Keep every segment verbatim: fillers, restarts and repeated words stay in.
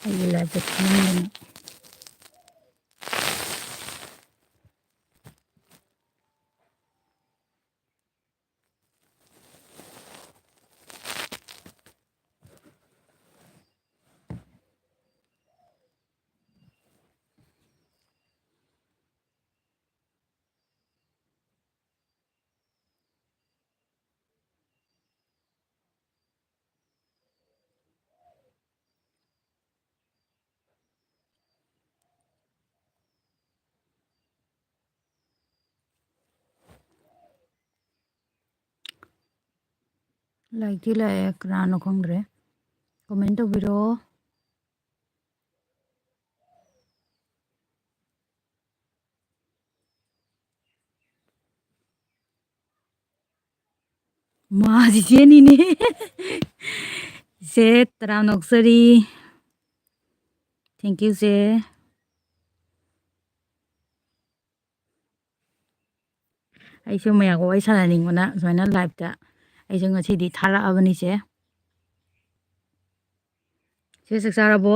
ꯑꯩꯒꯤ liveꯇ ꯊꯝꯃꯝꯗꯅ꯫ ꯂꯥꯏꯛꯇꯤ ꯂꯥꯛꯑꯦ, ꯀꯅꯥꯅꯣ ꯈꯪꯗ꯭ꯔꯦ꯫ Comment ꯇꯧꯕꯤꯔꯛꯑꯣ꯫ ꯃꯥ ꯆꯤꯆꯦꯅꯤꯅꯦ꯫ ꯏꯆꯦ, ꯇꯔꯥꯝꯅ ꯑꯣꯛꯆꯔꯤ꯫ Thank you, ꯆꯦ꯫ ꯑꯩꯁꯨ ꯃꯌꯥꯝꯒ ꯋꯥꯔꯤ ꯁꯥꯟꯅꯅꯤꯡꯕꯅ ꯁꯨꯃꯥꯏꯅ liveꯇ ꯑꯩꯁꯨ ꯉꯁꯤꯗꯤ ꯊꯥꯔꯛꯑꯕꯅꯤ, ꯆꯦ꯫ ꯆꯦ, ꯆꯥꯛ ꯆꯥꯔꯕꯣ?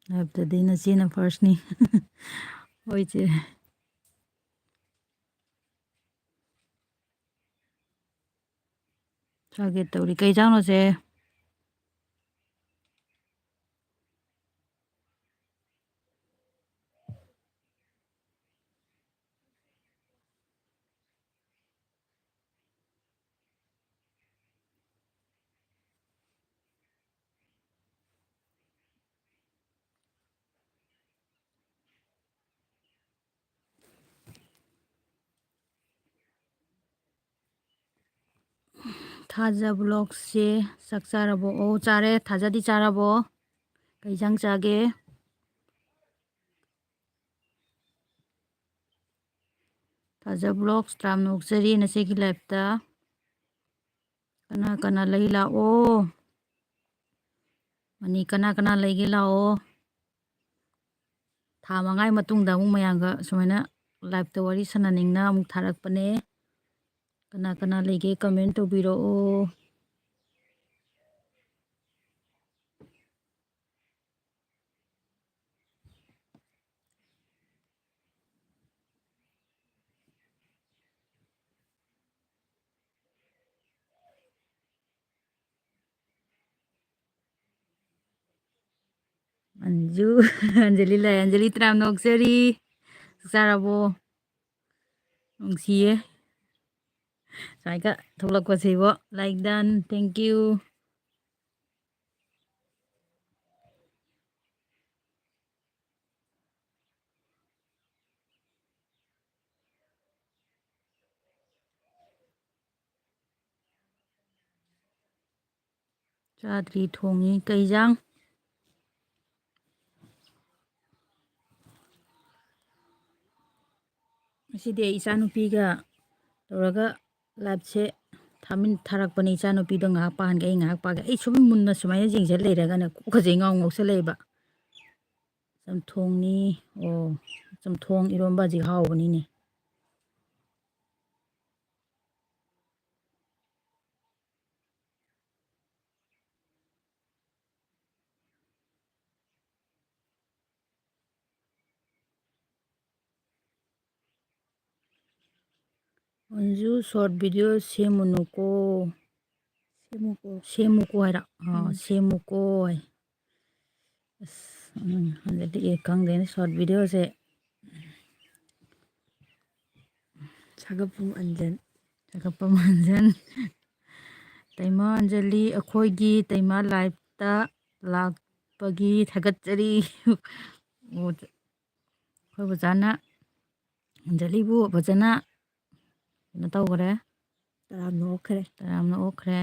Liveꯇꯗꯤ ꯅꯆꯦꯅ firstꯅꯤ꯫ ꯍꯣꯏ, ꯆꯦ꯫ ꯆꯥꯒꯦ ꯇꯧꯔꯤ꯫ ꯀꯩ ꯏꯟꯖꯥꯡꯅꯣ, ꯆꯦ? ꯊꯥꯖ Vlogsꯁꯦ ꯆꯥꯛ ꯆꯥꯔꯕꯣ? ꯑꯣ, ꯆꯥꯔꯦ꯫ ꯊꯥꯖꯗꯤ ꯆꯥꯔꯕꯣ? ꯀꯩ ꯏꯟꯖꯥꯡ ꯆꯥꯒꯦ? ꯊꯥꯖ Vlogs, ꯇꯔꯥꯝꯅ ꯑꯣꯛꯆꯔꯤ ꯅꯆꯦꯒꯤ liveꯇ꯫ ꯀꯅꯥ ꯀꯅꯥ ꯂꯩ ꯂꯥꯛꯑꯣ꯫ ꯃꯅꯤ ꯀꯅꯥ ꯀꯅꯥ ꯂꯩꯒꯦ ꯂꯥꯛꯑꯣ꯫ ꯊꯥ ꯃꯉꯥꯒꯤ ꯃꯇꯨꯡꯗ ꯑꯃꯨꯛ ꯃꯌꯥꯝꯒ ꯁꯨꯃꯥꯏꯅ liveꯇ ꯋꯥꯔꯤ ꯁꯥꯟꯅꯅꯤꯡꯅ ꯑꯃꯨꯛ ꯊꯥꯔꯛꯄꯅꯦ꯫ ꯀꯅꯥ ꯀꯅꯥ ꯂꯩꯒꯦ, comment ꯇꯧꯕꯤꯔꯛꯑꯣ꯫ ꯑꯟꯖꯨ, ꯑꯟꯖꯂꯤ ꯂꯥꯛꯑꯦ꯫ ꯑꯟꯖꯂꯤ ꯇꯔꯥꯝꯅ ꯑꯣꯛꯆꯔꯤ꯫ ꯆꯥꯛ ꯆꯥꯔꯕꯣ? ꯅꯨꯡꯁꯤꯌꯦ꯫ ꯁꯨꯃꯥꯏꯒ ꯊꯣꯛꯂꯛꯄꯁꯤꯕꯣ꯫ Like done. Thank you. ꯆꯥꯗ꯭ꯔꯤ, ꯊꯣꯡꯉꯤ꯫ ꯀꯩ ꯏꯟꯖꯥꯡ? ꯉꯁꯤꯗꯤ ꯑꯩ ꯏꯆꯥꯅꯨꯄꯤꯒ ꯇꯧꯔꯒ liveꯁꯦ ꯊꯥꯃꯤꯟ-, ꯊꯥꯔꯛꯄꯅꯦ꯫ ꯏꯆꯥꯅꯨꯄꯤꯗꯣ ꯉꯥꯏꯍꯥꯛ ꯄꯥꯍꯟꯒꯦ, ꯑꯩ ꯉꯥꯏꯍꯥꯛ ꯄꯥꯒꯦ꯫ ꯑꯩ ꯁꯨꯝ ꯃꯨꯟꯅ ꯁꯨꯃꯥꯏꯅ ꯌꯦꯡꯁꯤꯜ ꯂꯩꯔꯒꯅꯦ ꯀꯣꯛꯀꯁꯦ ꯉꯥꯎ ꯉꯥꯎꯁꯜꯂꯛꯑꯦꯕ꯫ ꯆꯝꯊꯣꯡꯅꯤ꯫ ꯑꯣ, ꯆꯝꯊꯣꯡ ꯏꯔꯣꯝꯕꯁꯤ ꯍꯥꯎꯕꯅꯤꯅꯦ꯫ Anju, short video ꯁꯦꯝꯃꯨꯅꯨꯀꯣ꯫ ꯁꯦꯝꯃꯨꯀꯣ꯫ ꯁꯦꯝꯃꯨꯀꯣ ꯍꯥꯏꯔ? ꯑꯥ, ꯎꯝ꯫ ꯁꯦꯝꯃꯨꯀꯣ ꯍꯥꯏ꯫ ꯑꯁ, ꯎꯝ, ꯍꯟꯗꯛꯇꯤ ꯑꯦ ꯈꯪꯗꯦꯅꯦ, short videoꯁꯦ꯫ ꯁꯥꯒꯠꯄꯝ ꯑꯟꯖꯟ꯫ ꯁꯥꯒꯠꯄꯝ ꯑꯟꯖꯟ꯫ ꯇꯩꯃꯥ ꯑꯟꯖꯂꯤ, ꯑꯩꯈꯣꯏꯒꯤ ꯇꯩꯃꯥ liveꯇ ꯂꯥꯛꯄꯒꯤ ꯊꯥꯒꯠꯆꯔꯤ꯫ ꯑꯣ, ꯑꯩꯈꯣꯏ ꯕꯣꯆꯥꯅ ꯑꯟꯖꯂꯤꯕꯨ ꯐꯖꯅ ꯀꯩꯅꯣ ꯇꯧꯈ꯭ꯔꯦ꯫ ꯇꯔꯥꯝꯅ ꯑꯣꯛꯈ꯭ꯔꯦ꯫ ꯇꯔꯥꯝꯅ ꯑꯣꯛꯈ꯭ꯔꯦ꯫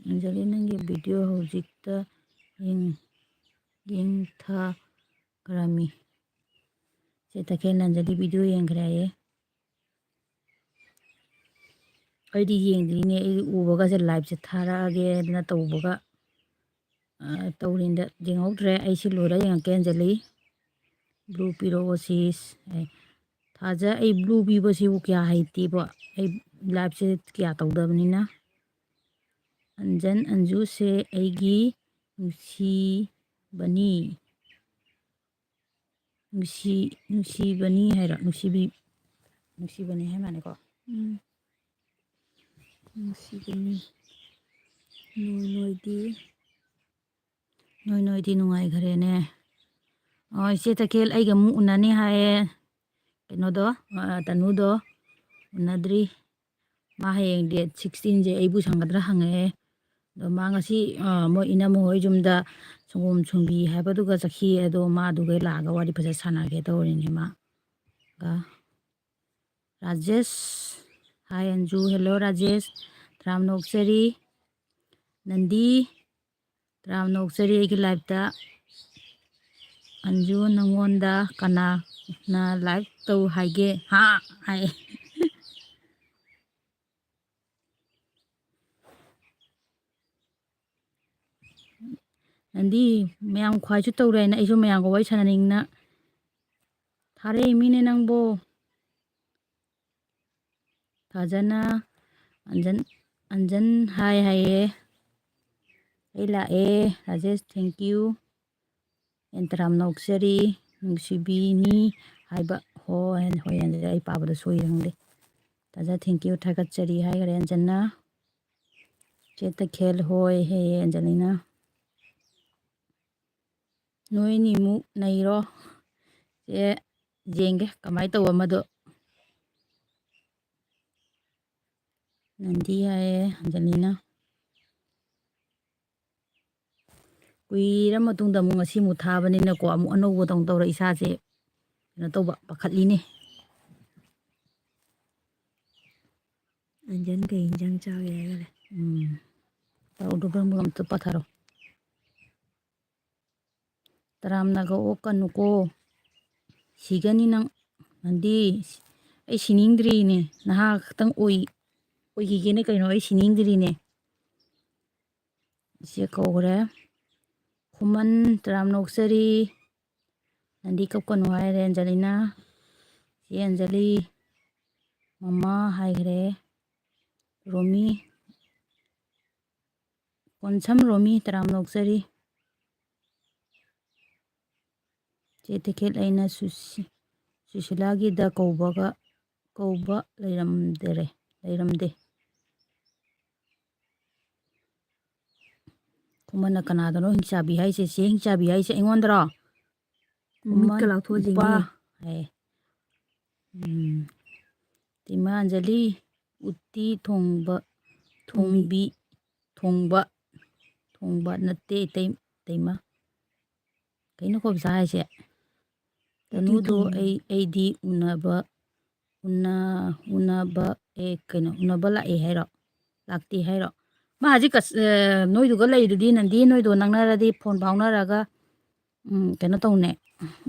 ꯑꯟꯖꯂꯤ, ꯅꯪꯒꯤ video ꯍꯧꯖꯤꯛꯇ ꯌꯦꯡ-, ꯌꯦꯡꯊꯈ꯭ꯔꯃꯤ꯫ ꯆꯦ ꯇꯈꯦꯜ ꯑꯟꯖꯂꯤ video ꯌꯦꯡꯈ꯭ꯔꯦ ꯍꯥꯏꯌꯦ꯫ ꯑꯩꯗꯤ ꯌꯦꯡꯗ꯭ꯔꯤꯅꯦ, ꯑꯩ ꯎꯕꯒꯁꯦ liveꯁꯦ ꯊꯥꯔꯛꯑꯒꯦꯅ ꯇꯧꯕꯒ, ꯑ, ꯇꯧꯔꯤꯉꯩꯗ ꯌꯦꯡꯍꯧꯗ꯭ꯔꯦ꯫ ꯑꯩ ꯁꯤ ꯂꯣꯏꯔ ꯌꯦꯡꯉꯛꯀꯦ ꯑꯟꯖꯂꯤ꯫ Blue ꯄꯤꯔꯛꯑꯣ sis꯫ ꯑꯦ, ꯊꯥꯖ, ꯑꯩ blue ꯄꯤꯕꯁꯤꯕꯨ ꯀꯌꯥ ꯍꯩꯇꯦꯕ꯫ ꯑꯩ liveꯁꯦ ꯀꯌꯥ ꯇꯧꯗꯕꯅꯤꯅ꯫ ꯑꯟꯖꯟ, ꯑꯟꯖꯨꯁꯦ ꯑꯩꯒꯤ ꯅꯨꯡꯁꯤꯕꯅꯤ꯫ ꯅꯨꯡꯁꯤ, ꯅꯨꯡꯁꯤꯕꯅꯤ ꯍꯥꯏꯔꯣ? ꯅꯨꯡꯁꯤꯕꯤ-, ꯅꯨꯡꯁꯤꯕꯅꯤ ꯍꯥꯏ ꯃꯥꯅꯦꯀꯣ? ꯎꯝ꯫ ꯅꯨꯡꯁꯤꯕꯅꯤ꯫ ꯅꯣꯏ ꯅꯣꯏꯗꯤ꯫ ꯅꯣꯏ ꯅꯣꯏꯗꯤ ꯅꯨꯡꯉꯥꯏꯈ꯭ꯔꯦꯅꯦ꯫ ꯑꯣ, ꯏꯆꯦ ꯇꯈꯦꯜ ꯑꯩꯒ ꯑꯃꯨꯛ ꯎꯅꯅꯤ ꯍꯥꯏꯌꯦ꯫ ꯀꯩꯅꯣꯗꯣ, ꯑ, ꯇꯅꯨꯗꯣ ꯎꯅꯗ꯭ꯔꯤ꯫ ꯃꯥ ꯍꯌꯦꯡ date sixteenꯁꯦ ꯑꯩꯕꯨ ꯁꯪꯒꯗ꯭ꯔꯥ ꯍꯪꯉꯛꯑꯦ꯫ ꯑꯗꯣ ꯃꯥ ꯉꯁꯤ, ꯑ, ꯃꯣꯏ ꯏꯅꯝꯃ ꯍꯣꯏ ꯌꯨꯝꯗ ꯁꯪꯒꯣꯝ ꯁꯨꯝꯕꯤ ꯍꯥꯏꯕꯗꯨꯒ ꯆꯠꯈꯤ꯫ ꯑꯗꯣ ꯃꯥ ꯑꯗꯨꯒ ꯂꯥꯛꯑꯒ ꯋꯥꯔꯤ ꯐꯖ ꯁꯥꯟꯅꯒꯦ ꯇꯧꯔꯤꯅꯦ ꯃꯥꯒ꯫ ꯔꯥꯖꯦꯁ, hi ꯑꯟꯖꯨ꯫ Hello ꯔꯥꯖꯦꯁ꯫ ꯇꯔꯥꯝꯅ ꯑꯣꯛꯆꯔꯤ꯫ ꯅꯟꯗꯤ, ꯇꯔꯥꯝꯅ ꯑꯣꯛꯆꯔꯤ ꯑꯩꯒꯤ liveꯇ꯫ ꯑꯟꯖꯨ, ꯅꯪꯉꯣꯟꯗ ꯀꯅꯥꯅ like ꯇꯧ ꯍꯥꯏꯒꯦ? ꯍꯥ? ꯍꯥꯏ꯫ ꯅꯟꯗꯤ, ꯃꯌꯥꯝ ꯈ꯭ꯋꯥꯏꯁꯨ ꯇꯧꯔꯦ ꯍꯥꯏꯅ ꯑꯩꯁꯨ ꯃꯌꯥꯝꯒ ꯋꯥꯔꯤ ꯁꯥꯟꯅꯅꯤꯡꯅ ꯊꯥꯔꯛꯏ ꯃꯤꯅꯦ ꯅꯪꯕꯣ꯫ ꯊꯥꯖꯅ ꯑꯟꯖꯟ, ꯑꯟꯖꯟ hi ꯍꯥꯏꯌꯦ꯫ ꯑꯩ ꯂꯥꯛꯑꯦ꯫ Rajesh, thank you꯫ ꯑꯦꯟ ꯇꯔꯥꯝꯅ ꯑꯣꯛꯆꯔꯤ, ꯅꯨꯡꯁꯤꯕꯤꯅꯤ ꯍꯥꯏꯕ꯫ ꯍꯣꯏ, ꯍꯣꯏ, ꯑꯟꯖꯂꯤ, ꯑꯩ ꯄꯥꯕꯗ ꯁꯣꯏꯔꯦ ꯈꯪꯗꯦ꯫ ꯊꯥꯖ, thank you, ꯊꯥꯒꯠꯆꯔꯤ ꯍꯥꯏꯈ꯭ꯔꯦ ꯑꯟꯖꯟꯅ꯫ ꯆꯦ ꯇꯈꯦꯜ ꯍꯣꯏ ꯍꯦ ꯑꯟꯖꯂꯤꯅ꯫ ꯅꯣꯏꯅꯤꯃꯨꯛ ꯅꯩꯔꯣ꯫ ꯆꯦ ꯌꯦꯡꯒꯦ ꯀꯃꯥꯏꯅ ꯇꯧꯕ ꯃꯗꯣ꯫ ꯅꯟꯗꯤ ꯍꯥꯏꯌꯦ ꯑꯟꯖꯂꯤꯅ꯫ ꯀꯨꯏꯔ ꯃꯇꯨꯡꯗ ꯑꯃꯨꯛ ꯉꯁꯤꯃꯨꯛ ꯊꯥꯕꯅꯤꯅꯀꯣ, ꯑꯃꯨꯛ ꯑꯅꯧꯕꯗꯧꯅ ꯇꯧꯔ ꯏꯁꯥꯁꯦ ꯀꯩꯅꯣ ꯇꯧꯕ, ꯄꯥꯈꯠꯂꯤꯅꯦ꯫ ꯑꯟꯖꯟ ꯀꯩ ꯏꯟꯖꯥꯡ ꯆꯥꯒꯦ ꯍꯥꯏꯈꯔꯦ? ꯎꯝ꯫ ꯇꯧꯗꯕ ꯑꯃꯨꯛ ꯑꯝꯇ ꯄꯥꯊꯔꯣ꯫ ꯇꯔꯥꯝꯅꯒ ꯑꯣꯛꯀꯅꯨꯀꯣ꯫ ꯁꯤꯒꯅꯤ ꯅꯪ꯫ ꯅꯟꯗꯤ, ꯑꯩ ꯁꯤꯅꯤꯡꯗ꯭ꯔꯤꯅꯦ, ꯅꯍꯥ ꯈꯛꯇꯪ ꯑꯣꯏ-, ꯑꯣꯏꯈꯤꯒꯦꯅꯦ ꯀꯩꯅꯣ, ꯑꯩ ꯁꯤꯅꯤꯡꯗ꯭ꯔꯤꯅꯦ꯫ ꯏꯆꯦ ꯀꯧꯈ꯭ꯔꯦ꯫ ꯈꯨꯃꯟ, ꯇꯔꯥꯝꯅ ꯑꯣꯛꯆꯔꯤ꯫ ꯅꯟꯗꯤ ꯀꯞꯀꯅꯨ ꯍꯥꯏꯔꯦ ꯑꯟꯖꯂꯤꯅ꯫ ꯆꯦ ꯑꯟꯖꯂꯤ, ꯃꯃꯥ ꯍꯥꯏꯈ꯭ꯔꯦ꯫ ꯔꯣꯃꯤ, ꯀꯣꯟꯁꯝ ꯔꯣꯃꯤ, ꯇꯔꯥꯝꯅ ꯑꯣꯛꯆꯔꯤ꯫ ꯆꯦ ꯇꯈꯦꯜ, ꯑꯩꯅ ꯁꯨꯁꯤ-, ꯁꯨꯁꯤꯂꯥꯒꯤꯗ ꯀꯧꯕꯒ, ꯀꯧꯕ ꯂꯩꯔꯝꯗꯔꯦ, ꯂꯩꯔꯝꯗꯦ꯫ ꯈꯨꯃꯟꯅ ꯀꯅꯥꯗꯅꯣ ꯍꯤꯡꯆꯥꯕꯤ ꯍꯥꯏꯁꯦ? ꯆꯦ ꯍꯤꯡꯆꯥꯕꯤ ꯍꯥꯏꯁꯦ ꯑꯩꯉꯣꯟꯗꯔꯣ? ꯃꯃꯤꯠꯀ ꯈꯨꯃꯟ ꯂꯥꯎꯊꯣꯛꯑ ꯅꯨꯄꯥ ꯌꯦꯡꯉꯤ꯫ ꯍꯥꯏ꯫ ꯎꯝ꯫ ꯏꯃꯥ ꯑꯟꯖꯂꯤ, ꯎꯇꯤ ꯊꯣꯡꯕ, ꯊꯣꯡꯕꯤ꯫ ꯊꯣꯡꯕꯤ, ꯊꯣꯡꯕ, ꯊꯣꯡꯕ ꯅꯠꯇꯦ, ꯏꯇꯩ-, ꯏꯇꯩꯃ꯫ ꯀꯩꯅꯣ ꯀꯣꯕꯤꯇꯥ ꯍꯥꯏꯁꯦ? ꯎꯇꯤ ꯇꯅꯨꯗꯣ ꯊꯣꯡꯉꯤ꯫ ꯑꯩ, ꯑꯩꯗꯤ ꯎꯅꯕ, ꯎꯅ-, ꯎꯅꯕ, ꯑꯦ, ꯀꯩꯅꯣ, ꯎꯅꯕ ꯂꯥꯛꯑꯦ ꯍꯥꯏꯔꯣ? ꯂꯥꯛꯇꯦ ꯍꯥꯏꯔꯣ? ꯃꯥ ꯍꯧꯖꯤꯛ ꯀꯁ-, ꯑꯦ, ꯅꯣꯏꯗꯨꯒ ꯂꯩꯗꯨꯗꯤ, ꯅꯟꯗꯤ, ꯅꯣꯏꯗꯣ ꯅꯛꯅꯔꯗꯤ ꯐꯣꯟ ꯐꯥꯎꯅꯔꯒ, ꯎꯝ, ꯀꯩꯅꯣ ꯇꯧꯅꯦ,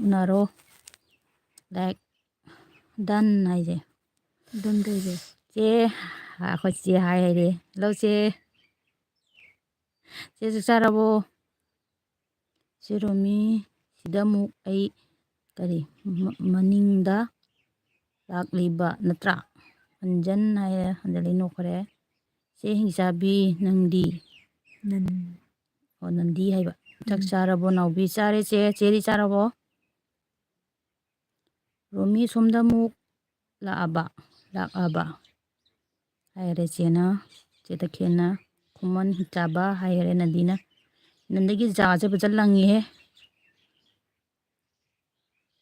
ꯎꯅꯔꯣ꯫ ꯂꯥꯏꯛ, done ꯍꯥꯏꯁꯦ꯫ Done ꯇꯧꯁꯦ꯫ ꯆꯦ, ꯑꯩꯈꯣꯏ ꯆꯦ ꯍꯥꯏ ꯍꯥꯏꯔꯦ꯫ ꯍꯜꯂꯣ, ꯆꯦ꯫ ꯆꯦ, ꯆꯥꯛ ꯆꯥꯔꯕꯣ? ꯆꯦ ꯔꯣꯃꯤ, ꯁꯤꯗ ꯑꯃꯨꯛ ꯑꯩ ꯀꯔꯤ, ꯃ-, ꯃꯅꯤꯡꯗ ꯂꯥꯛꯂꯤꯕ ꯅꯠꯇ꯭ꯔꯥ? ꯑꯟꯖꯟ ꯍꯥꯏꯔꯦ, ꯑꯟꯖꯂꯤ ꯅꯣꯛꯈ꯭ꯔꯦ꯫ ꯆꯦ ꯍꯤꯡꯆꯥꯕꯤ, ꯅꯪꯗꯤ? ꯅꯟ-, ꯑꯣ, ꯅꯟꯗꯤ ꯍꯥꯏꯕ꯫ ꯆꯥꯛ ꯎꯝ꯫ ꯆꯥꯔꯕꯣ, ꯅꯥꯎꯕꯤ? ꯆꯥꯔꯦ, ꯆꯦ꯫ ꯆꯦꯗꯤ ꯆꯥꯔꯕꯣ? ꯔꯣꯃꯤ ꯁꯣꯝꯗ ꯑꯃꯨꯛ ꯂꯥꯛꯑꯕ, ꯂꯥꯛꯑꯕ ꯍꯥꯏꯔꯦ ꯆꯦꯅ, ꯆꯦ ꯇꯈꯦꯜꯅ꯫ ꯈꯨꯃꯟ ꯍꯤꯡꯆꯥꯕ ꯍꯥꯏꯈꯔꯦ ꯅꯟꯗꯤꯅ꯫ ꯅꯟꯗꯒꯤ ꯖꯥꯁꯦ ꯐꯖꯅ ꯂꯪꯉꯤꯍꯦ꯫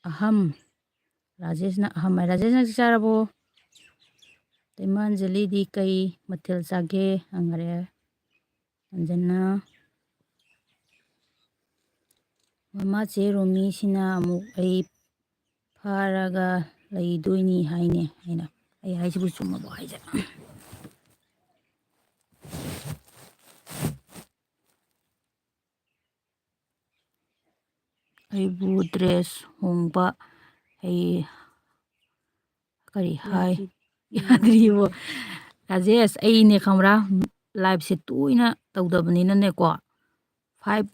ꯑꯍꯝ, ꯔꯥꯖꯦꯁꯅ ꯑꯍꯝ ꯍꯥꯏ꯫ ꯔꯥꯖꯦꯁꯅ ꯆꯥꯛ ꯆꯥꯔꯕꯣ? ꯏꯃꯥ ꯑꯟꯖꯂꯤꯗꯤ ꯀꯩ ꯃꯊꯦꯜ ꯆꯥꯒꯦ ꯍꯪꯈꯔꯦ꯫ ꯑꯟꯖꯅꯥ, ꯃꯃꯥ ꯆꯦ ꯔꯣꯃꯤꯁꯤꯅ ꯑꯃꯨꯛ ꯑꯩ ꯐꯥꯔꯒ ꯂꯩꯗꯣꯏꯅꯤ ꯍꯥꯏꯅꯦ꯫ ꯑꯩꯅ, "ꯑꯩ ꯍꯥꯏꯁꯤꯕꯨ ꯆꯨꯝꯃꯕꯣ ꯍꯥꯏꯁꯦ?" ꯑꯩꯕꯨ dress ꯍꯣꯡꯕ ꯑꯩ ꯀꯔꯤ ꯍꯥꯏ? ꯌꯥꯗ꯭ꯔꯤꯕꯣ? ꯔꯥꯖꯦꯁ, ꯑꯩꯅꯦ ꯈꯪꯕ꯭ꯔꯥ, ꯂꯥꯏꯞꯁꯦ ꯇꯣꯏꯅ ꯇꯧꯗꯕꯅꯤꯅꯅꯦꯀꯣ, ꯐꯥꯏꯚ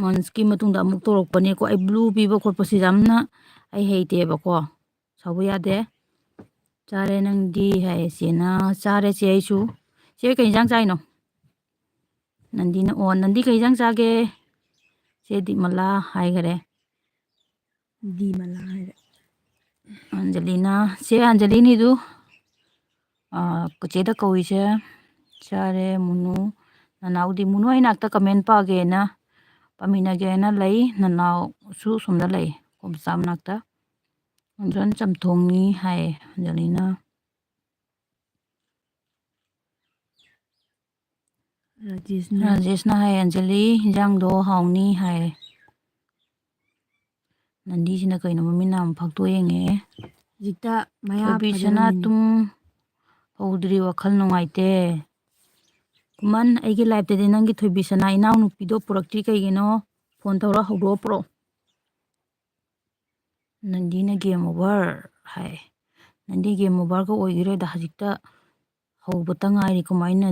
ꯃꯟꯁꯀꯤ ꯃꯇꯨꯡꯗ ꯑꯃꯨꯛ ꯇꯧꯔꯛꯄꯅꯦꯀꯣ꯫ ꯑꯩ ꯕ꯭ꯂꯨ ꯄꯤꯕ ꯈꯣꯠꯄꯁꯤ ꯌꯥꯝꯅ ꯑꯩ ꯍꯩꯇꯦꯕꯀꯣ, ꯁꯥꯎꯕ ꯌꯥꯗꯦ꯫ "ꯆꯥꯔꯦ ꯅꯪꯗꯤ?" ꯍꯥꯏ ꯆꯦꯅ꯫ "ꯆꯥꯔꯦ ꯆꯦ ꯑꯩꯁꯨ꯫" ꯆꯦ ꯀꯩ ꯏꯟꯖꯥꯡ ꯆꯥꯏꯅꯣ? ꯅꯟꯗꯤꯅ, ꯑꯣ, ꯅꯟꯗꯤ ꯀꯩ ꯏꯟꯖꯥꯡ ꯆꯥꯒꯦ? ꯆꯦ ꯗꯤꯃꯂꯥ ꯍꯥꯏꯈꯔꯦ꯫ ꯗꯤꯃꯂꯥ ꯍꯥꯏꯔꯦ꯫ ꯑꯟꯖꯂꯤꯅ, ꯆꯦ ꯑꯟꯖꯂꯤꯅꯤꯗꯨ, ꯑ, ꯆꯦꯗ ꯀꯧꯏꯁꯦ꯫ ꯆꯥꯔꯦ ꯃꯨꯅꯨ꯫ ꯅꯅꯥꯎꯗꯤ ꯃꯨꯅꯨ ꯑꯩ ꯅꯥꯛꯇ ꯀꯃꯦꯟ ꯄꯥꯒꯦꯅ, ꯄꯥꯃꯤꯟꯅꯒꯦꯅ ꯂꯩ꯫ ꯅꯅꯥꯎꯁꯨ ꯁꯣꯝꯗ ꯂꯩ, ꯀꯣꯝꯆꯥ ꯃꯅꯥꯛꯇ꯫ ꯑꯟꯖꯣꯟ ꯆꯝꯊꯣꯡꯅꯤ ꯍꯥꯏ ꯑꯟꯖꯂꯤꯅ꯫ ꯔꯥꯖꯦꯁꯅ꯫ ꯔꯥꯖꯦꯁꯅ ꯍꯥꯏ, "ꯑꯟꯖꯂꯤ, ꯏꯟꯖꯥꯡꯗꯣ ꯍꯥꯎꯅꯤ" ꯍꯥꯏ꯫ ꯅꯟꯗꯤꯁꯤꯅ ꯀꯩꯅꯣ ꯃꯃꯤꯠ ꯅꯥꯝ ꯐꯥꯛꯇꯣꯛ ꯌꯦꯡꯉꯦ꯫ ꯍꯧꯖꯤꯛꯇ ꯃꯌꯥ ꯊꯣꯏꯕꯤ ꯁꯅꯥ ꯐꯥꯖꯤꯜꯂꯝꯃꯤꯅꯤ꯫ ꯇꯨꯝ ꯍꯧꯗ꯭ꯔꯤ, ꯋꯥꯈꯜ ꯅꯨꯡꯉꯥꯏꯇꯦ꯫ ꯈꯨꯃꯟ, ꯑꯩꯒꯤ ꯂꯥꯏꯞꯇꯗꯤ ꯅꯪꯒꯤ ꯊꯣꯏꯕꯤ ꯁꯅꯥ ꯏꯅꯥꯎꯅꯨꯄꯤꯗꯣ ꯄꯨꯔꯛꯇ꯭ꯔꯤ ꯀꯩꯒꯤꯅꯣ? ꯐꯣꯟ ꯇꯧꯔ ꯍꯧꯗꯣꯛꯑ ꯄꯨꯔꯛꯑꯣ꯫ ꯅꯟꯗꯤꯅ game over ꯍꯥꯏ꯫ ꯅꯟꯗꯤ game overꯒ ꯑꯣꯏꯈꯤꯔꯣꯏꯗ, ꯍꯧꯖꯤꯛꯇ ꯍꯧꯕꯇ ꯉꯥꯏꯔꯤ, ꯀꯃꯥꯏꯅ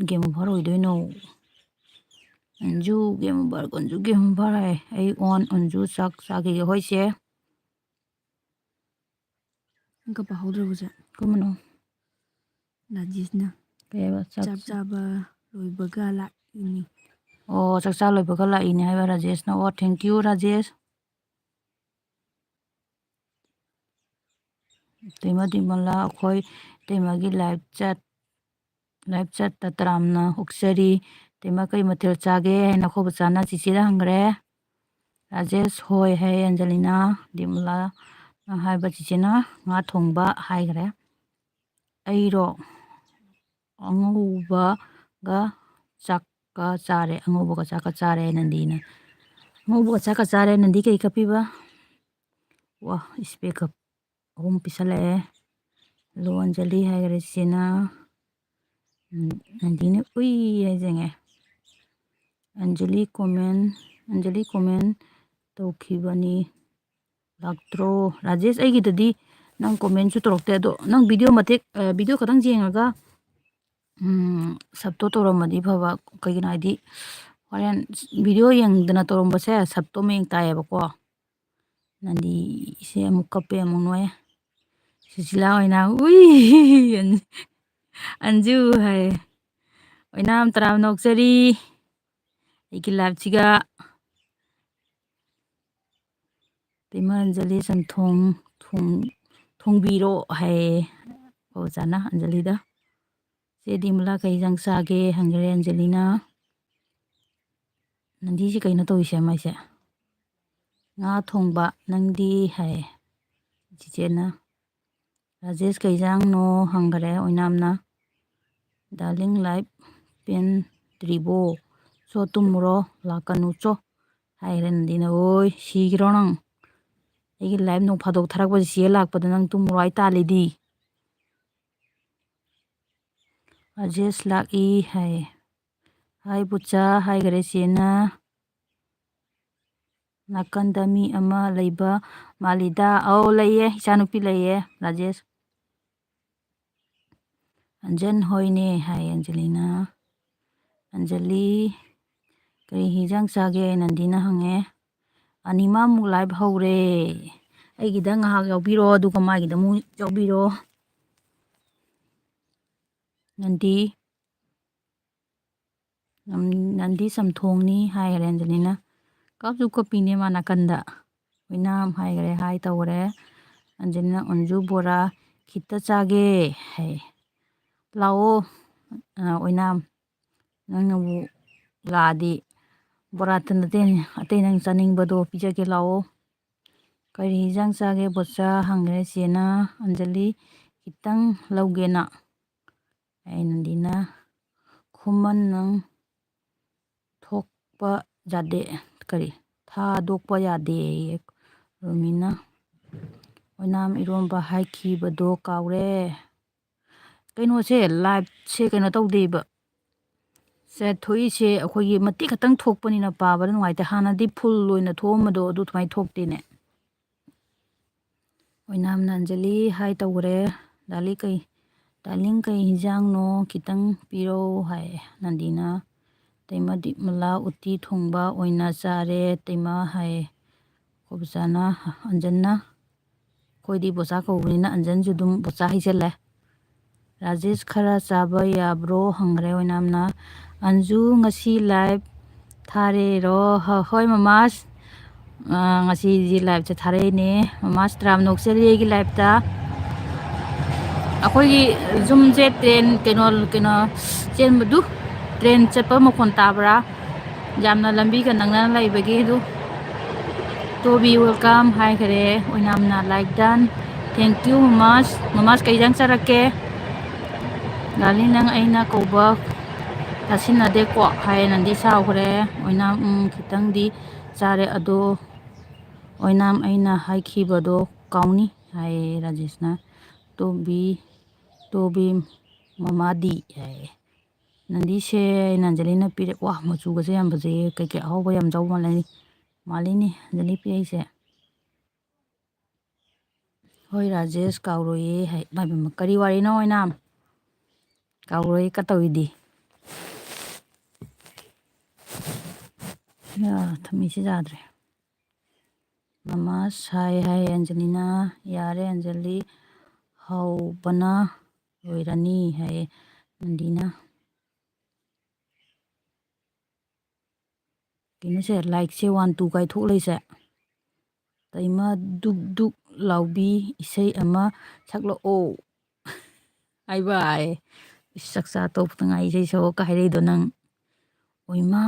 game over ꯑꯣꯏꯗꯣꯏꯅꯣ? Anju game over, Anju game over ꯍꯥꯏ꯫ ꯑꯩ on, ꯑꯟꯖꯨ ꯆꯥꯛ ꯆꯥꯈꯤꯒꯦ꯫ ꯍꯣꯏ ꯆꯦ꯫ ꯑꯪꯀ ꯄꯥꯍꯧꯗ꯭ꯔꯕꯣ ꯆꯦ? ꯀꯔꯝꯕꯅꯣ? ꯔꯥꯖꯦꯁꯅ꯫ ꯀꯩ ꯍꯥꯏꯕ? ꯆꯥꯛ ꯆꯥꯛ ꯆꯥꯕ ꯂꯣꯏꯕꯒ ꯂꯥꯛꯏꯅꯤ꯫ ꯑꯣ, ꯆꯥꯛ ꯆꯥ ꯂꯣꯏꯕꯒ ꯂꯥꯛꯏꯅꯦ ꯍꯥꯏꯕ ꯔꯥꯖꯦꯁꯅ꯫ ꯑꯣ, thank you ꯔꯥꯖꯦꯁ꯫ ꯏꯇꯩꯃ ꯗꯤꯃꯂꯥ, ꯑꯩꯈꯣꯏ ꯏꯇꯩꯃꯒꯤ live chat, live chatꯇ ꯇꯔꯥꯝꯅ ꯑꯣꯛꯆꯔꯤ꯫ ꯏꯇꯩꯃ ꯀꯩ ꯃꯊꯦꯜ ꯆꯥꯒꯦ ꯍꯥꯏꯅ ꯑꯩꯈꯣꯏ ꯕꯆꯥꯅ ꯆꯤꯆꯦꯗ ꯍꯪꯈ꯭ꯔꯦ꯫ ꯔꯥꯖꯦꯁ ꯍꯣꯏ ꯍꯥꯏ, ꯑꯟꯖꯂꯤꯅ꯫ ꯗꯤꯃꯂꯥꯅ ꯍꯥꯏꯕ ꯆꯤꯆꯦꯅ ꯉꯥ ꯊꯣꯡꯕ ꯍꯥꯏꯈ꯭ꯔꯦ꯫ ꯑꯩꯔꯣ? ꯑꯉꯧꯕꯒ ꯆꯥꯛꯀ ꯆꯥꯔꯦ, ꯑꯉꯧꯕꯒ ꯆꯥꯛꯀ ꯆꯥꯔꯦ ꯅꯟꯗꯤꯅ꯫ ꯑꯉꯧꯕꯒ ꯆꯥꯛꯀ ꯆꯥꯔꯦ, ꯅꯟꯗꯤ ꯀꯩ ꯀꯞꯄꯤꯕ? ꯋꯥ, ꯏꯁꯄꯦꯛ ꯀꯞ ꯑꯍꯨꯝ ꯄꯤꯁꯜꯂꯛꯑꯦ꯫ ꯂꯣ ꯑꯟꯖꯂꯤ ꯍꯥꯏꯈꯔꯦ ꯆꯦꯅ꯫ ꯎꯝ, ꯅꯟꯗꯤꯅ ꯎꯏ ꯍꯥꯏꯖꯉꯦ꯫ ꯑꯟꯖꯂꯤ comment, ꯑꯟꯖꯂꯤ comment ꯇꯧꯈꯤꯕꯅꯤ꯫ ꯂꯥꯛꯇ꯭ꯔꯣ? ꯔꯥꯖꯦꯁ, ꯑꯩꯒꯤꯗꯗꯤ ꯅꯪ comment ꯁꯨ ꯇꯧꯔꯛꯇꯦ꯫ ꯑꯗꯣ ꯅꯪ video ꯃꯇꯦꯛ, ꯑ, video ꯈꯛꯇꯪ ꯌꯦꯡꯉꯒ, ꯎꯝ, sub ꯇꯣ ꯇꯧꯔꯝꯃꯗꯤ ꯐꯕ꯫ ꯀꯩꯒꯤꯅꯣ ꯍꯥꯏꯗꯤ, ꯍꯣꯔꯦꯟ video ꯌꯦꯡꯗꯅ ꯇꯧꯔꯝꯕꯁꯦ sub ꯇꯣ ꯃꯌꯦꯡ ꯇꯥꯏꯌꯦꯕꯀꯣ꯫ ꯅꯟꯗꯤꯁꯦ ꯑꯃꯨꯛ ꯀꯞꯄꯦ, ꯑꯃꯨꯛ ꯅꯣꯛꯑꯦ꯫ ꯁꯨꯁꯤꯂꯥ ꯑꯣꯏꯅꯥꯝ, ꯎꯏ! ꯑꯟ-, ꯑꯟꯖꯨ ꯍꯥꯏ꯫ ꯑꯣꯏꯅꯥꯝ ꯇꯔꯥꯝ ꯅꯣꯛꯆꯔꯤ꯫ ꯑꯩꯒꯤ live ꯁꯤꯒ꯫ ꯏꯃꯥ ꯑꯟꯖꯂꯤ, ꯆꯝꯊꯣꯡ ꯊꯣꯡ-, ꯊꯣꯡꯕꯤꯔꯣ ꯍꯥꯏꯌꯦ ꯑꯣꯖꯥꯅ ꯑꯟꯖꯂꯤꯗ꯫ "ꯆꯦ ꯗꯤꯃꯂꯥ, ꯀꯩ ꯏꯟꯖꯥꯡ ꯆꯥꯒꯦ?" ꯍꯪꯈ꯭ꯔꯦ ꯑꯟꯖꯂꯤꯅ꯫ ꯅꯟꯗꯤꯁꯤ ꯀꯩꯅꯣ ꯇꯧꯔꯤꯁꯦ ꯃꯥꯏꯁꯦ? "ꯉꯥ ꯊꯣꯡꯕ, ꯅꯪꯗꯤ?" ꯍꯥꯏꯌꯦ ꯆꯤꯆꯦꯅ꯫ "ꯔꯥꯖꯦꯁ, ꯀꯩ ꯏꯟꯖꯥꯡꯅꯣ?" ꯍꯪꯈ꯭ꯔꯦ ꯑꯣꯏꯅꯥꯝꯅ꯫ "Darling, live ꯄꯦꯟꯗ꯭ꯔꯤꯕꯣ? ꯆꯣ ꯇꯨꯝꯃꯨꯔꯣ, ꯂꯥꯛꯀꯅꯨ ꯆꯣ," ꯍꯥꯏꯈ꯭ꯔꯦ ꯅꯟꯗꯤꯅ꯫ "ꯑꯣꯏ, ꯁꯤꯈ꯭ꯔꯣ ꯅꯪ? ꯑꯩꯒꯤ live ꯅꯣꯡ ꯐꯥꯗꯣꯛ ꯊꯥꯔꯛꯄꯁꯦ ꯆꯦ ꯂꯥꯛꯄꯗ ꯅꯪ ꯇꯨꯝꯃꯨꯔꯣ ꯍꯥꯏ ꯇꯥꯜꯂꯤꯗꯤ?" "ꯔꯥꯖꯦꯁ ꯂꯥꯛꯏ" ꯍꯥꯏꯌꯦ꯫ "ꯍꯥꯏ ꯕꯨꯆꯥ" ꯍꯥꯏꯈ꯭ꯔꯦ ꯆꯦꯅ꯫ "ꯅꯥꯀꯟꯗ ꯃꯤ ꯑꯃ ꯂꯩꯕ ꯃꯥꯜꯂꯤꯗ?" "ꯑꯧ, ꯂꯩꯌꯦ, ꯏꯆꯥꯅꯨꯄꯤ ꯂꯩꯌꯦ, ꯔꯥꯖꯦꯁ꯫" "ꯑꯟꯖꯟ ꯍꯣꯏꯅꯦ" ꯍꯥꯏ ꯑꯟꯖꯂꯤꯅ꯫ "ꯑꯟꯖꯂꯤ, ꯀꯔꯤ ꯍꯤꯟꯖꯥꯡ ꯆꯥꯒꯦ?" ꯅꯟꯗꯤꯅ ꯍꯪꯉꯦ꯫ "ꯑꯅꯤꯃꯛ ꯑꯃꯨꯛ live ꯍꯧꯔꯦ, ꯑꯩꯒꯤꯗ ꯉꯥꯏꯍꯥꯛ ꯌꯥꯎꯕꯤꯔꯣ, ꯑꯗꯨꯒ ꯃꯥꯒꯤꯗ ꯑꯃꯨꯛ ꯌꯥꯎꯕꯤꯔꯣ ꯅꯟꯗꯤ꯫ ꯅꯝ-, ꯅꯟꯗꯤ ꯆꯝꯊꯣꯡꯅꯤ ꯍꯥꯏꯈ꯭ꯔꯦ ꯑꯟꯖꯂꯤꯅ꯫ ꯀꯞꯁꯨ ꯀꯞꯄꯤꯅꯦ ꯃꯥ ꯅꯥꯀꯟꯗ꯫ ꯑꯣꯏꯅꯥꯝ ꯍꯥꯏꯈ꯭ꯔꯦ, ꯍꯥꯏ ꯇꯧꯈ꯭ꯔꯦ꯫ ꯑꯟꯖꯂꯤꯅ "ꯑꯣꯟꯖꯨ ꯕꯣꯔꯥ ꯈꯤꯇ ꯆꯥꯒꯦ" ꯍꯥꯏ꯫ "ꯂꯥꯛꯑꯣ, ꯑ, ꯑꯣꯏꯅꯥꯝ, ꯅꯪꯅꯕꯨ ꯂꯥꯛꯑꯗꯤ ꯕꯣꯔꯥꯇ ꯅꯠꯇꯦ, ꯑꯇꯩ ꯅꯪ ꯆꯥꯅꯤꯡꯕꯗꯣ ꯄꯤꯖꯒꯦ, ꯂꯥꯛꯑꯣ꯫" "ꯀꯔꯤ ꯍꯤꯟꯖꯥꯡ ꯆꯥꯒꯦ ꯕꯣꯆꯥ?" ꯍꯪꯈ꯭ꯔꯦ ꯆꯦꯅ꯫ "ꯑꯟꯖꯂꯤ, ꯈꯤꯇꯪ ꯂꯧꯒꯦꯅ" ꯍꯥꯏ ꯅꯟꯗꯤꯅ꯫ "ꯈꯨꯃꯟ ꯅꯪ ꯊꯣꯛꯄ ꯌꯥꯗꯦ, ꯀꯔꯤ, ꯊꯥꯗꯣꯛꯄ ꯌꯥꯗꯦꯌꯦ ꯔꯣꯃꯤꯅ꯫" "ꯑꯣꯏꯅꯥꯝ ꯏꯔꯣꯝꯕ ꯍꯥꯏꯈꯤꯕꯗꯣ ꯀꯥꯎꯔꯦ꯫" ꯀꯩꯅꯣꯁꯦ, live ꯁꯦ ꯀꯩꯅꯣ ꯇꯧꯗꯦꯕ꯫ ꯁꯦ ꯊꯣꯛꯏꯁꯦ ꯑꯩꯈꯣꯏꯒꯤ ꯃꯇꯦꯛ ꯈꯛꯇꯪ ꯊꯣꯛꯄꯅꯤꯅ ꯄꯥꯕꯗ ꯅꯨꯡꯉꯥꯏꯇꯦ꯫ ꯍꯥꯟꯅꯗꯤ full ꯑꯣꯏꯅ ꯊꯣꯛꯑꯝꯕꯗꯣ ꯑꯗꯨ ꯑꯗꯨꯃꯥꯏꯅ ꯊꯣꯛꯇꯦꯅꯦ꯫ ꯑꯣꯏꯅꯥꯝꯅ ꯑꯟꯖꯂꯤ ꯍꯥꯏ ꯇꯧꯈ꯭ꯔꯦ꯫ "ꯗꯥꯂꯤ ꯀꯩ, ꯗꯥꯔꯂꯤꯡ ꯀꯩ ꯍꯤꯟꯖꯥꯡꯅꯣ? ꯈꯤꯇꯪ ꯄꯤꯔꯛꯑꯣ" ꯍꯥꯏ꯫ ꯅꯟꯗꯤꯅ, "ꯇꯩꯃ ꯗꯤꯛꯃꯂꯥ ꯎꯇꯤ ꯊꯣꯡꯕ ꯑꯣꯏꯅ ꯆꯥꯔꯦ ꯇꯩꯃ" ꯍꯥꯏ꯫ ꯑꯩꯈꯣꯏ ꯕꯣꯆꯥꯅ, ꯑꯟꯖꯟꯅ, ꯑꯩꯈꯣꯏꯗꯤ ꯕꯣꯆꯥ ꯀꯧꯕꯅꯤꯅ ꯑꯟꯖꯟꯁꯨ ꯑꯗꯨꯝ ꯕꯣꯆꯥ ꯍꯩꯖꯜꯂꯦ꯫ "ꯔꯥꯖꯦꯁ, ꯈꯔ ꯆꯥꯕ ꯌꯥꯕ꯭ꯔꯣ?" ꯍꯪꯈ꯭ꯔꯦ ꯑꯣꯏꯅꯥꯝꯅ꯫ "ꯑꯟꯖꯨ, ꯉꯁꯤ ꯂꯥꯏꯚ ꯊꯥꯔꯦꯔꯣ?" "ꯍ-, ꯍꯣꯏ ꯃꯃꯥꯁ, ꯑ, ꯉꯁꯤꯗꯤ ꯂꯥꯏꯚꯁꯦ ꯊꯥꯔꯛꯏꯅꯦ꯫ ꯃꯃꯥꯁ ꯇꯔꯥꯝꯅ ꯑꯣꯛꯆꯔꯤ ꯑꯩꯒꯤ ꯂꯥꯏꯚꯇ꯫" ꯑꯩꯈꯣꯏꯒꯤ ꯌꯨꯝꯁꯦ ꯇ꯭ꯔꯦꯟ ꯀꯩꯅꯣ, ꯀꯩꯅꯣ ꯆꯦꯟꯕꯗꯨ, ꯇ꯭ꯔꯦꯟ ꯆꯠꯄ ꯃꯈꯣꯟ ꯇꯥꯕ꯭ꯔꯥ? ꯌꯥꯝꯅ ꯂꯝꯕꯤꯒ ꯅꯛꯅꯅ ꯂꯩꯕꯒꯤ ꯑꯗꯨ꯫ "ꯇꯣꯕꯤ welcome" ꯍꯥꯏꯈꯔꯦ ꯑꯣꯏꯅꯥꯝꯅ꯫ "Like done꯫ Thank you ꯃꯃꯥꯁ꯫ ꯃꯃꯥꯁ ꯀꯩ ꯏꯟꯖꯥꯡ ꯆꯥꯔꯛꯀꯦ?" "ꯗꯥꯔꯂꯤꯡ, ꯅꯪ ꯑꯩꯅ ꯀꯧꯕ ꯇꯥꯁꯤꯟꯅꯗꯦꯀꯣ" ꯍꯥꯏ ꯅꯟꯗꯤ ꯁꯥꯎꯈ꯭ꯔꯦ꯫ ꯑꯣꯏꯅꯥꯝ, "ꯎꯝ, ꯈꯤꯇꯪꯗꯤ ꯆꯥꯔꯦ ꯑꯗꯣ ꯑꯣꯏꯅꯥꯝ ꯑꯩꯅ ꯍꯥꯏꯈꯤꯕꯗꯣ ꯀꯥꯎꯅꯤ" ꯍꯥꯏꯌꯦ ꯔꯥꯖꯦꯁꯅ꯫ "ꯇꯣꯕꯤ, ꯇꯣꯕꯤ ꯃꯃꯥꯗꯤ" ꯍꯥꯏꯌꯦ꯫ ꯅꯟꯗꯤꯁꯦ ꯅꯟꯖꯂꯤꯅ ꯄꯤꯔꯛ-, ꯋꯥ, ꯃꯆꯨꯒꯁꯦ ꯌꯥꯝ ꯐꯖꯩꯌꯦ꯫ ꯀꯩꯀꯩ ꯑꯍꯥꯎꯕ ꯌꯥꯝ ꯆꯥꯎ ꯃꯥꯜꯂꯦ, ꯃꯥꯜꯂꯤꯅꯦ ꯅꯟꯖꯂꯤ ꯄꯤꯔꯛꯏꯁꯦ꯫ "ꯍꯣꯏ ꯔꯥꯖꯦꯁ, ꯀꯥꯎꯔꯣꯏꯌꯦ" ꯍꯥꯏ꯫ ꯏꯃꯥ ꯏꯕꯦꯝꯃ, ꯀꯔꯤ ꯋꯥꯔꯤꯅꯣ ꯑꯣꯏꯅꯥꯝ? "ꯀꯥꯎꯔꯣꯏ" ꯀ ꯇꯧꯏꯗꯤ꯫ ꯌꯥ, ꯊꯝꯃꯤꯁꯤ ꯌꯥꯗ꯭ꯔꯦ꯫ "ꯃꯃꯥꯁ ꯍꯥꯏ" ꯍꯥꯏ ꯑꯟꯖꯂꯤꯅ꯫ "ꯌꯥꯔꯦ ꯑꯟꯖꯂꯤ, ꯍꯧꯕꯅ ꯂꯣꯏꯔꯅꯤ" ꯍꯥꯏ ꯅꯟꯗꯤꯅ꯫ ꯀꯩꯅꯣꯁꯦ, ꯂꯥꯏꯛꯁꯦ one two ꯀꯥꯏꯊꯣꯛ ꯂꯩꯁꯦ꯫ "ꯇꯩꯃ ꯗꯨꯛ ꯗꯨꯛ ꯂꯥꯎꯕꯤ, ꯏꯁꯩ ꯑꯃ ꯁꯛꯂꯛꯑꯣ" ꯍꯥꯏꯕ ꯍꯥꯏ꯫ "ꯏꯁ, ꯆꯥꯛꯆꯥ ꯇꯣꯛꯄꯗ ꯉꯥꯏ ꯏꯁꯩ ꯁꯛꯑꯣ" ꯀ ꯍꯥꯏꯔꯛꯏꯗꯣ ꯅꯪ꯫ "ꯑꯣꯏꯃꯥ,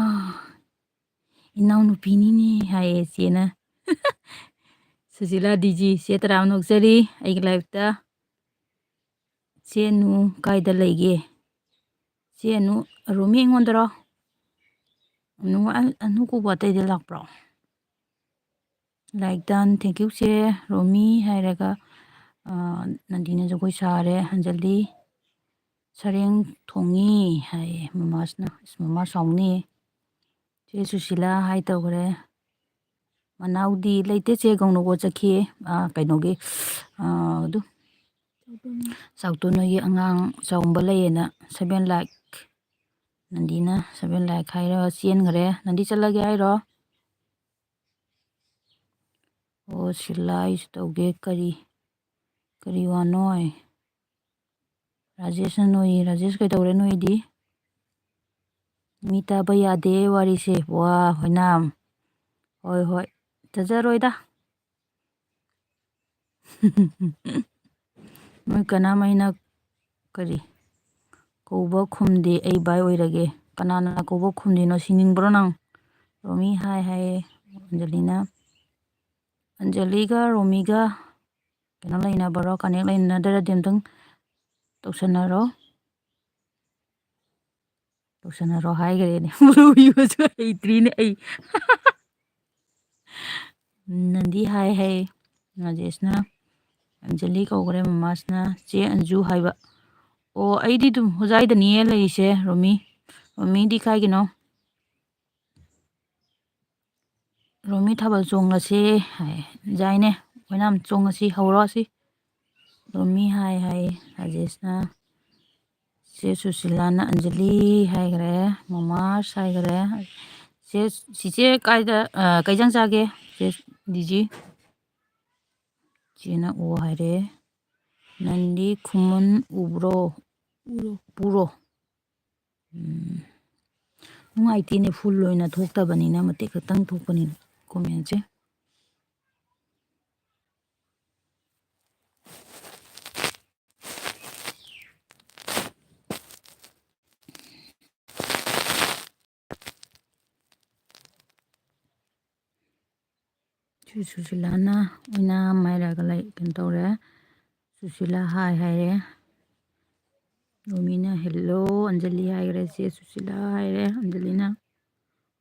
ꯏꯅꯥꯎꯅꯨꯄꯤꯅꯤꯅꯦ" ꯍꯥꯏꯌꯦ ꯆꯦꯅ꯫ ꯁꯨꯁꯤꯂꯥ ꯗꯤ ꯖꯤ, ꯆꯦ ꯇꯔꯥꯝꯅ ꯑꯣꯛꯆꯔꯤ ꯑꯩꯒꯤ ꯂꯥꯏꯐꯇ꯫ "ꯆꯦ ꯑꯅꯨ ꯀꯥꯏꯗ ꯂꯩꯒꯦ?" "ꯆꯦ ꯑꯅꯨ, ꯔꯣꯃꯤ ꯑꯩꯉꯣꯟꯗꯔꯣ?" "ꯑꯅꯨ, ꯑ-, ꯑꯅꯨ ꯀꯧꯕ ꯑꯇꯩꯗ ꯂꯥꯛꯄ꯭ꯔꯣ?" "Like done, thank you ꯆꯦ ꯔꯣꯃꯤ" ꯍꯥꯏꯔꯒ, ꯑ, ꯅꯟꯗꯤꯅ ꯖꯒꯣꯏ ꯁꯥꯔꯦ꯫ ꯑꯟꯖꯂꯤ, "ꯁꯔꯦꯡ ꯊꯣꯡꯉꯤ" ꯍꯥꯏꯌꯦ ꯃꯃꯥꯁꯅ꯫ ꯏꯁ, ꯃꯃꯥ ꯁꯥꯎꯅꯤ꯫ ꯆꯦ ꯁꯨꯁꯤꯂꯥ ꯍꯥꯏ ꯇꯧꯈ꯭ꯔꯦ꯫ ꯃꯅꯥꯎꯗꯤ ꯂꯩꯇꯦ, ꯆꯦ ꯒꯧꯅꯨꯒꯣ ꯆꯠꯈꯤꯌꯦ꯫ ꯑꯥ, ꯀꯩꯅꯣꯒꯤ, ꯑꯥ, ꯑꯗꯨ ꯆꯥꯎꯇꯣꯟ ꯍꯣꯏꯒꯤ ꯑꯉꯥꯡ ꯆꯥꯎꯝꯕ ꯂꯩꯌꯦꯅ seven lakh꯫ ꯅꯟꯗꯤꯅ seven lakh ꯍꯥꯏꯔꯒ ꯆꯦꯟꯈ꯭ꯔꯦ꯫ ꯅꯟꯗꯤ ꯆꯠꯂꯒꯦ ꯍꯥꯏꯔꯣ? ꯑꯣ, ꯁꯤꯂꯥꯏꯁꯨ ꯇꯧꯒꯦ꯫ ꯀꯔꯤ, ꯀꯔꯤ ꯋꯥꯅꯣ? ꯔꯥꯖꯦꯁꯅ ꯅꯣꯏ, ꯔꯥꯖꯦꯁ ꯀꯩꯗꯧꯔꯦ ꯅꯣꯏꯗꯤ? ꯃꯤ ꯇꯥꯕ ꯌꯥꯗꯦ ꯋꯥꯔꯤꯁꯦ꯫ ꯋꯥ, ꯍꯣꯏꯅꯥꯝ꯫ ꯍꯣꯏ, ꯍꯣꯏ꯫ ꯆꯠꯆꯔꯣꯏꯗ꯫ ꯅꯣꯏ ꯀꯅꯥꯃꯩꯅ ꯀꯔꯤ ꯀꯧꯕ ꯈꯨꯝꯗꯦ, ꯑꯩ ꯚꯥꯏ ꯑꯣꯏꯔꯒꯦ꯫ ꯀꯅꯥꯅ ꯀꯧꯕ ꯈꯨꯝꯗꯣꯏꯅꯣ ꯁꯤꯅꯤꯡꯕ꯭ꯔꯣ ꯅꯪ? ꯔꯣꯃꯤ ꯍꯥꯏ ꯍꯥꯏꯌꯦ꯫ ꯑꯟꯖꯂꯤꯅ, ꯑꯟꯖꯂꯤꯒ ꯔꯣꯃꯤꯒ ꯀꯩꯅꯣ ꯂꯩꯅꯕ꯭ꯔꯣ? Contact ꯂꯩꯅꯗ꯭ꯔꯗꯤ ꯑꯝꯇꯪ ꯇꯧꯁꯟꯅꯔꯣ꯫ ꯇꯧꯁꯟꯅꯔꯣ ꯍꯥꯏꯈ꯭ꯔꯦꯅꯦ꯫ ꯃꯔꯨ ꯏꯕꯁꯨ ꯍꯩꯇ꯭ꯔꯤꯅꯦ ꯑꯩ꯫ ꯅꯟꯗꯤ ꯍꯥꯏ ꯍꯥꯏ꯫ ꯔꯥꯖꯦꯁꯅ, ꯑꯟꯖꯂꯤ ꯀꯧꯈ꯭ꯔꯦ꯫ ꯃꯃꯥꯁꯅ ꯆꯦ ꯑꯟꯖꯨ ꯍꯥꯏꯕ꯫ ꯑꯣ, ꯑꯩꯗꯤ ꯑꯗꯨꯝ ꯍꯣꯖꯥꯏꯗꯅꯤꯌꯦ ꯂꯩꯔꯤꯁꯦ, ꯔꯣꯃꯤ꯫ ꯔꯣꯃꯤꯗꯤ ꯀꯥꯏꯒꯤꯅꯣ? ꯔꯣꯃꯤ ꯊꯥꯕꯜ ꯆꯣꯡꯉꯁꯤ ꯍꯥꯏ꯫ ꯌꯥꯏꯅꯦ, ꯑꯩꯈꯣꯏꯅ ꯌꯥꯝ ꯆꯣꯡꯉꯁꯤ, ꯍꯧꯔꯛꯑꯁꯤ꯫ ꯔꯣꯃꯤ ꯍꯥꯏ ꯍꯥꯏ꯫ ꯔꯥꯖꯦꯁꯅ, ꯆꯦ ꯁꯨꯁꯤꯂꯥꯅ ꯑꯟꯖꯂꯤ ꯍꯥꯏꯈ꯭ꯔꯦ, ꯃꯃꯥꯁ ꯍꯥꯏꯈ꯭ꯔꯦ꯫ ꯆꯦ, ꯆꯤꯆꯦ ꯀꯥꯏꯗ, ꯑ, ꯀꯩ ꯏꯟꯖꯥꯡ ꯆꯥꯒꯦ? ꯆꯦ ꯗꯤꯖꯤ꯫ ꯆꯦꯅ ꯑꯣ ꯍꯥꯏꯔꯦ꯫ ꯅꯟꯗꯤ ꯈꯨꯃꯟ ꯎꯕ꯭ꯔꯣ? ꯎꯔꯣ꯫ ꯄꯨꯔꯣ꯫ ꯎꯝ꯫ ꯅꯨꯡꯉꯥꯏꯇꯦꯅꯦ, full ꯑꯣꯏꯅ ꯊꯣꯛꯇꯕꯅꯤꯅ, ꯃꯇꯦꯛ ꯈꯛꯇꯪ ꯊꯣꯛꯄꯅꯤꯅ comment ꯁꯦ꯫ ꯁꯨ-, ꯁꯨꯁꯤꯂꯥꯅ ꯑꯣꯏꯅꯥꯝ ꯍꯥꯏꯔꯒ ꯂꯩ, ꯀꯩꯅꯣ ꯇꯧꯔꯦ꯫ ꯁꯨꯁꯤꯂꯥ ꯍꯥꯏ ꯍꯥꯏꯔꯦ꯫ ꯔꯣꯃꯤꯅ hello, ꯑꯟꯖꯂꯤ ꯍꯥꯏꯈ꯭ꯔꯦ꯫ ꯆꯦ ꯁꯨꯁꯤꯂꯥ ꯍꯥꯏꯔꯦ꯫ ꯑꯟꯖꯂꯤꯅ,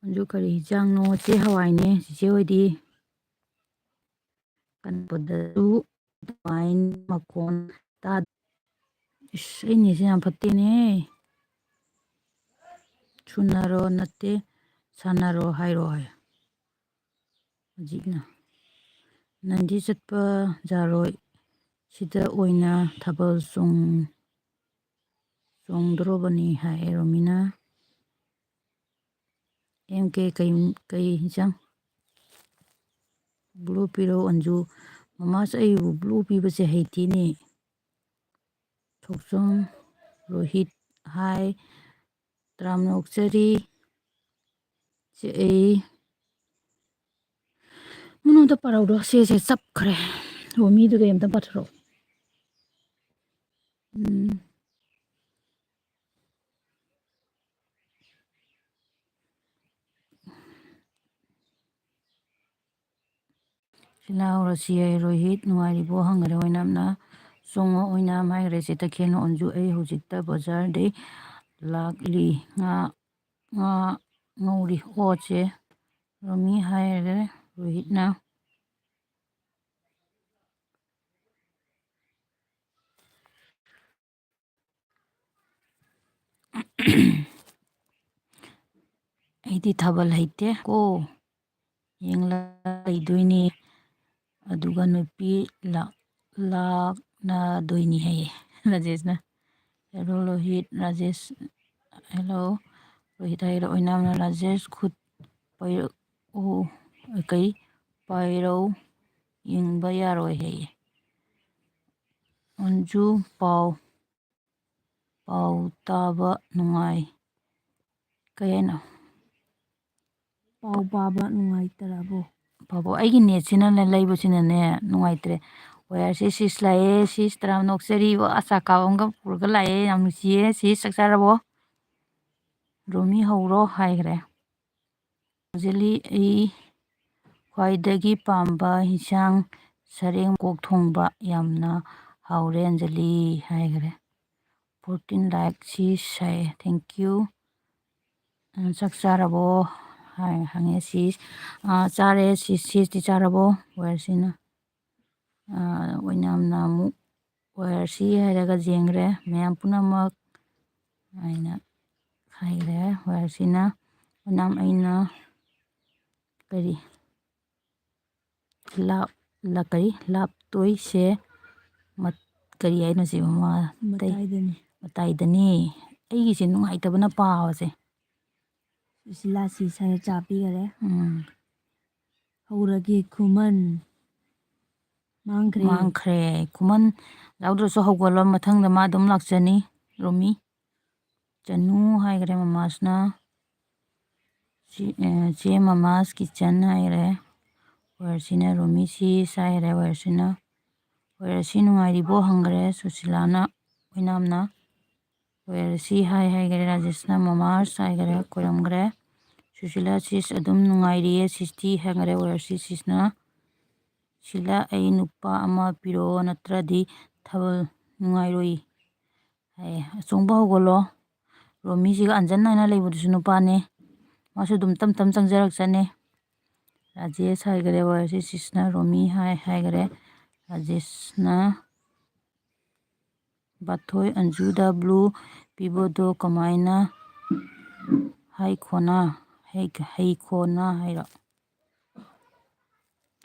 "ꯑꯟꯖꯨ, ꯀꯔꯤ ꯍꯤꯟꯖꯥꯡꯅꯣ?" "ꯆꯦ, ꯍꯋꯥꯏꯅꯦ꯫ ꯆꯤꯆꯦ ꯍꯣꯏꯗꯤ?" ꯀꯟꯕꯗꯁꯨ ꯑꯗꯨꯃꯥꯏꯅ ꯃꯈꯣꯟ ꯇꯥ-, ꯏꯁ, ꯑꯩ ꯅꯦꯠꯁꯦ ꯌꯥꯝ ꯐꯠꯇꯦꯅꯦ꯫ ꯁꯨꯅꯔꯣ ꯅꯠꯇꯦ, ꯁꯥꯟꯅꯔꯣ ꯍꯥꯏꯔꯣ ꯍꯥꯏ꯫ ꯍꯧꯖꯤꯛꯅ ꯅꯟꯗꯤ ꯆꯠꯄ ꯌꯥꯔꯣꯏ, ꯁꯤꯗ ꯑꯣꯏꯅ ꯊꯥꯕꯜ ꯆꯣꯡ-, ꯆꯣꯡꯗꯣꯔꯕꯅꯤ ꯍꯥꯏ ꯔꯣꯃꯤꯅ꯫ ꯑꯦꯝ ꯀꯦ ꯀꯩ, ꯀꯩ ꯏꯟꯁꯥꯡ? ꯕ꯭ꯂꯨ ꯄꯤꯔꯛꯑꯣ ꯑꯟꯖꯨ꯫ ꯃꯃꯥꯁꯨ ꯑꯩꯕꯨ ꯕ꯭ꯂꯨ ꯄꯤꯕꯁꯦ ꯍꯩꯇꯦꯅꯦ꯫ ꯊꯣꯛꯆꯣꯝ ꯔꯣꯍꯤꯠ ꯍꯥꯏ꯫ ꯇꯔꯥꯝꯅ ꯑꯣꯛꯆꯔꯤ꯫ ꯁꯦ ꯑꯩ ꯃꯅꯨꯡꯗ ꯄꯥꯔꯧꯗꯣ ꯁꯦ, ꯁꯦ ꯆꯞꯈ꯭ꯔꯦ꯫ ꯑꯣ, ꯃꯤꯗꯨꯒ ꯑꯝꯇ ꯄꯥꯊꯣꯔꯛꯑꯣ꯫ ꯎꯝ꯫ ꯁꯤꯂꯥꯎ ꯔꯁꯤꯌꯥꯏ ꯔꯣꯍꯤꯠ ꯅꯨꯡꯉꯥꯏꯔꯤꯕꯣ ꯍꯪꯒꯗ ꯑꯣꯏꯅ ꯑꯃꯅ ꯆꯣꯡꯉꯣ ꯑꯣꯏꯅ ꯍꯥꯏꯈ꯭ꯔꯦ꯫ ꯆꯦ ꯇꯈꯦꯜꯅ ꯑꯣꯟꯖꯨ ꯑꯩ ꯍꯧꯖꯤꯛꯇ ꯕꯖꯥꯔꯗꯩ ꯂꯥꯛꯂꯤ꯫ ꯉꯥ, ꯉꯥ ꯉꯧꯔꯤ꯫ ꯑꯣ ꯆꯦ ꯔꯣꯃꯤ ꯍꯥꯏꯔꯦ ꯔꯣꯍꯤꯠꯅ꯫ ꯑꯩꯗꯤ ꯊꯥꯕꯜ ꯍꯩꯇꯦ ꯀꯣ, ꯌꯦꯡꯂ ꯂꯩꯗꯣꯏꯅꯤ꯫ ꯑꯗꯨꯒ ꯅꯨꯄꯤ ꯂꯥꯛ-, ꯂꯥꯛꯅꯗꯣꯏꯅꯤ ꯍꯥꯏꯌꯦ ꯔꯥꯖꯦꯁꯅ꯫ ꯍꯦꯜꯂꯣ ꯂꯣꯍꯤꯠ, ꯔꯥꯖꯦꯁ, ꯍꯦꯜꯂꯣ ꯂꯣꯍꯤꯠ ꯍꯥꯏꯔ ꯑꯣꯏꯅꯥꯝꯅ ꯔꯥꯖꯦꯁ ꯈꯨꯠ ꯄꯥꯏꯔꯛꯎ, ꯀꯩ ꯄꯥꯏꯔꯧ ꯌꯦꯡꯕ ꯌꯥꯔꯣꯏ ꯍꯥꯏꯌꯦ꯫ ꯑꯟꯖꯨ ꯄꯥꯎ, ꯄꯥꯎ ꯇꯥꯕ ꯅꯨꯡꯉꯥꯏ꯫ ꯀꯩ ꯍꯥꯏꯅꯣ? ꯄꯥꯎ ꯄꯥꯕ ꯅꯨꯡꯉꯥꯏꯇꯔꯕꯣ? ꯄꯥꯕꯣ, ꯑꯩꯒꯤ ꯅꯦꯠꯁꯤꯅꯅꯦ, ꯂꯩꯕꯁꯤꯅꯅꯦ ꯅꯨꯡꯉꯥꯏꯇ꯭ꯔꯦ꯫ ꯋꯥꯌꯔꯁꯦ ꯁꯤꯁ ꯂꯥꯛꯑꯦ, ꯁꯤꯁ ꯇꯔꯥꯝꯅ ꯑꯣꯛꯆꯔꯤ꯫ ꯑꯣ, ꯑꯆꯥ ꯀꯥꯞ ꯑꯃꯒ ꯄꯨꯔꯒ ꯂꯥꯛꯑꯦ, ꯌꯥꯝ ꯅꯨꯡꯁꯤꯌꯦ꯫ ꯁꯤꯁ ꯆꯥꯛ ꯆꯥꯔꯕꯣ? ꯔꯣꯃꯤ ꯍꯧꯔꯣ ꯍꯥꯏꯈ꯭ꯔꯦ꯫ ꯑꯟꯖꯂꯤ, ꯑꯩ ꯈ꯭ꯋꯥꯏꯗꯒꯤ ꯄꯥꯝꯕ ꯏꯟꯁꯥꯡ ꯁꯔꯦꯡ ꯀꯣꯛ ꯊꯣꯡꯕ, ꯌꯥꯝꯅ ꯍꯥꯎꯔꯦ ꯑꯟꯖꯂꯤ ꯍꯥꯏꯈ꯭ꯔꯦ꯫ Fourteen like ꯁꯤꯁ ꯍꯥꯏꯌꯦ, thank you꯫ ꯑ, ꯆꯥꯛ ꯆꯥꯔꯕꯣ ꯍꯥꯏ ꯍꯪꯉꯦ ꯁꯤꯁ꯫ ꯑ, ꯆꯥꯔꯦ ꯁꯤꯁ, ꯁꯤꯁꯇꯤ ꯆꯥꯔꯕꯣ? ꯋꯥꯌꯔꯁꯤꯅ꯫ ꯑ, ꯑꯣꯏꯅꯥꯝꯅ ꯑꯃꯨꯛ ꯋꯥꯌꯔꯁꯤ ꯍꯥꯏꯔꯒ ꯌꯦꯡꯈ꯭ꯔꯦ꯫ ꯃꯌꯥꯝ ꯄꯨꯝꯅꯃꯛ ꯍꯥꯏꯅ ꯍꯥꯏꯈ꯭ꯔꯦ ꯋꯥꯌꯔꯁꯤꯅ꯫ ꯑꯣꯏꯅꯥꯝ ꯑꯩꯅ ꯀꯔꯤ? ꯂꯥꯞ-, ꯂꯥ-, ꯀꯔꯤ? ꯂꯥꯞꯇꯣꯏꯁꯦ ꯃꯠ-, ꯀꯔꯤ ꯍꯥꯏꯅꯣ ꯁꯤ? ꯃꯃꯥ-, ꯇꯩ-, ꯃꯇꯥꯏꯗꯅꯤ꯫ ꯃꯇꯥꯏꯗꯅꯤ꯫ ꯑꯩꯒꯤꯁꯦ ꯅꯨꯡꯉꯥꯏꯇꯕꯅ ꯄꯥꯕꯁꯦ꯫ ꯁꯨꯁꯤꯂꯥ ꯁꯤ ꯁꯥꯏ ꯆꯥ ꯄꯤꯈꯔꯦ꯫ ꯎꯝ꯫ ꯍꯧꯔꯒꯦ ꯈꯨꯃꯟ꯫ ꯃꯥꯡꯈ꯭ꯔꯦ꯫ ꯃꯥꯡꯈ꯭ꯔꯦ꯫ ꯈꯨꯃꯟ ꯌꯥꯎꯗ꯭ꯔꯁꯨ ꯍꯧꯒꯠꯂꯣ, ꯃꯊꯪꯗ ꯃꯥ ꯑꯗꯨꯝ ꯂꯥꯛꯆꯅꯤ꯫ ꯔꯣꯃꯤ꯫ ꯆꯅꯨ ꯍꯥꯏꯈ꯭ꯔꯦ ꯃꯃꯥꯁꯅ꯫ ꯆꯦ-, ꯑꯦ, ꯆꯦ ꯃꯃꯥꯁ ꯀꯤꯆꯟ ꯍꯥꯏꯈ꯭ꯔꯦ꯫ ꯋꯥꯔꯁꯤꯅ ꯔꯣꯃꯤ ꯁꯤꯁ ꯍꯥꯏꯈ꯭ꯔꯦ꯫ ꯋꯥꯔꯁꯤꯅ, ꯋꯥꯔꯁꯤ ꯅꯨꯡꯉꯥꯏꯔꯤꯕꯣ ꯍꯪꯈ꯭ꯔꯦ ꯁꯨꯁꯤꯂꯥꯅ ꯑꯣꯏꯅꯥꯝꯅ꯫ ꯋꯥꯔꯁꯤ ꯍꯥꯏ ꯍꯥꯏꯈ꯭ꯔꯦ꯫ ꯔꯥꯖꯦꯁꯅ ꯃꯃꯥꯁ ꯍꯥꯏꯈ꯭ꯔꯦ, ꯈꯣꯏꯔꯝꯈ꯭ꯔꯦ꯫ ꯁꯨꯁꯤꯂꯥ ꯁꯤꯁ ꯑꯗꯨꯝ ꯅꯨꯡꯉꯥꯏꯔꯤꯌꯦ ꯁꯤꯁꯇꯤ ꯍꯥꯏꯈ꯭ꯔꯦ꯫ ꯋꯥꯔꯁꯤ ꯁꯤꯁꯅ, ꯁꯤꯂꯥ ꯑꯩ ꯅꯨꯄꯥ ꯑꯃ ꯄꯤꯔꯛꯑꯣ ꯅꯠꯇ꯭ꯔꯗꯤ ꯊꯥꯕꯜ ꯅꯨꯡꯉꯥꯏꯔꯣꯏ꯫ ꯍꯥꯏꯌꯦ꯫ ꯑꯆꯣꯡꯕ ꯍꯧꯒꯠꯂꯣ꯫ ꯔꯣꯃꯤꯁꯤꯒ ꯑꯟꯖꯟ ꯍꯥꯏꯅ ꯂꯩꯕꯗꯨꯁꯨ ꯅꯨꯄꯥꯅꯦ꯫ ꯃꯥꯁꯨ ꯑꯗꯨꯝ ꯇꯞ ꯇꯞ ꯆꯪꯖꯔꯛꯆꯅꯤ꯫ ꯔꯥꯖꯦꯁ ꯍꯥꯏꯈ꯭ꯔꯦ, ꯋꯥꯔꯁꯤ ꯁꯤꯁꯅ ꯔꯣꯃꯤ ꯍꯥꯏ ꯍꯥꯏꯈ꯭ꯔꯦ꯫ ꯔꯥꯖꯦꯁꯅ ꯕꯥꯊꯣꯏ ꯑꯟꯖꯨꯗ ꯕ꯭ꯂꯨ ꯄꯤꯕꯗꯣ ꯀꯃꯥꯏꯅ ꯍꯥꯏꯈꯣꯅ, ꯍꯩ-, ꯍꯩꯈꯣꯅ ꯍꯥꯏꯔꯣ?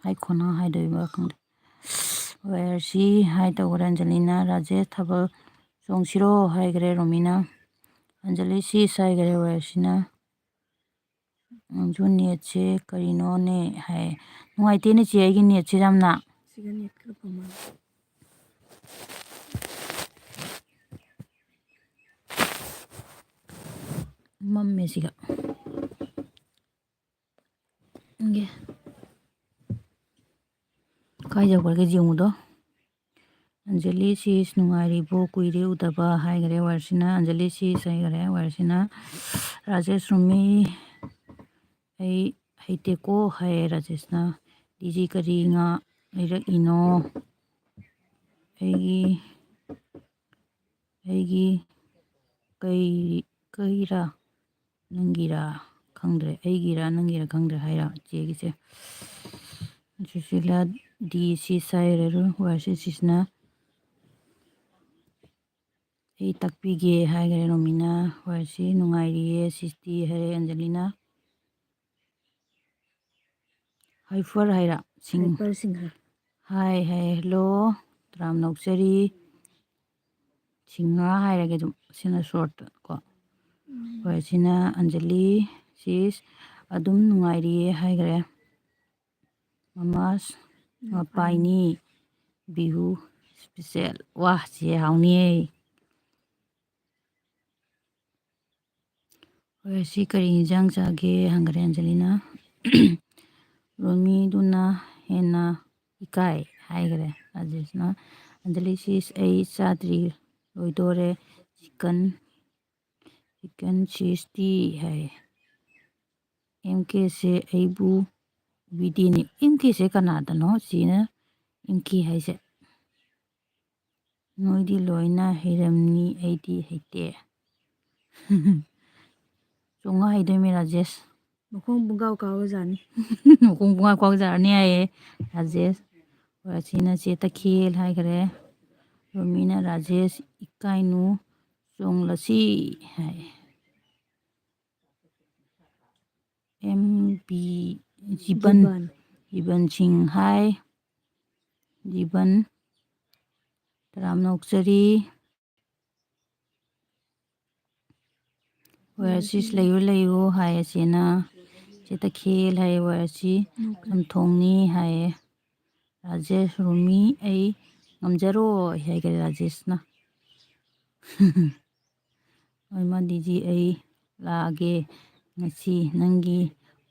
ꯍꯥꯏꯈꯣꯅ ꯍꯥꯏꯗꯣꯏꯕ꯭ꯔꯥ ꯈꯪꯗꯦ꯫ ꯋꯥꯔꯁꯤ ꯍꯥꯏ ꯇꯧꯈ꯭ꯔꯦ ꯑꯟꯖꯂꯤꯅ꯫ ꯔꯥꯖꯦꯁ ꯊꯥꯕꯜ ꯆꯣꯡꯁꯤꯔꯣ ꯍꯥꯏꯈ꯭ꯔꯦ ꯔꯣꯃꯤꯅ꯫ ꯑꯟꯖꯂꯤ ꯁꯤꯁ ꯍꯥꯏꯈ꯭ꯔꯦ ꯋꯥꯔꯁꯤꯅ꯫ ꯑꯟꯖꯨ ꯅꯦꯠꯁꯦ ꯀꯔꯤꯅꯣꯅꯦ ꯍꯥꯏ꯫ ꯅꯨꯡꯉꯥꯏꯇꯦꯅꯦ ꯆꯦ ꯑꯩꯒꯤ ꯅꯦꯠꯁꯦ ꯌꯥꯝꯅ꯫ ꯁꯤꯒ ꯅꯦꯠ ꯈꯔ ꯐꯪꯉꯣ꯫ ꯃꯝꯃꯦ ꯁꯤꯒ꯫ ꯏꯪꯒꯦ꯫ ꯀꯥꯏ ꯌꯧꯈ꯭ꯔꯒꯦ ꯌꯦꯡꯉꯨꯗꯣ꯫ ꯑꯟꯖꯂꯤ ꯁꯤꯁ ꯅꯨꯡꯉꯥꯏꯔꯤꯕꯣ? ꯀꯨꯏꯔꯦ ꯎꯗꯕ ꯍꯥꯏꯈ꯭ꯔꯦ ꯋꯥꯔꯁꯤꯅ꯫ ꯑꯟꯖꯂꯤ ꯁꯤꯁ ꯍꯥꯏꯈ꯭ꯔꯦ ꯋꯥꯔꯁꯤꯅ꯫ ꯔꯥꯖꯦꯁ ꯔꯨꯃꯤ ꯑꯩ ꯍꯩꯇꯦꯀꯣ ꯍꯥꯏꯌꯦ ꯔꯥꯖꯦꯁꯅ꯫ ꯗꯤꯖꯤ ꯀꯔꯤ ꯉꯥ ꯂꯩꯔꯛꯏꯅꯣ? ꯑꯩꯒꯤ, ꯑꯩꯒꯤ ꯀꯩ, ꯀꯩꯔꯥ? ꯅꯪꯒꯤꯔꯥ? ꯈꯪꯗ꯭ꯔꯦ꯫ ꯑꯩꯒꯤꯔꯥ ꯅꯪꯒꯤꯔꯥ ꯈꯪꯗ꯭ꯔꯦ ꯍꯥꯏꯔꯣ ꯆꯦꯒꯤꯁꯦ꯫ ꯁꯨꯁꯤꯂꯥ ꯗꯤ ꯁꯤ ꯁꯥꯏꯔꯔꯨ ꯋꯥꯔꯁꯤ ꯁꯤꯁꯅ꯫ ꯑꯩ ꯇꯥꯛꯄꯤꯒꯦ ꯍꯥꯏꯈ꯭ꯔꯦ ꯔꯣꯃꯤꯅ꯫ ꯋꯥꯔꯁꯤ ꯅꯨꯡꯉꯥꯏꯔꯤꯌꯦ ꯁꯤꯁꯇꯤ ꯍꯥꯏꯔꯦ ꯑꯟꯖꯂꯤꯅ꯫ ꯍꯥꯏꯐꯔ ꯍꯥꯏꯔ ꯁꯤꯡ ꯍꯥꯏ ꯍꯥꯏ, ꯍꯦꯜꯂꯣ, ꯇꯔꯥꯝꯅ ꯑꯣꯛꯆꯔꯤ꯫ ꯁꯤꯡꯍꯥ ꯍꯥꯏꯔꯒꯦ ꯑꯗꯨꯝ, ꯁꯤꯅ ꯁꯣꯔꯠ ꯀꯣ꯫ ꯍꯣꯏ, ꯁꯤꯅ ꯑꯟꯖꯂꯤ, ꯁꯤꯁ ꯑꯗꯨꯝ ꯅꯨꯡꯉꯥꯏꯔꯤꯌꯦ ꯍꯥꯏꯈ꯭ꯔꯦ꯫ ꯃꯃꯥꯁ, ꯃꯄꯥꯏꯅꯤ, ꯕꯤꯍꯨ ꯏꯁꯄꯤꯁꯦꯜ꯫ ꯋꯥ, ꯁꯤ ꯍꯥꯎꯅꯤꯌꯦ꯫ ꯍꯣꯏ, ꯁꯤ ꯀꯔꯤ ꯏꯟꯖꯥꯡ ꯆꯥꯒꯦ ꯍꯪꯈ꯭ꯔꯦ ꯑꯟꯖꯂꯤꯅ꯫ ꯔꯣꯃꯤꯗꯨꯅ ꯍꯦꯟꯅ ꯏꯀꯥꯏ ꯍꯥꯏꯈ꯭ꯔꯦ ꯔꯥꯖꯦꯁꯅ꯫ ꯑꯟꯖꯂꯤ, ꯁꯤꯁ ꯑꯩ ꯆꯥꯗ꯭ꯔꯤ, ꯂꯣꯏꯗꯣꯔꯦ꯫ ꯆꯤꯀꯟ, ꯆꯤꯀꯟ ꯁꯤꯁꯇꯤ ꯍꯥꯏ꯫ ꯑꯦꯝ ꯀꯦꯁꯦ ꯑꯩꯕꯨ ꯎꯕꯤꯗꯦꯅꯦ꯫ ꯑꯦꯝ ꯀꯦꯁꯦ ꯀꯅꯥꯗꯅꯣ ꯁꯤꯅ ꯑꯦꯝ ꯀꯦ ꯍꯥꯏꯁꯦ? ꯅꯣꯏꯗꯤ ꯂꯣꯏꯅ ꯍꯩꯔꯝꯅꯤ, ꯑꯩꯗꯤ ꯍꯩꯇꯦ꯫ ꯆꯣꯡꯉ ꯍꯩꯗꯣꯏꯃꯤ ꯔꯥꯖꯦꯁ꯫ ꯃꯈꯣꯡ ꯄꯨꯡꯀꯥꯎ ꯀꯥꯎꯔꯖꯥꯠꯅꯤ꯫ ꯃꯈꯣꯡ ꯄꯨꯡꯀꯥꯎ ꯀꯥꯎꯖꯔꯅꯤ ꯍꯥꯏꯌꯦ ꯔꯥꯖꯦꯁ꯫ ꯍꯣꯏ, ꯑꯁꯤꯅ ꯆꯦ ꯇꯈꯦꯜ ꯍꯥꯏꯈ꯭ꯔꯦ꯫ ꯔꯣꯃꯤꯅ ꯔꯥꯖꯦꯁ ꯏꯀꯥꯏꯅꯨ ꯆꯣꯡꯂꯁꯤ ꯍꯥꯏ꯫ ꯑꯦꯝ ꯕꯤ ꯖꯤꯕꯟ, ꯖꯤꯕꯟ꯫ ꯖꯤꯕꯟ ꯁꯤꯡ ꯍꯥꯏ꯫ ꯖꯤꯕꯟ, ꯇꯔꯥꯝꯅ ꯑꯣꯛꯆꯔꯤ꯫ ꯋꯥꯏ ꯑꯥꯔ ꯁꯤ ꯂꯩꯌꯨ ꯂꯩꯌꯨ ꯍꯥꯏ ꯑꯁꯤꯅ꯫ ꯆꯦ ꯇꯈꯦꯜ ꯍꯥꯏ ꯋꯥꯏ ꯑꯥꯔ ꯁꯤ꯫ ꯆꯝꯊꯣꯡꯅꯤ ꯍꯥꯏꯌꯦ꯫ ꯔꯥꯖꯦꯁ, ꯔꯨꯃꯤ ꯑꯩ ꯉꯝꯖꯔꯣꯏ ꯍꯥꯏꯈꯔꯦ ꯔꯥꯖꯦꯁꯅ꯫ ꯍꯣꯏ, ꯃꯥ ꯗꯤꯖꯤ ꯑꯩ ꯂꯥꯛꯑꯒꯦ ꯉꯁꯤ ꯅꯪꯒꯤ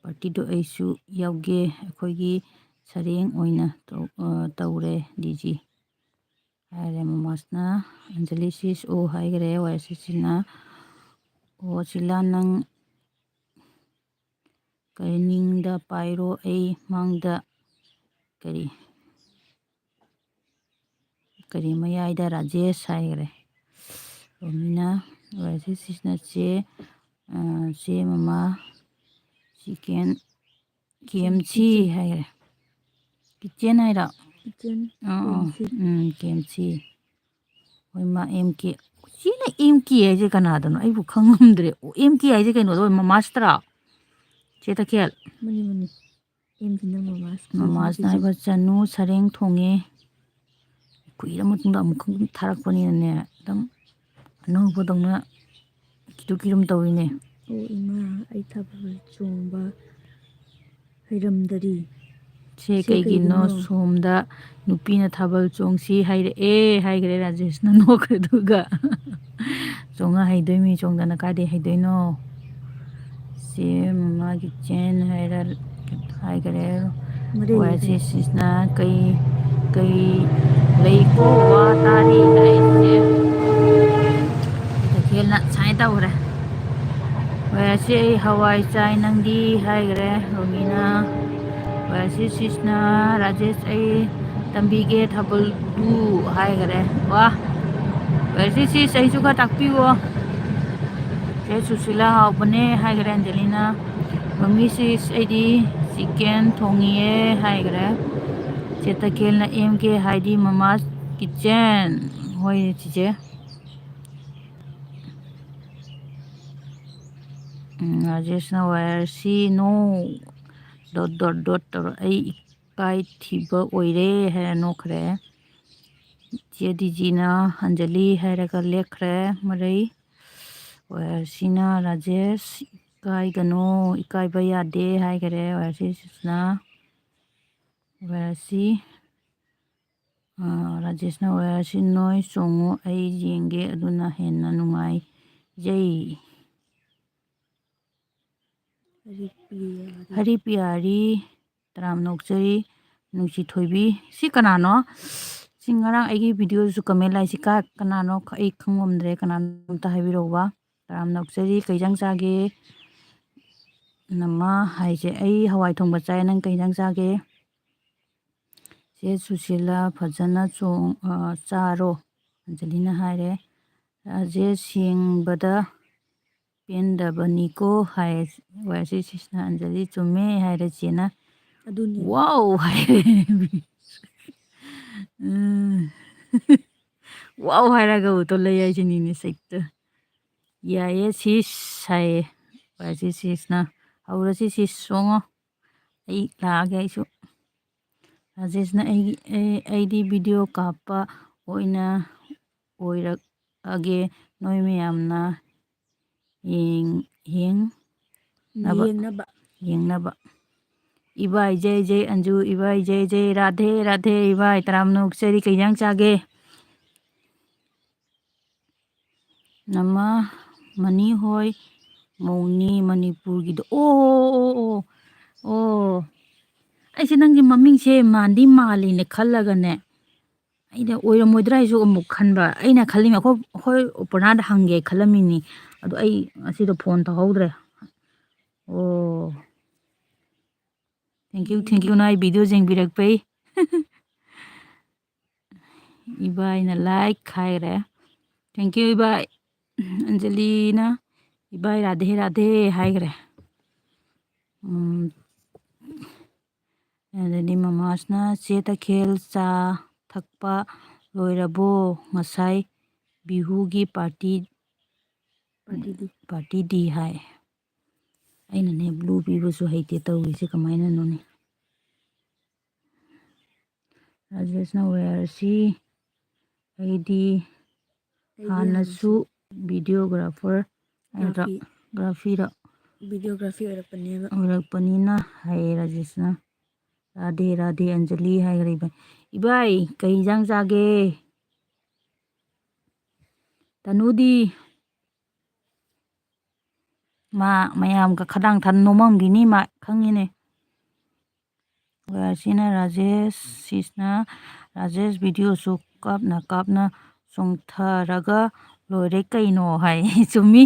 ꯄꯥꯔꯇꯤꯗꯣ ꯑꯩꯁꯨ ꯌꯥꯎꯒꯦ꯫ ꯑꯩꯈꯣꯏꯒꯤ ꯁꯔꯦꯡ ꯑꯣꯏꯅ ꯇꯧ-, ꯑ, ꯇꯧꯔꯦ ꯗꯤꯖꯤ꯫ ꯍꯥꯏꯔꯦ ꯃꯃꯥꯁꯅ꯫ ꯑꯟꯖꯂꯤ ꯁꯤꯁ ꯑꯣ ꯍꯥꯏꯈ꯭ꯔꯦ ꯋꯥꯏ ꯑꯥꯔ ꯁꯤ ꯁꯤꯅ꯫ ꯑꯣ ꯁꯤꯂꯥ ꯅꯪ ꯀꯔꯤ ꯅꯤꯡꯗ ꯄꯥꯏꯔꯣ ꯑꯩ ꯃꯥꯡꯗ ꯀꯔꯤ ꯀꯔꯤ ꯃꯌꯥꯏꯗ ꯔꯥꯖꯦꯁ ꯍꯥꯏꯈ꯭ꯔꯦ꯫ ꯔꯣꯃꯤꯅ ꯋꯥꯏ ꯑꯥꯔ ꯁꯤ ꯁꯤꯁꯅ ꯆꯦ, ꯑ, ꯆꯦ ꯃꯃꯥ ꯆꯤꯀꯦꯟ ꯀꯦ ꯑꯦꯝ ꯁꯤ ꯍꯥꯏꯈ꯭ꯔꯦ꯫ ꯀꯤꯠꯆꯦꯟ ꯍꯥꯏꯔꯣ? ꯀꯤꯠꯆꯦꯟ, ꯑꯥ, ꯑꯥ꯫ ꯀꯦ ꯑꯦꯝ ꯁꯤ꯫ ꯎꯝ, ꯀꯦ ꯑꯦꯝ ꯁꯤ꯫ ꯍꯣꯏ, ꯃꯥ ꯑꯦꯝ ꯀꯦ꯫ ꯁꯤꯅ ꯑꯦꯝ ꯀꯦ ꯍꯥꯏꯁꯦ ꯀꯅꯥꯗꯅꯣ? ꯑꯩꯕꯨ ꯈꯪꯉꯝꯗ꯭ꯔꯦ꯫ ꯑꯣ, ꯑꯦꯝ ꯀꯦ ꯍꯥꯏꯁꯦ ꯀꯩꯅꯣꯗꯣ, ꯃꯃꯥꯁꯇꯔꯥ? ꯆꯦ ꯇꯈꯦꯜ? ꯃꯥꯅꯤ, ꯃꯥꯅꯤ꯫ ꯃꯃꯥꯁꯤꯅ ꯍꯥꯏꯕ, "ꯆꯅꯨ, ꯁꯔꯦꯡ ꯊꯣꯡꯉꯦ꯫ ꯀꯨꯏꯔ ꯃꯇꯨꯡꯗ ꯑꯃꯨꯛ ꯊꯥꯔꯛꯄꯅꯤꯅꯅꯦ, ꯑꯗꯨꯝ ꯑꯅꯧꯕꯗꯧꯅ ꯀꯤꯗꯨ ꯀꯤꯔꯨꯝ ꯇꯧꯔꯤꯅꯦ꯫" "ꯑꯣ ꯏꯃꯥ, ꯑꯩ ꯊꯥꯕꯜ ꯆꯣꯡꯕ ꯍꯩꯔꯝꯗꯔꯤ꯫" "ꯁꯦ ꯁꯦ ꯀꯩꯒꯤꯅꯣ? ꯀꯩꯒꯤꯅꯣ?" "ꯁꯣꯝꯗ ꯅꯨꯄꯤꯅ ꯊꯥꯕꯜ ꯆꯣꯡꯁꯤ ꯍꯥꯏꯔꯛꯑꯦ" ꯍꯥꯏꯈ꯭ꯔꯦ ꯔꯥꯖꯦꯁꯅ ꯅꯣꯛꯈ꯭ꯔꯗꯨꯒ꯫ "ꯆꯣꯡꯉ ꯍꯩꯗꯣꯏꯃꯤ, ꯆꯣꯡꯗꯅ ꯀꯥꯏꯗꯩ ꯍꯩꯗꯣꯏꯅꯣ?" ꯁꯤ ꯃꯃꯥꯒꯤ ꯆꯦꯟ ꯍꯥꯏꯔ ꯍꯥꯏꯈ꯭ꯔꯦ꯫ ꯃꯔꯩ ꯋꯥꯏ ꯁꯤ ꯁꯤꯁꯅ ꯀꯩ, ꯀꯩ ꯂꯩꯀꯣ ꯋꯥ ꯇꯥꯔꯤ ꯍꯥꯏꯁꯦ꯫ ꯇꯈꯦꯜꯅ ꯁꯨꯃꯥꯏꯅ ꯇꯧꯈ꯭ꯔꯦ꯫ ꯋꯥꯏ ꯁꯤ ꯑꯩ ꯍꯋꯥꯏ ꯆꯥꯏ ꯅꯪꯗꯤ ꯍꯥꯏꯈ꯭ꯔꯦ ꯔꯣꯃꯤꯅ꯫ ꯋꯥꯏ ꯁꯤ ꯁꯤꯁꯅ ꯔꯥꯖꯦꯁ ꯑꯩ ꯇꯝꯕꯤꯒꯦ ꯊꯥꯕꯜꯗꯨ ꯍꯥꯏꯈ꯭ꯔꯦ꯫ ꯋꯥ, ꯋꯥꯏ ꯁꯤ ꯁꯤꯁ ꯑꯩꯁꯨ ꯈꯔ ꯇꯥꯛꯄꯤꯌꯣ꯫ ꯆꯦ ꯁꯨꯁꯤꯂꯥ ꯍꯥꯎꯕꯅꯦ ꯍꯥꯏꯈ꯭ꯔꯦ ꯑꯟꯖꯂꯤꯅ꯫ ꯃꯃꯤ ꯁꯤꯁ ꯑꯩꯗꯤ ꯆꯤꯀꯦꯟ ꯊꯣꯡꯉꯤꯌꯦ ꯍꯥꯏꯈ꯭ꯔꯦ꯫ ꯆꯦ ꯇꯈꯦꯜꯅ ꯑꯦꯝ ꯀꯦ ꯍꯥꯏꯗꯤ ꯃꯃꯥ ꯀꯤꯠꯆꯦꯟ꯫ ꯍꯣꯏ ꯆꯤꯆꯦ꯫ ꯎꯝ, ꯔꯥꯖꯦꯁꯅ ꯋꯥꯏ ꯑꯥꯔ ꯁꯤ ꯅꯣ ꯗꯣꯠ ꯗꯣꯠ ꯗꯣꯠ ꯇꯧꯔ ꯑꯩ ꯏꯀꯥꯏ ꯊꯤꯕ ꯑꯣꯏꯔꯦ ꯍꯥꯏꯔ ꯅꯣꯛꯈ꯭ꯔꯦ꯫ ꯆꯦ ꯗꯤꯖꯤꯅ ꯑꯟꯖꯂꯤ ꯍꯥꯏꯔꯒ ꯂꯦꯛꯈ꯭ꯔꯦ ꯃꯔꯩ꯫ ꯋꯥꯏ ꯑꯥꯔ ꯁꯤꯅ ꯔꯥꯖꯦꯁ ꯏꯀꯥꯏꯒꯅꯣ, ꯏꯀꯥꯏꯕ ꯌꯥꯗꯦ ꯍꯥꯏꯈꯔꯦ ꯋꯥꯏ ꯑꯥꯔ ꯁꯤ ꯁꯤꯁꯅ꯫ ꯋꯥꯏ ꯑꯥꯔ ꯁꯤ, ꯑ, ꯔꯥꯖꯦꯁꯅ ꯋꯥꯏ ꯑꯥꯔ ꯁꯤ ꯅꯣꯏ ꯆꯣꯡꯉꯨ, ꯑꯩ ꯌꯦꯡꯒꯦ, ꯑꯗꯨꯅ ꯍꯦꯟꯅ ꯅꯨꯡꯉꯥꯏꯖꯩ꯫ ꯍꯔꯤꯄꯤꯌꯥꯔꯤ꯫ ꯍꯔꯤꯄꯤꯌꯥꯔꯤ, ꯇꯔꯥꯝꯅ ꯑꯣꯛꯆꯔꯤ꯫ ꯅꯨꯡꯁꯤ ꯊꯣꯏꯕꯤ꯫ ꯁꯤ ꯀꯅꯥꯅꯣ? ꯁꯤ ꯉꯔꯥꯡ ꯑꯩꯒꯤ ꯚꯤꯗꯤꯑꯣꯗꯁꯨ ꯀꯃꯦꯟ ꯂꯥꯛꯏꯁꯤ ꯀꯥ-, ꯀꯅꯥꯅꯣ? ꯑꯩ ꯈꯪꯉꯝꯗ꯭ꯔꯦ꯫ ꯀꯅꯥꯅꯣ ꯑꯝꯇ ꯍꯥꯏꯕꯤꯔꯛꯎꯕ꯫ ꯇꯔꯥꯝꯅ ꯑꯣꯛꯆꯔꯤ꯫ "ꯀꯩ ꯏꯟꯖꯥꯡ ꯆꯥꯒꯦ?" ꯅꯃ ꯍꯥꯏꯁꯦ, "ꯑꯩ ꯍꯋꯥꯏ ꯊꯣꯡꯕ ꯆꯥꯏ, ꯅꯪ ꯀꯩ ꯏꯟꯖꯥꯡ ꯆꯥꯒꯦ?" ꯆꯦ ꯁꯨꯁꯤꯂꯥ, "ꯐꯖꯅ ꯆꯣꯡ-, ꯑ, ꯆꯥꯔꯣ", ꯑꯟꯖꯂꯤꯅ ꯍꯥꯏꯔꯦ꯫ ꯔꯥꯖꯦꯁ, "ꯌꯦꯡꯕꯗ ꯄꯦꯟꯗꯕꯅꯤꯀꯣ" ꯍꯥꯏ꯫ ꯋꯥꯏ ꯁꯤ ꯁꯤꯁꯅ ꯑꯟꯖꯂꯤ, "ꯆꯨꯝꯃꯦ" ꯍꯥꯏꯔꯦ ꯆꯦꯅ꯫ ꯑꯗꯨꯅꯤ꯫ "ꯋꯥꯎ" ꯍꯥꯏꯔꯦ꯫ ꯎꯝ꯫ "ꯋꯥꯎ" ꯍꯥꯏꯔꯒ ꯎꯇꯣ ꯂꯩ ꯍꯥꯏꯁꯤꯅꯤꯅꯦ ꯁꯩꯇ꯫ "ꯌꯥꯏꯌꯦ ꯁꯤꯁ" ꯍꯥꯏꯌꯦ꯫ ꯋꯥꯏ ꯁꯤ ꯁꯤꯁꯅ, "ꯍꯧꯔꯁꯤ ꯁꯤꯁ, ꯆꯣꯡꯉꯣ"꯫ ꯑꯩ ꯂꯥꯛꯑꯒꯦ ꯑꯩꯁꯨ꯫ ꯔꯥꯖꯦꯁꯅ ꯑꯩꯒꯤ, ꯑꯩ, "ꯑꯩꯗꯤ ꯚꯤꯗꯤꯑꯣ ꯀꯥꯞꯄ ꯑꯣꯏꯅ ꯑꯣꯏꯔꯛꯑꯒꯦ, ꯅꯣꯏ ꯃꯌꯥꯝꯅ ꯌꯦꯡ-, ꯌꯦꯡꯅꯕ, ꯌꯦꯡꯅꯕ꯫ ꯌꯦꯡꯅꯕ꯫ ꯏꯕꯥꯏ ꯖꯩ ꯖꯩ ꯑꯟꯖꯨ, ꯏꯕꯥꯏ ꯖꯩ ꯖꯩ ꯔꯥꯙꯦ ꯔꯥꯙꯦ, ꯏꯕꯥꯏ ꯇꯔꯥꯝꯅ ꯑꯣꯛꯆꯔꯤ꯫ ꯀꯩ ꯏꯟꯖꯥꯡ ꯆꯥꯒꯦ?" ꯅꯃ ꯃꯅꯤ ꯍꯣꯏ ꯃꯧꯅꯤ ꯃꯅꯤꯄꯨꯔꯒꯤꯗꯣ꯫ ꯑꯣ, ꯑꯣ, ꯑꯣ, ꯑꯣ, ꯑꯣ꯫ ꯑꯩꯁꯦ ꯅꯪꯒꯤ ꯃꯃꯤꯡꯁꯦ ꯃꯥꯟꯗꯤ ꯃꯥꯜꯂꯤꯅꯦ ꯈꯜꯂꯒꯅꯦ, ꯑꯩꯅ ꯑꯣꯏꯔꯝꯃꯣꯏꯗ꯭ꯔꯥ ꯍꯥꯏꯁꯨ ꯑꯃꯨꯛ ꯈꯟꯕ꯫ ꯑꯩꯅ ꯈꯜꯂꯤꯅꯦ, ꯑꯩꯈꯣꯏ, ꯑꯩꯈꯣꯏ ꯎꯄꯔꯅꯥꯗ ꯍꯪꯒꯦ ꯈꯜꯂꯝꯃꯤꯅꯤ꯫ ꯑꯗꯣ ꯑꯩ ꯉꯁꯤꯗꯣ ꯐꯣꯟ ꯇꯧꯍꯧꯗ꯭ꯔꯦ꯫ ꯑꯣ꯫ Thank you, thank you, ꯅꯣꯏ ꯚꯤꯗꯤꯑꯣ ꯌꯦꯡꯕꯤꯔꯛꯄꯩ꯫ ꯏꯕꯥꯏꯅ like ꯍꯥꯏꯈ꯭ꯔꯦ꯫ Thank you, ꯏꯕꯥꯏ꯫ ꯑꯟꯖꯂꯤꯅ ꯏꯕꯥꯏ ꯔꯥꯙꯦ ꯔꯥꯙꯦ ꯍꯥꯏꯈ꯭ꯔꯦ꯫ ꯎꯝ, ꯑꯗꯩꯗꯤ ꯃꯃꯥꯁꯅ, "ꯆꯦ ꯇꯈꯦꯜ, ꯆꯥ ꯊꯛꯄ ꯂꯣꯏꯔꯕꯣ? ꯉꯁꯥꯏ ꯕꯤꯍꯨꯒꯤ party, partyꯗꯤ, partyꯗꯤ" ꯍꯥꯏ꯫ ꯑꯩꯅꯅꯦ blue ꯄꯤꯕꯁꯨ ꯍꯩꯇꯦ ꯇꯧꯔꯤꯁꯦ, ꯀꯃꯥꯏꯅꯅꯣꯅꯦ? ꯔꯥꯖꯦꯁꯅ, "Where is he?" ꯑꯩꯗꯤ ꯑꯩꯗꯤ ꯍꯥꯟꯅꯁꯨ ꯍꯥꯟꯅꯁꯨ videographer, graphy꯫ Graphyꯔ? Videography ꯑꯣꯏꯔꯛꯄꯅꯦꯕ꯫ ꯑꯣꯏꯔꯛꯄꯅꯤꯅ ꯍꯥꯏꯌꯦ ꯔꯥꯖꯦꯁꯅ꯫ ꯔꯥꯙꯦ ꯔꯥꯙꯦ ꯑꯟꯖꯂꯤ ꯍꯥꯏꯈ꯭ꯔꯦ ꯏꯕꯥꯏ꯫ ꯏꯕꯥꯏ, ꯀꯩ ꯏꯟꯖꯥꯡ ꯆꯥꯒꯦ? ꯇꯅꯨꯗꯤ? ꯃꯥ ꯃꯌꯥꯝꯒ ꯈꯗꯥꯡ ꯊꯥ ꯅꯣꯝꯃꯝꯈꯤꯅꯤ, ꯃꯥ ꯈꯪꯉꯤꯅꯦ꯫ ꯁꯤꯅ ꯔꯥꯖꯦꯁ, ꯁꯤꯁꯅ ꯔꯥꯖꯦꯁ videoꯁꯨ ꯀꯥꯞꯅ ꯀꯥꯞꯅ ꯆꯣꯡꯊꯔꯒ ꯂꯣꯏꯔꯦ ꯀꯩꯅꯣ ꯍꯥꯏ꯫ ꯆꯨꯝꯃꯤ꯫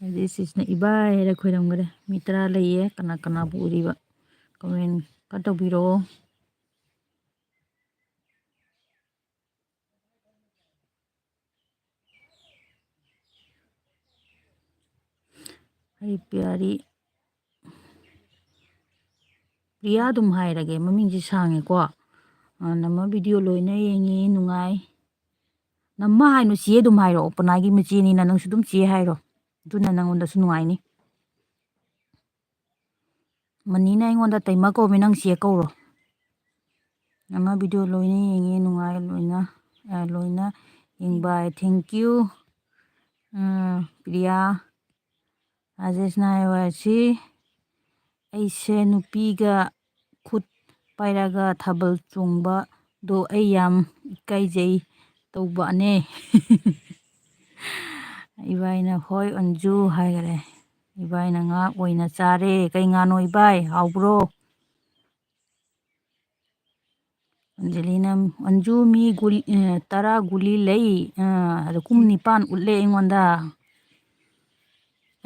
ꯑꯗꯩ ꯁꯤꯁꯅ ꯏꯕꯥꯏ ꯍꯥꯏꯔ ꯈꯣꯏꯔꯝꯈ꯭ꯔꯦ꯫ ꯃꯤ ꯇꯔꯥ ꯂꯩꯌꯦ꯫ ꯀꯅꯥ ꯀꯅꯥꯕꯨ ꯎꯔꯤꯕ? Comment ꯈꯔ ꯇꯧꯕꯤꯔꯛꯑꯣ꯫ ꯑꯩ ꯄꯤꯌꯥꯔꯤ, ꯄ꯭ꯔꯤꯌꯥ ꯑꯗꯨꯝ ꯍꯥꯏꯔꯒꯦ, ꯃꯃꯤꯡꯁꯦ ꯁꯥꯡꯉꯦꯀꯣ꯫ ꯑ, ꯅꯝꯃ video ꯂꯣꯏꯅ ꯌꯦꯡꯉꯤ, ꯅꯨꯡꯉꯥꯏ꯫ ꯅꯝꯃ ꯍꯥꯏꯅꯨ, ꯆꯦ ꯑꯗꯨꯝ ꯍꯥꯏꯔꯣ, ꯄꯅꯥꯒꯤ ꯃꯆꯦꯅꯤꯅ ꯅꯪꯁꯨ ꯑꯗꯨꯝ ꯆꯦ ꯍꯥꯏꯔꯣ, ꯑꯗꯨꯅ ꯅꯪꯉꯣꯟꯗꯁꯨ ꯅꯨꯡꯉꯥꯏꯅꯤ꯫ ꯃꯅꯤꯅ ꯑꯩꯉꯣꯟꯗ "ꯇꯩꯃ" ꯀꯧꯕ, ꯅꯪ "ꯆꯦ" ꯀꯧꯔꯣ꯫ ꯅꯃ video ꯂꯣꯏꯅ ꯌꯦꯡꯉꯤ, ꯅꯨꯡꯉꯥꯏ ꯂꯣꯏꯅ, ꯑ, ꯂꯣꯏꯅ ꯌꯦꯡꯕ꯫ Thank you꯫ ꯑ, ꯄ꯭ꯔꯤꯌꯥ꯫ ꯔꯥꯖꯦꯁꯅ ꯍꯥꯏ ꯋꯥꯁꯤ, "ꯑꯩꯁꯦ ꯅꯨꯄꯤꯒ ꯈꯨꯠ ꯄꯥꯏꯔꯒ ꯊꯥꯕꯜ ꯆꯣꯡꯕꯗꯣ ꯑꯩ ꯌꯥꯝ ꯏꯀꯥꯏꯖꯩ" ꯇꯧꯕꯅꯦ꯫ ꯏꯕꯥꯏꯅ "ꯍꯣꯏ ꯑꯟꯖꯨ" ꯍꯥꯏꯈꯔꯦ꯫ ꯏꯕꯥꯏꯅ "ꯉꯥ ꯑꯣꯏꯅ ꯆꯥꯔꯦ"꯫ "ꯀꯩ ꯉꯥꯅꯣ ꯏꯕꯥꯏ? ꯍꯥꯎꯕ꯭ꯔꯣ?" ꯑꯟꯖꯂꯤꯅ, "ꯑꯟꯖꯨ, ꯃꯤ ꯒꯨꯂꯤ, ꯑ, ꯇꯔꯥ ꯒꯨꯂꯤ ꯂꯩ, ꯑ, ꯑꯗ ꯀꯨꯝ ꯅꯤꯄꯥꯟ ꯎꯠꯂꯦ ꯑꯩꯉꯣꯟꯗ"꯫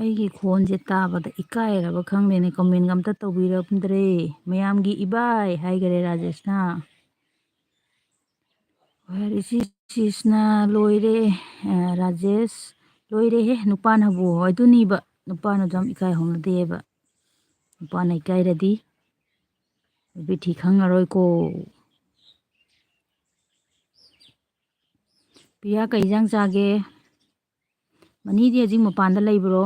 ꯑꯩꯒꯤ ꯈꯣꯟꯁꯦ ꯇꯥꯕꯗ ꯏꯀꯥꯏꯔꯕ ꯈꯪꯗꯦꯅꯦ, comment ꯑꯝꯇ ꯇꯧꯕꯤꯔꯝꯗ꯭ꯔꯦ꯫ "ꯃꯌꯥꯝꯒꯤ ꯏꯕꯥꯏ" ꯍꯥꯏꯈꯔꯦ ꯔꯥꯖꯦꯁꯅ꯫ ꯋꯥꯔꯤꯁꯤ ꯁꯤꯁꯅ ꯂꯣꯏꯔꯦ꯫ ꯑ, ꯔꯥꯖꯦꯁ, ꯂꯣꯏꯔꯦꯍꯦ, ꯅꯨꯄꯥꯅꯕꯨ ꯑꯗꯨꯅꯤꯕ, ꯅꯨꯄꯥꯅꯁꯨ ꯌꯥꯝ ꯏꯀꯥꯏ ꯍꯧꯅꯗꯦꯕ꯫ ꯅꯨꯄꯥꯅ ꯏꯀꯥꯏꯔꯗꯤ ꯅꯨꯄꯤ ꯊꯤ ꯈꯪꯉꯔꯣꯏꯀꯣ꯫ ꯄꯤꯌꯥ, ꯀꯩ ꯏꯟꯖꯥꯡ ꯆꯥꯒꯦ? ꯃꯅꯤꯗꯤ ꯍꯧꯖꯤꯛ ꯃꯄꯥꯟꯗ ꯂꯩꯕ꯭ꯔꯣ?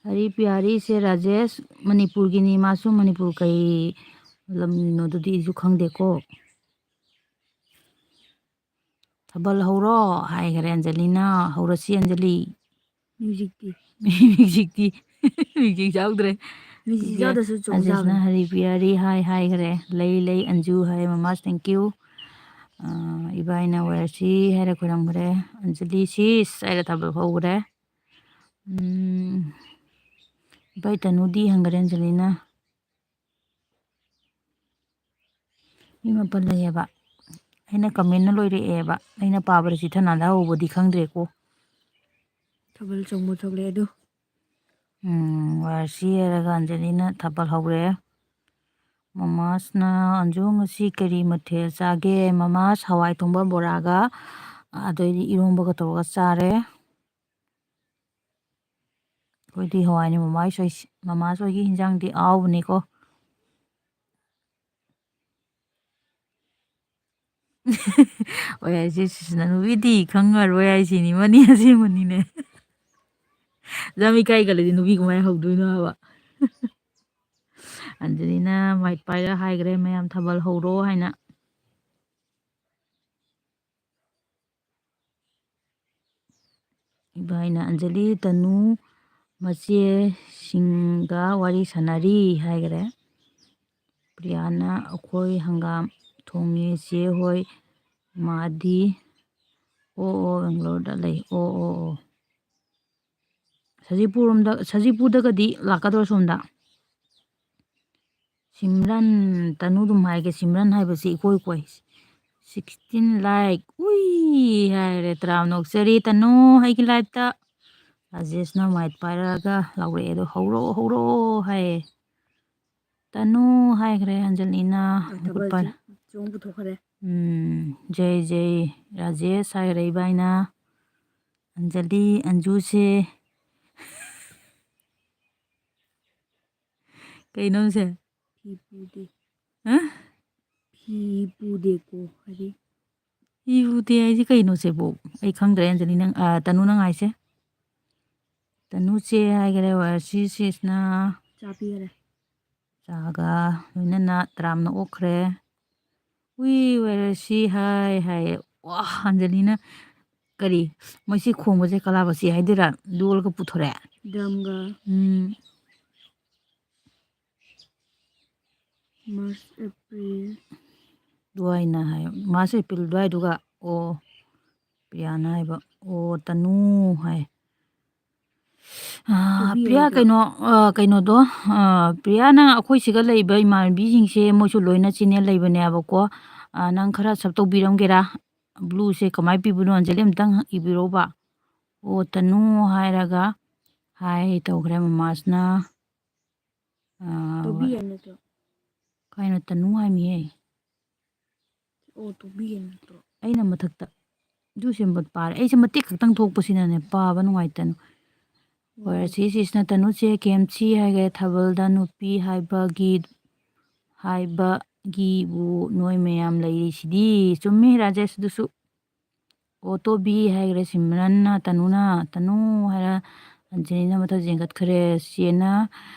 ꯍꯔꯤ ꯄꯤꯌꯥꯔꯤꯁꯦ ꯔꯥꯖꯦꯁ ꯃꯅꯤꯄꯨꯔꯒꯤꯅꯤ, ꯃꯥꯁꯨ ꯃꯅꯤꯄꯨꯔ ꯀꯩ ꯂꯝꯅꯣ ꯑꯗꯨꯗꯤ ꯑꯩꯁꯨ ꯈꯪꯗꯦꯀꯣ꯫ "ꯊꯥꯕꯜ ꯍꯧꯔꯣ" ꯍꯥꯏꯈꯔꯦ ꯑꯟꯖꯂꯤꯅ꯫ "ꯍꯧꯔꯁꯤ ꯑꯟꯖꯂꯤ"꯫ Musicꯇꯤ? Musicꯇꯤ? Music ꯌꯥꯎꯗ꯭ꯔꯦ꯫ Music ꯌꯥꯎꯗ꯭ꯔꯁꯨ ꯆꯣꯡ ꯌꯥꯕꯅꯤ꯫ ꯔꯥꯖꯦꯁꯅ "ꯍꯔꯤ ꯄꯤꯌꯥꯔꯤ" ꯍꯥꯏ ꯍꯥꯏꯈꯔꯦ꯫ "ꯂꯩ ꯂꯩ ꯑꯟꯖꯨ" ꯍꯥꯏ ꯃꯃꯥꯁ, thank you꯫ ꯑ, ꯏꯕꯥꯏꯅ "ꯋꯥꯔꯁꯤ" ꯍꯥꯏꯔ ꯈꯣꯏꯔꯝꯈ꯭ꯔꯦ꯫ ꯑꯟꯖꯂꯤ "ꯁꯤꯁ" ꯍꯥꯏꯔ ꯊꯥꯕꯜ ꯍꯧꯈ꯭ꯔꯦ꯫ ꯎꯝ, ꯏꯕꯥꯏ ꯇꯅꯨꯗꯤ ꯍꯪꯈꯔꯦ ꯑꯟꯖꯂꯤꯅ꯫ ꯃꯤ ꯃꯥꯄꯟ ꯂꯩꯌꯦꯕ꯫ ꯑꯩꯅ commentꯅ ꯂꯣꯏꯔꯛꯑꯦꯕ꯫ ꯑꯩꯅ ꯄꯥꯕꯗ ꯆꯤꯊꯅꯥꯗ ꯍꯧꯕꯗꯤ ꯈꯪꯗ꯭ꯔꯦꯀꯣ꯫ ꯊꯥꯕꯜ ꯆꯣꯡꯕ ꯊꯣꯛꯂꯛꯑꯦ ꯑꯗꯨ꯫ ꯎꯝ, ꯋꯥꯔꯁꯤ ꯍꯥꯏꯔꯒ ꯑꯟꯖꯂꯤꯅ ꯊꯥꯕꯜ ꯍꯧꯔꯦ꯫ ꯃꯃꯥꯁꯅ, "ꯑꯟꯖꯨ, ꯉꯁꯤ ꯀꯔꯤ ꯃꯊꯦꯜ ꯆꯥꯒꯦ?" ꯃꯃꯥꯁ, "ꯍꯋꯥꯏ ꯊꯣꯡꯕ ꯕꯣꯔꯥꯒ, ꯑꯗꯩꯗꯤ ꯏꯔꯣꯝꯕꯒ ꯇꯧꯔꯒ ꯆꯥꯔꯦ"꯫ ꯑꯩꯈꯣꯏꯗꯤ ꯍꯋꯥꯏꯅꯤ꯫ ꯃꯃꯥ ꯍꯣꯏ, ꯃꯃꯥ ꯍꯣꯏꯒꯤ ꯍꯤꯟꯖꯥꯡꯗꯤ ꯑꯍꯥꯎꯕꯅꯤꯀꯣ꯫ ꯍꯣꯏ, ꯑꯩꯁꯦ ꯁꯤꯁꯤꯅ ꯅꯨꯄꯤꯗꯤ ꯈꯪꯉꯔꯣꯏ ꯍꯥꯏꯁꯤꯅꯤ, ꯃꯅꯤ ꯑꯁꯦꯡꯕꯅꯤꯅꯦ꯫ ꯌꯥꯝ ꯏꯀꯥꯏꯒꯜꯂꯗꯤ ꯅꯨꯄꯤ ꯀꯃꯥꯏꯅ ꯍꯧꯗꯣꯏꯅꯣ ꯍꯥꯏꯕ꯫ ꯑꯟꯖꯂꯤꯅ ꯃꯥꯏꯛ ꯄꯥꯏꯔ ꯍꯥꯏꯈ꯭ꯔꯦ, "ꯃꯌꯥꯝ ꯊꯥꯕꯜ ꯍꯧꯔꯣ" ꯍꯥꯏꯅ꯫ ꯏꯕꯥꯏꯅ, "ꯑꯟꯖꯂꯤ, ꯇꯅꯨ ꯃꯆꯦꯁꯤꯡꯒ ꯋꯥꯔꯤ ꯁꯥꯟꯅꯔꯤ" ꯍꯥꯏꯈ꯭ꯔꯦ꯫ ꯄ꯭ꯔꯤꯌꯥꯅ, "ꯑꯩꯈꯣꯏ ꯍꯪꯒꯥꯝ ꯊꯣꯡꯉꯦ ꯆꯦ ꯍꯣꯏ, ꯃꯥꯗꯤ?" "ꯑꯣ ꯑꯣ, ꯕꯦꯡꯒ꯭ꯂꯣꯔꯗ ꯂꯩ꯫ ꯑꯣ ꯑꯣ ꯑꯣ, ꯁꯖꯤꯄꯨꯔꯣꯝꯗ, ꯁꯖꯤꯄꯨꯔꯗꯒꯗꯤ ꯂꯥꯛꯀꯗ꯭ꯔꯣ ꯁꯣꯝꯗ?" ꯁꯤꯝꯔꯟ, ꯇꯅꯨ ꯑꯗꯨꯝ ꯍꯥꯏꯒꯦ, ꯁꯤꯝꯔꯟ ꯍꯥꯏꯕꯁꯤ ꯏꯀꯣꯏ ꯀꯣꯏ꯫ "ꯁꯤꯛꯁꯇꯤꯟ ꯂꯥꯏꯛ", ꯎꯏ ꯍꯥꯏꯔꯦ, ꯇꯔꯥꯝꯅ ꯑꯣꯛꯆꯔꯤ ꯇꯅꯨ ꯑꯩꯒꯤ ꯂꯥꯏꯐꯇ꯫ ꯔꯥꯖꯦꯁꯅ ꯃꯥꯏꯛ ꯄꯥꯏꯔꯛꯑꯒ ꯂꯥꯎꯔꯛꯑꯦ ꯑꯗꯣ, "ꯍꯧꯔꯛꯑꯣ, ꯍꯧꯔꯛꯑꯣ" ꯍꯥꯏꯌꯦ꯫ "ꯇꯅꯨ" ꯍꯥꯏꯈ꯭ꯔꯦ ꯑꯟꯖꯂꯤꯅ꯫ ꯊꯥꯕꯜ ꯃꯈꯨꯠ ꯄꯥꯏꯔ-, ꯆꯣꯡ ꯄꯨꯊꯣꯛꯈ꯭ꯔꯦ꯫ "ꯎꯝ, ꯖꯩ ꯖꯩ ꯔꯥꯖꯦꯁ" ꯍꯥꯏꯈ꯭ꯔꯦ ꯏꯕꯥꯏꯅ꯫ "ꯑꯟꯖꯂꯤ, ꯑꯟꯖꯨꯁꯦ"꯫ ꯀꯩꯅꯣ ꯁꯦ? ꯐꯤ ꯄꯨꯗꯦ꯫ ꯍꯥ? ꯐꯤ ꯄꯨꯗꯦꯀꯣ ꯍꯥꯏꯗꯤ꯫ ꯐꯤ ꯄꯨꯗꯦ ꯍꯥꯏꯁꯦ ꯀꯩꯅꯣ ꯁꯤꯕꯨ? ꯑꯩ ꯈꯪꯗ꯭ꯔꯦ, ꯑꯟꯖꯂꯤ, ꯅꯪ, ꯑ, ꯇꯅꯨ, ꯅꯪ ꯍꯥꯏꯁꯦ? ꯇꯅꯨ ꯆꯦ ꯍꯥꯏꯈꯔꯦ, ꯋꯥꯔꯁꯤ ꯁꯤꯁꯅ꯫ ꯆꯥ ꯄꯤꯈꯔꯦ꯫ ꯆꯥꯒ ꯂꯣꯏꯅꯅ ꯇꯔꯥꯝꯅ ꯑꯣꯛꯈ꯭ꯔꯦ꯫ "ꯎꯏ, ꯋꯥꯔꯁꯤ ꯍꯥꯏ" ꯍꯥꯏꯌꯦ꯫ ꯋꯥ, ꯑꯟꯖꯂꯤꯅ ꯀꯔꯤ, ꯃꯣꯏꯁꯤ ꯈꯣꯡꯕꯁꯦ ꯀꯂꯥꯕꯁꯤ ꯍꯥꯏꯗꯣꯏꯔꯥ? ꯂꯣꯜꯂꯒ ꯄꯨꯊꯣꯔꯛꯑꯦ꯫ ꯗ꯭ꯔꯝꯒ꯫ ꯎꯝ꯫ March, April. ꯑꯗꯨꯋꯥꯏꯅ ꯍꯥꯏ, ꯃꯥꯔꯆ, ꯑꯦꯄ꯭ꯔꯤꯜ ꯑꯗꯨꯋꯥꯏꯗꯨꯒ꯫ ꯑꯣ, ꯄ꯭ꯔꯤꯌꯥꯅ ꯍꯥꯏꯕ꯫ ꯑꯣ, ꯇꯅꯨ ꯍꯥꯏ꯫ ꯑꯥ, ꯇꯨꯕꯤ ꯄ꯭ꯔꯤꯌꯥ, ꯑꯣꯏꯗ꯭ꯔꯣ? ꯀꯩꯅꯣ, ꯑꯥ, ꯀꯩꯅꯣꯗꯣ, ꯑꯥ, ꯄ꯭ꯔꯤꯌꯥ, ꯅꯪ ꯑꯩꯈꯣꯏ ꯁꯤꯒ ꯂꯩꯕ ꯏꯃꯥꯟꯅꯕꯤꯁꯤꯡꯁꯦ ꯃꯣꯏꯁꯨ ꯂꯣꯏꯅ ꯆꯦꯅꯦꯜ ꯂꯩꯕꯅꯦꯕꯀꯣ꯫ ꯑꯥ, ꯅꯪ ꯈꯔ ꯁꯞ ꯇꯧꯕꯤꯔꯝꯒꯦꯔꯥ? ꯕ꯭ꯂꯨꯁꯦ ꯀꯃꯥꯏꯅ ꯄꯤꯕꯅꯣ, ꯑꯟꯖꯂꯤ, ꯑꯝꯇꯪ ꯏꯕꯤꯔꯣꯕ꯫ ꯑꯣ, ꯇꯅꯨ ꯍꯥꯏꯔꯒ ꯍꯥꯏ ꯇꯧꯈ꯭ꯔꯦ ꯃꯃꯥꯁꯅ꯫ ꯑꯥ, ꯇꯣꯕꯤ ꯍꯥꯏ ꯅꯠꯇ꯭ꯔꯣ? ꯀꯩꯅꯣ ꯇꯅꯨ ꯍꯥꯏꯃꯤꯍꯦ? ꯑꯣ, ꯇꯣꯕꯤ ꯍꯥꯏ ꯅꯠꯇ꯭ꯔꯣ? ꯑꯩꯅ ꯃꯊꯛꯇ ꯑꯗꯨ ꯁꯦꯝꯕ ꯄꯥꯔꯦ꯫ ꯑꯩꯁꯦ ꯃꯇꯦꯛ ꯈꯛꯇꯪ ꯊꯣꯛꯄꯁꯤꯅꯅꯦ ꯄꯥꯕ ꯅꯨꯡꯉꯥꯏꯇꯅ꯫ ꯎꯝ꯫ ꯋꯥꯔꯁꯤ ꯁꯤꯁꯅ ꯇꯅꯨꯁꯦ ꯀꯦ ꯑꯦꯝ ꯁꯤ ꯍꯥꯏꯈ꯭ꯔꯦ, ꯊꯥꯕꯜꯗ ꯅꯨꯄꯤ ꯍꯥꯏꯕꯒꯤ, ꯍꯥꯏꯕꯒꯤꯕꯨ ꯅꯣꯏ ꯃꯌꯥꯝ ꯂꯩꯔꯤꯁꯤꯗꯤ꯫ ꯆꯨꯝꯃꯤ ꯔꯥꯖꯦꯁ, ꯑꯗꯨꯁꯨ꯫ ꯑꯣ, ꯇꯣꯕꯤ ꯍꯥꯏꯈ꯭ꯔꯦ ꯁꯤꯝꯔꯟꯅ, ꯇꯅꯨꯅ, ꯇꯅꯨ ꯍꯥꯏꯔ, ꯑꯟꯖꯂꯤꯅ ꯃꯊꯛ ꯆꯦꯟꯈꯠꯈ꯭ꯔꯦ꯫ ꯆꯦꯅ,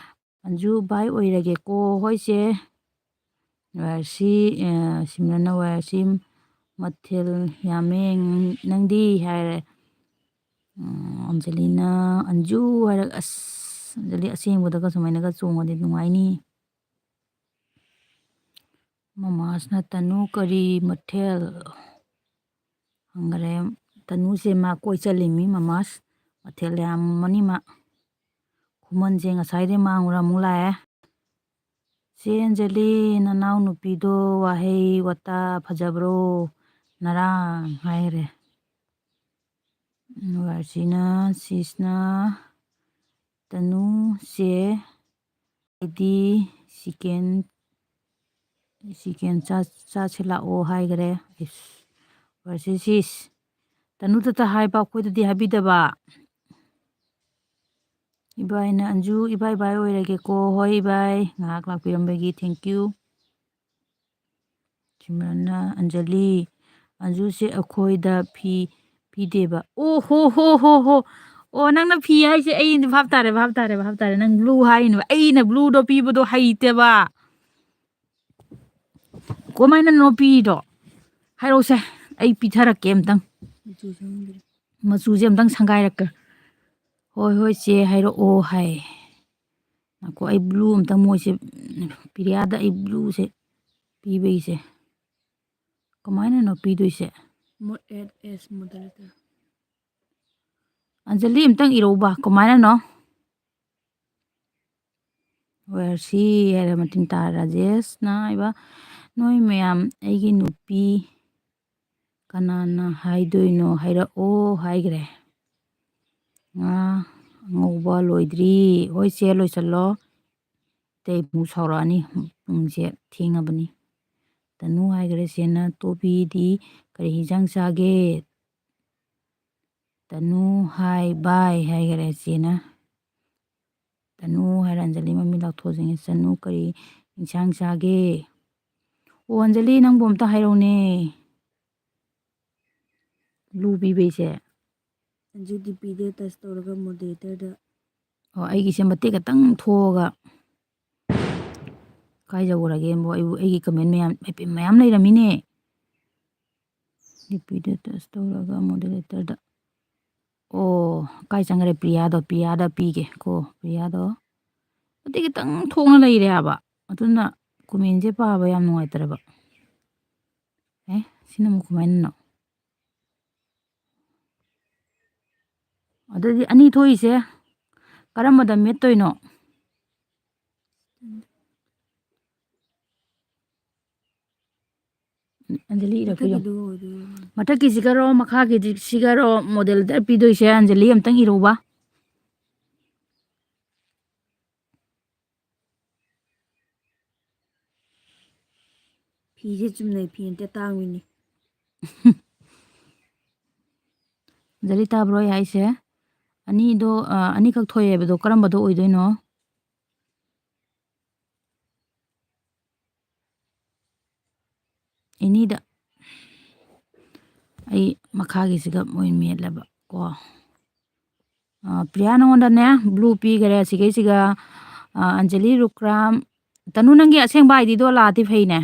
"ꯑꯟꯖꯨ, ꯚꯥꯏ ꯑꯣꯏꯔꯒꯦꯀꯣ"꯫ "ꯍꯣꯏ ꯆꯦ"꯫ ꯋꯥꯔꯁꯤ, ꯑ, ꯁꯤꯝꯔꯟꯅ, "ꯋꯥꯔꯁꯤ, ꯃꯊꯦꯜ ꯌꯥꯝꯃꯦ, ꯅꯪꯗꯤ?" ꯍꯥꯏꯔꯦ꯫ ꯎꯝ, ꯑꯟꯖꯂꯤꯅ, "ꯑꯟꯖꯨ" ꯍꯥꯏꯔꯒ, ꯑꯁ, ꯑꯟꯖꯂꯤ ꯑꯁꯦꯡꯕꯗꯒ ꯁꯨꯃꯥꯏꯅꯒ ꯆꯣꯡꯉꯗꯤ ꯅꯨꯡꯉꯥꯏꯅꯤ꯫ ꯃꯃꯥꯁꯅ, "ꯇꯅꯨ, ꯀꯔꯤ ꯃꯊꯦꯜ?" ꯍꯪꯈꯔꯦ꯫ ꯇꯅꯨꯁꯦ ꯃꯥ ꯀꯣꯏ ꯆꯠꯂꯤꯃꯤ, ꯃꯃꯥꯁ꯫ ꯃꯊꯦꯜ ꯌꯥꯝꯃꯅꯤ ꯃꯥ꯫ ꯈꯨꯃꯟꯁꯦ ꯉꯁꯥꯏꯗꯩ ꯃꯥꯡꯉꯨꯔ ꯑꯃꯨꯛ ꯂꯥꯛꯑꯦ꯫ "ꯆꯦ ꯑꯟꯖꯂꯤ, ꯅꯅꯥꯎ ꯅꯨꯄꯤꯗꯣ ꯋꯥꯍꯩ ꯋꯥꯇꯥ ꯐꯖꯕ꯭ꯔꯣ ꯉꯔꯥꯡ?" ꯍꯥꯏꯔꯦ꯫ ꯋꯥꯔꯁꯤꯅ, ꯁꯤꯁꯅ, "ꯇꯅꯨ ꯆꯦ, ꯑꯩꯗꯤ ꯆꯤꯀꯦꯟ, ꯆꯤꯀꯦꯟ ꯆꯥ-, ꯆꯥꯁꯤ ꯂꯥꯛꯑꯣ" ꯍꯥꯏꯈꯔꯦ꯫ ꯏꯁ, ꯋꯥꯔꯁꯤ, ꯁꯤꯁ, ꯇꯅꯨꯗꯇ ꯍꯥꯏꯕ, ꯑꯩꯈꯣꯏꯗꯗꯤ ꯍꯥꯏꯕꯤꯗꯕ꯫ ꯏꯕꯥꯏꯅ, "ꯑꯟꯖꯨ, ꯏꯕꯥꯏ ꯕꯥꯏ ꯑꯣꯏꯔꯒꯦꯀꯣ"꯫ "ꯍꯣꯏ ꯏꯕꯥꯏ, ꯉꯥꯏꯍꯥꯛ ꯂꯥꯛꯄꯤꯔꯝꯕꯒꯤ thank you"꯫ ꯁꯤꯃꯔꯟꯅ, "ꯑꯟꯖꯂꯤ, ꯑꯟꯖꯨꯁꯦ ꯑꯩꯈꯣꯏꯗ ꯐꯤ ꯄꯤꯗꯦꯕ"꯫ ꯑꯣ ꯍꯣ ꯍꯣ ꯍꯣ ꯍꯣ꯫ ꯑꯣ, ꯅꯪꯅ ꯐꯤ ꯍꯥꯏꯁꯦ ꯑꯩ ꯚꯥꯞ ꯇꯥꯔꯦ, ꯚꯥꯞ ꯇꯥꯔꯦ, ꯚꯥꯞ ꯇꯥꯔꯦ꯫ ꯅꯪ blue ꯍꯥꯏꯅꯦꯕ꯫ ꯑꯩꯅ blueꯗꯣ ꯄꯤꯕꯗꯣ ꯍꯩꯇꯦꯕ꯫ ꯀꯃꯥꯏꯅꯅꯣ ꯄꯤꯔꯤꯗꯣ? ꯍꯥꯏꯔꯛꯎꯁꯦ, ꯑꯩ ꯄꯤꯊꯔꯛꯀꯦ ꯑꯝꯇꯪ꯫ ꯃꯆꯨ ꯁꯪꯗ꯭ꯔꯦ꯫ ꯃꯆꯨꯁꯦ ꯑꯝꯇꯪ ꯁꯪꯒꯥꯏꯔꯛꯀꯦ꯫ "ꯍꯣꯏ, ꯍꯣꯏ, ꯆꯦ, ꯍꯥꯏꯔꯛꯑꯣ" ꯍꯥꯏ꯫ ꯉꯥꯏꯈꯣ, ꯑꯩ blue ꯑꯝꯇꯪ ꯃꯣꯏꯁꯦ, ꯄꯤꯔꯤꯌꯥꯗ ꯑꯩ blueꯁꯦ ꯄꯤꯕꯒꯤꯁꯦ꯫ ꯀꯃꯥꯏꯅꯅꯣ ꯄꯤꯗꯣꯏꯁꯦ? ꯃꯣ-, add as moderator꯫ ꯑꯟꯖꯂꯤ, ꯑꯝꯇꯪ ꯏꯔꯧꯕ, ꯀꯃꯥꯏꯅꯅꯣ? Where she ꯍꯥꯏꯔ ꯃꯇꯤꯟ ꯇꯥ ꯔꯥꯖꯦꯁꯅ ꯍꯥꯏꯕ, "ꯅꯣꯏ ꯃꯌꯥꯝ ꯑꯩꯒꯤ ꯅꯨꯄꯤ ꯀꯅꯥꯅ ꯍꯥꯏꯗꯣꯏꯅꯣ ꯍꯥꯏꯔꯛꯑꯣ" ꯍꯥꯏꯈ꯭ꯔꯦ꯫ ꯉꯥ ꯑꯉꯧꯕ ꯂꯣꯏꯗ꯭ꯔꯤ꯫ "ꯍꯣꯏ ꯆꯦ, ꯂꯣꯏꯁꯜꯂꯣ, ꯑꯇꯩ ꯑꯃꯨꯛ ꯁꯥꯎꯔꯛꯑꯅꯤ, ꯄꯨꯡꯁꯦ ꯊꯦꯡꯉꯕꯅꯤ"꯫ ꯇꯅꯨ ꯍꯥꯏꯈ꯭ꯔꯦ꯫ ꯆꯦꯅ, "ꯇꯣꯕꯤꯗꯤ ꯀꯔꯤ ꯍꯤꯟꯖꯥꯡ ꯆꯥꯒꯦ?" "ꯇꯅꯨ, ꯍꯥꯏ ꯕꯥꯏ" ꯍꯥꯏꯈꯔꯦ ꯆꯦꯅ꯫ "ꯇꯅꯨ" ꯍꯥꯏꯔ ꯑꯟꯖꯂꯤ ꯃꯃꯤꯠ ꯂꯥꯎꯊꯣꯛꯆꯤꯡꯉꯦ꯫ "ꯇꯅꯨ, ꯀꯔꯤ ꯏꯟꯁꯥꯡ ꯆꯥꯒꯦ?" "ꯑꯣ, ꯑꯟꯖꯂꯤ, ꯅꯪꯕꯨ ꯑꯝꯇ ꯍꯥꯏꯔꯧꯅꯦ꯫ Blue ꯄꯤꯕꯩꯁꯦ꯫ ꯑꯟꯖꯨ ꯗꯤ ꯄꯤꯗ ꯇꯁ ꯇꯧꯔꯒ ꯃꯣꯗꯦꯔꯦꯇꯔꯗ꯫ ꯑꯣ, ꯑꯩꯒꯤꯁꯦ ꯃꯇꯦꯛ ꯈꯛꯇꯪ ꯊꯣꯛꯑꯒ ꯀꯥꯏ ꯌꯧꯈ꯭ꯔꯒꯦꯕꯣ? ꯑꯩꯕꯨ, ꯑꯩꯒꯤ ꯀꯃꯦꯟ ꯃꯌꯥꯝ, ꯃꯌꯥꯝ ꯂꯩꯔꯝꯃꯤꯅꯦ꯫ ꯗꯤ ꯄꯤꯗ ꯇꯁ ꯇꯧꯔꯒ ꯃꯣꯗꯦꯔꯦꯇꯔꯗ꯫ ꯑꯣ, ꯀꯥꯏ ꯆꯪꯈ꯭ꯔꯦ ꯄ꯭ꯔꯤꯌꯥꯗꯣ? ꯄ꯭ꯔꯤꯌꯥꯗ ꯄꯤꯒꯦ ꯀꯣ, ꯄ꯭ꯔꯤꯌꯥꯗꯣ꯫ ꯃꯇꯦꯛ ꯈꯤꯇꯪ ꯊꯣꯛꯅ ꯂꯩꯔꯦ ꯍꯥꯏꯕ꯫ ꯑꯗꯨꯅ ꯀꯣꯃꯦꯟꯁꯦ ꯄꯥꯕ ꯌꯥꯝ ꯅꯨꯡꯉꯥꯏꯇ꯭ꯔꯕ꯫ ꯑꯦ, ꯁꯤꯅ ꯑꯃꯨꯛ ꯀꯃꯥꯏꯅꯅꯣ? ꯑꯗꯨꯗꯤ ꯑꯅꯤ ꯊꯣꯛꯏꯁꯦ ꯀꯔꯝꯕꯗ ꯃꯦꯠꯇꯣꯏꯅꯣ? ꯑꯟꯖꯂꯤ ꯏꯔꯛꯄ ꯌꯦꯡꯉꯨ꯫ ꯃꯊꯛꯀꯤꯗꯨꯒ ꯑꯣꯏꯗꯣꯏꯔꯣ? ꯃꯊꯛꯀꯤꯁꯤꯒꯔꯣ, ꯃꯈꯥꯒꯤꯁꯤꯒꯔꯣ ꯃꯣꯗꯦꯜꯗ ꯄꯤꯗꯣꯏꯁꯦ? ꯑꯟꯖꯂꯤ, ꯑꯝꯇꯪ ꯏꯔꯧꯕ꯫ ꯐꯤꯁꯦ ꯆꯨꯝꯅꯩ ꯐꯤ ꯅꯠꯇꯦ, ꯑꯇꯥꯡꯕꯤꯅꯤ꯫ ꯑꯟꯖꯂꯤ, ꯇꯥꯕ꯭ꯔꯣ ꯑꯩ ꯍꯥꯏꯁꯦ? ꯑꯅꯤꯗꯣ, ꯑ, ꯑꯅꯤꯈꯛ ꯊꯣꯛꯑꯦ ꯍꯥꯏꯕꯗꯣ ꯀꯔꯝꯕꯗꯣ ꯑꯣꯏꯗꯣꯏꯅꯣ? ꯑꯦꯅꯤꯗ꯫ ꯑꯩ ꯃꯈꯥꯒꯤꯁꯤꯒ ꯃꯣꯏ ꯃꯦꯠꯂꯕ ꯀꯣ꯫ ꯑ, ꯄ꯭ꯔꯤꯌꯥ, ꯅꯉꯣꯟꯗꯅꯦ ꯕ꯭ꯂꯨ ꯄꯤꯈꯔꯦ ꯁꯤꯈꯩꯁꯤꯒ꯫ ꯑ, ꯑꯟꯖꯂꯤ ꯔꯨꯀ꯭ꯔꯥꯝ꯫ ꯇꯅꯨ, ꯅꯪꯒꯤ ꯑꯁꯦꯡꯕ ꯑꯥꯏ ꯗꯤꯗꯣ ꯂꯥꯛꯑꯗꯤ ꯐꯩꯅꯦ꯫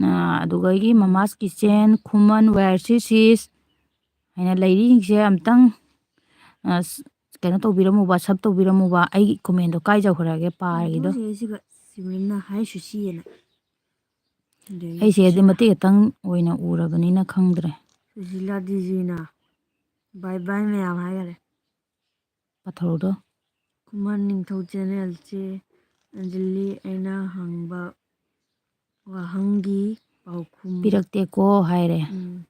ꯑ, ꯑꯗꯨꯒ ꯑꯩꯒꯤ ꯃꯃꯥꯁ ꯀꯤꯆꯦꯟ, ꯈꯨꯃꯟ, ꯋꯦꯌꯔ ꯁꯤ ꯁꯤꯁ ꯍꯥꯏꯅ ꯂꯩꯔꯤꯁꯤꯡꯁꯦ ꯑꯝꯇꯪ, ꯑ, ꯀꯩꯅꯣ ꯇꯧꯕꯤꯔꯝꯃꯨꯕ, ꯁꯕ ꯇꯧꯕꯤꯔꯝꯃꯨꯕ꯫ ꯑꯩꯒꯤ ꯀꯣꯃꯦꯟꯗꯣ ꯀꯥꯏ ꯌꯧꯈ꯭ꯔꯒꯦ? ꯄꯥꯔꯒꯦꯗꯣ꯫ ꯁꯤꯒ ꯁꯤꯃꯔꯟꯅ ꯍꯥꯏ ꯁꯨꯁꯤꯑꯅ꯫ ꯑꯗꯒꯤ ꯑꯩꯁꯦ ꯑꯗꯨ ꯁꯨꯁꯤꯂꯥ꯫ ꯃꯇꯦꯛ ꯈꯛꯇꯪ ꯑꯣꯏꯅ ꯎꯔꯕꯅꯤꯅ ꯈꯪꯗ꯭ꯔꯦ꯫ ꯁꯨꯁꯤꯂꯥ ꯗꯤꯖꯤꯅ ꯕꯥꯏ ꯕꯥꯏ ꯃꯌꯥꯝ ꯍꯥꯏꯈꯔꯦ꯫ ꯄꯥꯊꯧꯗꯣ꯫ ꯈꯨꯃꯟ ꯅꯤꯡꯊꯧ ꯆꯦꯅꯦꯜꯁꯦ ꯑꯟꯖꯂꯤ ꯑꯩꯅ ꯍꯪꯕ ꯋꯥꯍꯪꯒꯤ ꯄꯥꯎꯈꯨꯝ ꯄꯤꯔꯛꯇꯦꯀꯣ ꯍꯥꯏꯔꯦ꯫ ꯎꯝ꯫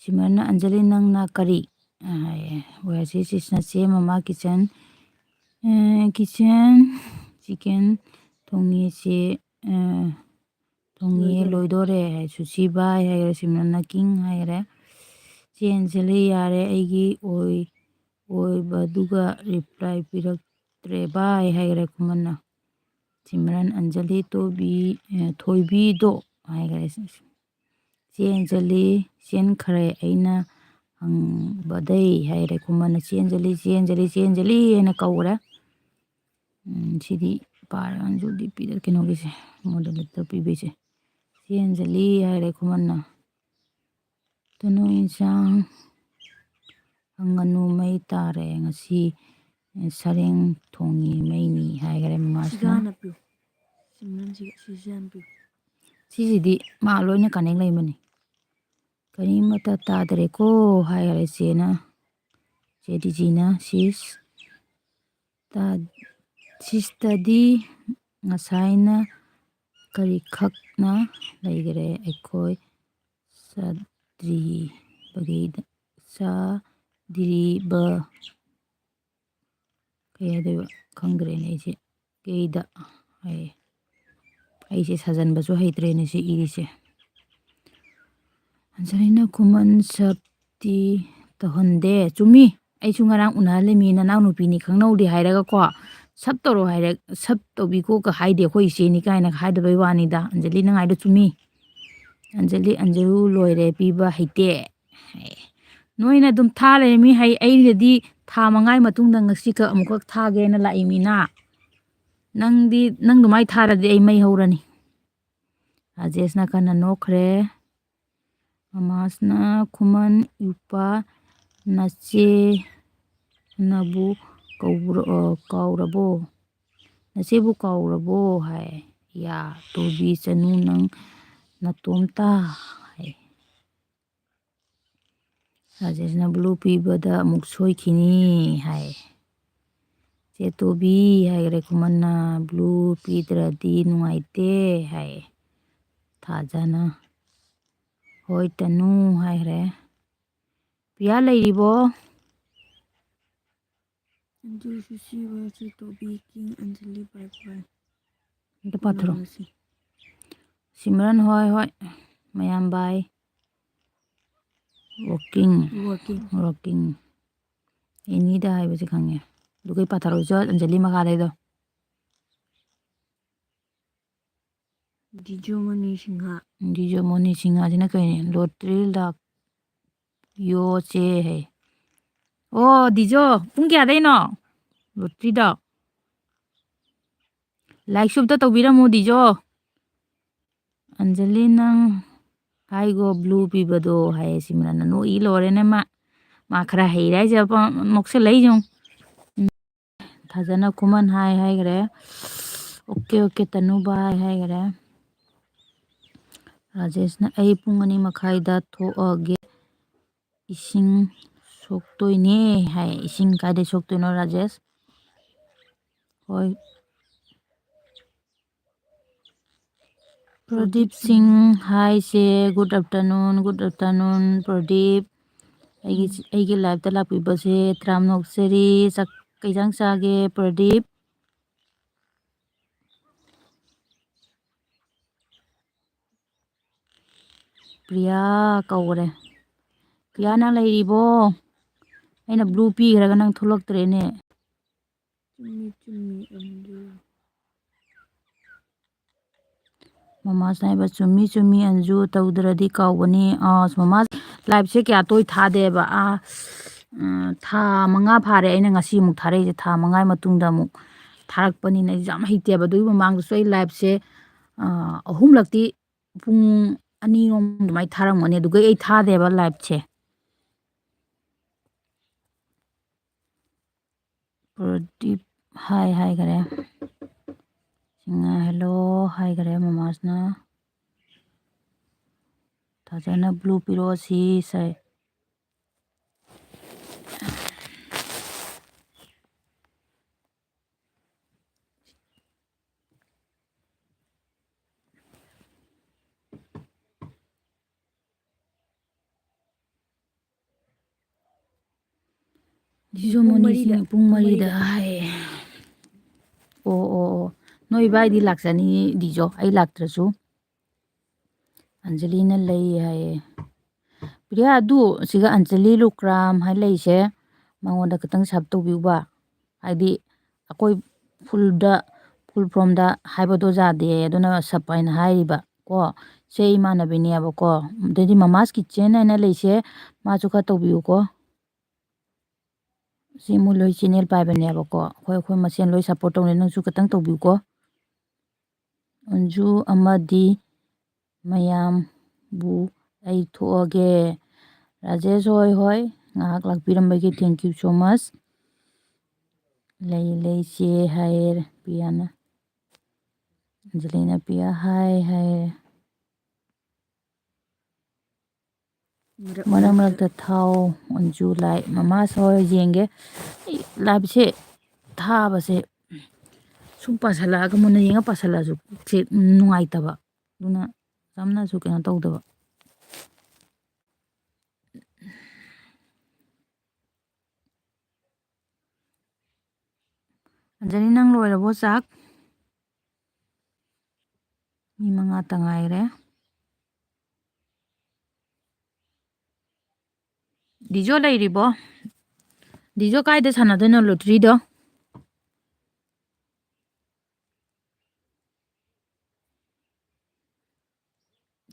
ꯁꯤꯃꯔꯟꯅ, "ꯑꯟꯖꯂꯤ, ꯅꯪꯅ ꯀꯔꯤ?" ꯍꯥꯏꯌꯦ꯫ ꯋꯦꯌꯔ ꯁꯤ ꯁꯤꯁꯅ, "ꯆꯦ, ꯃꯃꯥ ꯀꯤꯆꯟ, ꯑ, ꯀꯤꯆꯟ ꯆꯤꯀꯟ ꯊꯣꯡꯉꯦ ꯆꯦ, ꯑ, ꯊꯣꯡꯉꯦ, ꯂꯣꯏꯗꯣꯔꯦ꯫ ꯂꯣꯏꯗꯣꯔꯦ" ꯍꯥꯏ꯫ ꯁꯨꯁꯤ ꯕꯥꯏ ꯍꯥꯏꯈꯔꯦ, ꯁꯤꯃꯔꯟꯅ ꯀꯤꯡ ꯍꯥꯏꯈꯔꯦ꯫ ꯆꯦ ꯑꯟꯖꯂꯤ, ꯌꯥꯔꯦ, ꯑꯩꯒꯤ ꯑꯣꯏ-, ꯑꯣꯏꯕꯗꯨꯒ ꯔꯤꯄ꯭ꯂꯥꯏ ꯄꯤꯔꯛꯇ꯭ꯔꯦ ꯕꯥꯏ ꯍꯥꯏꯈꯔꯦ ꯈꯨꯃꯟꯅ꯫ ꯁꯤꯃꯔꯟ, ꯑꯟꯖꯂꯤ, ꯇꯣꯕꯤ, ꯑꯦ, ꯊꯣꯏꯕꯤꯗꯣ ꯍꯥꯏꯈꯔꯦ꯫ ꯆꯦ ꯑꯟꯖꯂꯤ ꯆꯦꯟꯈ꯭ꯔꯦ, ꯑꯩꯅ ꯍꯪꯕꯗꯩ ꯍꯥꯏꯔꯦ ꯈꯨꯃꯟꯅ "ꯆꯦꯟꯖꯂꯤ, ꯆꯦꯟꯖꯂꯤ, ꯆꯦꯟꯖꯂꯤ" ꯍꯥꯏꯅ ꯀꯧꯔꯦ꯫ ꯎꯝ, ꯁꯤꯗꯤ ꯄꯥꯔꯦ, ꯑꯟꯖꯨꯗꯤ ꯄꯤꯔꯦ ꯀꯩꯅꯣꯒꯤꯁꯦ, moderator ꯄꯤꯕꯩꯁꯦ꯫ "ꯆꯦꯟꯖꯂꯤ" ꯍꯥꯏꯔꯦ ꯈꯨꯃꯟꯅ꯫ "ꯇꯅꯨ ꯏꯟꯁꯥꯡ ꯍꯪꯒꯅꯨ, ꯃꯩ ꯇꯥꯔꯦ ꯉꯁꯤ, ꯁꯔꯦꯡ ꯊꯣꯡꯉꯤ ꯃꯩꯅꯤ" ꯍꯥꯏꯈꯔꯦ ꯃꯃꯥꯁꯤꯅ꯫ ꯁꯤꯒꯥꯅ ꯄꯤꯌꯨ꯫ ꯁꯤꯝꯔꯟꯁꯤꯒ ꯁꯤꯁꯦ ꯌꯥꯝ ꯄꯤꯌꯨ꯫ ꯁꯤꯁꯤꯗꯤ ꯃꯥ ꯂꯣꯏꯅ connect ꯂꯩꯕꯅꯤ꯫ "ꯀꯔꯤꯃꯠꯇ ꯇꯥꯗꯔꯦꯀꯣ" ꯍꯥꯏꯈꯔꯦ ꯆꯦꯅ, ꯆꯦ ꯗꯤꯖꯤꯅ꯫ "ꯁꯤꯁ ꯇꯥ-, ꯁꯤꯁꯇꯗꯤ ꯉꯁꯥꯏꯅ ꯀꯔꯤꯈꯛꯅ ꯂꯩꯈꯔꯦ ꯑꯩꯈꯣꯏ ꯆꯥꯗ꯭ꯔꯤꯕꯒꯤꯗ, ꯆꯥꯗ꯭ꯔꯤꯕ" ꯀꯩ ꯍꯥꯏꯗꯣꯏꯕ ꯈꯪꯗ꯭ꯔꯦꯅꯦ ꯑꯩꯁꯦ꯫ "ꯀꯩꯗ" ꯍꯥꯏꯌꯦ꯫ ꯑꯩꯁꯦ ꯁꯥꯖꯟꯕꯁꯨ ꯍꯩꯇ꯭ꯔꯦꯅꯦ ꯁꯤ ꯏꯔꯤꯁꯦ꯫ ꯑꯟꯖꯂꯤꯅ ꯈꯨꯃꯟ ꯁꯞꯇꯤ ꯇꯧꯍꯟꯗꯦ꯫ ꯆꯨꯝꯃꯤ, ꯑꯩꯁꯨ ꯉꯔꯥꯡ ꯎꯅꯍꯜꯂꯤꯃꯤ, "ꯅꯅꯥꯎꯅꯨꯄꯤꯅꯤ ꯈꯪꯅꯧꯗꯦ" ꯍꯥꯏꯔꯒꯀꯣ, "ꯁꯞ ꯇꯧꯔꯣ" ꯍꯥꯏꯔꯦ, "ꯁꯞ ꯇꯧꯕꯤꯀꯣꯒ" ꯍꯥꯏꯗꯦ, "ꯑꯩꯈꯣꯏ ꯏꯆꯦꯅꯤ" ꯀꯥꯏꯅꯒ ꯍꯥꯏꯗꯕꯩ ꯋꯥꯅꯤꯗ꯫ ꯑꯟꯖꯂꯤ ꯅꯪ ꯍꯥꯏꯗꯣ ꯆꯨꯝꯃꯤ꯫ ꯑꯟꯖꯂꯤ, "ꯑꯟꯖꯂꯨ ꯂꯣꯏꯔꯦ, ꯄꯤꯕ ꯍꯩꯇꯦ" ꯍꯥꯏ꯫ "ꯅꯣꯏꯅ ꯑꯗꯨꯝ ꯊꯥ ꯂꯩꯔꯝꯃꯤ ꯍꯥꯏ, ꯑꯩꯅꯗꯤ ꯊꯥ ꯃꯉꯥꯒꯤ ꯃꯇꯨꯡꯗ ꯉꯁꯤꯈꯛ ꯑꯃꯨꯛꯈꯛ ꯊꯥꯒꯦꯅ ꯂꯥꯛꯏꯃꯤꯅ꯫ ꯅꯪꯗꯤ, ꯅꯪ ꯑꯗꯨꯃꯥꯏ ꯊꯥꯔꯗꯤ ꯑꯩ ꯃꯩ ꯍꯧꯔꯅꯤ"꯫ ꯔꯥꯖꯦꯁꯅ ꯀꯟꯅ ꯅꯣꯛꯈ꯭ꯔꯦ꯫ ꯃꯃꯥꯁꯅ ꯈꯨꯃꯟ ꯏꯄꯥ ꯅꯆꯦ ꯅꯕꯨ ꯀꯧꯕ꯭ꯔ-, ꯑ, ꯀꯥꯎꯔꯕꯣ? "ꯅꯆꯦꯕꯨ ꯀꯥꯎꯔꯕꯣ?" ꯍꯥꯏ꯫ "ꯌꯥ, ꯇꯣꯕꯤ ꯆꯅꯨ ꯅꯪ ꯅꯇꯣꯝꯇ" ꯍꯥꯏ꯫ ꯔꯥꯖꯦꯁꯅ "ꯕ꯭ꯂꯨ ꯄꯤꯕꯗ ꯑꯃꯨꯛ ꯁꯣꯏꯈꯤꯅꯤ" ꯍꯥꯏ꯫ "ꯆꯦ ꯇꯣꯕꯤ" ꯍꯥꯏꯈ꯭ꯔꯦ ꯈꯨꯃꯟꯅ, "ꯕ꯭ꯂꯨ ꯄꯤꯗ꯭ꯔꯗꯤ ꯅꯨꯡꯉꯥꯏꯇꯦ" ꯍꯥꯏ꯫ ꯊꯥꯖꯅ "ꯍꯣꯏ ꯇꯅꯨ" ꯍꯥꯏꯈ꯭ꯔꯦ꯫ "ꯄꯤꯌꯥ ꯂꯩꯔꯤꯕꯣ?" ꯑꯟꯖꯨ, ꯁꯨꯁꯤ, ꯋꯥꯁꯤ, ꯇꯣꯕꯤ, ꯀꯤꯡ, ꯑꯟꯖꯂꯤ, ꯕꯥꯏ ꯕꯥꯏ꯫ ꯑꯝꯇ ꯄꯥꯊꯣꯔꯛꯑꯣ꯫ ꯎꯅꯔꯁꯤ꯫ ꯁꯤꯃꯔꯟ, ꯍꯣꯏ, ꯍꯣꯏ꯫ ꯃꯌꯥꯝ ꯕꯥꯏ꯫ ꯋꯥꯀꯤꯡ꯫ ꯋꯥꯀꯤꯡ꯫ ꯋꯥꯀꯤꯡ꯫ ꯑꯦꯅꯤꯗ ꯍꯥꯏꯕꯁꯦ ꯈꯪꯉꯦ꯫ ꯑꯗꯨꯒ ꯑꯩ ꯄꯥꯊꯔꯛꯑꯣꯁꯨ ꯑꯟꯖꯂꯤ ꯃꯈꯥꯗꯩꯗꯣ꯫ ꯗꯤꯖꯣꯃꯅꯤ ꯁꯤꯡꯍ꯫ ꯗꯤꯖꯣꯃꯅꯤ ꯁꯤꯡꯍꯁꯤꯅ ꯀꯩꯅꯣ? ꯂꯣꯇ꯭ꯔꯤ ꯂꯥꯛ-, ꯌꯣ ꯆꯦ ꯍꯥꯏ꯫ ꯑꯣ, ꯗꯤꯖꯣ, ꯄꯨꯡ ꯀꯌꯥꯗꯩꯅꯣ ꯂꯣꯇ꯭ꯔꯤꯗꯣ? ꯂꯥꯏꯛꯁꯨ ꯑꯝꯇ ꯇꯧꯕꯤꯔꯝꯃꯣ, ꯗꯤꯖꯣ꯫ ꯑꯟꯖꯂꯤ, ꯅꯪ ꯍꯥꯏꯒꯣ, ꯕ꯭ꯂꯨ ꯄꯤꯕꯗꯣ ꯍꯥꯏꯌꯦ ꯁꯤꯃꯔꯟꯅ꯫ ꯅꯣꯛꯏ ꯂꯣꯏꯔꯦꯅꯦ ꯃꯥ꯫ ꯃꯥ ꯈꯔ ꯍꯩꯔꯦ ꯍꯥꯏꯁꯦ, ꯅꯣꯛꯁꯜꯂꯛꯏꯁꯦ ꯌꯦꯡꯉꯨ꯫ ꯎꯝ꯫ ꯊꯥꯖꯅ ꯈꯨꯃꯟ ꯍꯥꯏ ꯍꯥꯏꯈ꯭ꯔꯦ꯫ ꯑꯣꯀꯦ, ꯑꯣꯀꯦ, ꯇꯅꯨꯕ ꯍꯥꯏ ꯍꯥꯏꯈ꯭ꯔꯦ꯫ ꯔꯥꯖꯦꯁꯅ, "ꯑꯩ ꯄꯨꯡ ꯑꯅꯤ ꯃꯈꯥꯏꯗ ꯊꯣꯛꯑꯒꯦ, ꯏꯁꯤꯡ ꯁꯣꯛꯇꯣꯏꯅꯦ" ꯍꯥꯏ꯫ ꯏꯁꯤꯡ ꯀꯥꯏꯗꯩ ꯁꯣꯛꯇꯣꯏꯅꯣ, ꯔꯥꯖꯦꯁ? ꯍꯣꯏ꯫ ꯄ꯭ꯔꯗꯤꯞ ꯁꯤꯡ ꯍꯥꯏꯁꯦ, good afternoon, good afternoon, Pradeep. ꯑꯩꯒꯤ, ꯑꯩꯒꯤ live ꯇ ꯂꯥꯛꯄꯤꯕꯁꯦ ꯇꯔꯥꯝꯅ ꯑꯣꯛꯆꯔꯤ꯫ ꯆꯥꯛ, ꯀꯩ ꯏꯟꯖꯥꯡ ꯆꯥꯒꯦ, ꯄ꯭ꯔꯗꯤꯞ? ꯄ꯭ꯔꯤꯌꯥ ꯀꯧꯈꯔꯦ꯫ ꯄ꯭ꯔꯤꯌꯥ, ꯅꯪ ꯂꯩꯔꯤꯕꯣ? ꯑꯩꯅ ꯕ꯭ꯂꯨ ꯄꯤꯈ꯭ꯔꯒ ꯅꯪ ꯊꯣꯛꯂꯛꯇ꯭ꯔꯦꯅꯦ꯫ ꯆꯨꯝꯃꯤ, ꯆꯨꯝꯃꯤ, ꯑꯟꯗ꯭ꯔꯣ꯫ ꯃꯃꯥꯁꯅ ꯍꯥꯏꯕ, "ꯆꯨꯝꯃꯤ, ꯆꯨꯝꯃꯤ, ꯑꯟꯖꯨ, ꯇꯧꯗ꯭ꯔꯗꯤ ꯀꯥꯎꯒꯅꯤ꯫" ꯑꯁ, ꯃꯃꯥ live ꯁꯦ ꯀꯌꯥ ꯇꯣꯏ ꯊꯥꯗꯦꯕ꯫ ꯑꯥ, ꯎꯝ, ꯊꯥ ꯃꯉꯥ ꯐꯥꯔꯦ ꯑꯩꯅ ꯉꯁꯤ ꯑꯃꯨꯛ ꯊꯥꯔꯛꯏꯁꯦ꯫ ꯊꯥ ꯃꯉꯥꯒꯤ ꯃꯇꯨꯡꯗ ꯑꯃꯨꯛ ꯊꯥꯔꯛꯄꯅꯤꯅ ꯑꯩꯁꯨ ꯌꯥꯝ ꯍꯩꯇꯦꯕ꯫ ꯑꯗꯨꯒꯤ ꯃꯃꯥꯡꯗꯁꯨ ꯑꯩ live ꯁꯦ, ꯑꯥ, ꯑꯍꯨꯝꯂꯛꯇꯤ ꯄꯨꯡ ꯑꯅꯤ ꯑꯍꯨꯝ ꯑꯗꯨꯃꯥꯏꯅ ꯊꯥꯔꯝꯒꯅꯤ꯫ ꯑꯗꯨꯒ ꯑꯩ ꯊꯥꯗꯦꯕ live ꯁꯦ꯫ ꯄ꯭ꯔꯗꯤꯞ ꯍꯥꯏ ꯍꯥꯏꯈꯔꯦ꯫ ꯁꯤꯡꯉꯥ hello ꯍꯥꯏꯈꯔꯦ ꯃꯃꯥꯁꯅ꯫ ꯊꯥꯖꯅ ꯕ꯭ꯂꯨ ꯄꯤꯔꯛꯑꯣ ꯁꯤ ꯁꯥꯏ꯫ ꯗꯤꯖꯣ ꯄꯨꯡ ꯃꯣꯅꯤꯁꯤꯡ ꯃꯔꯤꯗ꯫ ꯄꯨꯡ ꯃꯔꯤꯗ ꯍꯥꯏꯌꯦ꯫ ꯑꯣ, ꯑꯣ, ꯑꯣ꯫ ꯅꯣꯏ ꯏꯕꯥꯏꯗꯤ ꯂꯥꯛꯆꯅꯤ, ꯗꯤꯖꯣ, ꯑꯩ ꯂꯥꯛꯇ꯭ꯔꯁꯨ꯫ ꯑꯟꯖꯂꯤꯅ ꯂꯩ ꯍꯥꯏꯌꯦ꯫ ꯄ꯭ꯔꯤꯌꯥ, ꯑꯗꯨ ꯁꯤꯒ ꯑꯟꯖꯂꯤ ꯂꯨꯀ꯭ꯔꯥꯝ ꯍꯥꯏ ꯂꯩꯁꯦ, ꯃꯉꯣꯟꯗ ꯈꯤꯇꯪ sub ꯇꯧꯕꯤꯌꯨꯕ꯫ ꯍꯥꯏꯗꯤ ꯑꯩꯈꯣꯏ full ꯗ, full form ꯗ ꯍꯥꯏꯕꯗꯣ ꯌꯥꯗꯦ, ꯑꯗꯨꯅ sub ꯍꯥꯏꯅ ꯍꯥꯏꯔꯤꯕ꯫ ꯀꯣ꯫ ꯁꯦ ꯏꯃꯥꯟꯅꯕꯤꯅꯦꯕꯀꯣ꯫ ꯑꯗꯩꯗꯤ Mama's Kitchen ꯍꯥꯏꯅ ꯂꯩꯁꯦ, ꯃꯥꯁꯨ ꯈꯔ ꯇꯧꯕꯤꯌꯨꯀꯣ꯫ ꯁꯤ ꯃꯣꯏ ꯂꯣꯏ channel ꯄꯥꯏꯕꯅꯦꯕꯀꯣ꯫ ꯑꯩꯈꯣꯏ, ꯑꯩꯈꯣꯏ ꯃꯁꯦꯟ ꯂꯣꯏ support ꯇꯧꯅꯩ, ꯅꯪꯁꯨ ꯈꯤꯇꯪ ꯇꯧꯕꯤꯌꯨꯀꯣ꯫ ꯑꯟꯖꯨ ꯑꯃꯗꯤ ꯃꯌꯥꯝꯕꯨ ꯑꯩ ꯊꯣꯛꯑꯒꯦ꯫ ꯔꯥꯖꯦꯁ ꯍꯣꯏ, ꯍꯣꯏ, ꯉꯥꯏꯍꯥꯛ ꯂꯥꯛꯄꯤꯔꯝꯕꯒꯤ thank you so much꯫ ꯂꯩ, ꯂꯩ ꯆꯦ ꯍꯥꯏꯌꯦ ꯄꯤꯌꯥꯅ꯫ ꯑꯟꯖꯂꯤꯅ ꯄꯤꯌꯥ ꯍꯥꯏ ꯍꯥꯏꯌꯦ꯫ ꯃꯔꯛ ꯃꯔꯛ ꯃꯔꯛꯇ ꯃꯔꯛꯇ ꯊꯥꯎ꯫ ꯑꯟꯖꯨ ꯂꯥꯏ꯫ Mama's ꯍꯣꯏ ꯌꯦꯡꯒꯦ꯫ ꯑꯩ liveꯁꯦ ꯊꯥꯕꯁꯦ ꯁꯨꯝ ꯄꯥꯁꯜꯂꯛꯑꯒ, ꯃꯨꯟꯅ ꯌꯦꯡꯉ ꯄꯥꯁꯜꯂꯛꯑꯁꯨ ꯄꯨꯛꯁꯦ ꯅꯨꯡꯉꯥꯏꯇꯕ꯫ ꯑꯗꯨꯅ ꯌꯥꯝꯅꯁꯨ ꯀꯩꯅꯣ ꯇꯧꯗꯕ꯫ ꯑꯟꯖꯂꯤ, ꯅꯪ ꯂꯣꯏꯔꯕꯣ ꯆꯥꯛ? ꯃꯤ ꯃꯉꯥꯇ ꯉꯥꯏꯔꯦ꯫ ꯗꯤꯖꯣ ꯂꯩꯔꯤꯕꯣ? ꯗꯤꯖꯣ ꯀꯥꯏꯗ ꯁꯥꯟꯅꯗꯣꯏꯅꯣ lotteryꯗꯣ?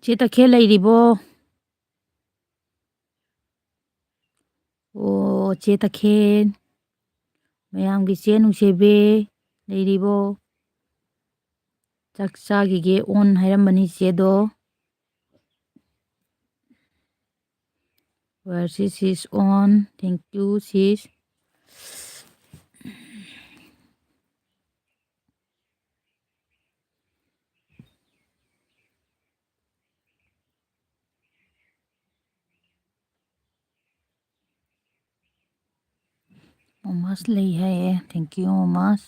ꯆꯦ ꯇꯈꯦꯜ ꯂꯩꯔꯤꯕꯣ? ꯑꯣ, ꯆꯦ ꯇꯈꯦꯜ꯫ ꯃꯌꯥꯝꯒꯤ ꯆꯦ ꯅꯨꯡꯁꯤꯕꯤ ꯂꯩꯔꯤꯕꯣ? ꯆꯥꯛ ꯆꯥꯈꯤꯒꯦ ꯑꯣꯟ ꯍꯥꯏꯔꯝꯕꯅꯤ ꯆꯦꯗꯣ꯫ Where sis is on. Thank you, sis. Mama's ꯂꯩ ꯍꯥꯏꯌꯦ꯫ Thank you, Mama's꯫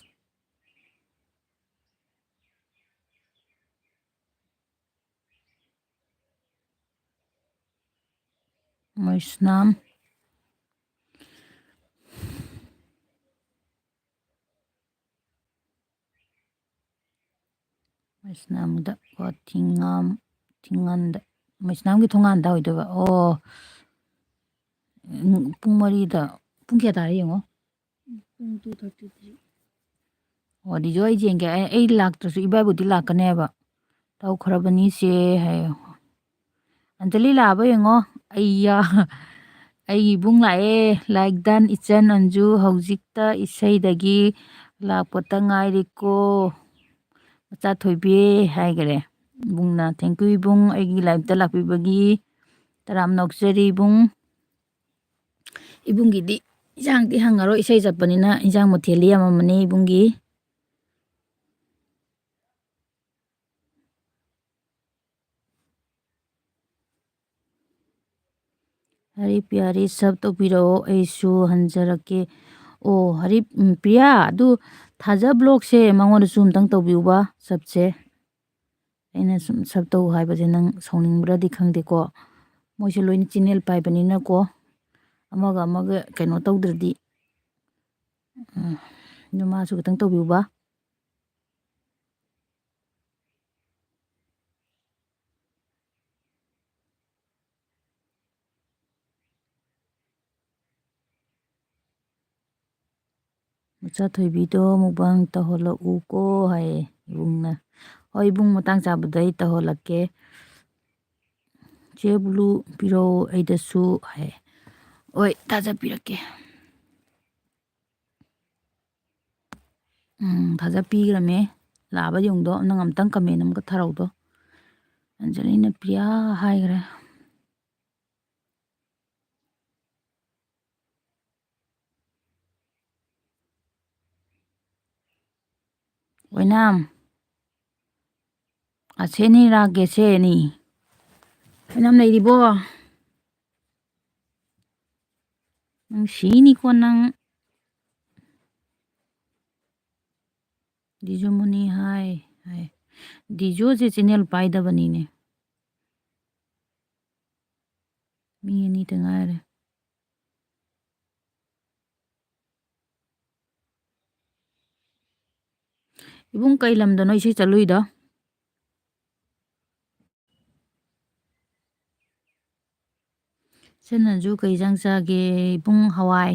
ꯃꯩꯁꯅꯥꯝ꯫ ꯃꯩꯁꯅꯥꯝꯗ ꯀꯣ, ꯊꯤꯡꯉꯥꯝ-, ꯊꯤꯡꯉꯥꯟꯗ꯫ ꯃꯩꯁꯅꯥꯝꯒꯤ ꯊꯣꯡꯒꯥꯟꯗ ꯑꯣꯏꯗꯣꯏꯕ꯫ ꯑꯣ꯫ ꯎꯝ, ꯄꯨꯡ ꯃꯔꯤꯗ꯫ ꯄꯨꯡ ꯀꯌꯥ ꯇꯥꯔꯦ ꯌꯦꯡꯉꯣ꯫ ꯄꯨꯡ two thirty-three꯫ ꯑꯣ, ꯑꯗꯨꯁꯨ ꯑꯩ ꯌꯦꯡꯒꯦ꯫ ꯑꯩ, ꯑꯩ ꯂꯥꯛꯇ꯭ꯔꯁꯨ ꯏꯕꯥꯏꯕꯨꯗꯤ ꯂꯥꯛꯀꯅꯦꯕ꯫ ꯇꯧꯈ꯭ꯔꯕꯅꯤ ꯆꯦ ꯍꯥꯏꯌꯣ꯫ ꯑꯟꯖꯂꯤ ꯂꯥꯛꯑꯕ ꯌꯦꯡꯉꯣ꯫ ꯑꯩꯌꯥ, ꯑꯩꯒꯤ ꯏꯕꯨꯡ ꯂꯥꯛꯑꯦ꯫ Like done, ꯏꯆꯟ ꯑꯟꯖꯨ ꯍꯧꯖꯤꯛꯇ ꯏꯁꯩꯗꯒꯤ ꯂꯥꯛꯄꯇ ꯉꯥꯏꯔꯤꯀꯣ꯫ ꯃꯆꯥ ꯊꯣꯏꯕꯤ ꯍꯥꯏꯈꯔꯦ ꯏꯕꯨꯡꯅ꯫ Thank you ꯏꯕꯨꯡ, ꯑꯩꯒꯤ liveꯇ ꯂꯥꯛꯄꯤꯕꯒꯤ꯫ ꯇꯔꯥꯝꯅ ꯑꯣꯛꯆꯔꯤ ꯏꯕꯨꯡ꯫ ꯏꯕꯨꯡꯒꯤꯗꯤ ꯏꯟꯁꯥꯡꯗꯤ ꯍꯪꯉꯔꯣꯏ, ꯏꯁꯩ ꯆꯠꯄꯅꯤꯅ ꯏꯟꯁꯥꯡ ꯃꯊꯦꯜꯗꯤ ꯌꯥꯝꯃꯝꯃꯅꯤ ꯏꯕꯨꯡꯒꯤ꯫ ꯍꯔꯤ ꯄꯤꯌꯥꯔꯤ sub ꯇꯧꯕꯤꯔꯛꯑꯣ, ꯑꯩꯁꯨ ꯍꯟꯖꯔꯛꯀꯦ꯫ ꯑꯣ, ꯍꯔꯤ, ꯎꯝ, ꯄ꯭ꯔꯤꯌꯥ, ꯑꯗꯨ ꯊꯥꯖ vlogꯁꯦ ꯃꯉꯣꯟꯗꯁꯨ ꯑꯝꯇꯪ ꯇꯧꯕꯤꯌꯨꯕ, subꯁꯦ꯫ ꯑꯩꯅ ꯁꯨꯝ sub ꯇꯧ ꯍꯥꯏꯕꯁꯦ ꯅꯪ ꯁꯥꯎꯅꯤꯡꯕ꯭ꯔꯗꯤ ꯈꯪꯗꯦꯀꯣ꯫ ꯃꯣꯏꯁꯦ ꯂꯣꯏꯅ channel ꯄꯥꯏꯕꯅꯤꯅꯀꯣ, ꯑꯃꯒ ꯑꯃꯒ ꯀꯩꯅꯣ ꯇꯧꯗ꯭ꯔꯗꯤ꯫ ꯎꯝ, ꯑꯗꯨ ꯃꯥꯁꯨ ꯈꯤꯇꯪ ꯇꯧꯕꯤꯌꯨꯕ꯫ ꯃꯆꯥ ꯊꯣꯏꯕꯤꯗꯣ mukbang ꯇꯧꯍꯜꯂꯛꯎꯀꯣ ꯍꯥꯏꯌꯦ ꯏꯕꯨꯡꯅ꯫ ꯍꯣꯏ ꯏꯕꯨꯡ, ꯃꯇꯥꯡ ꯆꯥꯕꯗ ꯑꯩ ꯇꯧꯍꯜꯂꯛꯀꯦ꯫ ꯆꯦ ꯕ꯭ꯂꯨ ꯄꯤꯔꯛꯑꯣ ꯑꯩꯗꯁꯨ ꯍꯥꯏꯌꯦ꯫ ꯍꯣꯏ, ꯊꯥꯖ ꯄꯤꯔꯛꯀꯦ꯫ ꯎꯝ, ꯊꯥꯖ ꯄꯤꯈ꯭ꯔꯃꯦ꯫ ꯂꯥꯛꯑꯕ ꯌꯦꯡꯉꯨꯗꯣ, ꯅꯪ ꯑꯝꯇꯪ comment ꯑꯃꯒ ꯊꯥꯔꯧꯗꯣ꯫ ꯑꯟꯖꯂꯤꯅ ꯄ꯭ꯔꯤꯌꯥ ꯍꯥꯏꯈ꯭ꯔꯦ꯫ ꯑꯣꯏꯅꯥꯝ꯫ ꯑꯁꯦꯅꯤ ꯔꯥꯒꯦꯁꯦꯅꯤ꯫ ꯑꯣꯏꯅꯥꯝ ꯂꯩꯔꯤꯕꯣ? ꯅꯪ ꯁꯤꯅꯤꯀꯣ ꯅꯪ꯫ ꯗꯤꯖꯨ ꯃꯨꯅꯤ ꯍꯥꯏ, ꯍꯥꯏ꯫ ꯗꯤꯖꯨꯁꯦ channel ꯄꯥꯏꯗꯕꯅꯤꯅꯦ꯫ ꯃꯤ ꯑꯅꯤꯇ ꯉꯥꯏꯔꯦ꯫ ꯏꯕꯨꯡ, ꯀꯩ ꯂꯝꯗꯅꯣ ꯏꯁꯩ ꯆꯠꯂꯨꯏꯗꯣ? ꯏꯆꯟ ꯑꯟꯖꯨ, ꯀꯩ ꯏꯟꯖꯥꯡ ꯆꯥꯒꯦ? ꯏꯕꯨꯡ, ꯍꯋꯥꯏ꯫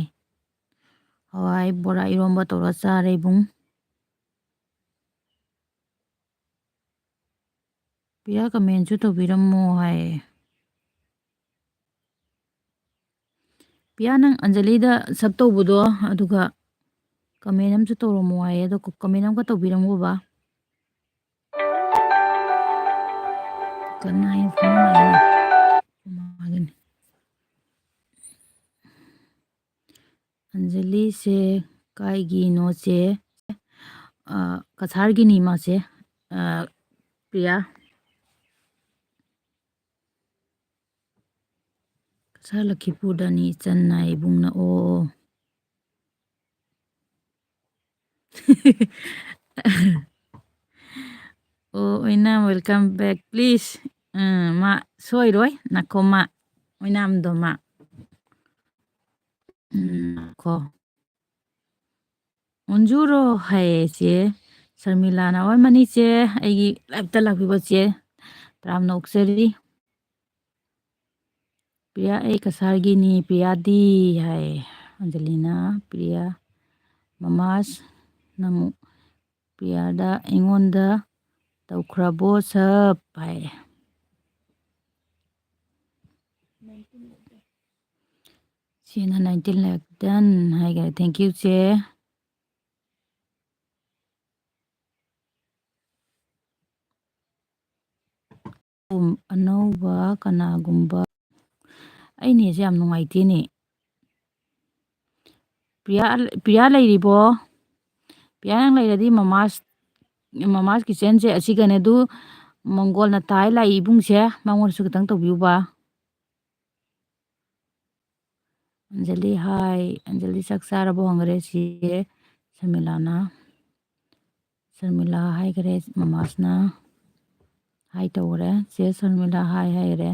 ꯍꯋꯥꯏ ꯕꯣꯔꯥ ꯏꯔꯣꯝꯕ ꯇꯧꯔ ꯆꯥꯔꯦ ꯏꯕꯨꯡ꯫ ꯄꯤꯌꯥ ꯀꯃꯦꯟꯁꯨ ꯇꯧꯕꯤꯔꯝꯃꯣ ꯍꯥꯏꯌꯦ꯫ ꯄꯤꯌꯥ, ꯅꯪ ꯑꯟꯖꯂꯤꯗ ꯁꯞ ꯇꯧꯕꯗꯣ, ꯑꯗꯨꯒ ꯀꯃꯦꯟ ꯑꯃꯁꯨ ꯇꯧꯔꯝꯃꯣ ꯍꯥꯏꯌꯦ꯫ ꯑꯗꯣ ꯀꯃꯦꯟ ꯑꯃꯒ ꯇꯧꯕꯤꯔꯝꯃꯣꯕ꯫ ꯀꯅꯥꯒꯤ ꯐꯣꯟ ꯂꯥꯛꯏꯅꯣ? ꯃꯥꯒꯤꯅꯤ꯫ ꯑꯟꯖꯂꯤꯁꯦ ꯀꯥꯏꯒꯤꯅꯣ ꯆꯦ? ꯑ, ꯀꯁꯥꯔꯒꯤꯅꯤ ꯃꯥꯁꯦ꯫ ꯑ, ꯄ꯭ꯔꯤꯌꯥ꯫ ꯀꯁꯥꯔ ꯂꯈꯤꯄꯨꯔꯗꯅꯤ ꯏꯆꯟ ꯅꯥꯏ ꯏꯕꯨꯡꯅ꯫ ꯑꯣ, ꯑꯣ꯫ ꯑꯣ, ꯑꯣꯏꯅꯥꯝ, welcome back, please. ꯎꯝ, ꯃꯥ ꯁꯣꯏꯔꯣꯏ, ꯅꯥꯈꯣ ꯃꯥ, ꯑꯣꯏꯅꯥꯝꯗꯣ ꯃꯥ꯫ ꯎꯝ, ꯅꯥꯈꯣ꯫ ꯑꯣꯟꯖꯨꯔꯣ ꯍꯥꯏꯌꯦ ꯆꯦ ꯁꯔꯃꯤꯂꯥꯅ꯫ ꯑꯣꯏ ꯃꯥꯅꯤ ꯆꯦ, ꯑꯩꯒꯤ live-ꯇ ꯂꯥꯛꯄꯤꯕ ꯆꯦ, ꯇꯔꯥꯝꯅ ꯑꯣꯛꯆꯔꯤ꯫ ꯄ꯭ꯔꯤꯌꯥ, ꯑꯩ ꯀꯁꯥꯔꯒꯤꯅꯤ, ꯄ꯭ꯔꯤꯌꯥꯗꯤ ꯍꯥꯏ꯫ ꯑꯟꯖꯂꯤꯅ, ꯄ꯭ꯔꯤꯌꯥ, ꯃꯃꯥꯁ, ꯅꯪ ꯄ꯭ꯔꯤꯌꯥꯗ, ꯑꯩꯉꯣꯟꯗ ꯇꯧꯈ꯭ꯔꯕꯣ ꯁꯞ ꯍꯥꯏ꯫ ꯆꯦꯅ nineteen lakh done ꯍꯥꯏꯈꯔꯦ꯫ Thank you ꯆꯦ꯫ ꯑꯅꯧꯕ ꯀꯅꯥꯒꯨꯝꯕ, ꯑꯩ ꯅꯦꯠꯁꯦ ꯌꯥꯝ ꯅꯨꯡꯉꯥꯏꯇꯦꯅꯦ꯫ ꯄ꯭ꯔꯤꯌꯥ, ꯄ꯭ꯔꯤꯌꯥ ꯂꯩꯔꯤꯕꯣ? ꯄ꯭ꯔꯤꯌꯥ, ꯅꯪ ꯂꯩꯔꯗꯤ ꯃꯃꯥꯁ, ꯃꯃꯥꯁ ꯀꯤꯠꯆꯟꯁꯦ ꯑꯁꯤꯒꯅꯦ, ꯑꯗꯨ ꯃꯪꯒꯣꯜꯅ ꯇꯥꯏ ꯂꯥꯛꯏ ꯏꯕꯨꯡꯁꯦ, ꯃꯉꯣꯟꯗꯁꯨ ꯈꯤꯇꯪ ꯇꯧꯕꯤꯌꯨꯕ꯫ ꯑꯟꯖꯂꯤ, ꯍꯥꯏ꯫ ꯑꯟꯖꯂꯤ, ꯆꯥꯛ ꯆꯥꯔꯕꯣ ꯍꯪꯈꯔꯦ ꯆꯦ ꯁꯔꯃꯤꯂꯥꯅ꯫ ꯁꯔꯃꯤꯂꯥ ꯍꯥꯏꯈꯔꯦ, ꯃꯃꯥꯁꯅ ꯍꯥꯏ ꯇꯧꯈꯔꯦ꯫ ꯆꯦ ꯁꯔꯃꯤꯂꯥ ꯍꯥꯏ ꯍꯥꯏꯈꯔꯦ꯫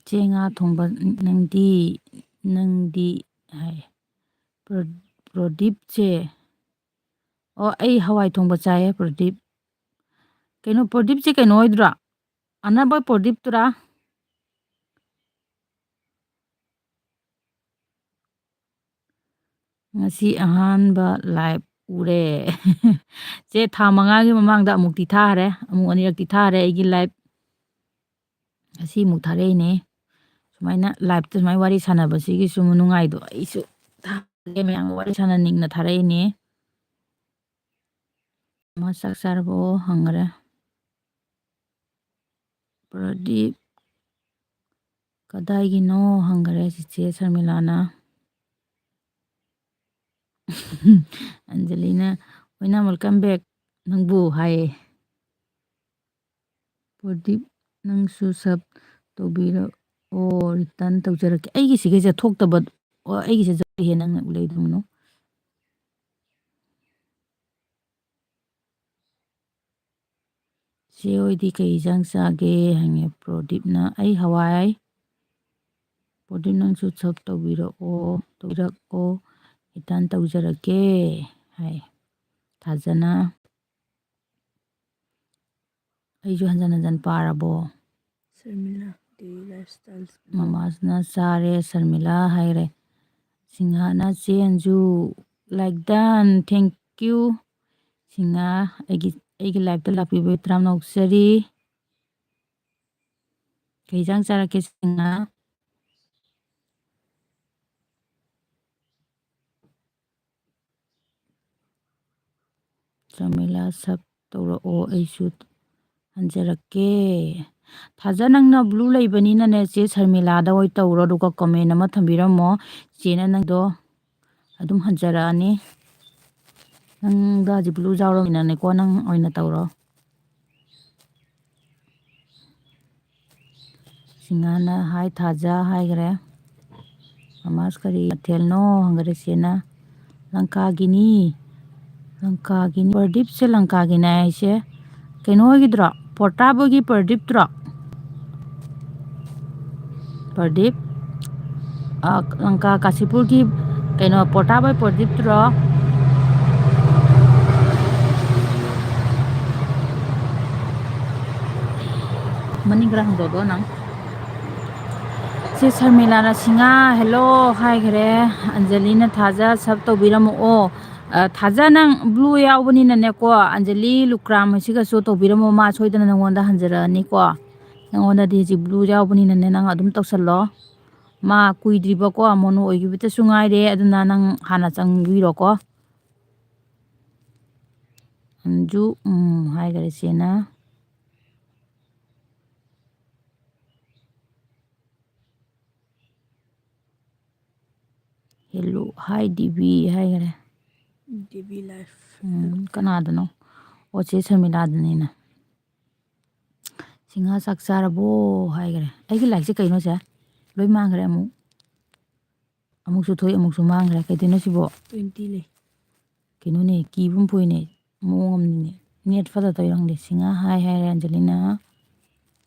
ꯆꯦ ꯉꯥ ꯊꯣꯡꯕ ꯅꯪꯗꯤ, ꯅꯪꯗꯤ ꯍꯥꯏ꯫ ꯄ꯭ꯔ-, ꯄ꯭ꯔꯗꯤꯞꯁꯦ, ꯑꯣ, ꯑꯩ ꯍꯋꯥꯏ ꯊꯣꯡꯕ ꯆꯥꯏꯌꯦ, ꯄ꯭ꯔꯗꯤꯞ꯫ ꯀꯩꯅꯣ, ꯄ꯭ꯔꯗꯤꯞꯁꯦ ꯀꯩꯅꯣ ꯑꯣꯏꯗ꯭ꯔꯣ? ꯑꯅꯥꯕ ꯄ꯭ꯔꯗꯤꯞꯇꯨꯔꯥ? ꯉꯁꯤ ꯑꯍꯥꯟꯕ live ꯎꯔꯦ꯫ ꯆꯦ, ꯊꯥ ꯃꯉꯥꯒꯤ ꯃꯃꯥꯡꯗ ꯑꯃꯨꯛꯇꯤ ꯊꯥꯈ꯭ꯔꯦ, ꯑꯃꯨꯛ ꯑꯅꯤꯔꯛꯇꯤ ꯊꯥꯈ꯭ꯔꯦ ꯑꯩꯒꯤ live꯫ ꯉꯁꯤ ꯑꯃꯨꯛ ꯊꯥꯔꯛꯏꯅꯦ꯫ ꯁꯨꯃꯥꯏꯅ liveꯇ ꯁꯨꯃꯥꯏꯅ ꯋꯥꯔꯤ ꯁꯥꯟꯅꯕꯁꯤꯒꯤꯁꯨ ꯅꯨꯡꯉꯥꯏꯗꯣ꯫ ꯑꯩꯁꯨ ꯊꯥꯒꯦ, ꯃꯌꯥꯝꯒ ꯋꯥꯔꯤ ꯁꯥꯟꯅꯅꯤꯡꯅ ꯊꯥꯔꯛꯏꯅꯦ꯫ "ꯃꯥ ꯆꯥꯛ ꯆꯥꯔꯕꯣ?" ꯍꯪꯈꯔꯦ꯫ "ꯄ꯭ꯔꯗꯤꯞ ꯀꯗꯥꯏꯒꯤꯅꯣ?" ꯍꯪꯈꯔꯦ ꯆꯤꯆꯦ ꯁꯔꯃꯤꯂꯥꯅ꯫ ꯑꯟꯖꯂꯤꯅ, "ꯑꯣꯏꯅꯥꯝ, welcome back ꯅꯪꯕꯨ" ꯍꯥꯏꯌꯦ꯫ "ꯄ꯭ꯔꯗꯤꯞ, ꯅꯪꯁꯨ sub ꯇꯧꯕꯤꯔꯛꯑꯣ, return ꯇꯧꯖꯔꯛꯀꯦ"꯫ ꯑꯩꯒꯤ ꯁꯤꯒꯩꯁꯦ ꯊꯣꯛꯇꯕ, ꯑꯣ, ꯑꯩꯒꯤꯁꯦ ꯖꯒꯣꯏ ꯍꯦ ꯅꯪꯅ ꯎꯠꯂꯛꯏꯗꯨꯅꯣ꯫ "ꯆꯦ ꯍꯣꯏꯗꯤ ꯀꯩ ꯏꯟꯖꯥꯡ ꯆꯥꯒꯦ?" ꯍꯪꯉꯦ ꯄ꯭ꯔꯗꯤꯞꯅ꯫ "ꯑꯩ ꯍꯋꯥꯏ"꯫ "ꯄ꯭ꯔꯗꯤꯞ, ꯅꯪꯁꯨ sub ꯇꯧꯕꯤꯔꯛꯑꯣ, ꯇꯧꯕꯤꯔꯛꯑꯣ, return ꯇꯧꯖꯔꯛꯀꯦ" ꯍꯥꯏ꯫ ꯊꯥꯖꯅ꯫ ꯑꯩꯁꯨ ꯍꯟꯖꯟ ꯍꯟꯖꯟ ꯄꯥꯔꯕꯣ? Sharmila, daily lifestyle꯫ ꯃꯃꯥꯁꯅ ꯆꯥꯔꯦ, ꯁꯔꯃꯤꯂꯥ ꯍꯥꯏꯔꯦ꯫ ꯁꯤꯡꯍꯥꯅ ꯆꯦꯟꯁꯨ, like done, thank you꯫ ꯁꯤꯡꯍꯥ, ꯑꯩꯒꯤ, ꯑꯩꯒꯤ liveꯇ ꯂꯥꯛꯄꯤꯕꯒꯤ ꯇꯔꯥꯝꯅ ꯑꯣꯛꯆꯔꯤ꯫ ꯀꯩ ꯏꯟꯖꯥꯡ ꯆꯥꯔꯛꯀꯦ, ꯁꯤꯡꯍꯥ? ꯁꯔꯃꯤꯂꯥ, sub ꯇꯧꯔꯛꯑꯣ, ꯑꯩꯁꯨ ꯍꯟꯖꯔꯛꯀꯦ꯫ ꯊꯥꯖ, ꯅꯪꯅ blue ꯂꯩꯕꯅꯤꯅꯅꯦ, ꯆꯦ ꯁꯔꯃꯤꯂꯥꯗ ꯑꯣꯏ ꯇꯧꯔꯣ, ꯑꯗꯨꯒ comment ꯑꯃ ꯊꯝꯕꯤꯔꯝꯃꯣ꯫ ꯆꯦꯅ ꯅꯪꯗꯣ ꯑꯗꯨꯝ ꯍꯟꯖꯔꯛꯑꯅꯤ꯫ ꯅꯪꯗꯣ ꯍꯧꯖꯤꯛ blue ꯌꯥꯎꯔꯃꯤꯅꯅꯦꯀꯣ, ꯅꯪ ꯑꯣꯏꯅ ꯇꯧꯔꯣ꯫ ꯁꯤꯡꯍꯥꯅ, "Hi ꯊꯥꯖ" ꯍꯥꯏꯈ꯭ꯔꯦ꯫ ꯃꯃꯥꯁ, "ꯀꯔꯤ ꯃꯊꯦꯜꯅꯣ?" ꯍꯪꯈ꯭ꯔꯦ ꯆꯦꯅ꯫ "ꯂꯪꯀꯥꯒꯤꯅꯤ, ꯂꯪꯀꯥꯒꯤꯅꯤ"꯫ ꯄ꯭ꯔꯗꯤꯞꯁꯦ ꯂꯪꯀꯥꯒꯤꯅꯦ ꯍꯥꯏꯁꯦ ꯀꯩꯅꯣ ꯍꯣꯏꯒꯤꯗꯨꯔꯣ? ꯄ꯭ꯔꯣꯇꯥꯞ ꯍꯣꯏꯒꯤ ꯄ꯭ꯔꯗꯤꯞꯇꯨꯔꯣ? ꯄ꯭ꯔꯗꯤꯞ? ꯑ, ꯂꯪꯀꯥ ꯀꯥꯁꯤꯄꯨꯔꯒꯤ ꯀꯩꯅꯣ, ꯄ꯭ꯔꯣꯇꯥꯞ ꯍꯣꯏ ꯄ꯭ꯔꯗꯤꯞꯇꯨꯔꯣ? ꯃꯅꯤꯡ ꯈꯔ ꯍꯟꯗꯣꯛꯑꯣ ꯅꯪ꯫ ꯁꯤ ꯁꯔꯃꯤꯂꯥꯅ ꯁꯤꯡꯍꯥ hello ꯍꯥꯏꯈ꯭ꯔꯦ꯫ ꯑꯟꯖꯂꯤꯅ ꯊꯥꯖ sub ꯇꯧꯕꯤꯔꯝꯃꯛꯑꯣ꯫ ꯑ, ꯊꯥꯖ, ꯅꯪ blue ꯌꯥꯎꯕꯅꯤꯅꯅꯦꯀꯣ, ꯑꯟꯖꯂꯤ ꯂꯨꯀ꯭ꯔꯥꯝ ꯍꯣꯏꯁꯤꯒꯁꯨ ꯇꯧꯕꯤꯔꯝꯃꯣ, ꯃꯥ ꯁꯣꯏꯗꯅ ꯅꯪꯉꯣꯟꯗ ꯍꯟꯖꯔꯛꯑꯅꯤꯀꯣ꯫ ꯅꯪꯉꯣꯟꯗꯗꯤ ꯍꯧꯖꯤꯛ blue ꯌꯥꯎꯕꯅꯤꯅꯅꯦ, ꯅꯪ ꯑꯗꯨꯝ ꯇꯧꯁꯜꯂꯣ꯫ ꯃꯥ ꯀꯨꯏꯗ꯭ꯔꯤꯕꯀꯣ, ꯃꯣꯅꯣ ꯑꯣꯏꯈꯤꯕꯇꯁꯨ ꯉꯥꯏꯔꯦ, ꯑꯗꯨꯅ ꯅꯪ ꯍꯥꯟꯅ ꯆꯪꯕꯤꯔꯣꯀꯣ꯫ ꯑꯟꯖꯨ, ꯎꯝ, ꯍꯥꯏꯈꯔꯦ ꯆꯦꯅ꯫ Hello, hi ꯗꯤꯕꯤ ꯍꯥꯏꯈꯔꯦ꯫ ꯗꯤꯕꯤ ꯂꯥꯏꯐ꯫ ꯎꯝ, ꯀꯅꯥꯗꯅꯣ? ꯑꯣ, ꯆꯦ ꯁꯔꯃꯤꯂꯥꯗꯅꯤꯅ꯫ ꯁꯤꯡꯍꯥ, ꯆꯥꯛ ꯆꯥꯔꯕꯣ? ꯍꯥꯏꯈꯔꯦ꯫ ꯑꯩꯒꯤ ꯂꯥꯏꯛꯁꯦ ꯀꯩꯅꯣ ꯁꯦ? ꯂꯣꯏ ꯃꯥꯡꯈ꯭ꯔꯦ ꯑꯃꯨꯛ꯫ ꯑꯃꯨꯛꯁꯨ ꯊꯣꯛꯏ, ꯑꯃꯨꯛꯁꯨ ꯃꯥꯡꯈ꯭ꯔꯦ꯫ ꯀꯩꯗꯧꯅꯣ ꯁꯤꯕꯣ? Twenty ꯂꯩ꯫ ꯀꯩꯅꯣꯅꯦ, ꯀꯤꯕ ꯑꯃ ꯄꯣꯛꯏꯅꯦ꯫ ꯃꯑꯣꯡ ꯑꯃꯅꯤꯅꯦ꯫ Net ꯐꯠꯇ ꯇꯧꯔꯤꯔ ꯈꯪꯗꯦ꯫ ꯁꯤꯡꯍꯥ ꯍꯥꯏ ꯍꯥꯏꯔꯦ ꯑꯟꯖꯂꯤꯅ꯫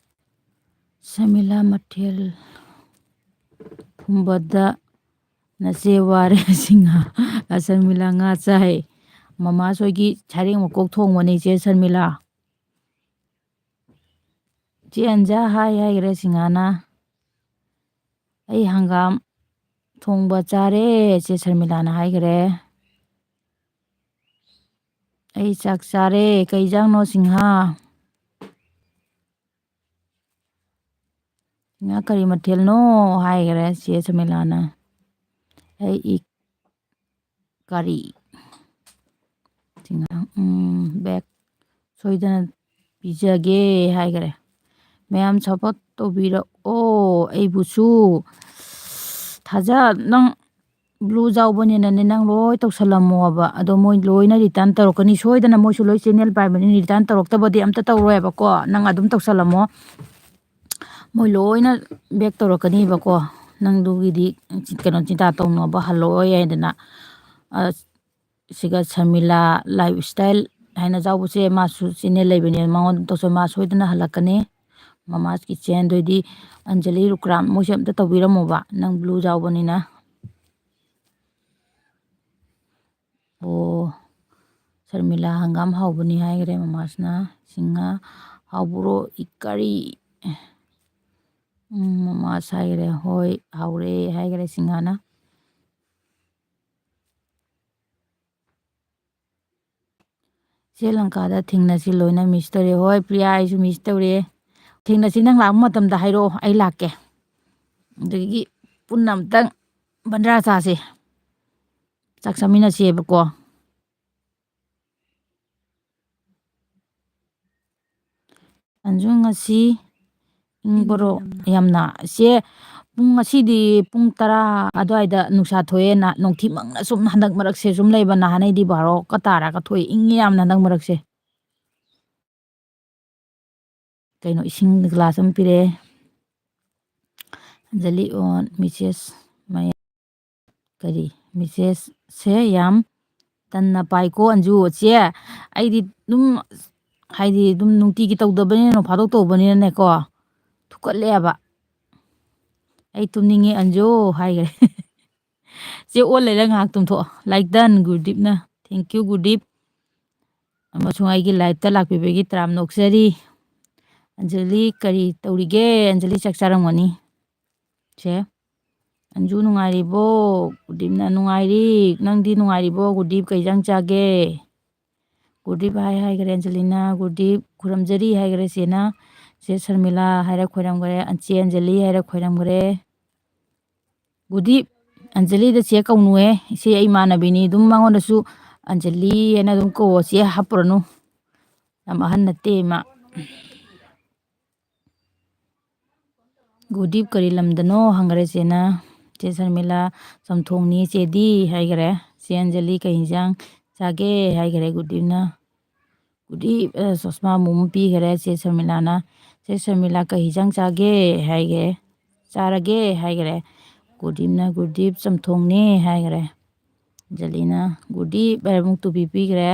ꯁꯔꯃꯤꯂꯥ, ꯃꯊꯦꯜ ꯄꯨꯝꯕꯗ ꯅꯆꯦ ꯋꯥꯔꯦ꯫ ꯁꯤꯡꯍꯥ꯫ ꯑ, ꯁꯔꯃꯤꯂꯥ, ꯉꯥ ꯆꯥꯏ꯫ ꯃꯃꯥꯁꯣꯏꯒꯤ ꯁꯔꯦꯡ ꯃꯀꯣꯛ ꯊꯣꯡꯕꯅꯦ ꯏꯆꯦ ꯁꯔꯃꯤꯂꯥ꯫ ꯆꯦ ꯑꯟꯖꯥ ꯍꯥꯏ ꯍꯥꯏꯈ꯭ꯔꯦ ꯁꯤꯡꯍꯥꯅ꯫ ꯑꯩ ꯍꯪꯒꯥꯝ ꯊꯣꯡꯕ ꯆꯥꯔꯦ, ꯆꯦ ꯁꯔꯃꯤꯂꯥꯅ ꯍꯥꯏꯈ꯭ꯔꯦ꯫ ꯑꯩ ꯆꯥꯛ ꯆꯥꯔꯦ꯫ ꯀꯩ ꯏꯟꯖꯥꯡꯅꯣ ꯁꯤꯡꯍꯥ? ꯁꯤꯡꯍꯥ, ꯀꯔꯤ ꯃꯊꯦꯜꯅꯣ ꯍꯥꯏꯈ꯭ꯔꯦ ꯆꯦ ꯁꯔꯃꯤꯂꯥꯅ꯫ ꯑꯩ ꯏ-, ꯀꯔꯤ? ꯁꯤꯡꯍꯥ, ꯎꯝ, ꯕꯦꯛ ꯁꯣꯏꯗꯅ ꯄꯤꯖꯒꯦ ꯍꯥꯏꯈ꯭ꯔꯦ꯫ ꯃꯌꯥꯝ support ꯇꯧꯕꯤꯔꯛꯑꯣ ꯑꯩꯕꯨꯁꯨ꯫ ꯊꯥꯖ, ꯅꯪ blue ꯌꯥꯎꯕꯅꯤꯅꯅꯦ, ꯅꯪ ꯂꯣꯏ ꯇꯧꯁꯜꯂꯝꯃꯣꯕ꯫ ꯑꯗꯣ ꯃꯣꯏ ꯂꯣꯏꯅ return ꯇꯧꯔꯛꯀꯅꯤ ꯁꯣꯏꯗꯅ꯫ ꯃꯣꯏꯁꯨ ꯂꯣꯏ channel ꯄꯥꯏꯕꯅꯤꯅ return ꯇꯧꯔꯛꯇꯕꯗꯤ ꯑꯝꯇ ꯇꯧꯔꯣꯏꯕꯀꯣ꯫ ꯅꯪ ꯑꯗꯨꯝ ꯇꯧꯁꯜꯂꯝꯃꯣ꯫ ꯃꯣꯏ ꯂꯣꯏꯅ back ꯇꯧꯔꯛꯀꯅꯤꯕꯀꯣ꯫ ꯅꯪꯗꯨꯒꯤꯗꯤ ꯀꯩꯅꯣ, ꯆꯤꯟꯇꯥ ꯇꯧꯅꯣꯕ, ꯍꯜꯂꯛꯑꯣꯏ ꯍꯥꯏꯗꯅ꯫ ꯑ, ꯁꯤꯒ ꯁꯔꯃꯤꯂꯥ lifestyle ꯍꯥꯏꯅ ꯌꯥꯎꯕꯁꯦ, ꯃꯥꯁꯨ channel ꯂꯩꯕꯅꯦ, ꯃꯉꯣꯟꯗ ꯇꯧꯁꯜ-, ꯃꯥ ꯁꯣꯏꯗꯅ ꯍꯜꯂꯛꯀꯅꯤ꯫ Mama's Kitchen ꯗꯣꯏꯗꯤ ꯑꯟꯖꯂꯤ ꯔꯨꯀ꯭ꯔꯥꯝ ꯃꯣꯏꯁꯦ ꯑꯝꯇ ꯇꯧꯕꯤꯔꯝꯃꯣꯕ, ꯅꯪ blue ꯌꯥꯎꯕꯅꯤꯅ꯫ ꯑꯣ, ꯁꯔꯃꯤꯂꯥ, ꯍꯪꯒꯥꯝ ꯍꯥꯎꯕꯅꯤ ꯍꯥꯏꯈ꯭ꯔꯦ ꯃꯃꯥꯁꯅ꯫ ꯁꯤꯡꯍꯥ, ꯍꯥꯎꯕ꯭ꯔꯣ ꯏꯀꯥꯔꯤ? ꯎꯝ, ꯃꯃꯥꯁ ꯍꯥꯏꯈ꯭ꯔꯦ, ꯍꯣꯏ, ꯍꯥꯎꯔꯦ ꯍꯥꯏꯈ꯭ꯔꯦ ꯁꯤꯡꯍꯥꯅ꯫ ꯁ꯭ꯔꯤ ꯂꯪꯀꯥꯗ ꯊꯦꯡꯅꯁꯤ, ꯂꯣꯏꯅ ꯃꯤꯁ ꯇꯧꯔꯦ꯫ ꯍꯣꯏ ꯄ꯭ꯔꯤꯌꯥ, ꯑꯩꯁꯨ ꯃꯤꯁ ꯇꯧꯔꯦ꯫ ꯊꯦꯡꯅꯁꯤ, ꯅꯪ ꯂꯥꯛꯄ ꯃꯇꯝꯗ ꯍꯥꯏꯔꯛꯑꯣ, ꯑꯩ ꯂꯥꯛꯀꯦ꯫ ꯑꯗꯒꯤ ꯄꯨꯟꯅ ꯑꯝꯇꯪ ꯕꯟꯗ꯭ꯔꯥ ꯆꯥꯁꯦ, ꯆꯥꯛ ꯆꯥꯃꯤꯟꯅꯁꯦꯕꯀꯣ꯫ ꯑꯟꯖꯨ, ꯉꯁꯤ ꯏꯪꯕ꯭ꯔꯣ? ꯌꯥꯝꯅ꯫ ꯏꯆꯦ, ꯄꯨꯡ ꯉꯁꯤꯗꯤ ꯄꯨꯡ ꯇꯔꯥ ꯑꯗꯨꯋꯥꯏꯗ ꯅꯨꯡꯁꯥ ꯊꯣꯛꯑꯦ꯫ ꯅ-, ꯅꯨꯡꯊꯤ ꯃꯪꯅ ꯁꯨꯝ ꯍꯟꯗꯛ ꯃꯔꯛꯁꯦ ꯁꯨꯝ ꯂꯩꯕ, ꯅꯍꯥꯟꯅꯩꯗꯤ ꯕꯥꯔꯣꯒ ꯇꯥꯔꯒ ꯊꯣꯛꯑꯦ꯫ ꯏꯪꯉꯦ ꯌꯥꯝꯅ ꯍꯟꯗꯛ ꯃꯔꯛꯁꯦ꯫ ꯀꯩꯅꯣ, ꯏꯁꯤꯡ ꯒ꯭ꯂꯥꯁ ꯑꯃ ꯄꯤꯔꯛꯑꯦ꯫ ꯑꯟꯖꯂꯤ ꯑꯣꯟ ꯃꯤꯁꯦꯁ ꯃꯌꯥꯝ꯫ ꯀꯔꯤ? ꯃꯤꯁꯦꯁꯁꯦ ꯌꯥꯝ ꯇꯟꯅ ꯄꯥꯏꯀꯣ, ꯑꯟꯖꯨ꯫ ꯆꯦ, ꯑꯩꯗꯤ ꯑꯗꯨꯝ, ꯍꯥꯏꯗꯤ, ꯑꯗꯨꯝ ꯅꯨꯡꯇꯤꯒꯤ ꯇꯧꯗꯕꯅꯤꯅ, ꯅꯣꯡ ꯐꯥꯗꯣꯛ ꯇꯧꯕꯅꯤꯅꯅꯦꯀꯣ, ꯊꯨꯀꯠꯂꯛꯑꯦꯕ꯫ "ꯑꯩ ꯇꯨꯝꯅꯤꯡꯉꯦ, ꯑꯟꯖꯨ" ꯍꯥꯏꯈ꯭ꯔꯦ꯫ "ꯆꯦ, ꯑꯣꯟ ꯂꯩꯔ ꯉꯥꯏꯍꯥꯛ ꯇꯨꯝꯊꯣꯛꯑꯣ"꯫ Like done, ꯒꯨꯔꯗꯤꯞꯅ꯫ Thank you, ꯒꯨꯔꯗꯤꯞ꯫ ꯑꯃꯁꯨꯡ ꯑꯩꯒꯤ live-ꯇ ꯂꯥꯛꯄꯤꯕꯒꯤ ꯇꯔꯥꯝꯅ ꯑꯣꯛꯆꯔꯤ꯫ ꯑꯟꯖꯂꯤ ꯀꯔꯤ ꯇꯧꯔꯤꯒꯦ? ꯑꯟꯖꯂꯤ ꯆꯥꯛ ꯆꯥꯔꯝꯒꯅꯤ꯫ ꯁꯦ, "ꯑꯟꯖꯨ ꯅꯨꯡꯉꯥꯏꯔꯤꯕꯣ?" ꯒꯨꯔꯗꯤꯞꯅ, "ꯅꯨꯡꯉꯥꯏꯔꯤ꯫ ꯅꯪꯗꯤ ꯅꯨꯡꯉꯥꯏꯔꯤꯕꯣ? ꯒꯨꯔꯗꯤꯞ ꯀꯩ ꯏꯟꯖꯥꯡ ꯆꯥꯒꯦ?" ꯒꯨꯔꯗꯤꯞ ꯍꯥꯏ ꯍꯥꯏꯈ꯭ꯔꯦ ꯑꯟꯖꯂꯤꯅ꯫ ꯒꯨꯔꯗꯤꯞ ꯈꯨꯔꯨꯝꯖꯔꯤ ꯍꯥꯏꯈ꯭ꯔꯦ ꯆꯦꯅ꯫ ꯆꯦ ꯁꯔꯃꯤꯂꯥ ꯍꯥꯏꯔ ꯈꯣꯏꯔꯝꯈ꯭ꯔꯦ꯫ ꯆꯦ ꯑꯟꯖꯂꯤ ꯍꯥꯏꯔ ꯈꯣꯏꯔꯝꯈ꯭ꯔꯦ꯫ ꯒꯨꯔꯗꯤꯞ, ꯑꯟꯖꯂꯤꯗ ꯆꯦ ꯀꯧꯅꯨꯍꯦ꯫ ꯏꯆꯦ, ꯑꯩ ꯏꯃꯥꯟꯅꯕꯤꯅꯤ꯫ ꯑꯗꯨꯝ ꯃꯉꯣꯟꯗꯁꯨ ꯑꯟꯖꯂꯤ ꯍꯥꯏꯅ ꯑꯗꯨꯝ ꯀꯧꯋꯣ꯫ ꯆꯦ ꯍꯥꯞꯄꯨꯔꯅꯨ꯫ ꯌꯥꯝ ꯑꯍꯟ ꯅꯠꯇꯦ ꯏꯃꯥ꯫ "ꯒꯨꯔꯗꯤꯞ ꯀꯔꯤ ꯂꯝꯗꯅꯣ?" ꯍꯪꯈ꯭ꯔꯦ ꯆꯦꯅ꯫ ꯆꯦ ꯁꯔꯃꯤꯂꯥ, "ꯆꯝꯊꯣꯡꯅꯤ ꯆꯦꯗꯤ" ꯍꯥꯏꯈ꯭ꯔꯦ꯫ ꯆꯦ ꯑꯟꯖꯂꯤ, "ꯀꯩ ꯏꯟꯖꯥꯡ ꯆꯥꯒꯦ?" ꯍꯥꯏꯈ꯭ꯔꯦ ꯒꯨꯔꯗꯤꯞꯅ꯫ ꯒꯨꯔꯗꯤꯞ, ꯑ, ꯆꯣꯁꯃꯥ ꯑꯃꯨꯛ ꯄꯤꯈ꯭ꯔꯦ ꯆꯦ ꯁꯔꯃꯤꯂꯥꯅ꯫ "ꯆꯦ ꯁꯔꯃꯤꯂꯥ, ꯀꯩ ꯏꯟꯖꯥꯡ ꯆꯥꯒꯦ?" ꯍꯥꯏꯈ꯭ꯔꯦ꯫ "ꯆꯥꯔꯒꯦ" ꯍꯥꯏꯈ꯭ꯔꯦ꯫ ꯒꯨꯔꯗꯤꯞꯅ, "ꯒꯨꯔꯗꯤꯞ, ꯆꯝꯊꯣꯡꯅꯦ" ꯍꯥꯏꯈ꯭ꯔꯦ꯫ ꯑꯟꯖꯂꯤꯅ, "ꯒꯨꯔꯗꯤꯞ" ꯍꯥꯏꯔ ꯑꯃꯨꯛ ꯇꯨꯕꯤ ꯄꯤꯈ꯭ꯔꯦ꯫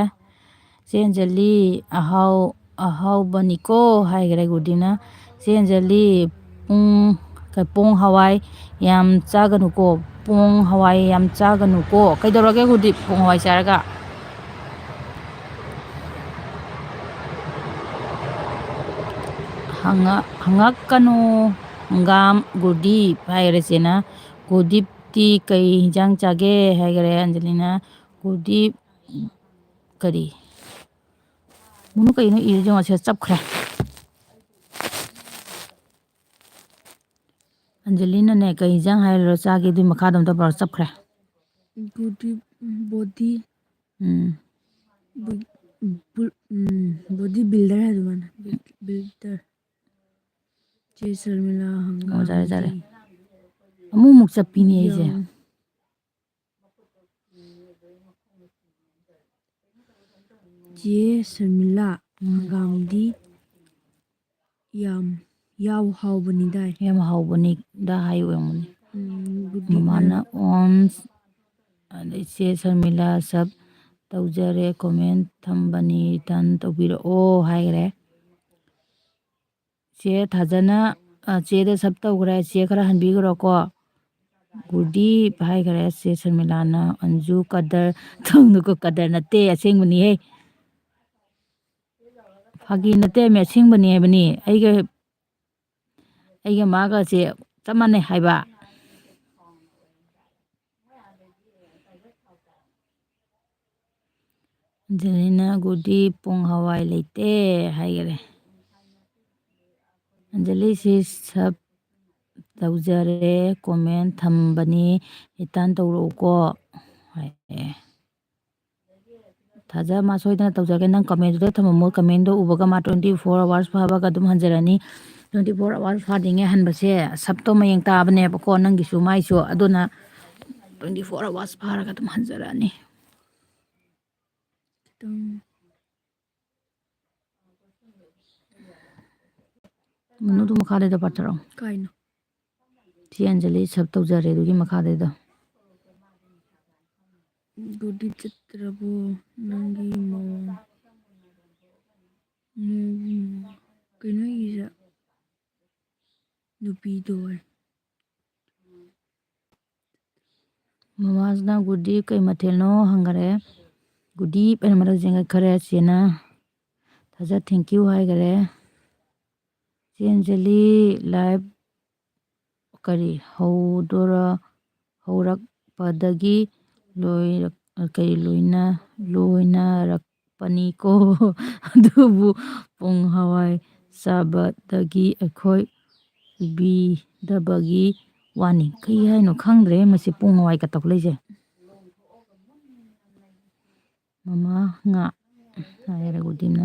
"ꯆꯦ ꯑꯟꯖꯂꯤ, ꯑꯍꯥꯎ-, ꯑꯍꯥꯎꯕꯅꯤꯀꯣ" ꯍꯥꯏꯈ꯭ꯔꯦ ꯒꯨꯔꯗꯤꯞꯅ꯫ "ꯆꯦ ꯑꯟꯖꯂꯤ, ꯄꯨꯡ, ꯀ-, ꯄꯣꯡ ꯍꯋꯥꯏ ꯌꯥꯝ ꯆꯥꯒꯅꯨꯀꯣ, ꯄꯣꯡ ꯍꯋꯥꯏ ꯌꯥꯝ ꯆꯥꯒꯅꯨꯀꯣ"꯫ ꯀꯩꯗꯧꯔꯒꯦ ꯒꯨꯔꯗꯤꯞ ꯄꯣꯡ ꯍꯋꯥꯏ ꯆꯥꯔꯒ? ꯍꯪꯉ-, "ꯍꯪꯉꯛꯀꯅꯨ ꯍꯪꯒꯥꯝ ꯒꯨꯔꯗꯤꯞ" ꯍꯥꯏꯈ꯭ꯔꯦ ꯆꯦꯅ꯫ "ꯒꯨꯔꯗꯤꯞꯇꯤ ꯀꯩ ꯍꯤꯟꯖꯥꯡ ꯆꯥꯒꯦ?" ꯍꯥꯏꯈ꯭ꯔꯦ ꯑꯟꯖꯂꯤꯅ꯫ "ꯒꯨꯔꯗꯤꯞ ꯀꯔꯤ?" ꯃꯨꯅꯨ ꯀꯩꯅꯣ ꯏꯔꯤꯁꯦ? ꯉꯁꯤ ꯆꯞꯈ꯭ꯔꯦ꯫ ꯑꯟꯖꯂꯤꯅꯅꯦ, "ꯀꯩ ꯏꯟꯖꯥꯡ ꯍꯥꯏꯔꯨꯔꯣ ꯆꯥꯒꯦ?" ꯑꯗꯨꯏ ꯃꯈꯥꯗ ꯑꯝꯇ ꯄꯥꯔꯣ, ꯆꯞꯈ꯭ꯔꯦ꯫ ꯕꯣꯗꯤ, ꯕꯣꯗꯤ, ꯎꯝ꯫ ꯕꯨ-, ꯕꯨ-, ꯎꯝ, ꯕꯣꯗꯤ ꯕꯤꯜꯗꯔ ꯍꯥꯏꯗꯣ ꯃꯥꯅ꯫ ꯕꯤꯜꯗꯔ꯫ ꯆꯦ ꯁꯔꯃꯤꯂꯥ, ꯑꯣ, ꯖꯥꯔꯦ, ꯖꯥꯔꯦ꯫ ꯍꯪꯒꯥꯝꯗꯤ ꯑꯃꯨꯛꯃꯨꯛ ꯆꯞꯄꯤꯅꯦ ꯑꯩꯁꯦ꯫ ꯌꯥꯎ-, ꯆꯦ ꯁꯔꯃꯤꯂꯥ, ꯎꯝ꯫ ꯍꯪꯒꯥꯝꯗꯤ ꯌꯥꯝ ꯌꯥꯎ ꯍꯥꯎꯕꯅꯤꯗꯥꯏ꯫ ꯌꯥꯝ ꯍꯥꯎꯕꯅꯤꯗ ꯍꯥꯏ ꯑꯣꯏꯔꯝꯒꯅꯤ꯫ ꯎꯝ, ꯒꯨꯗ ꯃꯃꯥꯅ ꯏꯚꯤꯅꯤꯡ꯫ ꯑꯣꯟꯁ-, ꯑꯗꯩ ꯆꯦ ꯁꯔꯃꯤꯂꯥ ꯁꯕ ꯇꯧꯖꯔꯦ, ꯀꯣꯃꯦꯟ ꯊꯝꯕꯅꯤ, ꯔꯤꯇꯔꯟ ꯇꯧꯕꯤꯔꯛꯑꯣ ꯍꯥꯏꯈ꯭ꯔꯦ꯫ ꯆꯦ ꯊꯥꯖꯅ, ꯑ, ꯆꯦꯗ ꯁꯕ ꯇꯧꯈ꯭ꯔꯦ, ꯆꯦ ꯈꯔ ꯍꯟꯕꯤꯈ꯭ꯔꯣꯀꯣ꯫ ꯒꯨꯗ ꯏꯚ ꯍꯥꯏꯈ꯭ꯔꯦ ꯆꯦ ꯁꯔꯃꯤꯂꯥꯅ꯫ ꯑꯟꯖꯨ ꯀꯗꯔ ꯇꯧꯅꯨꯀꯣ, ꯀꯗꯔ ꯅꯠꯇꯦ, ꯑꯁꯦꯡꯕꯅꯤꯍꯦ꯫ ꯐꯥꯒꯤ ꯅꯠꯇꯦꯃꯤ, ꯑꯁꯦꯡꯕꯅꯤ ꯍꯥꯏꯕꯅꯤ꯫ ꯑꯩꯒ, ꯑꯩꯒ ꯃꯥꯒꯁꯦ ꯆꯞ ꯃꯥꯟꯅꯩ ꯍꯥꯏꯕ꯫ ꯑꯟꯖꯂꯤꯅ ꯒꯨꯗꯤ ꯄꯣꯡ ꯍꯋꯥꯏ ꯂꯩꯇꯦ ꯍꯥꯏꯈꯔꯦ꯫ ꯑꯟꯖꯂꯤ ꯁꯤ ꯁꯕ ꯇꯧꯖꯔꯦ, ꯀꯣꯃꯦꯟ ꯊꯝꯕꯅꯤ, ꯔꯤꯇꯔꯟ ꯇꯧꯔꯛꯎꯀꯣ ꯍꯥꯏꯌꯦ꯫ ꯊꯥꯖ ꯃꯥ ꯁꯣꯏꯗꯅ ꯇꯧꯖꯔꯛꯀꯦ꯫ ꯅꯪ ꯀꯃꯦꯟꯗꯨꯗ ꯊꯝꯃꯝꯃꯣ, ꯀꯃꯦꯟꯗꯣ ꯎꯕꯒ ꯃꯥ twenty four hours ꯐꯥꯕꯒ ꯑꯗꯨꯝ ꯍꯟꯖꯔꯅꯤ꯫ Twenty four hours ꯐꯥꯗ꯭ꯔꯤꯉꯩ ꯍꯟꯕꯁꯦ ꯁꯕꯇꯣ ꯃꯌꯦꯡ ꯇꯥꯕꯅꯦꯕꯀꯣ, ꯅꯪꯒꯤꯁꯨ ꯃꯥꯏꯁꯨ꯫ ꯑꯗꯨꯅ twenty four hours ꯐꯥꯔꯒ ꯑꯗꯨꯝ ꯍꯟꯖꯔꯛꯑꯅꯤ꯫ ꯈꯤꯇꯪ ꯃꯅꯨꯡꯗ ꯃꯈꯥꯗꯩꯗꯣ ꯄꯥꯊꯔꯛꯑꯣ꯫ ꯀꯥꯏꯅꯣ? ꯆꯦ ꯑꯟꯖꯂꯤ ꯁꯕ ꯇꯧꯖꯔꯦ ꯑꯗꯨꯒꯤ ꯃꯈꯥꯗꯩꯗꯣ꯫ ꯒꯨꯗꯤ ꯆꯠꯇ꯭ꯔꯕꯣ ꯅꯪꯒꯤ ꯃꯑꯣꯡ? ꯎꯝ, ꯀꯩꯅꯣ ꯑꯩꯒꯤꯁꯦ? ꯅꯨꯄꯤꯗꯣ ꯑꯣꯏ꯫ ꯃꯃꯥꯁꯤꯅ ꯒꯨꯗꯤ ꯀꯩ ꯃꯊꯦꯜꯅꯣ ꯍꯪꯈꯔꯦ꯫ ꯒꯨꯗꯤ ꯑꯩꯅ ꯃꯔꯛ ꯆꯦꯟꯒꯠꯈꯔꯦ꯫ ꯆꯦꯅ ꯊꯥꯖ thank you ꯍꯥꯏꯈꯔꯦ꯫ ꯆꯦ ꯑꯟꯖꯂꯤ live ꯀꯔꯤ ꯍꯧꯗꯣꯔ-, ꯍꯧꯔꯛꯄꯗꯒꯤ ꯂꯣꯏꯔꯛ-, ꯀꯔꯤ ꯂꯣꯏꯅ-, ꯂꯣꯏꯅꯔꯛ-, ꯄꯅꯤꯀꯣ꯫ ꯑꯗꯨꯕꯨ ꯄꯣꯡ ꯍꯋꯥꯏ ꯆꯥꯕꯗꯒꯤ ꯑꯩꯈꯣꯏ ꯎꯕꯤꯗꯕꯒꯤ ꯋꯥꯅꯤ꯫ ꯀꯩ ꯍꯥꯏꯅꯣ ꯈꯪꯗ꯭ꯔꯦ ꯃꯁꯤ ꯄꯣꯡ ꯍꯋꯥꯏ ꯀꯇꯧ ꯂꯩꯁꯦ꯫ ꯃꯃꯥ ꯉꯥ ꯍꯥꯏꯔꯒ ꯎꯗꯤꯝꯅ꯫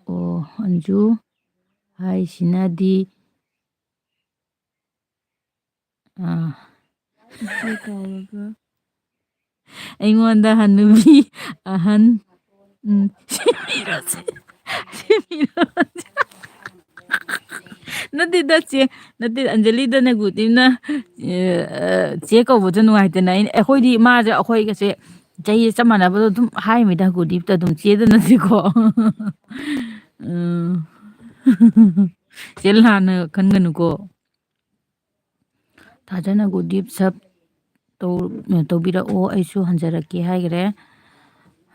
ꯑꯣ, ꯑꯟꯖꯨ ꯍꯥꯏꯁꯤꯅꯗꯤ, ꯑꯥ, ꯏꯆꯦ ꯀꯧꯔꯒ꯫ ꯑꯩꯉꯣꯟꯗ ꯍꯟꯅꯨꯕꯤ ꯑꯍꯟ, ꯎꯝ, ꯁꯤꯃꯤꯔꯣꯁꯦ, ꯁꯤꯃꯤꯔꯣꯁꯦ꯫ ꯅꯠꯇꯦꯗ ꯆꯦ, ꯅꯠꯇꯦ, ꯑꯟꯖꯂꯤꯗꯅ ꯒꯨꯗꯤꯝꯅ, ꯑ, ꯆꯦ ꯀꯧꯕꯁꯨ ꯅꯨꯡꯉꯥꯏꯇꯅ꯫ ꯑꯩꯅ, ꯑꯩꯈꯣꯏꯗꯤ ꯃꯥꯁꯦ ꯑꯩꯈꯣꯏꯒꯁꯦ ꯆꯍꯤ ꯆꯞ ꯃꯥꯟꯅꯕꯗꯣ ꯑꯗꯨꯝ ꯍꯥꯏꯃꯤꯗ ꯒꯨꯗꯤꯞꯇ ꯑꯗꯨꯝ, ꯆꯦꯗ ꯅꯠꯇꯦꯀꯣ꯫ ꯎꯝ꯫ ꯆꯦ ꯂꯥꯟꯅ ꯈꯟꯒꯅꯨꯀꯣ꯫ ꯊꯥꯖꯅ ꯒꯨꯗꯤꯞ ꯁꯞ ꯇꯧ-, ꯇꯧꯕꯤꯔꯛꯑꯣ, ꯑꯩꯁꯨ ꯍꯟꯖꯔꯛꯀꯦ ꯍꯥꯏꯈ꯭ꯔꯦ꯫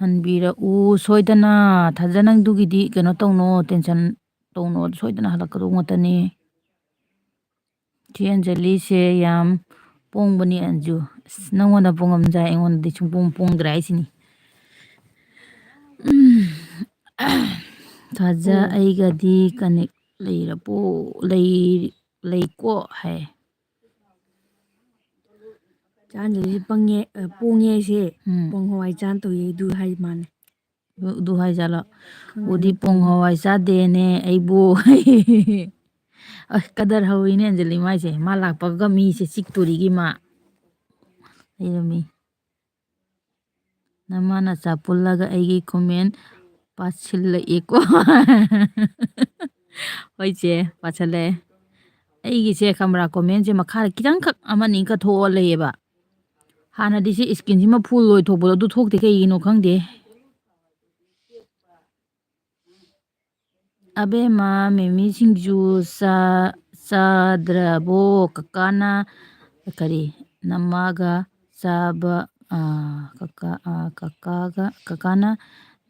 ꯍꯟꯕꯤꯔꯛꯎ ꯁꯣꯏꯗꯅ꯫ ꯊꯥꯖ ꯅꯪꯗꯨꯒꯤꯗꯤ ꯀꯩꯅꯣ ꯇꯧꯅꯣ, ꯇꯦꯟꯁꯟ ꯇꯧꯅꯣ, ꯁꯣꯏꯗꯅ ꯍꯜꯂꯛꯀꯗꯧ ꯉꯥꯛꯇꯅꯤ꯫ ꯆꯦ ꯑꯟꯖꯂꯤꯁꯦ ꯌꯥꯝ ꯄꯣꯡꯕꯅꯤ ꯑꯟꯖꯨ꯫ ꯑꯁ, ꯅꯪꯉꯣꯟꯗ ꯄꯣꯡꯉꯝꯖꯥꯏ, ꯑꯩꯉꯣꯟꯗꯗꯤ ꯁꯨꯡꯄꯣꯡ ꯄꯣꯡꯗ꯭ꯔꯦ ꯍꯥꯏꯁꯤꯅꯤ꯫ ꯎꯝ꯫ ꯊꯥꯖ ꯑꯣ꯫ ꯑꯩꯒꯗꯤ ꯀꯅꯦꯛ ꯂꯩꯔꯕꯣ? ꯂꯩ-, ꯂꯩꯀꯣ ꯍꯥꯏ꯫ ꯆꯥꯟꯗꯦꯜꯁꯦ ꯄꯪꯉꯦ, ꯑ, ꯄꯣꯡꯉꯦ ꯍꯥꯏꯁꯦ꯫ ꯎꯝ꯫ ꯄꯣꯡ ꯍꯋꯥꯏ ꯆꯥꯟ ꯇꯧꯏ ꯑꯗꯨ ꯍꯥꯏ ꯃꯥꯅꯦ꯫ ꯑꯗꯨ, ꯑꯗꯨ ꯍꯥꯏꯖꯥꯠꯂꯣ? ꯈꯪꯗꯦ꯫ ꯎꯗꯤ ꯄꯣꯡ ꯍꯋꯥꯏ ꯆꯥꯗꯦꯅꯦ ꯑꯩꯕꯨ꯫ ꯑꯁ, ꯀꯗꯔ ꯍꯧꯋꯤꯅꯦ ꯑꯟꯖꯂꯤ ꯃꯥꯏꯁꯦ꯫ ꯃꯥ ꯂꯥꯛꯄꯒ ꯃꯤꯁꯦ ꯆꯤꯛꯇꯣꯔꯤꯒꯤ ꯃꯥ꯫ ꯂꯩꯔꯝꯃꯤ꯫ ꯅꯃꯥ ꯅꯆꯥ ꯄꯨꯜꯂꯒ ꯑꯩꯒꯤ comment ꯄꯥꯁꯤꯜꯂꯛꯑꯦꯀꯣ꯫ ꯍꯣꯏ ꯆꯦ, ꯄꯥꯁꯤꯜꯂꯛꯑꯦ꯫ ꯑꯩꯒꯤꯁꯦ ꯈꯪꯕ꯭ꯔꯥ, commentꯁꯦ ꯃꯈꯥꯗ ꯈꯤꯇꯪꯈꯛ ꯑꯃꯅꯤ ꯈꯛ ꯊꯣꯛꯑ ꯂꯩꯌꯦꯕ꯫ ꯍꯥꯟꯅꯗꯤ ꯁꯤ screenꯁꯤꯃ full ꯑꯣꯏꯊꯣꯛꯄꯗꯣ ꯑꯗꯨ ꯊꯣꯛꯇꯦ, ꯀꯩꯒꯤꯅꯣ ꯈꯪꯗꯦ꯫ ꯑꯕꯦꯝꯃ, ꯃꯤꯃꯤ ꯁꯤꯡꯖꯨ ꯆꯥ-, ꯆꯥꯗ꯭ꯔꯕꯣ? ꯀꯀꯥꯅ, ꯀꯔꯤ, ꯅꯃꯥꯒ ꯆꯥꯕ, ꯑ, ꯀꯀꯥ, ꯑ, ꯀꯀꯥꯒ, ꯀꯀꯥꯅ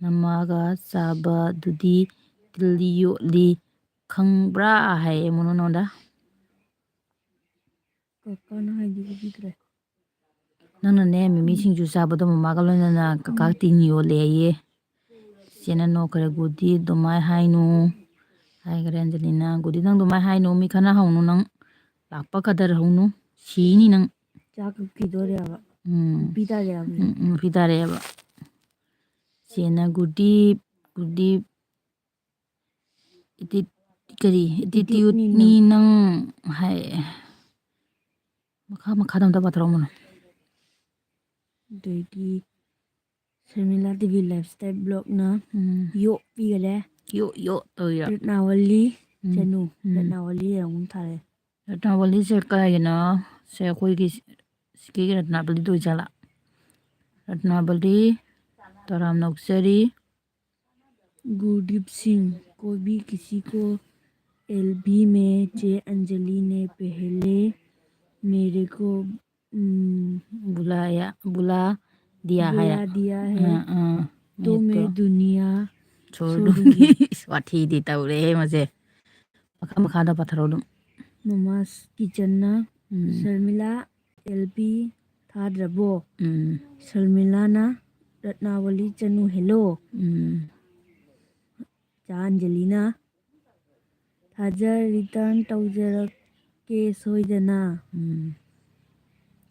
ꯅꯃꯥꯒ ꯆꯥꯕꯗꯨꯗꯤ ꯇꯤꯜ ꯌꯣꯠꯂꯤ ꯈꯪꯕ꯭ꯔꯥ? ꯍꯥꯏꯌꯦ ꯃꯣꯅꯣ ꯅꯉꯣꯟꯗ꯫ ꯀꯀꯥꯅ ꯍꯥꯏꯗꯤ ꯎꯕꯤꯗ꯭ꯔꯦ꯫ ꯅꯪꯅꯅꯦ, ꯃꯤꯃꯤ ꯁꯤꯡꯖꯨ ꯆꯥꯕꯗꯣ ꯃꯃꯥꯒ ꯂꯣꯏꯅꯅ ꯀꯀꯥ ꯇꯤꯟ ꯌꯣꯠꯂꯦ ꯍꯥꯏꯌꯦ꯫ ꯆꯦꯅ ꯅꯣꯛꯈ꯭ꯔꯦ꯫ "ꯒꯨꯗꯤ ꯑꯗꯨꯃꯥꯏ ꯍꯥꯏꯅꯨ" ꯍꯥꯏꯈ꯭ꯔꯦ ꯑꯟꯖꯂꯤꯅ꯫ "ꯒꯨꯗꯤ ꯅꯪ ꯑꯗꯨꯃꯥꯏ ꯍꯥꯏꯅꯨ, ꯃꯤ ꯈꯠꯅ ꯍꯧꯅꯨ, ꯅꯪ ꯂꯥꯛꯄ ꯀꯗꯔ ꯍꯧꯅꯨ, ꯁꯤꯅꯤ ꯅꯪ"꯫ ꯆꯥꯛ ꯀꯞꯈꯤꯗꯣꯔꯦꯕ꯫ ꯎꯝ꯫ ꯅꯨꯄꯤ ꯇꯥꯔꯦꯕ꯫ ꯎꯝ, ꯎꯝ, ꯅꯨꯄꯤ ꯇꯥꯔꯦꯕ꯫ ꯆꯦꯅ "ꯒꯨꯗꯤ, ꯒꯨꯗꯤ ꯑꯦꯇꯤ-, ꯀꯔꯤ, attitude attitude ꯅꯤ ꯅꯤ ꯅꯪ꯫ ꯅꯪ" ꯍꯥꯏ꯫ ꯃꯈꯥ, ꯃꯈꯥꯗ ꯑꯝꯇ ꯄꯥꯊꯔꯛꯑꯣ꯫ ꯑꯗꯩꯗꯤ ꯁꯔꯃꯤꯂꯥ ꯗꯦꯕꯤ lifestyle blogꯅ ꯎꯝ꯫ ꯌꯣꯛ ꯄꯤꯒꯔꯦ꯫ ꯌꯣꯛ, ꯌꯣꯛ ꯇꯧꯔꯤꯔꯣ? ꯔꯠꯅꯥꯋꯂꯤ ꯎꯝ꯫ ꯆꯅꯨ꯫ ꯎꯝ꯫ ꯔꯠꯅꯥꯋꯂꯤ ꯑꯃꯨꯛ ꯊꯥꯔꯦ꯫ ꯔꯠꯅꯥꯋꯂꯤꯁꯦ ꯀꯥꯏꯒꯤꯅꯣ? ꯁꯦ ꯑꯩꯈꯣꯏꯒꯤ ꯁꯤꯒꯤ ꯔꯠꯅꯥꯕꯂꯤꯗ ꯑꯣꯏꯖꯥꯠꯂꯥ? ꯔꯠꯅꯥꯕꯂꯤ, ꯇꯔꯥꯝ ꯅꯣꯛꯆꯔꯤ꯫ गुरदीप सिंह, कोई भी किसी को एलबी में, जे अंजलि ने पहले मेरे को, उम, बुलाया, बुला दिया है। बुला दिया है। हाँ, हाँ, तो ये मैं तो दुनिया छोड़ छोड़ दूंगी। दूंगी। ꯋꯥꯊꯤꯗꯤ ꯇꯧꯔꯦꯍꯦ ꯃꯁꯦ꯫ ꯃꯈꯥ ꯃꯈꯥꯗ ꯄꯥꯊꯔꯛꯑꯣ ꯑꯗꯨꯝ꯫ ꯃꯃꯥꯁ ꯀꯤꯆꯟꯅ ꯎꯝ꯫ ꯁꯔꯃꯤꯂꯥ ꯑꯦꯜꯕꯤ ꯊꯥꯗ꯭ꯔꯕꯣ? ꯎꯝ꯫ ꯁꯔꯃꯤꯂꯥꯅ ꯔꯠꯅꯥꯋꯂꯤ ꯆꯅꯨ hello꯫ ꯎꯝ꯫ ꯆꯥ ꯑꯟꯖꯂꯤꯅ ꯊꯥꯖ return ꯇꯧꯖꯔꯛꯀꯦ ꯁꯣꯏꯗꯅ꯫ ꯎꯝ꯫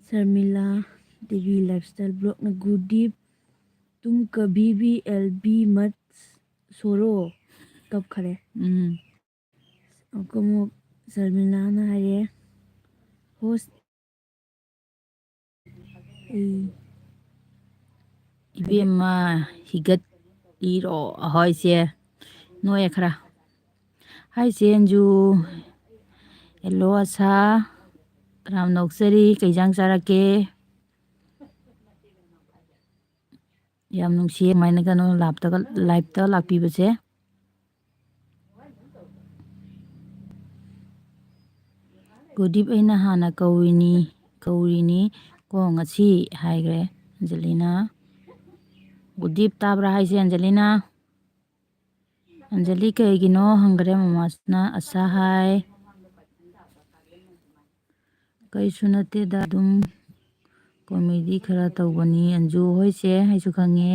ꯁꯔꯃꯤꯂꯥ ꯗꯦꯕꯤ lifestyle blogꯅ "गुरदीप, तुम कभी भी एलबी मत छोड़ो" ꯀꯞꯈꯔꯦ꯫ ꯎꯝ꯫ ꯑꯃꯨꯛ ꯁꯔꯃꯤꯂꯥꯅ ꯍꯥꯏꯔꯦ, "ꯍꯣꯁ-" ꯎꯝ꯫ ꯏꯕꯦꯝꯃ, ꯍꯤꯒꯠꯂꯤꯔꯣ? ꯑꯍꯣꯏ, ꯆꯦ꯫ ꯅꯣꯛꯑꯦ ꯈꯔ꯫ ꯍꯥꯏ, ꯆꯦ ꯑꯟꯖꯨ꯫ Hello, ꯑꯁꯥ꯫ ꯌꯥꯝ ꯅꯣꯛꯆꯔꯤ꯫ ꯀꯩ ꯏꯟꯖꯥꯡ ꯆꯥꯔꯛꯀꯦ? ꯌꯥꯝ ꯅꯨꯡꯁꯤꯌꯦ ꯑꯗꯨꯃꯥꯏꯅ ꯀꯩꯅꯣ ꯂꯥꯏꯞꯇꯒ, ꯂꯥꯏꯞꯇ ꯂꯥꯛꯄꯤꯕꯁꯦ꯫ "ꯒꯨꯔꯗꯤꯞ ꯑꯩꯅ ꯍꯥꯟꯅ ꯀꯧꯔꯤꯅꯤ, ꯀꯧꯔꯤꯅꯤ ꯀꯣ ꯉꯁꯤ" ꯍꯥꯏꯈ꯭ꯔꯦ ꯑꯟꯖꯂꯤꯅ꯫ "ꯒꯨꯔꯗꯤꯞ ꯇꯥꯕ꯭ꯔꯥ ꯍꯥꯏꯁꯦ ꯑꯟꯖꯂꯤꯅ?" ꯑꯟꯖꯂꯤ ꯀꯩꯒꯤꯅꯣ ꯍꯪꯈ꯭ꯔꯦ ꯃꯃꯥꯁꯤꯅ꯫ ꯑꯁꯥ ꯍꯥꯏ, "ꯀꯩꯁꯨ ꯅꯠꯇꯦꯗ, ꯑꯗꯨꯝ ꯀꯣꯃꯦꯗꯤ ꯈꯔ ꯇꯧꯕꯅꯤ ꯑꯟꯖꯨ ꯍꯣꯏꯁꯦ, ꯑꯩꯁꯨ ꯈꯪꯉꯦ"꯫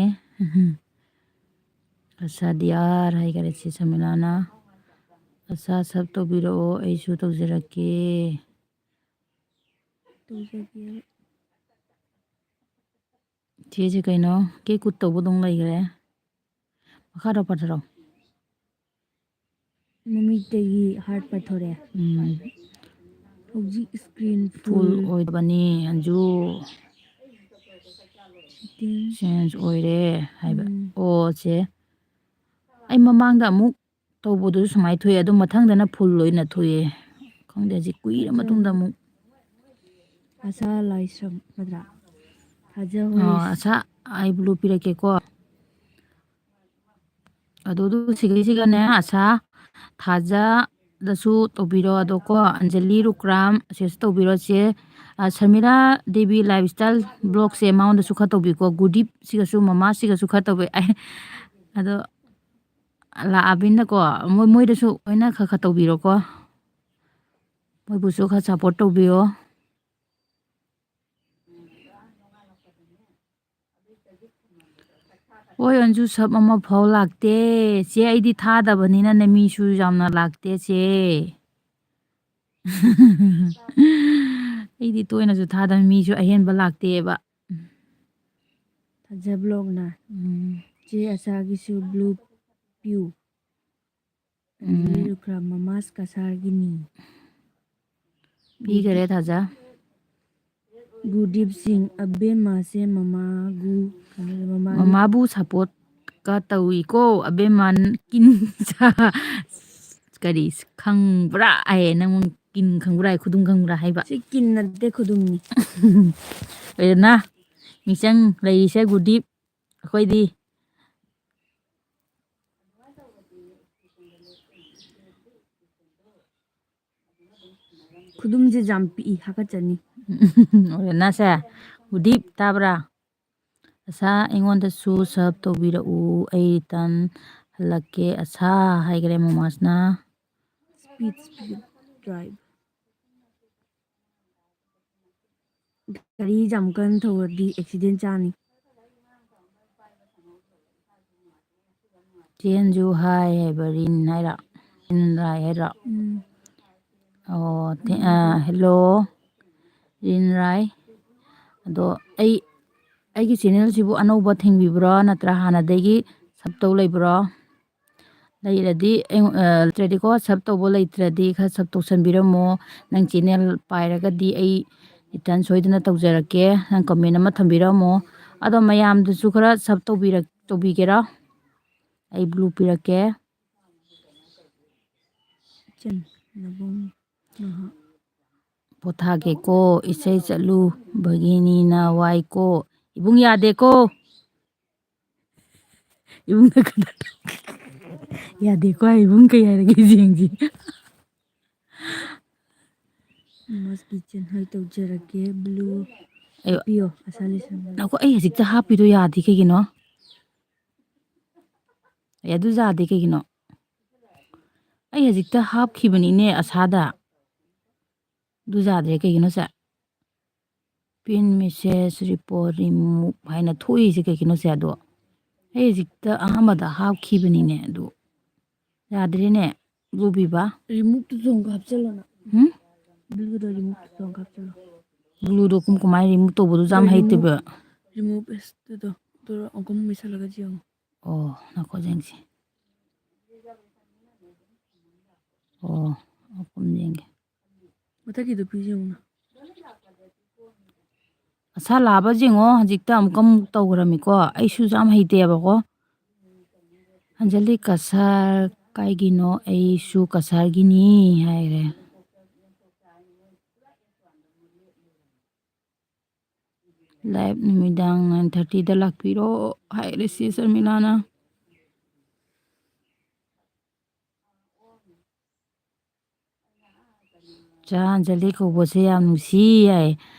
ꯑꯁꯥ ꯗꯤꯌꯥꯔ ꯍꯥꯏꯈꯔꯦ ꯁꯤ ꯁꯃꯤꯂꯥꯅ꯫ ꯑꯁꯥ ꯁꯕ ꯇꯧꯕꯤꯔꯛꯑꯣ, ꯑꯩꯁꯨ ꯇꯧꯖꯔꯛꯀꯦ꯫ ꯇꯧꯖꯒꯦ꯫ ꯆꯦꯁꯦ ꯀꯩꯅꯣ, ꯀꯦꯛ ꯀꯨꯠ ꯇꯧꯕꯗꯧ ꯂꯩꯈ꯭ꯔꯦ꯫ ꯃꯈꯥꯗ ꯄꯥꯊꯔꯛꯑꯣ꯫ ꯃꯃꯤꯠꯇꯒꯤ ꯍꯥꯔꯠ ꯄꯥꯏꯊꯣꯔꯛꯑꯦ꯫ ꯎꯝ꯫ ꯍꯧꯖꯤꯛ ꯁ꯭ꯀ꯭ꯔꯤꯟ ꯐꯨꯜ ꯐꯨꯜ ꯑꯣꯏꯗꯕꯅꯤ, ꯑꯟꯖꯨ꯫ ꯁꯦꯇꯤꯡ꯫ ꯆꯦꯟꯖ ꯑꯣꯏꯔꯦ ꯍꯥꯏꯕ꯫ ꯎꯝ꯫ ꯑꯣ, ꯆꯦ꯫ ꯑꯩ ꯃꯃꯥꯡꯗ ꯑꯃꯨꯛ ꯇꯧꯕꯗꯨꯁꯨ ꯁꯨꯃꯥꯏꯅ ꯊꯣꯛꯑꯦ, ꯑꯗꯨ ꯃꯊꯪꯗꯅ ꯐꯨꯜ ꯑꯣꯏꯅ ꯊꯣꯛꯑꯦ꯫ ꯈꯪꯗꯦ, ꯍꯧꯖꯤꯛ ꯀꯨꯏꯔ ꯃꯇꯨꯡꯗ ꯑꯃꯨꯛ꯫ ꯑꯁꯥ ꯂꯥꯏꯁ꯭ꯔꯝ ꯅꯠꯇ꯭ꯔꯥ? ꯊꯥꯖ ꯑꯥ, ꯍꯣꯏ꯫ ꯑꯁꯥ, ꯑꯩ ꯕ꯭ꯂꯨ ꯄꯤꯔꯛꯀꯦꯀꯣ꯫ ꯑꯗꯨ, ꯑꯗꯨ ꯁꯤꯒꯩꯁꯤꯒꯅꯦ, ꯑꯁꯥ, ꯊꯥꯖꯗꯁꯨ ꯇꯧꯕꯤꯔꯣ, ꯑꯗꯣ ꯀꯣ, ꯑꯟꯖꯂꯤ ꯔꯨꯀ꯭ꯔꯥꯝ ꯑꯁꯤꯁꯨ ꯇꯧꯕꯤꯔꯣ, ꯆꯦ, ꯑ, ꯁꯔꯃꯤꯂꯥ ꯗꯦꯕꯤ ꯂꯥꯏꯐ ꯁ꯭ꯇꯥꯏꯜ ꯕ꯭ꯂꯣꯒꯁꯦ ꯃꯉꯣꯟꯗꯁꯨ ꯈꯔ ꯇꯧꯕꯤꯀꯣ, ꯒꯨꯔꯗꯤꯞꯁꯤꯒꯁꯨ, ꯃꯃꯥꯁꯤꯒꯁꯨ ꯈꯔ ꯇꯧꯕꯤ-, ꯑꯩ, ꯑꯗꯣ ꯂꯥꯛꯑꯕꯅꯤꯅꯀꯣ, ꯃꯣꯏ, ꯃꯣꯏꯗꯁꯨ ꯂꯣꯏꯅ ꯈꯔ ꯈꯔ ꯇꯧꯕꯤꯔꯣꯀꯣ, ꯃꯣꯏꯕꯨꯁꯨ ꯈꯔ ꯁꯞꯄꯣꯔꯠ ꯇꯧꯕꯤꯌꯣ꯫ ꯍꯣꯏ, ꯑꯟꯖꯨ, ꯁꯕ ꯑꯃꯐꯥꯎ ꯂꯥꯛꯇꯦ꯫ ꯆꯦ, ꯑꯩꯗꯤ ꯊꯥꯗꯕꯅꯤꯅꯅꯦ, ꯃꯤꯁꯨ ꯌꯥꯝꯅ ꯂꯥꯛꯇꯦ, ꯆꯦ꯫ ꯑꯩꯗꯤ ꯇꯣꯏꯅꯁꯨ ꯊꯥꯗꯕ, ꯃꯤꯁꯨ ꯑꯍꯦꯟꯕ ꯂꯥꯛꯇꯦꯕ꯫ ꯊꯥꯖ ꯕ꯭ꯂꯣꯒꯅ꯫ ꯎꯝ꯫ ꯆꯦ ꯑꯁꯥꯒꯤꯁꯨ ꯕ꯭ꯂꯨ ꯄꯤꯌꯨ꯫ ꯎꯝ꯫ ꯂꯨꯈ꯭ꯔꯥ ꯃꯃꯥꯁ ꯀꯁꯥꯔꯒꯤꯅꯤ꯫ ꯄꯤꯈꯔꯦ, ꯊꯥꯖ꯫ ꯒꯨꯔꯗꯤꯞ ꯁꯤꯡ, ꯑꯕꯦꯝꯃꯁꯦ ꯃꯃꯥꯒꯨ, ꯃꯃꯥꯒꯤ ꯃꯃꯥꯕꯨ ꯁꯞꯄꯣꯔꯠꯀ ꯇꯧꯏꯀꯣ, ꯑꯕꯦꯝꯃ ꯀꯤꯟ ꯆꯥ-, ꯀꯔꯤ ꯈꯪꯕ꯭ꯔꯥ ꯍꯥꯏꯌꯦ, ꯅꯪ ꯀꯤꯟ ꯈꯪꯕ꯭ꯔꯥ ꯍꯥꯏ, ꯈꯨꯗꯨꯝ ꯈꯪꯕ꯭ꯔꯥ ꯍꯥꯏꯕ? ꯁꯤ ꯀꯤꯟ ꯅꯠꯇꯦ, ꯈꯨꯗꯨꯝꯅꯤ꯫ ꯂꯣꯏꯔꯦꯅ, ꯃꯤꯆꯪ ꯂꯩꯔꯤꯁꯦ ꯒꯨꯔꯗꯤꯞ, ꯑꯩꯈꯣꯏꯗꯤ꯫ ꯈꯨꯗꯨꯝꯁꯦ ꯌꯥꯝ ꯄꯤꯛꯏ, ꯍꯥꯀꯠꯆꯅꯤ꯫ ꯑꯣꯏꯔꯦꯅꯥꯁꯦ, ꯎꯗꯤꯞ ꯇꯥꯕ꯭ꯔꯥ? ꯑꯁꯥ, ꯑꯩꯉꯣꯟꯗꯁꯨ ꯁꯕ ꯇꯧꯕꯤꯔꯛꯎ, ꯑꯩ ꯔꯤꯇꯟ ꯍꯜꯂꯛꯀꯦ꯫ ꯑꯁꯥ ꯍꯥꯏꯈꯔꯦ ꯃꯃꯥꯁꯅ꯫ Speed, speed, drive. ꯒꯥꯔꯤ ꯌꯥꯝ ꯀꯟꯅ ꯊꯧꯔꯗꯤ ꯑꯦꯛꯁꯤꯗꯦꯟ ꯆꯥꯅꯤ꯫ ꯆꯦꯟꯁꯨ ꯍꯥꯏ ꯍꯥꯏꯕ, ꯔꯤꯟ ꯍꯥꯏꯔ? ꯔꯤꯟ ꯔꯥꯏ ꯍꯥꯏꯔ? ꯎꯝ꯫ ꯑꯣ, ꯊꯦ-, ꯑ, ꯍꯦꯜꯂꯣ, ꯔꯤꯟ ꯔꯥꯏ꯫ ꯑꯗꯣ ꯑꯩ, ꯑꯩꯒꯤ ꯆꯦꯅꯦꯜꯁꯤꯕꯨ ꯑꯅꯧꯕ ꯊꯦꯡꯕꯤꯕ꯭ꯔꯣ, ꯅꯠꯇ꯭ꯔ ꯍꯥꯟꯅꯗꯒꯤ ꯁꯞ ꯇꯧ ꯂꯩꯕ꯭ꯔꯣ? ꯂꯩꯔꯗꯤ ꯑꯩꯉꯣ-, ꯑ, ꯂꯩꯇ꯭ꯔꯗꯤꯀꯣ, ꯁꯞ ꯇꯧꯕ ꯂꯩꯇ꯭ꯔꯗꯤ ꯈꯔ ꯁꯞ ꯇꯧꯁꯟꯕꯤꯔꯝꯃꯣ꯫ ꯅꯪ ꯆꯦꯅꯦꯜ ꯄꯥꯏꯔꯒꯗꯤ ꯑꯩ ꯔꯤꯇꯔꯟ ꯁꯣꯏꯗꯅ ꯇꯧꯖꯔꯛꯀꯦ꯫ ꯅꯪ ꯀꯃꯦꯟ ꯑꯃ ꯊꯝꯕꯤꯔꯝꯃꯣ꯫ ꯑꯗꯣ ꯃꯌꯥꯝꯗꯁꯨ ꯈꯔ ꯁꯞ ꯇꯧꯕꯤꯔꯛ-, ꯇꯧꯕꯤꯒꯦꯔꯥ? ꯑꯩ ꯕ꯭ꯂꯨ ꯄꯤꯔꯛꯀꯦ꯫ ꯏꯆꯟ, ꯅꯕꯨꯡ, ꯅꯍꯥ꯫ ꯄꯣꯊꯥꯒꯦꯀꯣ, ꯏꯁꯩ ꯆꯠꯂꯨ, ꯚꯒꯤꯅꯤꯅ ꯋꯥꯏꯀꯣ꯫ ꯏꯕꯨꯡ ꯌꯥꯗꯦꯀꯣ꯫ ꯏꯕꯨꯡꯅ ꯀꯩꯅꯣ ꯇꯧ-, ꯌꯥꯗꯦꯀꯣ ꯍꯥꯏ, ꯏꯕꯨꯡ ꯀꯩ ꯍꯥꯏꯔꯒꯦ ꯌꯦꯡꯁꯤ꯫ ꯃꯁ ꯀꯤꯆꯟ ꯍꯣꯏ ꯇꯧꯖꯔꯒꯦ, ꯕ꯭ꯂꯨ ꯑꯌꯣ꯫ ꯍꯥꯞꯄꯤꯌꯣ, ꯑꯁꯥ ꯂꯤꯁꯟ꯫ ꯉꯥꯏꯈꯣ, ꯑꯩ ꯍꯧꯖꯤꯛꯇ ꯍꯥꯞꯄꯤꯗꯣ ꯌꯥꯗꯦ ꯀꯩꯒꯤꯅꯣ? ꯑꯦ, ꯑꯗꯨ ꯌꯥꯗꯦ ꯀꯩꯒꯤꯅꯣ? ꯑꯩ ꯍꯧꯖꯤꯛꯇ ꯍꯥꯞꯈꯤꯕꯅꯤꯅꯦ ꯑꯁꯥꯗ꯫ ꯑꯗꯨ ꯌꯥꯗ꯭ꯔꯦ ꯀꯩꯒꯤꯅꯣ ꯁꯦ? Pin message report remove ꯍꯥꯏꯅ ꯊꯣꯛꯏꯁꯦ ꯀꯩꯒꯤꯅꯣ ꯁꯦ? ꯑꯗꯣ ꯑꯩ ꯍꯧꯖꯤꯛꯇ ꯑꯍꯥꯟꯕꯗ ꯍꯥꯞꯈꯤꯕꯅꯤꯅꯦ ꯑꯗꯨ꯫ ꯌꯥꯗ꯭ꯔꯦꯅꯦ꯫ ꯕ꯭ꯂꯨ ꯄꯤꯕ? ꯔꯤꯃꯨꯚꯇꯨꯁꯨ ꯑꯃꯨꯛꯀ ꯍꯥꯞꯆꯜꯂꯣꯅ꯫ ꯍꯨꯝ? ꯕ꯭ꯂꯨꯗꯣ ꯔꯤꯃꯨꯚꯇꯨꯁꯨ ꯑꯃꯨꯛꯀ ꯍꯥꯞꯆꯜꯂꯣ꯫ ꯕ꯭ꯂꯨꯗꯣ ꯀꯨꯝ ꯀꯃꯥꯏꯅ ꯔꯤꯃꯨꯚ ꯇꯧꯕꯗꯨꯁꯨ ꯌꯥꯝ ꯍꯩꯇꯦꯕ꯫ ꯔꯤꯃꯨꯚ ꯑꯦꯁꯇꯨꯗꯣ, ꯑꯗꯨ ꯑꯃꯨꯛꯀ ꯃꯦꯠꯁꯜꯂꯒ ꯌꯦꯡꯉꯣ꯫ ꯑꯣ, ꯉꯥꯏꯈꯣ ꯌꯦꯡꯁꯤ꯫ ꯑꯣ, ꯑꯃꯨꯛꯀ ꯌꯦꯡꯒꯦ꯫ ꯃꯊꯛꯀꯤꯗꯣ ꯄꯤꯁꯦ ꯌꯦꯡꯉꯨꯅ꯫ ꯑꯁꯥ ꯂꯥꯕ ꯌꯦꯡꯉꯣ, ꯍꯧꯖꯤꯛꯇ ꯑꯃꯨꯛꯀ ꯑꯃꯨꯛ ꯇꯧꯈ꯭ꯔꯃꯤꯀꯣ꯫ ꯑꯩꯁꯨ ꯌꯥꯝ ꯍꯩꯇꯦꯕꯀꯣ꯫ ꯑꯟꯖꯂꯤ ꯀꯁꯥꯔ ꯀꯥꯏꯒꯤꯅꯣ? ꯑꯩꯁꯨ ꯀꯁꯥꯔꯒꯤꯅꯤ ꯍꯥꯏꯔꯦ꯫ Live ꯅꯨꯃꯤꯗꯥꯡ nine thirtyꯗ ꯂꯥꯛꯄꯤꯔꯣ ꯍꯥꯏꯔꯦ ꯆꯦ ꯁꯔꯃꯤꯂꯥꯅ꯫ ꯆꯥ ꯑꯟꯖꯂꯤ ꯀꯧꯕꯁꯦ ꯌꯥꯝ ꯅꯨꯡꯁꯤ ꯍꯥꯏ꯫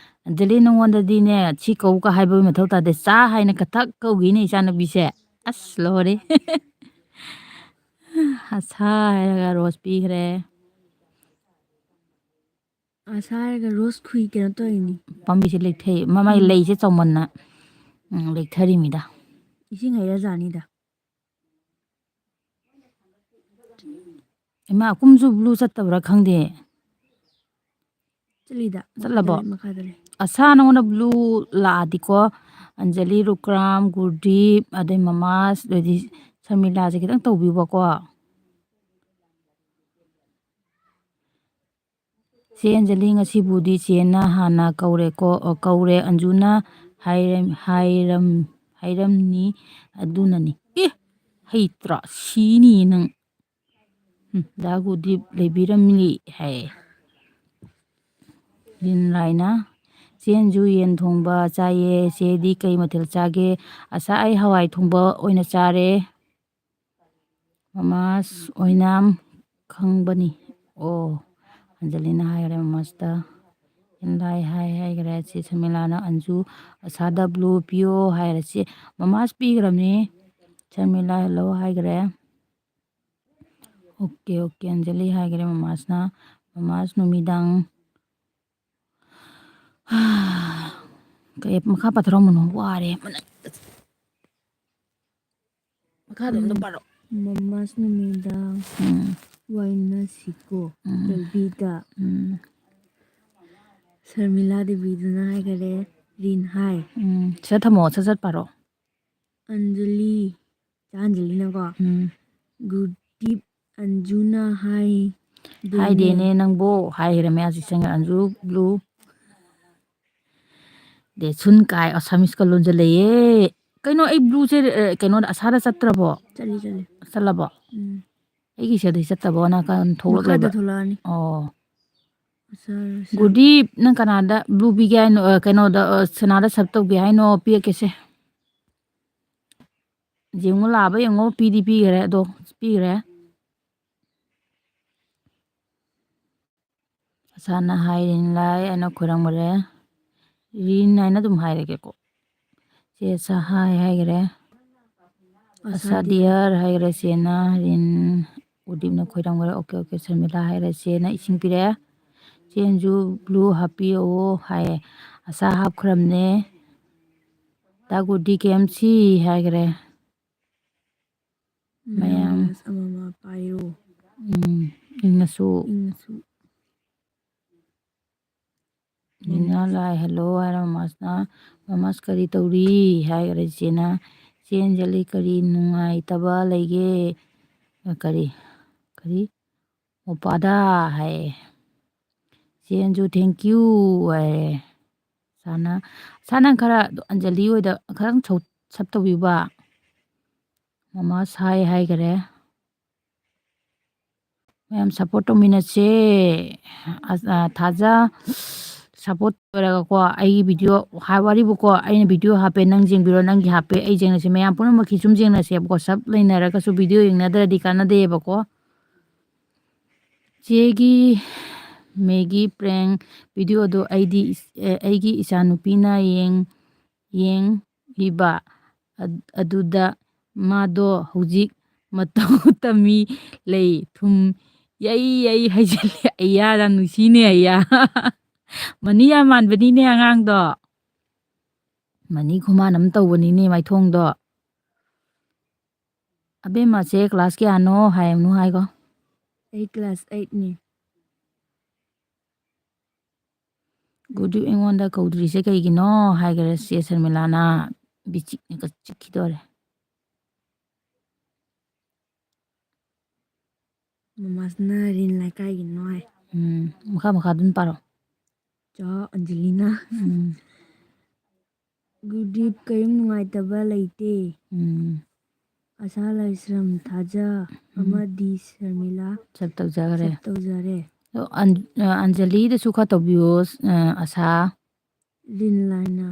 ꯑꯟꯖꯂꯤ, ꯅꯉꯣꯟꯗꯗꯤꯅꯦ, ꯁꯤ ꯀꯧ ꯀ ꯍꯥꯏꯕꯒꯤ ꯃꯊꯧ ꯇꯥꯗꯦ꯫ ꯆꯥ ꯍꯥꯏꯅ ꯀꯊꯛ ꯀꯧꯈꯤꯅꯦ ꯏꯆꯥꯅꯨꯄꯤꯁꯦ꯫ ꯑꯁ, ꯂꯣꯏꯔꯦ꯫ ꯑꯁꯥ ꯍꯥꯏꯔꯒ ꯔꯣꯁ ꯄꯤꯈ꯭ꯔꯦ꯫ ꯑꯁꯥ ꯍꯥꯏꯔꯒ ꯔꯣꯁ ꯈꯨꯏ ꯀꯩꯅꯣ ꯇꯧꯔꯤꯅꯤ꯫ ꯄꯥꯝꯕꯤꯁꯦ ꯂꯦꯛꯊꯩ꯫ ꯃꯃꯥꯏ ꯎꯝ꯫ ꯂꯩꯁꯦ ꯆꯥꯎꯃꯟꯅ, ꯎꯝ, ꯂꯦꯛꯊꯔꯤꯃꯤꯗ꯫ ꯏꯁꯤꯡ ꯍꯩꯔꯖꯥꯠꯅꯤꯗ꯫ ꯏꯃꯥ, ꯀꯨꯝꯁꯨ blue ꯆꯠꯇꯕ꯭ꯔꯥ ꯈꯪꯗꯦ꯫ ꯆꯠꯂꯤꯗ꯫ ꯆꯠꯂꯕꯣ? ꯃꯈꯥꯗ ꯂꯩ, ꯃꯈꯥꯗ ꯂꯩ꯫ ꯑꯁꯥ, ꯅꯉꯣꯟꯗ blue ꯂꯥꯛꯑꯗꯤꯀꯣ, ꯑꯟꯖꯂꯤ, ꯔꯨꯀ꯭ꯔꯥꯝ, ꯒꯨꯔꯗꯤꯞ, ꯑꯗꯩ ꯃꯃꯥꯁ, ꯑꯗꯩꯗꯤ ꯁꯔꯃꯤꯂꯥꯁꯦ ꯈꯤꯇꯪ ꯇꯧꯕꯤꯌꯨꯕꯀꯣ꯫ ꯆꯦ ꯑꯟꯖꯂꯤ, ꯉꯁꯤꯕꯨꯗꯤ ꯆꯦꯅ ꯍꯥꯟꯅ ꯀꯧꯔꯦꯀꯣ, ꯑꯣ, ꯀꯧꯔꯦ, ꯑꯟꯖꯨꯅ ꯍꯥꯏꯔꯝ-, ꯍꯥꯏꯔꯝ-, ꯍꯥꯏꯔꯝꯅꯤ, ꯑꯗꯨꯅꯅꯤ꯫ ꯑꯦ, ꯍꯩꯇ꯭ꯔꯣ? ꯁꯤꯅꯤ ꯅꯪ꯫ ꯎꯝ, ꯗꯥ ꯒꯨꯗꯤꯞ ꯂꯩꯕꯤꯔꯝꯂꯤ ꯍꯥꯏ꯫ ꯂꯤꯟ ꯂꯥꯏꯅ, "ꯆꯦꯟꯁꯨ ꯌꯦꯟ ꯊꯣꯡꯕ ꯆꯥꯏꯌꯦ, ꯆꯦꯗꯤ ꯀꯩ ꯃꯊꯦꯜ ꯆꯥꯒꯦ?" "ꯑꯁꯥ, ꯑꯩ ꯍꯋꯥꯏ ꯊꯣꯡꯕ ꯑꯣꯏꯅ ꯆꯥꯔꯦ꯫ ꯃꯃꯥꯁ ꯑꯣꯏꯅ ꯈꯪꯕꯅꯤ꯫" ꯑꯣ, ꯑꯟꯖꯂꯤꯅ ꯍꯥꯏꯈ꯭ꯔꯦ ꯃꯃꯥꯁꯇ꯫ ꯂꯤꯟꯂꯥꯏ ꯍꯥꯏ ꯍꯥꯏꯈ꯭ꯔꯦ꯫ ꯆꯦ ꯁꯔꯃꯤꯂꯥꯅ ꯑꯟꯖꯨ ꯑꯁꯥꯗ blue ꯄꯤꯌꯣ ꯍꯥꯏꯔꯦ꯫ ꯆꯦ ꯃꯃꯥꯁ ꯄꯤꯈ꯭ꯔꯕꯅꯤ꯫ ꯁꯔꯃꯤꯂꯥ hello ꯍꯥꯏꯈ꯭ꯔꯦ꯫ ꯑꯣꯀꯦ, ꯑꯣꯀꯦ, ꯑꯟꯖꯂꯤ ꯍꯥꯏꯈ꯭ꯔꯦ ꯃꯃꯥꯁꯅ꯫ ꯃꯃꯥꯁ ꯅꯨꯃꯤꯗꯥꯡ꯫ ꯀꯩ ꯃꯈꯥ ꯄꯥꯊꯔꯝꯕꯅꯣ? ꯋꯥꯔꯦ꯫ ꯃꯈꯥꯗꯣ ꯑꯝꯇ ꯎꯝ꯫ ꯄꯥꯔꯛꯑꯣ꯫ ꯃꯃꯥꯁ ꯅꯨꯃꯤꯗꯥꯡ ꯎꯝ꯫ ꯋꯥꯏꯅꯁꯤꯀꯣ꯫ ꯎꯝ꯫ ꯂꯝꯕꯤꯗ꯫ ꯎꯝ꯫ ꯁꯔꯃꯤꯂꯥ ꯗꯦꯕꯤꯗꯨꯅ ꯍꯥꯏꯈꯔꯦ, ꯔꯤꯟ ꯍꯥꯏ꯫ ꯎꯝ꯫ ꯁꯠ ꯊꯝꯃꯣ, ꯁꯠ ꯁꯠ ꯄꯥꯔꯛꯑꯣ꯫ ꯑꯟꯖꯂꯤ, ꯆꯥ ꯑꯟꯖꯂꯤꯅꯀꯣ꯫ ꯎꯝ꯫ ꯒꯨꯗꯤꯞ ꯑꯟꯖꯨꯅ ꯍꯥꯏ꯫ ꯍꯥꯏꯗꯦꯅꯦ ꯅꯪꯕꯣ, ꯍꯥꯏꯈ꯭ꯔꯦ ꯃꯌꯥꯁꯤ ꯆꯪꯉ ꯑꯟꯖꯨ blue꯫ ꯗꯦ ꯁꯨꯟ ꯀꯥꯏ ꯑꯁꯥꯃꯤꯁꯀ ꯂꯣꯟꯖꯜꯂꯛꯑꯦ꯫ ꯀꯩꯅꯣ ꯑꯩ blue ꯁꯦ, ꯑ, ꯀꯩꯅꯣꯗ ꯑꯁꯥꯗ ꯆꯠꯇ꯭ꯔꯕꯣ? ꯆꯠꯂꯤ, ꯆꯠꯂꯤ꯫ ꯆꯠꯂꯕꯣ? ꯎꯝ꯫ ꯑꯩꯒꯤ ꯁꯤꯗꯩ ꯆꯠꯇꯕꯣ? ꯅꯥꯀꯟ ꯊꯣꯛꯂꯛꯂꯦꯕ꯫ ꯃꯈꯥꯗ ꯊꯣꯛꯂꯛꯑꯅꯤ꯫ ꯑꯣ꯫ ꯑꯁꯥ-, ꯑꯁꯥ-, ꯒꯨꯗꯤ, ꯅꯪ ꯀꯅꯥꯗ blue ꯄꯤꯒꯦ ꯍꯥꯏꯅꯣ? ꯑ, ꯀꯩꯅꯣꯗ, ꯑ, ꯁꯅꯥꯗ sub ꯇꯧꯒꯦ ꯍꯥꯏꯅꯣ? ꯄꯤꯔꯛꯀꯦꯁꯦ꯫ ꯌꯦꯡꯉꯨ, ꯂꯥꯕ ꯌꯦꯡꯉꯣ, ꯄꯤꯗꯤ ꯄꯤꯈ꯭ꯔꯦ, ꯑꯗꯣ ꯄꯤꯈ꯭ꯔꯦ꯫ ꯑꯁꯥꯅ ꯍꯥꯏ, ꯔꯤꯟ ꯂꯥꯏ ꯍꯥꯏꯅ ꯈꯣꯏꯔꯝꯈ꯭ꯔꯦ꯫ ꯔꯤꯟ ꯍꯥꯏꯅ ꯑꯗꯨꯝ ꯍꯥꯏꯔꯒꯦꯀꯣ꯫ ꯆꯦ ꯑꯁꯥ ꯍꯥꯏ ꯍꯥꯏꯈ꯭ꯔꯦ꯫ ꯑꯁꯥ ꯑꯁꯥ ꯗꯤꯌꯔ꯫ ꯗꯤꯌꯔ ꯍꯥꯏꯈ꯭ꯔꯦ ꯆꯦꯅ꯫ ꯔꯤꯟ ꯎꯗꯤꯞꯅ ꯈꯣꯏꯔꯝꯈ꯭ꯔꯦ꯫ ꯑꯣꯀꯦ, ꯑꯣꯀꯦ, ꯁꯔꯃꯤꯂꯥ ꯍꯥꯏꯈ꯭ꯔꯦ꯫ ꯆꯦꯅ ꯏꯁꯤꯡ ꯄꯤꯔꯛꯑꯦ꯫ ꯆꯦꯅꯁꯨ blue ꯍꯥꯞꯄꯤꯌꯣ ꯍꯥꯏ꯫ ꯑꯁꯥ ꯍꯥꯞꯈ꯭ꯔꯕꯅꯦ꯫ ꯗꯥ ꯒꯨꯗꯤ ꯀꯦ ꯑꯦꯝ ꯁꯤ ꯍꯥꯏꯈ꯭ꯔꯦ꯫ ꯃꯌꯥꯝ꯫ ꯃꯌꯥꯝ ꯑꯃꯃꯝ ꯄꯥꯏꯌꯨ꯫ ꯎꯝ, ꯏꯪꯉꯁꯨ꯫ ꯏꯪꯉꯁꯨ꯫ ꯅꯤꯅꯥ ꯂꯥꯏ "ꯍꯦꯜꯂꯣ" ꯍꯥꯏꯔ ꯃꯃꯥꯁꯅ, "ꯃꯃꯥꯁ ꯀꯔꯤ ꯇꯧꯔꯤ?" ꯍꯥꯏꯈꯔꯦ ꯆꯦꯅ꯫ "ꯆꯦ ꯑꯟꯖꯂꯤ ꯀꯔꯤ ꯅꯨꯡꯉꯥꯏꯇꯕ ꯂꯩꯒꯦ?" "ꯀꯔꯤ, ꯀꯔꯤ? ꯑꯣꯄꯥꯗ" ꯍꯥꯏꯌꯦ꯫ ꯆꯦꯅꯁꯨ "Thank you" ꯍꯥꯏꯔꯦ꯫ ꯁꯥꯅ, ꯁꯥ ꯅꯪ ꯈꯔ ꯑꯟꯖꯂꯤ ꯍꯣꯏꯗ ꯈꯔ ꯁꯞ ꯇꯧꯕꯤꯌꯨꯕ꯫ ꯃꯃꯥꯁ ꯍꯥꯏ ꯍꯥꯏꯈꯔꯦ꯫ ꯃꯌꯥꯝ support ꯇꯧꯃꯤꯟꯅꯁꯦ꯫ ꯑꯁ, ꯑ, ꯊꯥꯖ support ꯂꯣꯏꯔꯒꯀꯣ, ꯑꯩꯒꯤ video ꯍꯥ-, ꯋꯥꯔꯤꯕꯨꯀꯣ, ꯑꯩꯅ video ꯍꯥꯞꯄꯦ, ꯅꯪ ꯌꯦꯡꯕꯤꯔꯣ, ꯅꯪꯒꯤ ꯍꯥꯞꯄꯦ, ꯑꯩ ꯌꯦꯡꯅꯁꯦ, ꯃꯌꯥꯝ ꯄꯨꯝꯅꯃꯛꯀꯤ ꯁꯨꯝ ꯌꯦꯡꯅꯁꯦꯕꯀꯣ, ꯁꯞ ꯂꯩꯅꯔꯒꯁꯨ video ꯌꯦꯡꯅꯗ꯭ꯔꯗꯤ ꯀꯥꯟꯅꯗꯦꯕꯀꯣ꯫ ꯆꯦꯒꯤ ꯃꯦꯒꯤ prank videoꯗꯣ ꯑꯩꯗꯤ ꯏꯁ-, ꯑꯦ, ꯑꯩꯒꯤ ꯏꯆꯥꯅꯨꯄꯤꯅ ꯌꯦꯡ-, ꯌꯦꯡꯂꯤꯕ ꯑꯗ-, ꯑꯗꯨꯗ ꯃꯥꯗꯣ ꯍꯧꯖꯤꯛ ꯃꯇꯧ ꯇꯝꯃꯤ ꯂꯩ꯫ ꯊꯨꯝ ꯌꯩ ꯌꯩ ꯍꯩꯖꯤꯜꯂꯦ꯫ ꯑꯩꯌꯥ, ꯌꯥꯝ ꯅꯨꯡꯁꯤꯅꯦ ꯑꯩꯌꯥ꯫ ꯃꯅꯤ ꯌꯥꯝ ꯃꯥꯟꯕꯅꯤꯅꯦ ꯑꯉꯥꯡꯗꯣ꯫ ꯃꯅꯤ ꯈꯨꯃꯥꯟ ꯑꯃ ꯇꯧꯕꯅꯤꯅꯦ ꯃꯥꯏꯊꯣꯡꯗꯣ꯫ ꯑꯕꯦꯝꯃꯁꯦ class ꯀꯌꯥꯅꯣ ꯍꯥꯏꯌꯨꯅꯨ ꯍꯥꯏꯒꯣ꯫ ꯑꯩ class eightꯅꯤ꯫ "ꯒꯨꯗꯨ ꯑꯩꯉꯣꯟꯗ ꯀꯧꯗ꯭ꯔꯤꯁꯦ ꯀꯩꯒꯤꯅꯣ?" ꯍꯥꯏꯈꯔꯦ ꯆꯦ ꯁꯔꯃꯤꯂꯥꯅ꯫ ꯕꯤꯆꯤꯛꯅꯒ ꯆꯤꯛꯈꯤꯗꯣꯔꯦ꯫ ꯃꯃꯥꯁꯅ ꯔꯤꯟ ꯂꯩꯀꯥꯏꯒꯤꯅꯣ ꯍꯥꯏ꯫ ꯎꯝ, ꯃꯈꯥ ꯃꯈꯥ ꯑꯗꯨꯝ ꯄꯥꯔꯣ꯫ ꯆꯥ ꯑꯟꯖꯂꯤꯅ꯫ ꯎꯝ꯫ "ꯒꯨꯗꯤꯞ ꯀꯔꯤꯝ ꯅꯨꯡꯉꯥꯏꯇꯕ ꯂꯩꯇꯦ꯫ ꯎꯝ꯫ ꯑꯁꯥ ꯂꯥꯏꯁ꯭ꯔꯝ ꯊꯥꯖ ꯎꯝ꯫ ꯑꯃꯗꯤ ꯁꯔꯃꯤꯂꯥ ꯁꯞ ꯇꯧꯖꯈꯔꯦ꯫ ꯁꯞ ꯇꯧꯖꯔꯦ꯫ ꯑꯗꯣ ꯑꯟ-, ꯑ, ꯑꯟꯖꯂꯤꯗꯁꯨ ꯈꯔ ꯇꯧꯕꯤꯌꯣ, ꯑ, ꯑꯁꯥ꯫ ꯂꯤꯟ ꯂꯥꯏꯅ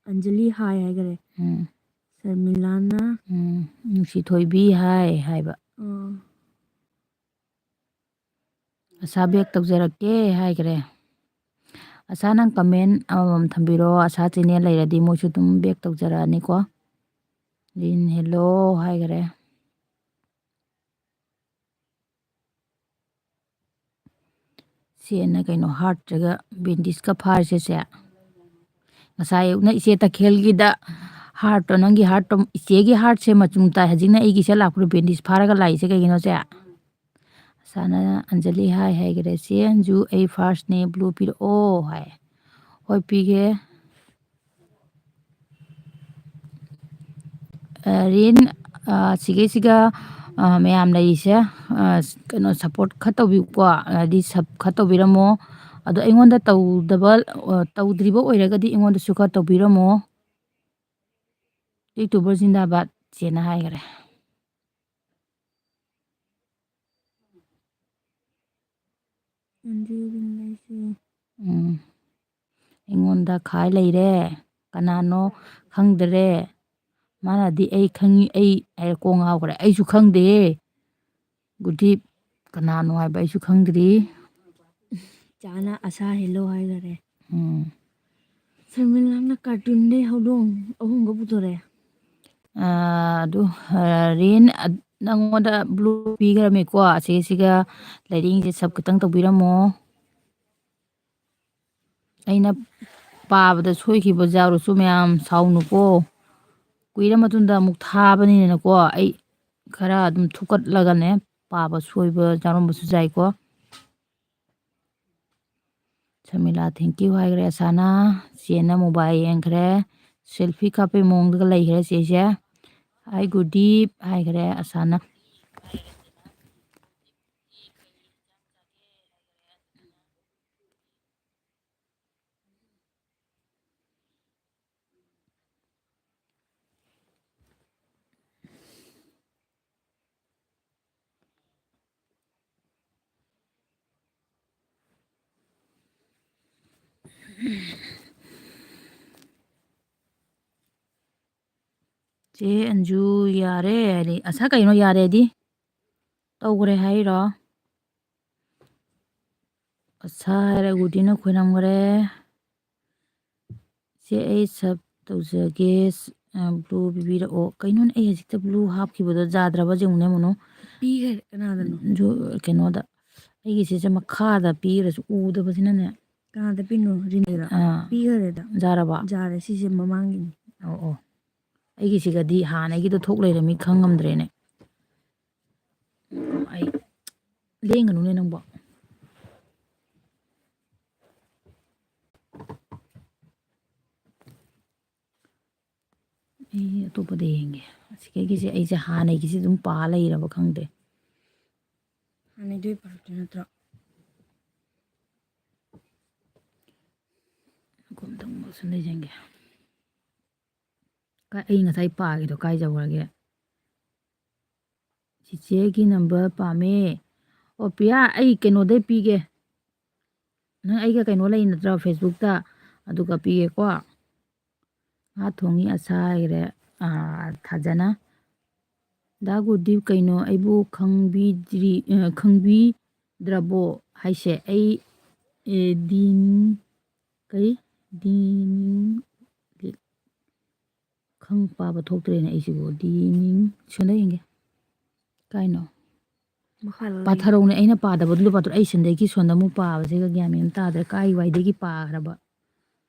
ꯑꯟꯖꯂꯤ ꯍꯥꯏ ꯍꯥꯏꯈꯔꯦ꯫ ꯎꯝ꯫ ꯁꯔꯃꯤꯂꯥꯅ ꯎꯝ, ꯅꯨꯡꯁꯤ ꯊꯣꯏꯕꯤ ꯍꯥꯏ ꯍꯥꯏꯕ꯫ ꯑꯥ꯫ "ꯑꯁꯥ back ꯇꯧꯖꯔꯛꯀꯦ" ꯍꯥꯏꯈ꯭ꯔꯦ꯫ ꯑꯁꯥ, ꯅꯪ comment ꯑꯃꯃꯝ ꯊꯝꯕꯤꯔꯣ꯫ ꯑꯁꯥ channel ꯂꯩꯔꯗꯤ ꯃꯣꯏꯁꯨ ꯑꯗꯨꯝ back ꯇꯧꯖꯔꯛꯑꯅꯤꯀꯣ꯫ ꯂꯤꯟ hello ꯍꯥꯏꯈ꯭ꯔꯦ꯫ ꯆꯦꯅ ꯀꯩꯅꯣ heartꯇꯒ bandageꯀ ꯐꯥꯔꯤꯁꯦ ꯆꯦ꯫ ꯉꯁꯥꯏ ꯑꯌꯨꯛꯅ ꯏꯆꯦ ꯇꯈꯦꯜꯒꯤꯗ heartꯇꯣ, ꯅꯪꯒꯤ heartꯇꯣ, ꯏꯆꯦꯒꯤ heartꯁꯦ ꯃꯆꯨꯝ ꯇꯥꯏ꯫ ꯍꯧꯖꯤꯛꯅ ꯑꯩꯒꯤꯁꯦ ꯂꯥꯛꯄꯗ bandage ꯐꯥꯔꯒ ꯂꯥꯛꯏꯁꯦ ꯀꯩꯒꯤꯅꯣ ꯆꯦ? ꯁꯥꯅ ꯑꯟꯖꯂꯤ ꯍꯥꯏ ꯍꯥꯏꯈꯔꯦ꯫ "ꯆꯦ ꯑꯟꯖꯨ, ꯑꯩ ꯐꯥꯔꯁꯅꯦ, ꯕ꯭ꯂꯨ ꯄꯤꯔꯛꯑꯣ" ꯍꯥꯏ꯫ "ꯍꯣꯏ, ꯄꯤꯒꯦ"꯫ ꯑ, ꯔꯤꯟ, ꯑ, ꯁꯤꯒꯩꯁꯤꯒ, ꯑ, ꯃꯌꯥꯝ ꯂꯩꯔꯤꯁꯦ, ꯑ, ꯀꯩꯅꯣ, ꯁꯞꯄꯣꯔꯠ ꯈꯔ ꯇꯧꯕꯤꯌꯨꯀꯣ, ꯍꯥꯏꯗꯤ ꯁꯞ ꯈꯔ ꯇꯧꯕꯤꯔꯝꯃꯣ꯫ ꯑꯗꯣ ꯑꯩꯉꯣꯟꯗ ꯇꯧꯗꯕ, ꯑ, ꯇꯧꯗ꯭ꯔꯤꯕ ꯑꯣꯏꯔꯒꯗꯤ ꯑꯩꯉꯣꯟꯗꯁꯨ ꯈꯔ ꯇꯧꯕꯤꯔꯝꯃꯣ꯫ "ꯌꯨꯇ꯭ꯌꯨꯕꯔ ꯖꯤꯟꯗꯥꯕꯥꯗ" ꯆꯦꯅ ꯍꯥꯏꯈꯔꯦ꯫ ꯑꯟꯖꯨ ꯔꯤꯟ ꯂꯩꯁꯨ꯫ ꯎꯝ꯫ ꯑꯩꯉꯣꯟꯗ ꯈꯥꯏ ꯂꯩꯔꯦ꯫ ꯀꯅꯥꯅꯣ ꯈꯪꯗꯔꯦ꯫ ꯃꯥꯅꯗꯤ "ꯑꯩ ꯈꯪꯉꯤ, ꯑꯩ" ꯍꯥꯏꯔ ꯀꯣꯛ ꯉꯥꯎꯈ꯭ꯔꯦ꯫ ꯑꯩꯁꯨ ꯈꯪꯗꯦ꯫ ꯒꯨꯗꯤꯞ ꯀꯅꯥꯅꯣ ꯍꯥꯏꯕ ꯑꯩꯁꯨ ꯈꯪꯗ꯭ꯔꯤ꯫ ꯆꯥꯅ ꯑꯁꯥ ꯍꯦꯜꯂꯣ ꯍꯥꯏꯈꯔꯦ꯫ ꯎꯝ꯫ ꯁꯔꯃꯤꯂꯥꯅ ꯀꯥꯔꯇꯨꯟꯗꯩ ꯍꯧꯗꯣꯡ ꯑꯍꯨꯝꯒ ꯄꯨꯊꯣꯔꯛꯑꯦ꯫ ꯑꯥ, ꯑꯗꯨ, ꯑꯥ, ꯔꯤꯟ, ꯑ-, ꯅꯪꯉꯣꯟꯗ ꯕ꯭ꯂꯨ ꯄꯤꯈ꯭ꯔꯃꯤꯀꯣ꯫ ꯑꯁꯤꯒꯤꯁꯤꯒ ꯂꯩꯔꯤꯡꯁꯦ ꯁꯞ ꯈꯤꯇꯪ ꯇꯧꯕꯤꯔꯝꯃꯣ꯫ ꯑꯩꯅ ꯄꯥꯕꯗ ꯁꯣꯏꯈꯤꯕ ꯌꯥꯎꯔꯁꯨ ꯃꯌꯥꯝ ꯁꯥꯎꯅꯨꯀꯣ꯫ ꯀꯨꯏꯔ ꯃꯇꯨꯡꯗ ꯑꯃꯨꯛ ꯊꯥꯕꯅꯤꯅꯀꯣ, ꯑꯩ ꯈꯔ ꯑꯗꯨꯝ ꯊꯨꯀꯠꯂꯒꯅꯦ ꯄꯥꯕ ꯁꯣꯏꯕ ꯌꯥꯎꯔꯝꯕꯁꯨ ꯌꯥꯏꯀꯣ꯫ ꯁꯃꯤꯂꯥ, "Thank you" ꯍꯥꯏꯈ꯭ꯔꯦ ꯑꯁꯥꯅ꯫ ꯆꯦꯅ ꯃꯣꯕꯥꯏꯜ ꯌꯦꯡꯈ꯭ꯔꯦ꯫ ꯁꯦꯜꯐꯤ ꯀꯥꯞꯄꯩ ꯃꯑꯣꯡꯗꯒ ꯂꯩꯈ꯭ꯔꯦ ꯆꯦꯁꯦ꯫ "Hi ꯒꯨꯗꯤꯞ" ꯍꯥꯏꯈ꯭ꯔꯦ ꯑꯁꯥꯅ꯫ ꯆꯦ ꯑꯟꯖꯨ ꯌꯥꯔꯦ ꯍꯥꯏꯗꯤ, ꯑꯁꯥ ꯀꯩꯅꯣ ꯌꯥꯔꯦꯗꯤ? ꯇꯧꯈ꯭ꯔꯦ ꯍꯥꯏꯔꯣ? ꯑꯁꯥ ꯍꯥꯏꯔꯦ, ꯒꯨꯗꯤꯅ ꯈꯣꯏꯔꯝꯈ꯭ꯔꯦ꯫ "ꯆꯦ, ꯑꯩ ꯁꯞ ꯇꯧꯖꯒꯦ, ꯁ-, ꯑ, ꯕ꯭ꯂꯨ ꯄꯤꯕꯤꯔꯛꯑꯣ"꯫ ꯀꯩꯅꯣꯅꯦ, ꯑꯩ ꯍꯧꯖꯤꯛꯇ ꯕ꯭ꯂꯨ ꯍꯥꯞꯈꯤꯕꯗꯣ ꯌꯥꯗ꯭ꯔꯕ ꯌꯦꯡꯉꯨꯅꯦ, ꯃꯨꯅꯨ꯫ ꯄꯤꯈ꯭ꯔꯦ꯫ ꯀꯅꯥꯗꯅꯣ? ꯖꯨ-, ꯀꯩꯅꯣꯗ, ꯑꯩꯒꯤꯁꯤꯁꯦ ꯃꯈꯥꯗ ꯄꯤꯔꯁꯨ ꯎꯗꯕꯁꯤꯅꯅꯦ꯫ ꯀꯅꯥꯗ ꯄꯤꯅꯣ? ꯔꯤꯟꯗꯔꯣ? ꯑꯥ꯫ ꯄꯤꯈ꯭ꯔꯦꯗ꯫ ꯌꯥꯔꯕ? ꯌꯥꯔꯦ, ꯁꯤꯁꯦ ꯃꯃꯥꯡꯒꯤꯅꯤ꯫ ꯑꯣ, ꯑꯣ꯫ ꯑꯩꯒꯤꯁꯤꯒꯗꯤ ꯍꯥꯟꯅꯒꯤꯗꯣ ꯊꯣꯛ ꯂꯩꯔꯝꯃꯤ, ꯈꯪꯉꯝꯗ꯭ꯔꯦꯅꯦ꯫ ꯑꯩ ꯂꯦꯡꯒꯅꯨꯅꯦ ꯅꯪꯕꯣ꯫ ꯑꯩ ꯑꯇꯣꯞꯄꯗ ꯌꯦꯡꯒꯦ꯫ ꯑꯁꯤꯒꯤꯁꯦ ꯑꯩꯁꯦ ꯍꯥꯟꯅꯒꯤꯁꯦ ꯑꯗꯨꯝ ꯄꯥ ꯂꯩꯔꯕ ꯈꯪꯗꯦ꯫ ꯍꯥꯟꯅꯩꯗꯨ ꯄꯥꯔꯛꯇꯣꯏ ꯅꯠꯇ꯭ꯔꯣ? ꯑꯝꯇꯪ ꯁꯨꯝ ꯂꯩꯖꯟꯒꯦ꯫ ꯀꯥꯏ, ꯑꯩ ꯉꯁꯥꯏ ꯄꯥꯈꯤꯗꯣ ꯀꯥꯏ ꯆꯠꯈ꯭ꯔꯒꯦ? ꯆꯤꯆꯦꯒꯤ ꯅꯝꯕꯔ ꯄꯥꯝꯃꯦ꯫ ꯑꯣ ꯄ꯭ꯔꯤꯌꯥ, ꯑꯩ ꯀꯩꯅꯣꯗꯩ ꯄꯤꯒꯦ꯫ ꯅꯪ ꯑꯩꯒ ꯀꯩꯅꯣ ꯂꯩ ꯅꯠꯇ꯭ꯔꯣ ꯐꯦꯁꯕꯨꯛꯇ? ꯑꯗꯨꯒ ꯄꯤꯒꯦꯀꯣ꯫ ꯉꯥ ꯊꯣꯡꯉꯤ ꯑꯁꯥ ꯍꯥꯏꯈ꯭ꯔꯦ꯫ ꯑꯥ, ꯊꯥꯖꯅ꯫ ꯗꯥ ꯒꯨꯔꯗꯤꯞ, ꯀꯩꯅꯣ ꯑꯩꯕꯨ ꯈꯪꯕꯤꯗ꯭ꯔꯤ, ꯑ, ꯈꯪꯕꯤꯗ꯭ꯔꯕꯣ ꯍꯥꯏꯁꯦ? ꯑꯩ, ꯑꯦ, ꯗꯤ ꯅꯤꯡ-, ꯀꯩ? ꯗꯤ ꯅꯤꯡ-, ꯈꯪ ꯄꯥꯕ ꯊꯣꯛꯇ꯭ꯔꯦꯅꯦ ꯑꯩꯁꯤꯕꯨ꯫ ꯗꯤ ꯅꯤꯡ-, ꯁꯣꯟꯗ ꯌꯦꯡꯒꯦ꯫ ꯀꯥꯏꯅꯣ? ꯃꯈꯥꯗ ꯂꯩ꯫ ꯄꯥꯊꯔꯧꯅꯦ, ꯑꯩꯅ ꯄꯥꯗꯕꯗꯨꯗ ꯄꯥꯊꯔꯧ꯫ ꯑꯩ ꯁꯤꯗꯒꯤ ꯁꯣꯟꯗ ꯑꯃꯨꯛ ꯄꯥꯕꯁꯤꯒ ꯒ꯭ꯌꯥꯟ ꯃꯦꯟ ꯑꯃ ꯇꯥꯗ꯭ꯔꯦ꯫ ꯀꯥꯏ ꯋꯥꯏꯗꯒꯤ ꯄꯥꯈ꯭ꯔꯕ?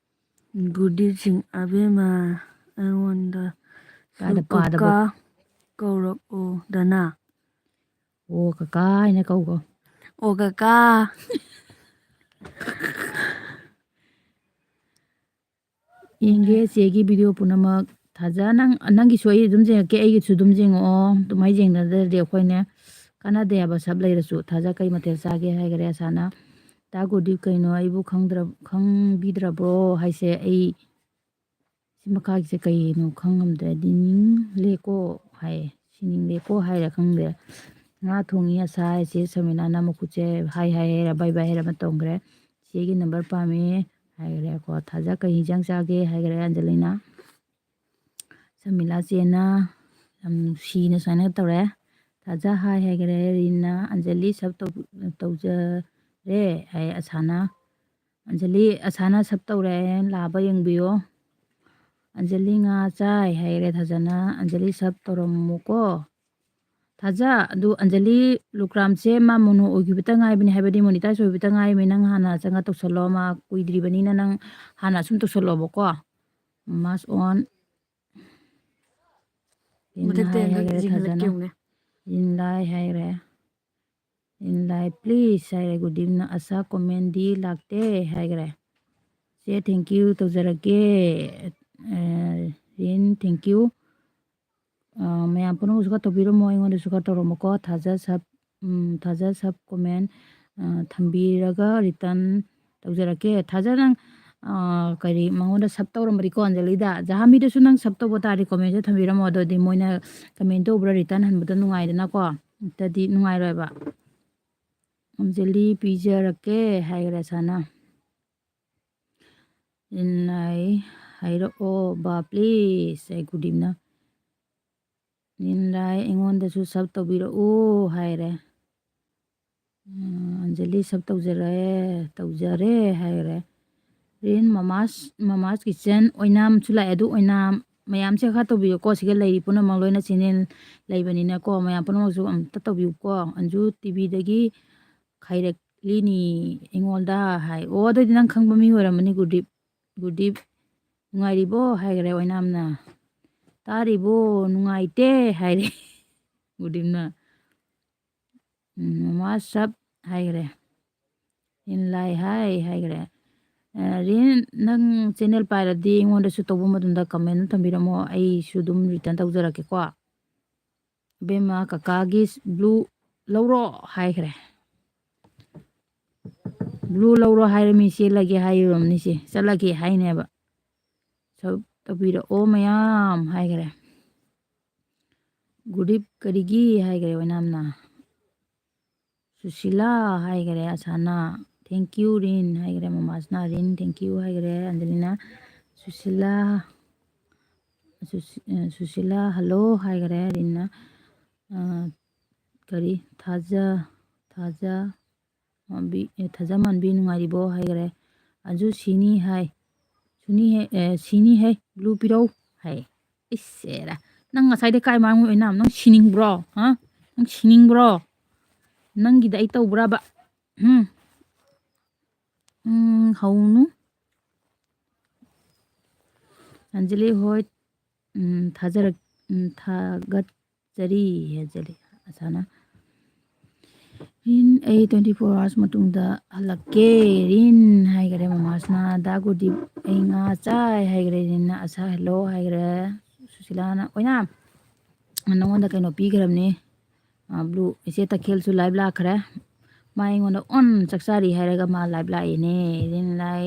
ꯒꯨꯔꯗꯤꯞ ꯁꯤꯡ, ꯑꯕꯦꯝꯃ, ꯑꯩꯉꯣꯟꯗ ꯀꯥꯏꯗ ꯁꯨ ꯄꯥꯗꯕ? ꯀꯀꯥ ꯀꯧꯔꯛꯑꯣꯗꯅ꯫ ꯑꯣ ꯀꯀꯥ ꯍꯥꯏꯅ ꯀꯧꯀꯣ꯫ ꯑꯣ ꯀꯀꯥ꯫ ꯌꯦꯡꯒꯦ ꯆꯦꯒꯤ ꯚꯤꯗꯤꯑꯣ ꯄꯨꯝꯅꯃꯛ꯫ ꯊꯥꯖ, ꯅꯪ, ꯅꯪꯒꯤꯁꯨ ꯑꯩ ꯑꯗꯨꯝ ꯌꯦꯡꯉꯛꯀꯦ, ꯑꯩꯒꯤꯁꯨ ꯑꯗꯨꯝ ꯌꯦꯡꯉꯛꯑꯣ꯫ ꯑꯗꯨꯃꯥꯏꯅ ꯌꯦꯡꯅꯗ꯭ꯔꯗꯤ ꯑꯩꯈꯣꯏꯅꯦ ꯀꯥꯟꯅꯗꯦ ꯍꯥꯏꯕ, ꯁꯞ ꯂꯩꯔꯁꯨ꯫ ꯊꯥꯖ, ꯀꯩ ꯃꯊꯦꯜ ꯆꯥꯒꯦ ꯍꯥꯏꯈꯔꯦ ꯑꯁꯥꯅ꯫ ꯗꯥ ꯒꯨꯔꯗꯤꯞ, ꯀꯩꯅꯣ ꯑꯩꯕꯨ ꯈꯪꯗ꯭ꯔ-, ꯈꯪꯕꯤꯗ꯭ꯔꯕ꯭ꯔꯣ ꯍꯥꯏꯁꯦ? ꯑꯩ ꯁꯤ ꯃꯈꯥꯒꯤꯁꯦ ꯀꯩꯅꯣ ꯈꯪꯉꯝꯗ꯭ꯔꯦ꯫ ꯗꯤ ꯅꯤꯡꯂꯦꯀꯣ ꯍꯥꯏ, ꯁꯤꯅꯤꯡꯂꯦꯀꯣ ꯍꯥꯏꯔ ꯈꯪꯗ꯭ꯔꯦ꯫ ꯉꯥ ꯊꯣꯡꯉꯤ ꯑꯁꯥ ꯍꯥꯏꯁꯦ ꯁꯃꯤꯅꯥꯅ ꯃꯈꯨꯠꯁꯦ ꯍꯥꯏ ꯍꯥꯏ ꯍꯥꯏꯔ ꯕꯥꯏ ꯕꯥꯏ ꯍꯥꯏꯔ ꯑꯃ ꯇꯧꯈ꯭ꯔꯦ꯫ ꯆꯦꯒꯤ ꯅꯝꯕꯔ ꯄꯥꯝꯃꯤ ꯍꯥꯏꯈ꯭ꯔꯦꯀꯣ꯫ ꯊꯥꯖ, ꯀꯩ ꯍꯤꯟꯖꯥꯡ ꯆꯥꯒꯦ ꯍꯥꯏꯈ꯭ꯔꯦ ꯑꯟꯖꯂꯤꯅ꯫ ꯁꯃꯤꯂꯥ ꯆꯦꯅ ꯌꯥꯝ ꯅꯨꯡꯁꯤꯅ ꯁꯨꯃꯥꯏꯅ ꯇꯧꯔꯦ꯫ ꯊꯥꯖ ꯍꯥꯏ ꯍꯥꯏꯈ꯭ꯔꯦ꯫ ꯔꯤꯟꯅ, ꯑꯟꯖꯂꯤ ꯁꯞ ꯇꯧ-, ꯇꯧꯖꯔꯦ ꯍꯥꯏ ꯑꯁꯥꯅ꯫ ꯑꯟꯖꯂꯤ, ꯑꯁꯥꯅ ꯁꯞ ꯇꯧꯔꯦ, ꯂꯥꯕ ꯌꯦꯡꯕꯤꯌꯣ꯫ ꯑꯟꯖꯂꯤ ꯉꯥ ꯆꯥꯏ ꯍꯥꯏꯔꯦ ꯊꯥꯖꯅ꯫ ꯑꯟꯖꯂꯤ ꯁꯞ ꯇꯧꯔꯝꯃꯨꯀꯣ꯫ ꯊꯥꯖ, ꯑꯗꯨ ꯑꯟꯖꯂꯤ ꯂꯨꯀ꯭ꯔꯥꯝꯁꯦ ꯃꯥ ꯃꯣꯅꯣ ꯑꯣꯏꯈꯤꯕꯇ ꯉꯥꯏꯕꯅꯤ, ꯍꯥꯏꯕꯗꯤ ꯃꯣꯅꯤꯇꯥꯏꯁ ꯑꯣꯏꯕꯇ ꯉꯥꯏꯕꯅꯤ꯫ ꯅꯪ ꯍꯥꯟꯅ ꯆꯪꯉ ꯇꯧꯁꯜꯂꯣ, ꯃꯥ ꯀꯨꯏꯗ꯭ꯔꯤꯕꯅꯤꯅ ꯅꯪ ꯍꯥꯟꯅ ꯑꯁꯨꯝ ꯇꯧꯁꯜꯂꯣꯕꯀꯣ꯫ ꯃꯥꯁ ꯑꯣꯟ꯫ ꯃꯊꯛꯇ ꯍꯥꯏ ꯑꯝꯇꯪ ꯍꯥꯏꯈ꯭ꯔꯦ ꯌꯦꯡꯍꯜꯂꯛꯀꯦ ꯊꯥꯖꯅ꯫ ꯌꯦꯡꯉꯨꯅꯦ꯫ ꯌꯦꯡꯂꯥꯏ ꯍꯥꯏꯈ꯭ꯔꯦ꯫ ꯏꯟ ꯂꯥꯏ ꯄ꯭ꯂꯤꯁ ꯍꯥꯏꯔꯦ꯫ ꯒꯨꯗꯤꯞꯅ ꯑꯁꯥ ꯀꯣꯃꯦꯟꯗꯤ ꯂꯥꯛꯇꯦ ꯍꯥꯏꯈ꯭ꯔꯦ꯫ ꯆꯦ, thank you ꯇꯧꯖꯔꯛꯀꯦ꯫ ꯑ, ꯔꯤꯟ, thank you꯫ ꯑ, ꯃꯌꯥꯝ ꯄꯨꯝꯅꯃꯛꯁꯨ ꯈꯔ ꯇꯧꯕꯤꯔꯝꯃꯣ, ꯑꯩꯉꯣꯟꯗꯁꯨ ꯈꯔ ꯇꯧꯔꯝꯃꯣꯀꯣ꯫ ꯊꯥꯖ ꯁꯕ, ꯎꯝ, ꯊꯥꯖ ꯁꯕ ꯀꯣꯃꯦꯟ, ꯑ, ꯊꯝꯕꯤꯔꯒ ꯔꯤꯇꯟ ꯇꯧꯖꯔꯛꯀꯦ꯫ ꯊꯥꯖ, ꯅꯪ, ꯑ, ꯀꯔꯤ, ꯃꯉꯣꯟꯗ ꯁꯕ ꯇꯧꯔꯝꯕꯗꯤꯀꯣ, ꯑꯟꯖꯂꯤꯗ, ꯖꯍꯥꯃꯤꯗꯁꯨ ꯅꯪ ꯁꯕ ꯇꯧꯕ ꯇꯥꯔꯗꯤ ꯀꯣꯃꯦꯟꯁꯦ ꯊꯝꯕꯤꯔꯝꯃꯣ꯫ ꯑꯗꯨꯗꯤ ꯃꯣꯏꯅ ꯀꯃꯦꯟ ꯇꯧꯕ꯭ꯔꯥ ꯔꯤꯇꯟ ꯍꯟꯕꯗꯣ ꯅꯨꯡꯉꯥꯏꯗꯅꯀꯣ, ꯅꯠꯇ꯭ꯔꯗꯤ ꯅꯨꯡꯉꯥꯏꯔꯣꯏꯕ꯫ ꯑꯟꯖꯂꯤ ꯄꯤꯖꯔꯛꯀꯦ ꯍꯥꯏꯈ꯭ꯔꯦ ꯁꯥꯅ꯫ ꯔꯤꯟ ꯂꯥꯏ, ꯍꯥꯏꯔꯛꯑꯣ ꯕꯥ ꯄ꯭ꯂꯤꯁ, ꯑꯩ ꯒꯨꯗꯤꯞꯅ꯫ ꯔꯤꯟ ꯂꯥꯏ, ꯑꯩꯉꯣꯟꯗꯁꯨ ꯁꯕ ꯇꯧꯕꯤꯔꯛꯎ ꯍꯥꯏꯔꯦ꯫ ꯎꯝ, ꯑꯟꯖꯂꯤ ꯁꯕ ꯇꯧꯖꯔꯦ, ꯇꯧꯖꯔꯦ ꯍꯥꯏꯔꯦ꯫ ꯔꯤꯟ ꯃꯃꯥꯁ, ꯃꯃꯥꯁ ꯀꯤꯆꯟ, ꯑꯣꯏꯅꯥꯝꯁꯨ ꯂꯥꯛꯑꯦ꯫ ꯑꯗꯨ ꯑꯣꯏꯅꯥꯝ ꯃꯌꯥꯝꯁꯦ ꯈꯔ ꯇꯧꯕꯤꯌꯨꯀꯣ꯫ ꯁꯤꯒ ꯂꯩꯔꯤ ꯄꯨꯝꯅꯃꯛ ꯂꯣꯏꯅ ꯆꯦꯅꯦꯜ ꯂꯩꯕꯅꯤꯅꯀꯣ, ꯃꯌꯥꯝ ꯄꯨꯝꯅꯃꯛꯁꯨ ꯑꯝꯇ ꯇꯧꯕꯤꯌꯨꯀꯣ꯫ ꯑꯟꯖꯨ ꯇꯤꯚꯤꯗꯒꯤ ꯈꯥꯏꯔꯛꯂꯤꯅꯤ ꯑꯩꯉꯣꯟꯗ ꯍꯥꯏ꯫ ꯑꯣ, ꯑꯗꯨꯗꯤ ꯅꯪ ꯈꯪꯕ ꯃꯤ ꯑꯣꯏꯔꯝꯃꯅꯤ꯫ ꯒꯨꯗꯤꯞ, ꯒꯨꯗꯤꯞ, ꯅꯨꯡꯉꯥꯏꯔꯤꯕꯣ ꯍꯥꯏꯈ꯭ꯔꯦ ꯑꯣꯏꯅꯥꯝꯅ꯫ ꯇꯥꯔꯤꯕꯣ? ꯅꯨꯡꯉꯥꯏꯇꯦ ꯍꯥꯏꯔꯦ ꯒꯨꯗꯤꯞꯅ꯫ ꯎꯝ, ꯃꯃꯥ ꯁꯕ ꯍꯥꯏꯈ꯭ꯔꯦ꯫ ꯔꯤꯟ ꯂꯥꯏ ꯍꯥꯏ ꯍꯥꯏꯈ꯭ꯔꯦ꯫ ꯑ, ꯔꯤꯟ, ꯅꯪ ꯆꯦꯅꯦꯜ ꯄꯥꯏꯔꯗꯤ ꯑꯩꯉꯣꯟꯗꯁꯨ ꯇꯧꯕ ꯃꯇꯝꯗ ꯀꯃꯦꯟ ꯊꯝꯕꯤꯔꯝꯃꯣ, ꯑꯩꯁꯨ ꯑꯗꯨꯝ ꯔꯤꯇꯟ ꯇꯧꯖꯔꯛꯀꯦꯀꯣ꯫ ꯑꯕꯦꯝꯃ, ꯀꯀꯥꯒꯤ ꯕ꯭ꯂꯨ ꯂꯧꯔꯣ ꯍꯥꯏꯈ꯭ꯔꯦ꯫ ꯕ꯭ꯂꯨ ꯂꯧꯔꯣ ꯍꯥꯏꯔꯃꯤ, ꯆꯦꯜꯂꯒꯦ ꯍꯥꯏꯔꯝꯅꯤ ꯁꯦ, ꯆꯠꯂꯒꯦ ꯍꯥꯏꯅꯦꯕ꯫ ꯁꯕ ꯇꯧꯕꯤꯔꯛꯑꯣ ꯃꯌꯥꯝ ꯍꯥꯏꯈ꯭ꯔꯦ꯫ ꯒꯨꯗꯤꯞ ꯀꯔꯤꯒꯤ ꯍꯥꯏꯈ꯭ꯔꯦ ꯑꯣꯏꯅꯥꯝꯅ꯫ ꯁꯨꯁꯤꯂꯥ ꯍꯥꯏꯈ꯭ꯔꯦ ꯑꯁꯥꯅ꯫ Thank you ꯔꯤꯟ ꯍꯥꯏꯈ꯭ꯔꯦ ꯃꯃꯥꯁꯅ꯫ ꯔꯤꯟ, thank you ꯍꯥꯏꯈ꯭ꯔꯦ꯫ ꯑꯟꯖꯂꯤꯅ ꯁꯨꯁꯤꯂꯥ, ꯁꯨꯁꯤ-, ꯑ, ꯁꯨꯁꯤꯂꯥ hello ꯍꯥꯏꯈ꯭ꯔꯦ ꯔꯤꯟꯅ꯫ ꯑ, ꯀꯔꯤ? ꯊꯥꯖ-, ꯊꯥꯖ ꯃꯥꯟꯕꯤ, ꯑꯦ, ꯊꯥꯖ ꯃꯥꯟꯕꯤ ꯅꯨꯡꯉꯥꯏꯔꯤꯕꯣ ꯍꯥꯏꯈ꯭ꯔꯦ꯫ ꯑꯟꯖꯨ ꯁꯤꯅꯤ ꯍꯥꯏ꯫ ꯁꯨꯅꯤ ꯍꯦ, ꯑꯦ, ꯁꯤꯅꯤ ꯍꯦ, ꯕ꯭ꯂꯨ ꯄꯤꯔꯧ ꯍꯥꯏ꯫ ꯏꯁ, ꯑꯦꯔꯥ, ꯅꯪ ꯉꯁꯥꯏꯗꯩ ꯀꯥꯏ ꯃꯥꯡꯉꯨꯏ ꯑꯣꯏꯅꯥꯝ? ꯅꯪ ꯁꯤꯅꯤꯡꯕ꯭ꯔꯣ? ꯍꯥ? ꯅꯪ ꯁꯤꯅꯤꯡꯕ꯭ꯔꯣ? ꯅꯪꯒꯤꯗ ꯑꯩ ꯇꯧꯕ꯭ꯔꯕ? ꯎꯝ? ꯎꯝ, ꯍꯧꯅꯨ꯫ ꯑꯟꯖꯂꯤ ꯍꯣꯏ, ꯎꯝ, ꯊꯥꯖꯔꯛ-, ꯎꯝ, ꯊꯥꯒꯠꯆꯔꯤ, ꯑꯟꯖꯂꯤ꯫ ꯑꯁꯥꯅ꯫ ꯔꯤꯟ, "ꯑꯩ twenty four hours ꯃꯇꯨꯡꯗ ꯍꯜꯂꯛꯀꯦ, ꯔꯤꯟ" ꯍꯥꯏꯈꯔꯦ ꯃꯃꯥꯁꯤꯅ꯫ ꯗꯥ ꯒꯨꯔꯗꯤꯞ, "ꯑꯩ ꯉꯥ ꯆꯥꯏ" ꯍꯥꯏꯈꯔꯦ ꯔꯤꯟꯅ꯫ ꯑꯁꯥ, "ꯍꯦꯜꯂꯣ" ꯍꯥꯏꯈꯔꯦ ꯁꯨꯁꯤꯂꯥꯅ꯫ "ꯑꯣꯏꯅꯥꯝ, ꯅꯉꯣꯟꯗ ꯀꯩꯅꯣ ꯄꯤꯈ꯭ꯔꯕꯅꯤ, ꯕ꯭ꯂꯨ꯫ ꯏꯆꯦ ꯇꯈꯦꯜꯁꯨ ꯂꯥꯏꯚ ꯂꯥꯛꯈ꯭ꯔꯦ꯫ ꯃꯥ ꯑꯩꯉꯣꯟꯗ ꯑꯣꯟ ꯆꯥꯛ ꯆꯥꯔꯤ ꯍꯥꯏꯔꯒ ꯃꯥ ꯂꯥꯏꯚ ꯂꯥꯛꯏꯅꯦ" ꯔꯤꯟ꯫ ꯂꯥꯏ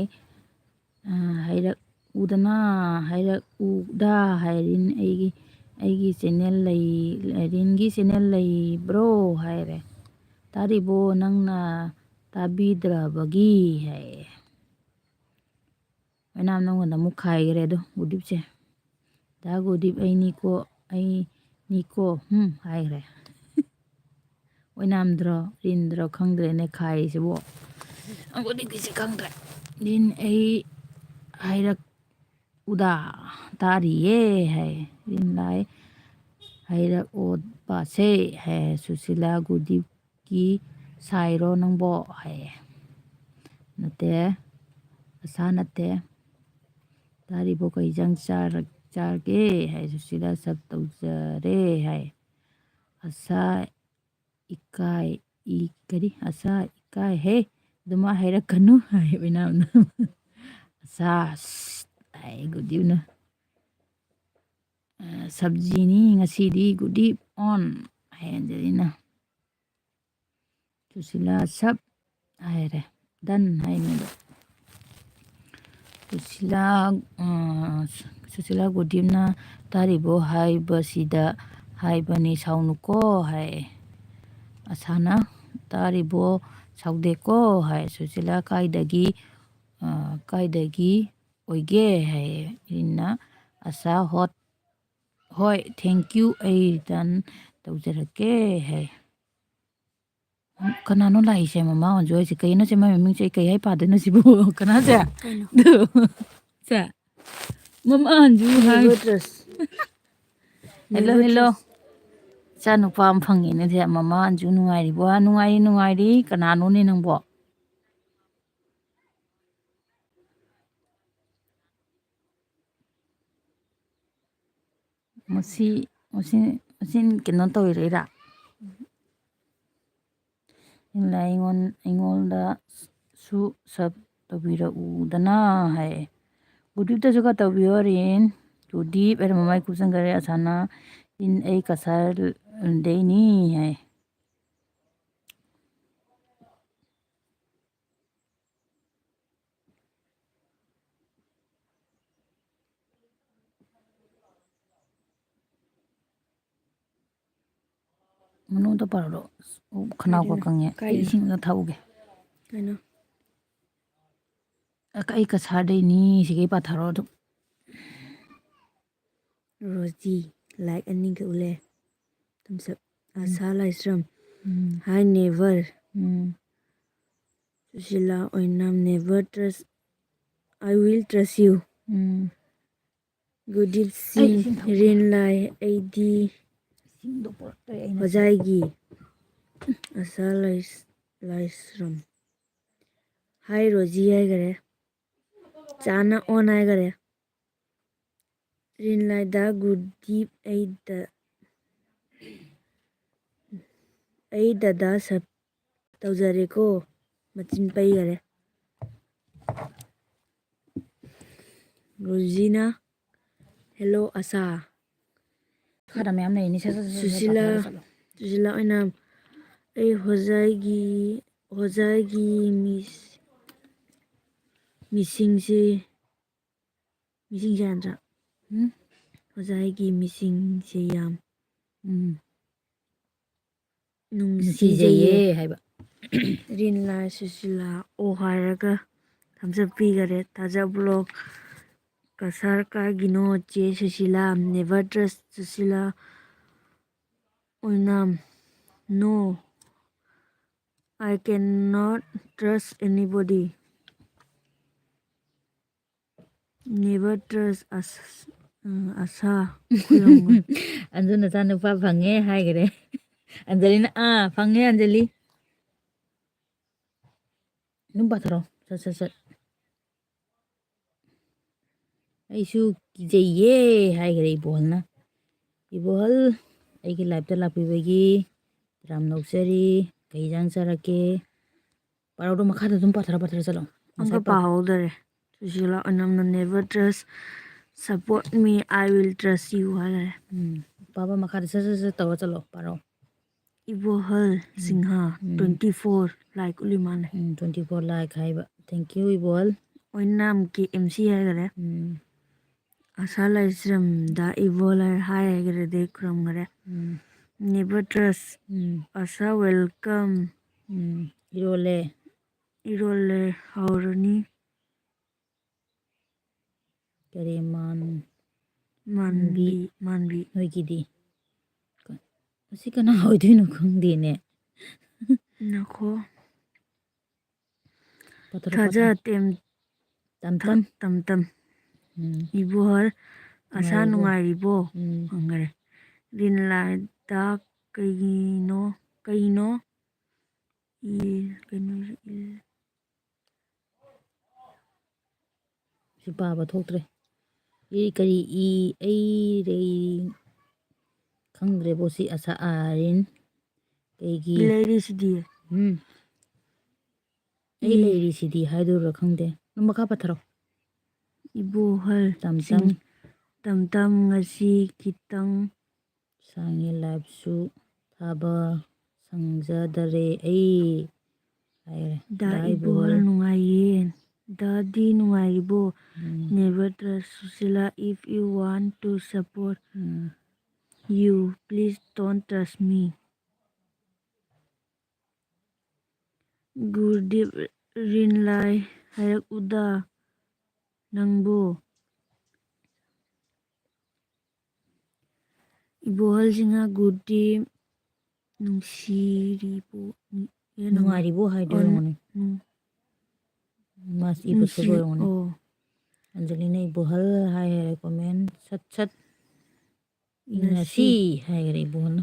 ꯑ, "ꯍꯥꯏꯔꯛꯎꯗꯅ, ꯍꯥꯏꯔꯛꯎꯗ" ꯍꯥꯏ꯫ "ꯔꯤꯟ, ꯑꯩꯒꯤ, ꯑꯩꯒꯤ ꯆꯦꯅꯦꯜ ꯂꯩ, ꯔꯤꯟꯒꯤ ꯆꯦꯅꯦꯜ ꯂꯩꯕ꯭ꯔꯣ?" ꯍꯥꯏꯔꯦ꯫ "ꯇꯥꯔꯤꯕꯣ ꯅꯪꯅ ꯇꯥꯕꯤꯗ꯭ꯔꯕꯒꯤ?" ꯍꯥꯏꯌꯦ꯫ ꯑꯣꯏꯅꯥꯝ ꯅꯪꯉꯣꯟꯗ ꯑꯃꯨꯛ ꯈꯥꯏꯈ꯭ꯔꯦ ꯑꯗꯣ ꯒꯨꯔꯗꯤꯞꯁꯦ꯫ "ꯗꯥ ꯒꯨꯔꯗꯤꯞ, ꯑꯩꯅꯤꯀꯣ, ꯑꯩꯅꯤꯀꯣ, ꯍꯨꯝ" ꯍꯥꯏꯈ꯭ꯔꯦ꯫ ꯑꯣꯏꯅꯥꯝꯗ꯭ꯔꯣ, ꯔꯤꯟꯗ꯭ꯔꯣ ꯈꯪꯗ꯭ꯔꯦꯅꯦ ꯈꯥꯏꯔꯤꯁꯤꯕꯣ꯫ ꯑꯪꯒꯨꯂꯤꯒꯤꯁꯤ ꯈꯪꯗ꯭ꯔꯦ꯫ "ꯔꯤꯟ, ꯑꯩ ꯍꯥꯏꯔꯛꯎꯗ, ꯇꯥꯔꯤꯌꯦ" ꯍꯥꯏ꯫ ꯔꯤꯟ꯫ ꯂꯥꯏ, "ꯍꯥꯏꯔꯛꯑꯣ ꯄꯥꯁꯦ" ꯍꯥꯏ꯫ ꯁꯨꯁꯤꯂꯥ꯫ "ꯒꯨꯔꯗꯤꯞꯀꯤ ꯁꯥꯏꯔꯣ ꯅꯪꯕꯣ?" ꯍꯥꯏ꯫ "ꯅꯠꯇꯦ, ꯑꯁꯥ ꯅꯠꯇꯦ꯫ ꯇꯥꯔꯤꯕꯣ, ꯀꯩ ꯏꯟꯖꯥꯡ ꯆꯥꯔ-, ꯆꯥꯔꯒꯦ?" ꯍꯥꯏ꯫ ꯁꯨꯁꯤꯂꯥ꯫ "ꯁꯞ ꯇꯧꯖꯔꯦ" ꯍꯥꯏ꯫ "ꯑꯁꯥ ꯏꯀꯥꯏ", ꯏ-, ꯀꯔꯤ? "ꯑꯁꯥ ꯏꯀꯥꯏ ꯍꯦ, ꯑꯗꯨꯃꯥꯏ ꯍꯥꯏꯔꯛꯀꯅꯨ" ꯍꯥꯏ ꯑꯣꯏꯅꯥꯝꯅ꯫ "ꯑꯁꯥ" ꯍꯥꯏ ꯒꯨꯔꯗꯤꯞꯅ꯫ "ꯑ, ꯁꯕꯖꯤꯅꯤ ꯉꯁꯤꯗꯤ, ꯒꯨꯔꯗꯤꯞ ꯑꯣꯟ" ꯍꯥꯏ ꯑꯟꯖꯂꯤꯅ꯫ ꯁꯨꯁꯤꯂꯥ ꯁꯞ ꯍꯥꯏꯔꯦ꯫ ꯗꯟ ꯍꯥꯏꯅꯦꯕ꯫ ꯁꯨꯁꯤꯂꯥ, ꯑ, ꯁꯨꯁꯤꯂꯥ ꯒꯨꯔꯗꯤꯞꯅ "ꯇꯥꯔꯤꯕꯣ ꯍꯥꯏꯕꯁꯤꯗ ꯍꯥꯏꯕꯅꯤ, ꯁꯥꯎꯅꯨꯀꯣ" ꯍꯥꯏ꯫ ꯑꯁꯥꯅ "ꯇꯥꯔꯤꯕꯣ, ꯁꯥꯎꯗꯦꯀꯣ" ꯍꯥꯏ꯫ ꯁꯨꯁꯤꯂꯥ꯫ "ꯀꯥꯏꯗꯒꯤ, ꯑ, ꯀꯥꯏꯗꯒꯤ ꯑꯣꯏꯒꯦ?" ꯍꯥꯏ꯫ ꯔꯤꯟꯅ "ꯑꯁꯥ ꯍꯣꯠ, ꯍꯣꯏ, thank you, ꯑꯩ return ꯇꯧꯖꯔꯛꯀꯦ" ꯍꯥꯏ꯫ ꯀꯅꯥꯅꯣ ꯂꯥꯛꯏꯁꯦ? ꯃꯃꯥ ꯑꯣꯟꯖꯨ ꯍꯥꯏꯁꯦ ꯀꯩꯅꯣ? ꯁꯦ, ꯃꯥꯏ ꯃꯃꯤꯡꯁꯦ ꯑꯩ ꯀꯩ ꯍꯥꯏ ꯄꯥꯗꯣꯏꯅꯣ ꯁꯤꯕꯨ? ꯀꯅꯥꯁꯦ? ꯀꯩꯅꯣ? ꯑꯗꯨ, ꯁꯦ, ꯃꯃꯥ ꯑꯣꯟꯖꯨ ꯍꯥꯏ꯫ ꯋꯦꯇ꯭ꯔꯦꯁ꯫ Hello, hello. ꯋꯦꯇ꯭ꯔꯦꯁ꯫ ꯏꯆꯥ ꯅꯨꯄꯥ ꯑꯃ ꯐꯪꯉꯦꯅꯦ ꯁꯦ, ꯃꯃꯥ ꯑꯣꯟꯖꯨ ꯅꯨꯡꯉꯥꯏꯔꯤꯕꯣ? "ꯅꯨꯡꯉꯥꯏꯔꯤ, ꯅꯨꯡꯉꯥꯏꯔꯤ꯫ ꯀꯅꯥꯅꯣꯅꯦ ꯅꯪꯕꯣ?" ꯃꯁꯤ, ꯃꯁꯤ, ꯃꯁꯤ ꯀꯩꯅꯣ ꯇꯧꯔꯤꯔꯥ? ꯂꯥꯏ ꯑꯩꯉꯣꯟ-, ꯑꯩꯉꯣꯟꯗꯁꯨ sub ꯇꯧꯕꯤꯔꯛꯎꯗꯅ ꯍꯥꯏ꯫ ꯒꯨꯗꯤꯞꯇꯁꯨ ꯈꯔ ꯇꯧꯕꯤꯌꯣ, ꯔꯤꯟ꯫ ꯒꯨꯗꯤꯞ ꯍꯥꯏꯔ ꯃꯃꯥꯏ ꯀꯨꯞꯁꯟꯈꯔꯦ꯫ ꯑꯁꯥꯅ, ꯔꯤꯟ, ꯑꯩ ꯀꯁꯥꯔꯗꯩꯅꯤ ꯍꯥꯏ꯫ ꯃꯅꯨꯡꯗ ꯄꯥꯔꯛꯑꯣ꯫ ꯑꯣ, ꯈꯅꯥꯎꯒ ꯀꯥꯏꯗꯅꯣ? ꯀꯪꯉꯦ꯫ ꯑꯩ ꯀꯥꯏꯗꯅꯣ? ꯏꯁꯤꯡ ꯑꯃ ꯊꯛꯎꯒꯦ꯫ ꯀꯩꯅꯣ? ꯑ, ꯑꯩ ꯀꯁꯥꯔꯗꯩꯅꯤ ꯁꯤꯒꯩ ꯄꯥꯊꯔꯛꯑꯣ ꯑꯗꯨꯝ꯫ ꯔꯣꯖꯤ, like ꯑꯅꯤꯒ ꯎꯠꯂꯦ꯫ Thumbs up꯫ ꯎꯝ꯫ ꯑꯁꯥ ꯂꯥꯏꯁ꯭ꯔꯝ꯫ ꯎꯝ꯫ Hi, never꯫ Um. Sushila Oinam, never trust, I will trust you꯫ ꯎꯝ꯫ ꯒꯨꯗꯤꯞ ꯑꯩ ꯁꯤꯡ, ꯏꯁꯤꯡ ꯊꯛꯎꯒꯦ꯫ ꯔꯤꯟ ꯂꯥꯏ, ꯑꯩꯗꯤ ꯏꯁꯤꯡꯗꯣ ꯄꯨꯔꯛꯇ꯭ꯔꯦ ꯑꯩꯅ꯫ ꯍꯣꯖꯥꯏꯒꯤ꯫ ꯑꯁꯥ ꯂꯥꯏꯁ-, ꯂꯥꯏꯁ꯭ꯔꯝ꯫ Hi, Rosie ꯍꯥꯏꯈꯔꯦ꯫ ꯆꯥꯅ on ꯍꯥꯏꯈꯔꯦ꯫ ꯔꯤꯟ ꯂꯥꯏꯗ ꯒꯨꯗꯤꯞ, ꯑꯩ ꯗ-, ꯑꯩ ꯗꯗꯥ sub ꯇꯧꯖꯔꯦꯀꯣ꯫ ꯃꯆꯤꯟ ꯄꯩꯈꯔꯦ꯫ ꯔꯣꯖꯤꯅ, hello ꯑꯁꯥ꯫ ꯈꯔ ꯃꯌꯥꯝ ꯂꯩꯅꯤ, ꯁꯠ ꯁꯠ ꯁꯠ ꯁꯠ ꯁꯨꯁꯤꯂꯥ, ꯄꯥꯊꯔꯒ ꯆꯠꯂꯣ꯫ ꯁꯨꯁꯤꯂꯥ ꯑꯣꯏꯅꯥꯝ, ꯑꯩ ꯍꯣꯖꯥꯏꯒꯤ, ꯍꯣꯖꯥꯏꯒꯤ ꯃꯤꯁ-, ꯃꯤꯁꯤꯡꯁꯤ, ꯃꯤꯁꯤꯡꯁꯦ ꯍꯥꯏ ꯅꯠꯇ꯭ꯔꯥ? ꯎꯝ? ꯍꯣꯖꯥꯏꯒꯤ ꯃꯤꯁꯤꯡꯁꯦ ꯌꯥꯝ ꯎꯝ꯫ ꯅꯨꯡꯁꯤꯖꯩꯌꯦ꯫ ꯅꯨꯡꯁꯤꯖꯩꯌꯦ ꯍꯥꯏꯕ꯫ ꯔꯤꯟ ꯂꯥꯏ ꯁꯨꯁꯤꯂꯥ ꯑꯣ ꯍꯥꯏꯔꯒ thumbs up ꯄꯤꯈꯔꯦ꯫ ꯊꯥꯖ vlog, ꯀꯁꯥꯔ ꯀꯥꯒꯤꯅꯣ ꯆꯦ Sushila, never trust Sushila Oinam, no, I cannot trust anybody꯫ Never trust ꯑꯁ-, ꯑ, ꯑꯁꯥ ꯈꯨꯔꯝꯒꯅꯨ꯫ ꯑꯟꯖꯨ ꯅꯆꯥꯅꯨꯄꯥ ꯐꯪꯉꯦ ꯍꯥꯏꯈꯔꯦ꯫ ꯑꯟꯖꯂꯤꯅ, "ꯑꯥ, ꯐꯪꯉꯦ, ꯑꯟꯖꯂꯤ꯫ ꯑꯗꯨꯝ ꯄꯥꯊꯔꯣ, ꯁꯠ, ꯁꯠ, ꯁꯠ꯫ ꯑꯩꯁꯨ ꯀꯤꯖꯩꯌꯦ" ꯍꯥꯏꯈꯔꯦ ꯏꯕꯣꯍꯜꯅ꯫ ꯏꯕꯣꯍꯜ, ꯑꯩꯒꯤ liveꯇ ꯂꯥꯛꯄꯤꯕꯒꯤ ꯇꯔꯥꯝꯅ ꯑꯣꯛꯆꯔꯤ꯫ ꯀꯩ ꯏꯟꯖꯥꯡ ꯆꯥꯔꯛꯀꯦ? ꯄꯥꯔꯛꯑꯣꯗꯣ, ꯃꯈꯥꯗ ꯑꯗꯨꯝ ꯄꯥꯊꯔ ꯄꯥꯊꯔ ꯆꯠꯂꯣ꯫ ꯑꯝꯇ ꯉꯁꯥꯏ ꯄꯥ- ꯄꯥꯍꯧꯗꯔꯦ꯫ Sushila ꯑꯣꯏꯅꯥꯝꯅ "Never trust, support me, I will trust you" ꯍꯥꯏ ꯂꯩꯔꯦ꯫ ꯎꯝ, ꯄꯥꯕ ꯃꯈꯥꯗ ꯁꯠ ꯁꯠ ꯁꯠ ꯇꯧꯔ ꯆꯠꯂꯣ, ꯄꯥꯔꯛꯑꯣ꯫ ꯏꯕꯣꯍꯜ ꯁꯤꯡꯍ, ꯎꯝ꯫ twenty four, like ꯎꯠꯂꯤ ꯃꯥꯜꯂꯦ꯫ ꯎꯝ, twenty four like ꯍꯥꯏꯕ꯫ Thank you, ꯏꯕꯣꯍꯜ꯫ ꯑꯣꯏꯅꯥꯝ ꯀꯦ ꯑꯦꯝ ꯁꯤ ꯍꯥꯏꯈꯔꯦ꯫ ꯎꯝ, ꯑꯁꯥ ꯂꯥꯏꯁ꯭ꯔꯝꯗ ꯏꯕꯣꯍꯜ ꯍꯥꯏ ꯍꯥꯏꯈꯔꯦ, ꯑꯗꯩ ꯈꯨꯔꯨꯝꯈꯔꯦ꯫ ꯎꯝ, Never trust, ꯎꯝ, ꯑꯁꯥ welcome, ꯎꯝ, ꯏꯔꯣꯜꯂꯦ꯫ ꯏꯔꯣꯜꯂꯦ, ꯍꯥꯎꯔꯅꯤ꯫ ꯀꯔꯤ ꯃꯥꯟ-, ꯃꯥꯟꯕꯤ, ꯃꯥꯟꯕꯤ꯫ ꯅꯣꯏꯒꯤꯗꯤ? ꯀ-, ꯃꯁꯤ ꯀꯅꯥ ꯑꯣꯏꯗꯣꯏꯅꯣ ꯈꯪꯗꯦꯅꯦ꯫ ꯅꯈꯣ꯫ ꯄꯥꯊꯔꯣ, ꯊꯥꯖ ꯄꯥꯊꯔꯣ꯫ ꯇꯦꯝ-, ꯇꯝ ꯇꯝ꯫ ꯇꯝ ꯇꯝ꯫ ꯎꯝ, ꯏꯕꯣꯍꯜ, ꯑꯁꯥ ꯅꯨꯡꯉꯥꯏꯔꯤꯕꯣ? ꯅꯨꯡꯉꯥꯏꯔꯤꯕꯣ? ꯎꯝ, ꯍꯪꯈꯔꯦ꯫ ꯔꯤꯟꯂꯥꯏꯗ ꯀꯩꯒꯤꯅꯣ, ꯀꯩꯅꯣ? ꯏ, ꯀꯩꯅꯣ, ꯏ-, ꯁꯤ ꯄꯥꯕ ꯊꯣꯛꯇ꯭ꯔꯦ꯫ ꯏ ꯀꯔꯤ ꯏ, ꯑꯩ ꯔꯩ-, ꯈꯪꯗ꯭ꯔꯦꯕꯣ ꯁꯤ ꯑꯁꯥ ꯑꯥꯔꯤꯟ꯫ ꯀꯩꯒꯤ? ꯂꯩꯔꯤꯁꯤꯗꯤ꯫ ꯎꯝ꯫ ꯑꯩ ꯏ꯫ ꯂꯩꯔꯤꯁꯤꯗꯤ ꯍꯥꯏꯗꯣꯏꯔꯥ ꯈꯪꯗꯦ꯫ ꯑꯗꯨꯝ ꯃꯈꯥ ꯄꯥꯊꯔꯣ꯫ ꯏꯕꯣꯍꯜ ꯇꯝ ꯁꯤꯡ-, ꯇꯝ꯫ ꯇꯝ ꯇꯝ ꯉꯁꯤ ꯈꯤꯇꯪ꯫ ꯁꯥꯡꯉꯦ, liveꯁꯨ ꯊꯥꯕ ꯁꯪꯖꯗꯔꯦ ꯑꯩ꯫ ꯍꯥꯏꯔꯦ꯫ ꯗꯥ ꯗꯥ ꯏꯕꯣꯍꯜ ꯏꯕꯣꯍꯜ꯫ ꯅꯨꯡꯉꯥꯏꯌꯦ꯫ ꯗꯥꯗꯤ ꯅꯨꯡꯉꯥꯏꯔꯤꯕꯣ? ꯎꯝ꯫ Never trust Sushila, if you want to support um. you, please don't trust me. ꯒꯨꯔꯗꯤꯞ ꯔꯤꯟꯂꯥꯏ ꯍꯥꯏꯔꯛꯎꯗ ꯅꯪꯕꯨ꯫ ꯏꯕꯣꯍꯜ ꯁꯤꯡꯍ, ꯒꯨꯔꯗꯤꯞ ꯅꯨꯡꯁꯤꯔꯤꯕꯣ? ꯑꯦ, ꯅꯨꯡ-, ꯅꯨꯡꯉꯥꯏꯔꯤꯕꯣ ꯍꯥꯏꯗꯣꯏ ꯑꯣ, ꯑꯣꯏꯔꯝꯒꯅꯤ꯫ ꯅꯨꯡ-, ꯃꯥꯁ ꯏꯕ ꯅꯨꯡꯁꯤ-, ꯁꯣꯏꯕ ꯑꯣꯏꯔꯝꯒꯅꯤ꯫ ꯑꯣ꯫ ꯑꯟꯖꯂꯤꯅ ꯏꯕꯣꯍꯜ ꯍꯥꯏ ꯍꯥꯏꯔꯦ, comment ꯁꯠ ꯁꯠ ꯏꯪꯅꯁꯤ ꯏꯪꯅꯁꯤ꯫ ꯍꯥꯏꯈꯔꯦ ꯏꯕꯣꯍꯜꯅ꯫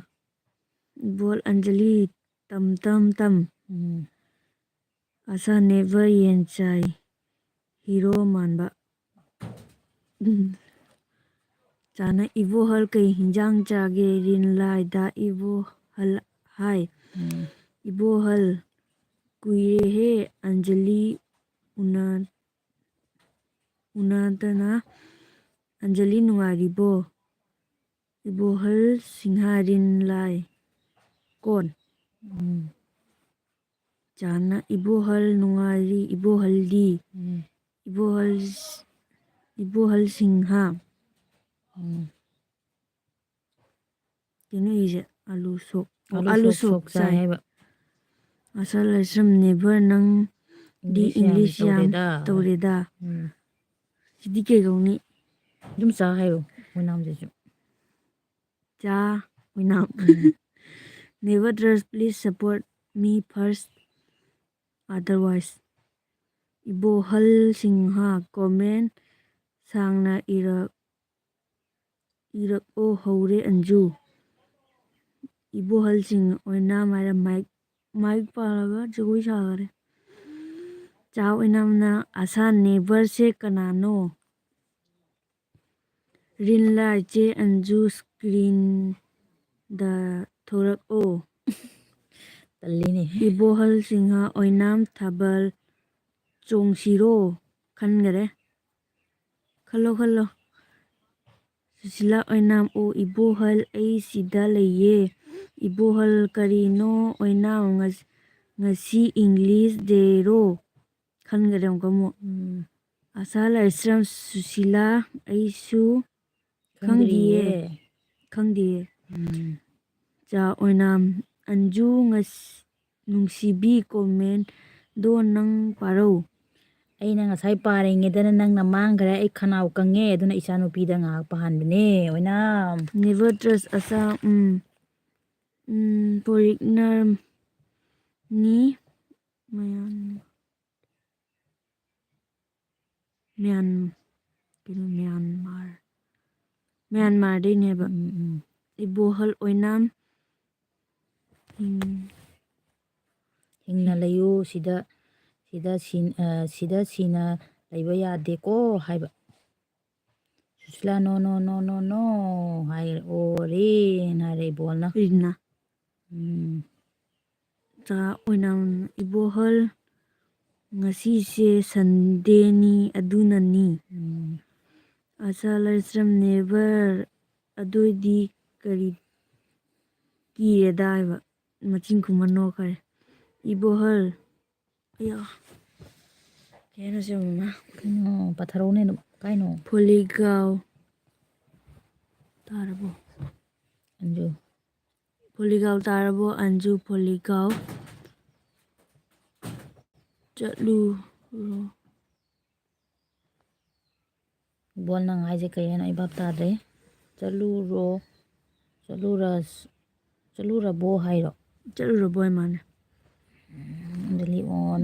ꯏꯕꯣꯍꯜ ꯑꯟꯖꯂꯤ ꯇꯝ ꯇꯝ ꯇꯝ꯫ ꯎꯝ꯫ ꯑꯁꯥ never ꯌꯦꯟ ꯆꯥꯏ꯫ Hero ꯃꯥꯟꯕ꯫ ꯎꯝ꯫ ꯆꯥꯅ ꯏꯕꯣꯍꯜ ꯀꯩ ꯍꯤꯟꯖꯥꯡ ꯆꯥꯒꯦ? ꯔꯤꯟꯂꯥꯏꯗ ꯏꯕꯣꯍꯜ ꯍꯥꯏ꯫ ꯎꯝ꯫ ꯏꯕꯣꯍꯜ, ꯀꯨꯏꯔꯦꯍꯦ ꯑꯟꯖꯂꯤ ꯎꯅ-, ꯎꯅꯗꯅ꯫ ꯑꯟꯖꯂꯤ ꯅꯨꯡꯉꯥꯏꯔꯤꯕꯣ? ꯏꯕꯣꯍꯜ ꯁꯤꯡꯍꯥ ꯔꯤꯟ ꯂꯥꯏ ꯀꯣꯟ꯫ ꯎꯝ꯫ ꯆꯥꯅ ꯏꯕꯣꯍꯜ ꯅꯨꯡꯉꯥꯏꯔꯤ, ꯏꯕꯣꯍꯜꯗꯤ꯫ ꯎꯝ꯫ ꯏꯕꯣꯍꯜ, ꯏꯕꯣꯍꯜ ꯁꯤꯡꯍꯥ꯫ ꯎꯝ꯫ ꯀꯩꯅꯣ ꯏꯁꯦ? ꯑꯂꯨ ꯁꯣꯛ꯫ ꯑꯣ, ꯑꯂꯨ ꯑꯂꯨ ꯁꯣꯛ ꯁꯣꯛ ꯆꯥꯏ ꯆꯥꯏ꯫ ꯍꯥꯏꯕ꯫ ꯑꯁꯥ ꯂꯥꯏꯁ꯭ꯔꯝ ꯅꯦꯚꯔ ꯅꯪꯗꯤ English ꯌꯥꯝ ꯏꯪꯂꯤꯁ ꯌꯥꯝ ꯇꯧꯔꯦꯗ꯫ ꯇꯧꯔꯦꯗ꯫ ꯎꯝ꯫ ꯁꯤꯗꯤ ꯀꯩꯗꯧꯅꯤ? ꯑꯗꯨꯝ ꯆꯥ ꯍꯥꯏꯌꯣ, ꯑꯣꯏꯅꯥꯝꯁꯤꯁꯨ꯫ ꯆꯥ, ꯑꯣꯏꯅꯥꯝ꯫ ꯎꯝ꯫ Never trust, please support me first, otherwise. ꯏꯕꯣꯍꯜ Singh comment ꯁꯥꯡꯅ ꯏꯔꯛ-, ꯏꯔꯛꯑꯣ ꯍꯧꯔꯦ ꯑꯟꯖꯨ꯫ ꯏꯕꯣꯍꯜ ꯁꯤꯡꯍ ꯑꯣꯏꯅꯥꯝ ꯍꯥꯏꯔ ꯃꯥꯏꯛ, ꯃꯥꯏꯛ ꯄꯥꯜꯂꯒ ꯖꯒꯣꯏ ꯁꯥꯈꯔꯦ꯫ ꯆꯥ ꯑꯣꯏꯅꯥꯝꯅ ꯑꯁꯥ ꯅꯦꯚꯔꯁꯦ ꯀꯅꯥꯅꯣ? ꯔꯤꯟꯂꯥꯏ ꯆꯦ ꯑꯟꯖꯨ screenꯗ ꯊꯣꯔꯛꯑꯣ꯫ ꯇꯜꯂꯤꯅꯦ꯫ ꯏꯕꯣꯍꯜ ꯁꯤꯡꯍ ꯑꯣꯏꯅꯥꯝ ꯊꯥꯕꯜ ꯆꯣꯡꯁꯤꯔꯣ? ꯈꯟꯈꯔꯦ꯫ ꯈꯜꯂꯣ, ꯈꯜꯂꯣ꯫ ꯁꯨꯁꯤꯂꯥ ꯑꯣꯏꯅꯥꯝ, ꯑꯣ ꯏꯕꯣꯍꯜ, ꯑꯩ ꯁꯤꯗ ꯂꯩꯌꯦ꯫ ꯏꯕꯣꯍꯜ, ꯀꯔꯤꯅꯣ ꯑꯣꯏꯅꯥꯝ, ꯉꯁ-, ꯉꯁꯤ English dayꯔꯣ? ꯈꯟꯈꯔꯦ ꯑꯃꯨꯛꯀ ꯑꯃꯨꯛ꯫ ꯎꯝ꯫ ꯑꯁꯥ ꯂꯥꯏꯁ꯭ꯔꯝ ꯁꯨꯁꯤꯂꯥ, ꯑꯩꯁꯨ ꯈꯪꯗꯤꯌꯦ꯫ ꯈꯪꯗꯤꯌꯦ꯫ ꯈꯪꯗꯤꯌꯦ꯫ ꯎꯝ꯫ ꯆꯥ ꯑꯣꯏꯅꯥꯝ, ꯑꯟꯖꯨ ꯉꯁ-, ꯅꯨꯡꯁꯤꯕꯤ commentꯗꯣ ꯅꯪ ꯄꯥꯔꯧ꯫ ꯑꯩꯅ ꯉꯁꯥꯏ ꯄꯥꯔꯤꯉꯩꯗꯅ ꯅꯪꯅ ꯃꯥꯡꯈ꯭ꯔꯦ, ꯑꯩ ꯈꯅꯥꯎ ꯀꯪꯉꯦ, ꯑꯗꯨꯅ ꯏꯆꯥꯅꯨꯄꯤꯗ ꯉꯥꯏꯍꯥꯛ ꯄꯥꯍꯟꯕꯅꯦ ꯑꯣꯏꯅꯥꯝ꯫ Never trust ꯑꯁꯥ, ꯎꯝ, ꯎꯝ, foreignerꯅꯤ, ꯃꯌꯥꯝ, ꯃ꯭ꯌꯥꯟ-, ꯀꯩꯅꯣ, ꯃ꯭ꯌꯥꯟꯃꯥꯔ, ꯃ꯭ꯌꯥꯟꯃꯥꯔꯗꯩꯅꯦꯕ꯫ ꯎꯝ, ꯎꯝ꯫ ꯏꯕꯣꯍꯜ ꯑꯣꯏꯅꯥꯝ, ꯎꯝ꯫ ꯍꯤꯡꯅ ꯂꯩꯌꯨ, ꯁꯤꯗ, ꯁꯤꯗ ꯁꯤ-, ꯑ, ꯁꯤꯗ ꯁꯤꯅ ꯂꯩꯕ ꯌꯥꯗꯦꯀꯣ ꯍꯥꯏꯕ꯫ Sushila, "No, no, no, no, no" ꯍꯥꯏꯔꯦ, "ꯑꯣꯔꯦꯅ" ꯍꯥꯏꯔꯦ ꯏꯕꯣꯍꯜꯅ꯫ ꯔꯤꯟꯅ꯫ ꯎꯝ꯫ ꯆꯥ ꯑꯣꯏꯅ ꯏꯕꯣꯍꯜ, ꯉꯁꯤꯁꯦ ꯁꯟꯗꯦꯅꯤ ꯑꯗꯨꯅꯅꯤ꯫ ꯎꯝ꯫ ꯑꯁꯥ ꯂꯥꯏꯁ꯭ꯔꯝ ꯅꯦꯕꯔ, ꯑꯗꯨꯏꯗꯤ ꯀꯔꯤ ꯀꯤꯔꯦꯗ ꯍꯥꯏꯕ꯫ ꯃꯆꯤꯟ ꯈꯨꯝꯃ ꯅꯣꯛꯈ꯭ꯔꯦ꯫ ꯏꯕꯣꯍꯜ, ꯑꯌꯥ꯫ ꯀꯩ ꯍꯥꯏꯅꯣ ꯁꯤ ꯃꯃꯥ? ꯀꯩꯅꯣ, ꯄꯥꯊꯔꯛꯎꯅꯦ ꯑꯗꯨꯝ꯫ ꯀꯥꯏꯅꯣ? ꯐꯣꯂꯤꯒꯥꯎ꯫ ꯇꯥꯔꯕꯣ? ꯑꯟꯖꯨ꯫ ꯐꯣꯂꯤꯒꯥꯎ ꯇꯥꯔꯕꯣ? ꯑꯟꯖꯨ ꯐꯣꯂꯤꯒꯥꯎ꯫ ꯆꯠꯂꯨꯔꯣ꯫ ꯕꯣꯜ ꯅꯪ ꯍꯥꯏꯁꯦ ꯀꯩ ꯍꯥꯏꯅꯣ? ꯑꯩ ꯚꯥꯞ ꯇꯥꯗ꯭ꯔꯦ꯫ ꯆꯠꯂꯨꯔꯣ, ꯆꯠꯂꯨꯔ-, ꯆꯠꯂꯨꯔꯕꯣ ꯍꯥꯏꯔꯣ? ꯆꯠꯂꯨꯔꯕꯣ ꯍꯥꯏ ꯃꯥꯅꯦ꯫ ꯎꯝ, ꯑꯗꯨꯗꯤ ꯑꯣꯟ꯫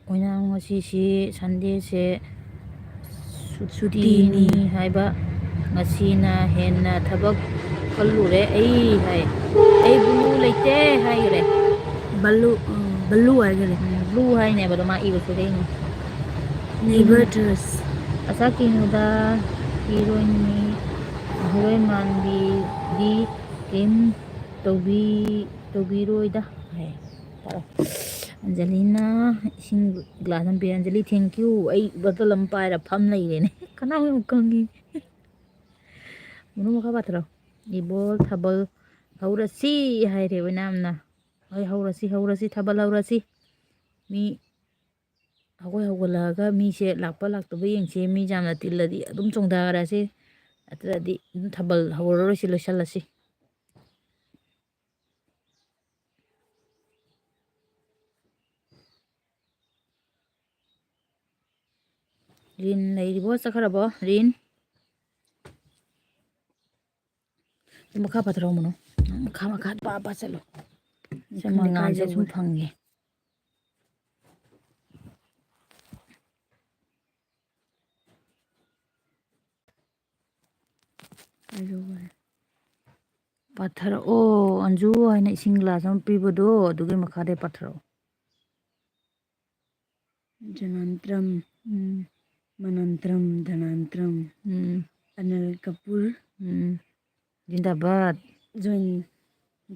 ꯑꯣꯏꯅꯥꯝ ꯉꯁꯤꯁꯤ ꯁꯟꯗꯦꯁꯦ ꯁꯨꯇꯤꯅꯤ ꯁꯨꯇꯤꯅꯤ꯫ ꯍꯥꯏꯕ꯫ ꯉꯁꯤꯅ ꯍꯦꯟꯅ ꯊꯕꯛ ꯀꯜꯂꯨꯔꯦ ꯑꯩ ꯍꯥꯏ꯫ ꯑꯩ ꯕ꯭ꯂꯨ ꯂꯩꯇꯦ ꯍꯥꯏꯈ꯭ꯔꯦ꯫ ꯕ꯭ꯂꯨ, ꯎꯝ, ꯕ꯭ꯂꯨ ꯍꯥꯏꯈꯔꯦ꯫ ꯎꯝ, ꯕ꯭ꯂꯨ ꯍꯥꯏꯅꯦꯕ, ꯑꯗꯣ ꯃꯥ ꯏꯕ ꯁꯣꯏꯔꯛꯏꯅꯦ꯫ ꯅꯦꯕꯔ ꯇ꯭ꯔꯁ꯫ ꯑꯁꯥ ꯀꯤꯅꯨꯗ, ꯍꯤꯔꯣꯏꯟꯅꯤ, ꯍꯤꯔꯣꯏꯟ ꯃꯥꯟꯕꯤꯗꯤ ꯀꯩꯝ ꯇꯧꯕꯤ-, ꯇꯧꯕꯤꯔꯣꯏꯗ ꯍꯥꯏ꯫ ꯇꯥꯔꯣ꯫ ꯑꯟꯖꯂꯤꯅ ꯏꯁꯤꯡ ꯒ꯭ꯂꯥꯁ ꯑꯃ ꯄꯤꯔꯦ꯫ Anjali, thank you꯫ ꯑꯩ ꯕꯣꯇꯜ ꯑꯃ ꯄꯥꯏꯔ ꯐꯝ ꯂꯩꯔꯦꯅꯦ꯫ ꯀꯅꯥ ꯑꯃꯨꯛ ꯈꯪꯉꯤ? ꯃꯅꯨꯡ ꯃꯈꯥ ꯄꯥꯊꯔꯣ꯫ ꯏꯕꯣꯜ ꯊꯥꯕꯜ ꯍꯧꯔꯁꯤ ꯍꯥꯏꯔꯦ ꯑꯣꯏꯅꯥꯝꯅ꯫ ꯍꯣꯏ, ꯍꯧꯔꯁꯤ, ꯍꯧꯔꯁꯤ, ꯊꯥꯕꯜ ꯍꯧꯔꯁꯤ꯫ ꯃꯤ ꯍꯧꯒꯠ-, ꯍꯧꯒꯠꯂꯛꯑꯒ ꯃꯤꯁꯦ ꯂꯥꯛꯄ ꯂꯥꯛꯇꯕ ꯌꯦꯡꯁꯦ꯫ ꯃꯤ ꯌꯥꯝꯅ ꯇꯤꯜꯂꯗꯤ ꯑꯗꯨꯝ ꯆꯣꯡꯊꯔꯁꯤ, ꯅꯠꯇ꯭ꯔꯗꯤ ꯑꯗꯨꯝ ꯊꯥꯕꯜ ꯍꯧꯔꯔꯣꯏꯁꯤ, ꯂꯣꯏꯁꯤꯜꯂꯁꯤ꯫ ꯔꯤꯟ ꯂꯩꯔꯤꯕꯣ? ꯆꯠꯈ꯭ꯔꯕꯣ ꯔꯤꯟ? ꯁꯤ ꯃꯈꯥ ꯄꯥꯊꯔꯛꯎ ꯃꯅꯨ꯫ ꯃꯈꯥ, ꯃꯈꯥ ꯄꯥ, ꯄꯥ ꯆꯠꯂꯨ꯫ ꯁꯤ ꯈꯪꯗꯦ ꯀꯥꯏ ꯃꯉꯥꯜꯁꯦ ꯁꯨꯝ ꯌꯧꯈ꯭ꯔꯦ꯫ ꯐꯪꯉꯦ꯫ ꯀꯥꯏ ꯌꯧꯈ꯭ꯔꯦ? ꯄꯥꯊꯔꯛꯑꯣ, ꯑꯟꯖꯨ ꯍꯥꯏꯅ ꯏꯁꯤꯡ ꯒ꯭ꯂꯥꯁ ꯑꯃ ꯄꯤꯕꯗꯣ, ꯑꯗꯨꯒꯤ ꯃꯈꯥꯗꯩ ꯄꯥꯊꯔꯛꯑꯣ꯫ ꯖꯅꯥꯟꯇ꯭ꯔꯝ, ꯎꯝ꯫ ꯃꯅꯟꯇ꯭ꯔꯝ, ꯙꯅꯥꯟꯇ꯭ꯔꯝ, ꯎꯝ꯫ ꯑꯅꯜ ꯀꯄꯨꯔ, ꯎꯝ꯫ ꯖꯤꯟꯗꯥꯕꯥꯗ꯫ ꯖꯣꯏꯟ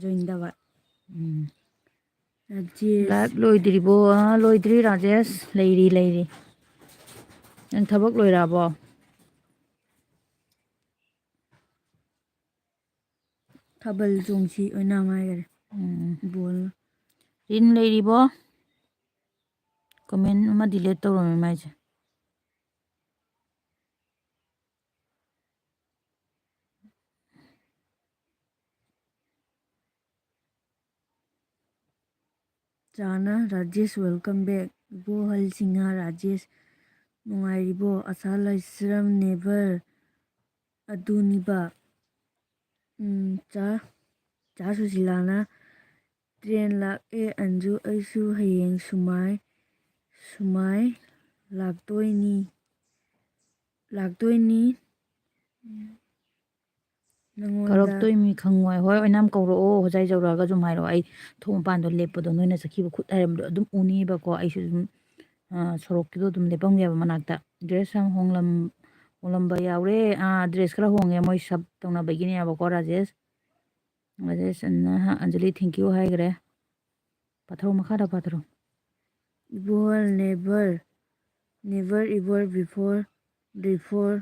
ꯖꯣꯏꯟ ꯇꯧꯕ꯫ ꯎꯝ꯫ ꯔꯥꯖꯦꯁ꯫ ꯂꯥꯏꯚ ꯂꯣꯏꯗ꯭ꯔꯤꯕꯣ? ꯑꯥ, ꯂꯣꯏꯗ꯭ꯔꯤ ꯔꯥꯖꯦꯁ꯫ ꯂꯩꯔꯤ, ꯂꯩꯔꯤ꯫ ꯅꯪ ꯊꯕꯛ ꯂꯣꯏꯔꯛꯑꯕꯣ? ꯊꯥꯕꯜ ꯆꯣꯡꯁꯤ ꯑꯣꯏꯅ ꯍꯥꯏꯈꯔꯦ꯫ ꯎꯝ꯫ ꯕꯣꯜ꯫ ꯔꯤꯟ ꯂꯩꯔꯤꯕꯣ? ꯀꯃꯦꯟ ꯑꯃ ꯗꯤꯂꯦꯠ ꯇꯧꯔꯝꯃꯦ ꯃꯥꯏꯁꯦ꯫ ꯆꯥꯅ ꯔꯥꯖꯦꯁ, welcome back꯫ ꯏꯕꯣꯍꯜ ꯁꯤꯡꯍ ꯔꯥꯖꯦꯁ, ꯅꯨꯡꯉꯥꯏꯔꯤꯕꯣ? ꯑꯁꯥ ꯂꯥꯏꯁ꯭ꯔꯝ, never ꯑꯗꯨꯅꯤꯕ꯫ ꯎꯝ, ꯆꯥ, ꯆꯥ ꯁꯨꯁꯤꯂꯥꯅ, ꯇ꯭ꯔꯦꯟ ꯂꯥꯛꯑꯦ ꯑꯟꯖꯨ, ꯑꯩꯁꯨ ꯍꯌꯦꯡ ꯁꯨꯃꯥꯏ, ꯁꯨꯃꯥꯏ ꯂꯥꯛꯇꯣꯏꯅꯤ, ꯂꯥꯛꯇꯣꯏꯅꯤ꯫ ꯅꯉꯣꯟꯗ꯫ ꯀꯧꯔꯛꯇꯣꯏ ꯃꯤ ꯈꯪꯉꯣꯏ꯫ ꯍꯣꯏ, ꯑꯣꯏꯅꯥꯝ ꯀꯧꯔꯛꯑꯣ, ꯍꯣꯖꯥꯏ ꯌꯧꯔꯛꯑꯒ ꯑꯗꯨꯝ ꯍꯥꯏꯔꯛꯑꯣ꯫ ꯑꯩ ꯊꯣꯡ ꯃꯄꯥꯟꯗꯣ ꯂꯦꯞꯄꯗꯣ ꯅꯣꯏꯅ ꯆꯠꯈꯤꯕ ꯈꯨꯠ ꯍꯥꯏꯔꯝꯕꯗꯣ ꯑꯗꯨꯝ ꯎꯅꯤꯕꯀꯣ꯫ ꯑꯩꯁꯨ ꯑꯗꯨꯝ, ꯑ, ꯁꯣꯔꯣꯛꯀꯤꯗꯣ ꯑꯗꯨꯝ ꯂꯦꯞꯄꯝꯒꯦꯕ ꯃꯅꯥꯛꯇ꯫ ꯗ꯭ꯔꯦꯁ ꯌꯥꯝ ꯍꯣꯡꯂꯝ-, ꯍꯣꯡꯂꯝꯕ ꯌꯥꯎꯔꯦ꯫ ꯑꯥ, ꯗ꯭ꯔꯦꯁ ꯈꯔ ꯍꯣꯡꯉꯦ, ꯃꯣꯏ ꯁꯞ ꯇꯧꯅꯕꯒꯤꯅꯦꯕꯀꯣ, ꯔꯥꯖꯦꯁ꯫ ꯔꯥꯖꯦꯁ ꯑꯟꯅ ꯑꯟꯖꯂꯤ, thank you ꯍꯥꯏꯈ꯭ꯔꯦ꯫ ꯄꯥꯊꯔꯣ, ꯃꯈꯥꯗ ꯄꯥꯊꯔꯣ꯫ ꯏꯕꯣꯍꯜ, never, never ever before, before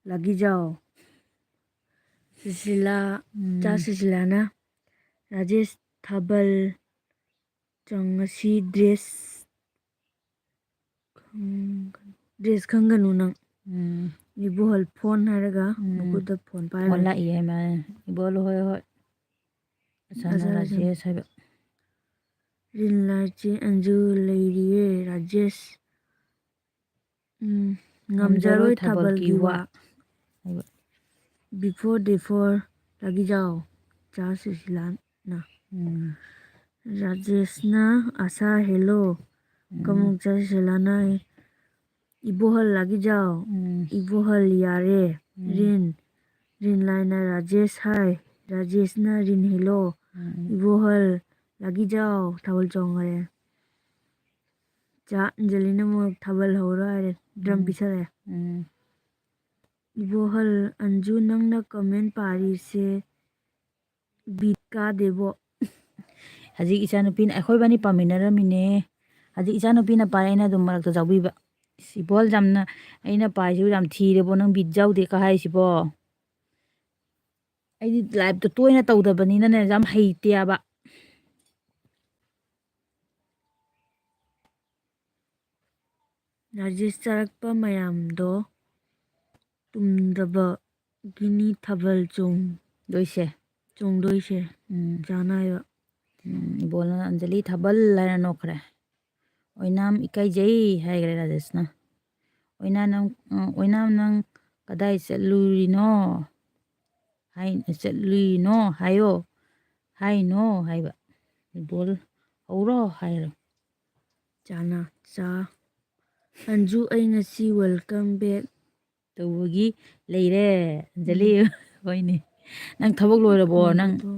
ꯂꯥꯒꯤꯖꯥꯎ꯫ Sushila, ꯎꯝ꯫ ꯆꯥ ꯁꯨꯁꯤꯂꯥꯅ, ꯔꯥꯖꯦꯁ ꯊꯥꯕꯜ ꯆꯪ ꯉꯁꯤ ꯗ꯭ꯔꯦꯁ ꯈꯪ-, ꯗ꯭ꯔꯦꯁ ꯈꯪꯒꯅꯨ ꯅꯪ꯫ ꯎꯝ꯫ ꯏꯕꯣꯍꯜ ꯐꯣꯟ ꯍꯥꯏꯔꯒ ꯎꯝ꯫ ꯃꯈꯨꯠꯇ ꯐꯣꯟ ꯐꯣꯟ ꯄꯥꯏꯔꯒ꯫ ꯂꯥꯛꯏ ꯍꯥꯏ ꯃꯥ-, ꯏꯕꯣꯍꯜ ꯍꯣꯏ ꯍꯣꯏ꯫ ꯑꯁꯥꯅ ꯑꯁꯥꯅ ꯔꯥꯖꯦꯁ ꯍꯥꯏꯕ꯫ ꯔꯤꯟ ꯂꯥꯏꯆꯦ ꯑꯟꯖꯨ ꯂꯩꯔꯤꯌꯦ ꯔꯥꯖꯦꯁ꯫ ꯎꯝ, ꯉꯝꯖꯔꯣꯏ ꯉꯝꯖꯔꯣꯏ ꯊꯥꯕꯜꯒꯤ ꯊꯥꯕꯜꯒꯤ ꯋꯥ꯫ ꯋꯥ꯫ ꯍꯥꯏꯕ꯫ Before therefore ꯂꯥꯒꯤꯖꯥꯎ꯫ ꯆꯥ ꯁꯨꯁꯤꯂꯥꯅ꯫ ꯎꯝ꯫ ꯔꯥꯖꯦꯁꯅ ꯑꯁꯥ hello꯫ ꯎꯝ꯫ ꯀꯃꯨꯛ ꯆꯥ ꯁꯨꯁꯤꯂꯥꯅ ꯏꯕꯣꯍꯜ ꯂꯥꯒꯤꯖꯥꯎ꯫ ꯎꯝ꯫ ꯏꯕꯣꯍꯜ ꯌꯥꯔꯦ꯫ ꯎꯝ꯫ ꯔꯤꯟ꯫ ꯔꯤꯟ ꯂꯥꯏꯅ ꯔꯥꯖꯦꯁ ꯍꯥꯏ꯫ ꯔꯥꯖꯦꯁꯅ ꯔꯤꯟ hello꯫ ꯎꯝ꯫ ꯏꯕꯣꯍꯜ ꯂꯥꯒꯤꯖꯥꯎ꯫ ꯊꯥꯕꯜ ꯆꯣꯡꯈꯔꯦ꯫ ꯆꯥ ꯑꯟꯖꯂꯤꯅ ꯑꯃꯨꯛ ꯊꯥꯕꯜ ꯍꯧꯔꯣ ꯍꯥꯏꯔꯦ꯫ ꯗ꯭ꯔꯝ ꯎꯝ꯫ ꯄꯤꯁꯜꯂꯦ꯫ ꯎꯝ꯫ ꯏꯕꯣꯍꯜ ꯑꯟꯖꯨ ꯅꯪꯅ ꯀꯃꯦꯟ ꯄꯥꯔꯤꯁꯦ ꯕꯤꯠ ꯀꯥꯗꯦꯕꯣ꯫ ꯍꯧꯖꯤꯛ ꯏꯆꯥꯅꯨꯄꯤꯅ, ꯑꯩꯈꯣꯏꯕꯥꯅꯤ ꯄꯥꯃꯤꯟꯅꯔꯝꯃꯤꯅꯦ꯫ ꯍꯧꯖꯤꯛ ꯏꯆꯥꯅꯨꯄꯤꯅ ꯄꯥꯏ, ꯑꯩꯅ ꯑꯗꯨꯝ ꯃꯔꯛꯇ ꯌꯥꯎꯕꯤꯕ꯫ ꯏꯕꯣꯜ ꯌꯥꯝꯅ, ꯑꯩꯅ ꯄꯥꯏꯁꯤꯕꯨ ꯌꯥꯝ ꯊꯤꯔꯦꯕꯣ, ꯅꯪ ꯕꯤꯠ ꯌꯥꯎꯗꯦ ꯀ ꯍꯥꯏꯁꯤꯕꯣ꯫ ꯑꯩꯗꯤ ꯂꯥꯏꯞꯇꯣ ꯇꯣꯏꯅ ꯇꯧꯗꯕꯅꯤꯅꯅꯦ, ꯌꯥꯝ ꯍꯩꯇꯦꯕ꯫ ꯔꯥꯖꯦꯁ ꯆꯥꯔꯛꯄ ꯃꯌꯥꯝꯗꯣ ꯇꯨꯝꯗꯕꯒꯤꯅꯤ ꯊꯥꯕꯜ ꯆꯣꯡ-, ꯂꯣꯏꯁꯦ꯫ ꯆꯣꯡꯗꯣꯏꯁꯦ꯫ ꯎꯝ꯫ ꯆꯥꯅ ꯍꯥꯏꯕ꯫ ꯎꯝ, ꯏꯕꯣꯜꯅ ꯑꯟꯖꯂꯤ ꯊꯥꯕꯜ ꯍꯥꯏꯅ ꯅꯣꯛꯈ꯭ꯔꯦ꯫ "ꯑꯣꯏꯅꯥꯝ ꯏꯀꯥꯏꯖꯩ" ꯍꯥꯏꯈ꯭ꯔꯦ ꯔꯥꯖꯦꯁꯅ꯫ "ꯑꯣꯏꯅꯥꯝ ꯅꯪ, ꯑ, ꯑꯣꯏꯅꯥꯝ ꯅꯪ ꯀꯗꯥꯏ ꯆꯠꯂꯨꯔꯤꯅꯣ? ꯍꯥꯏ-, ꯆꯠꯂꯨꯏꯅꯣ ꯍꯥꯏꯌꯣ, ꯍꯥꯏꯅꯣ" ꯍꯥꯏꯕ꯫ ꯏꯕꯣꯜ "ꯍꯧꯔꯣ" ꯍꯥꯏꯔꯣ꯫ ꯆꯥꯅ ꯆꯥ꯫ "ꯑꯟꯖꯨ, ꯑꯩ ꯉꯁꯤ welcome back ꯇꯧꯕꯒꯤ ꯂꯩꯔꯦ, ꯑꯟꯖꯂꯤ"꯫ ꯎꯝ꯫ "ꯍꯣꯏꯅꯦ꯫ ꯅꯪ ꯊꯕꯛ ꯂꯣꯏꯔꯕꯣ? ꯅꯪ, ꯍꯣꯡꯕꯗꯣ꯫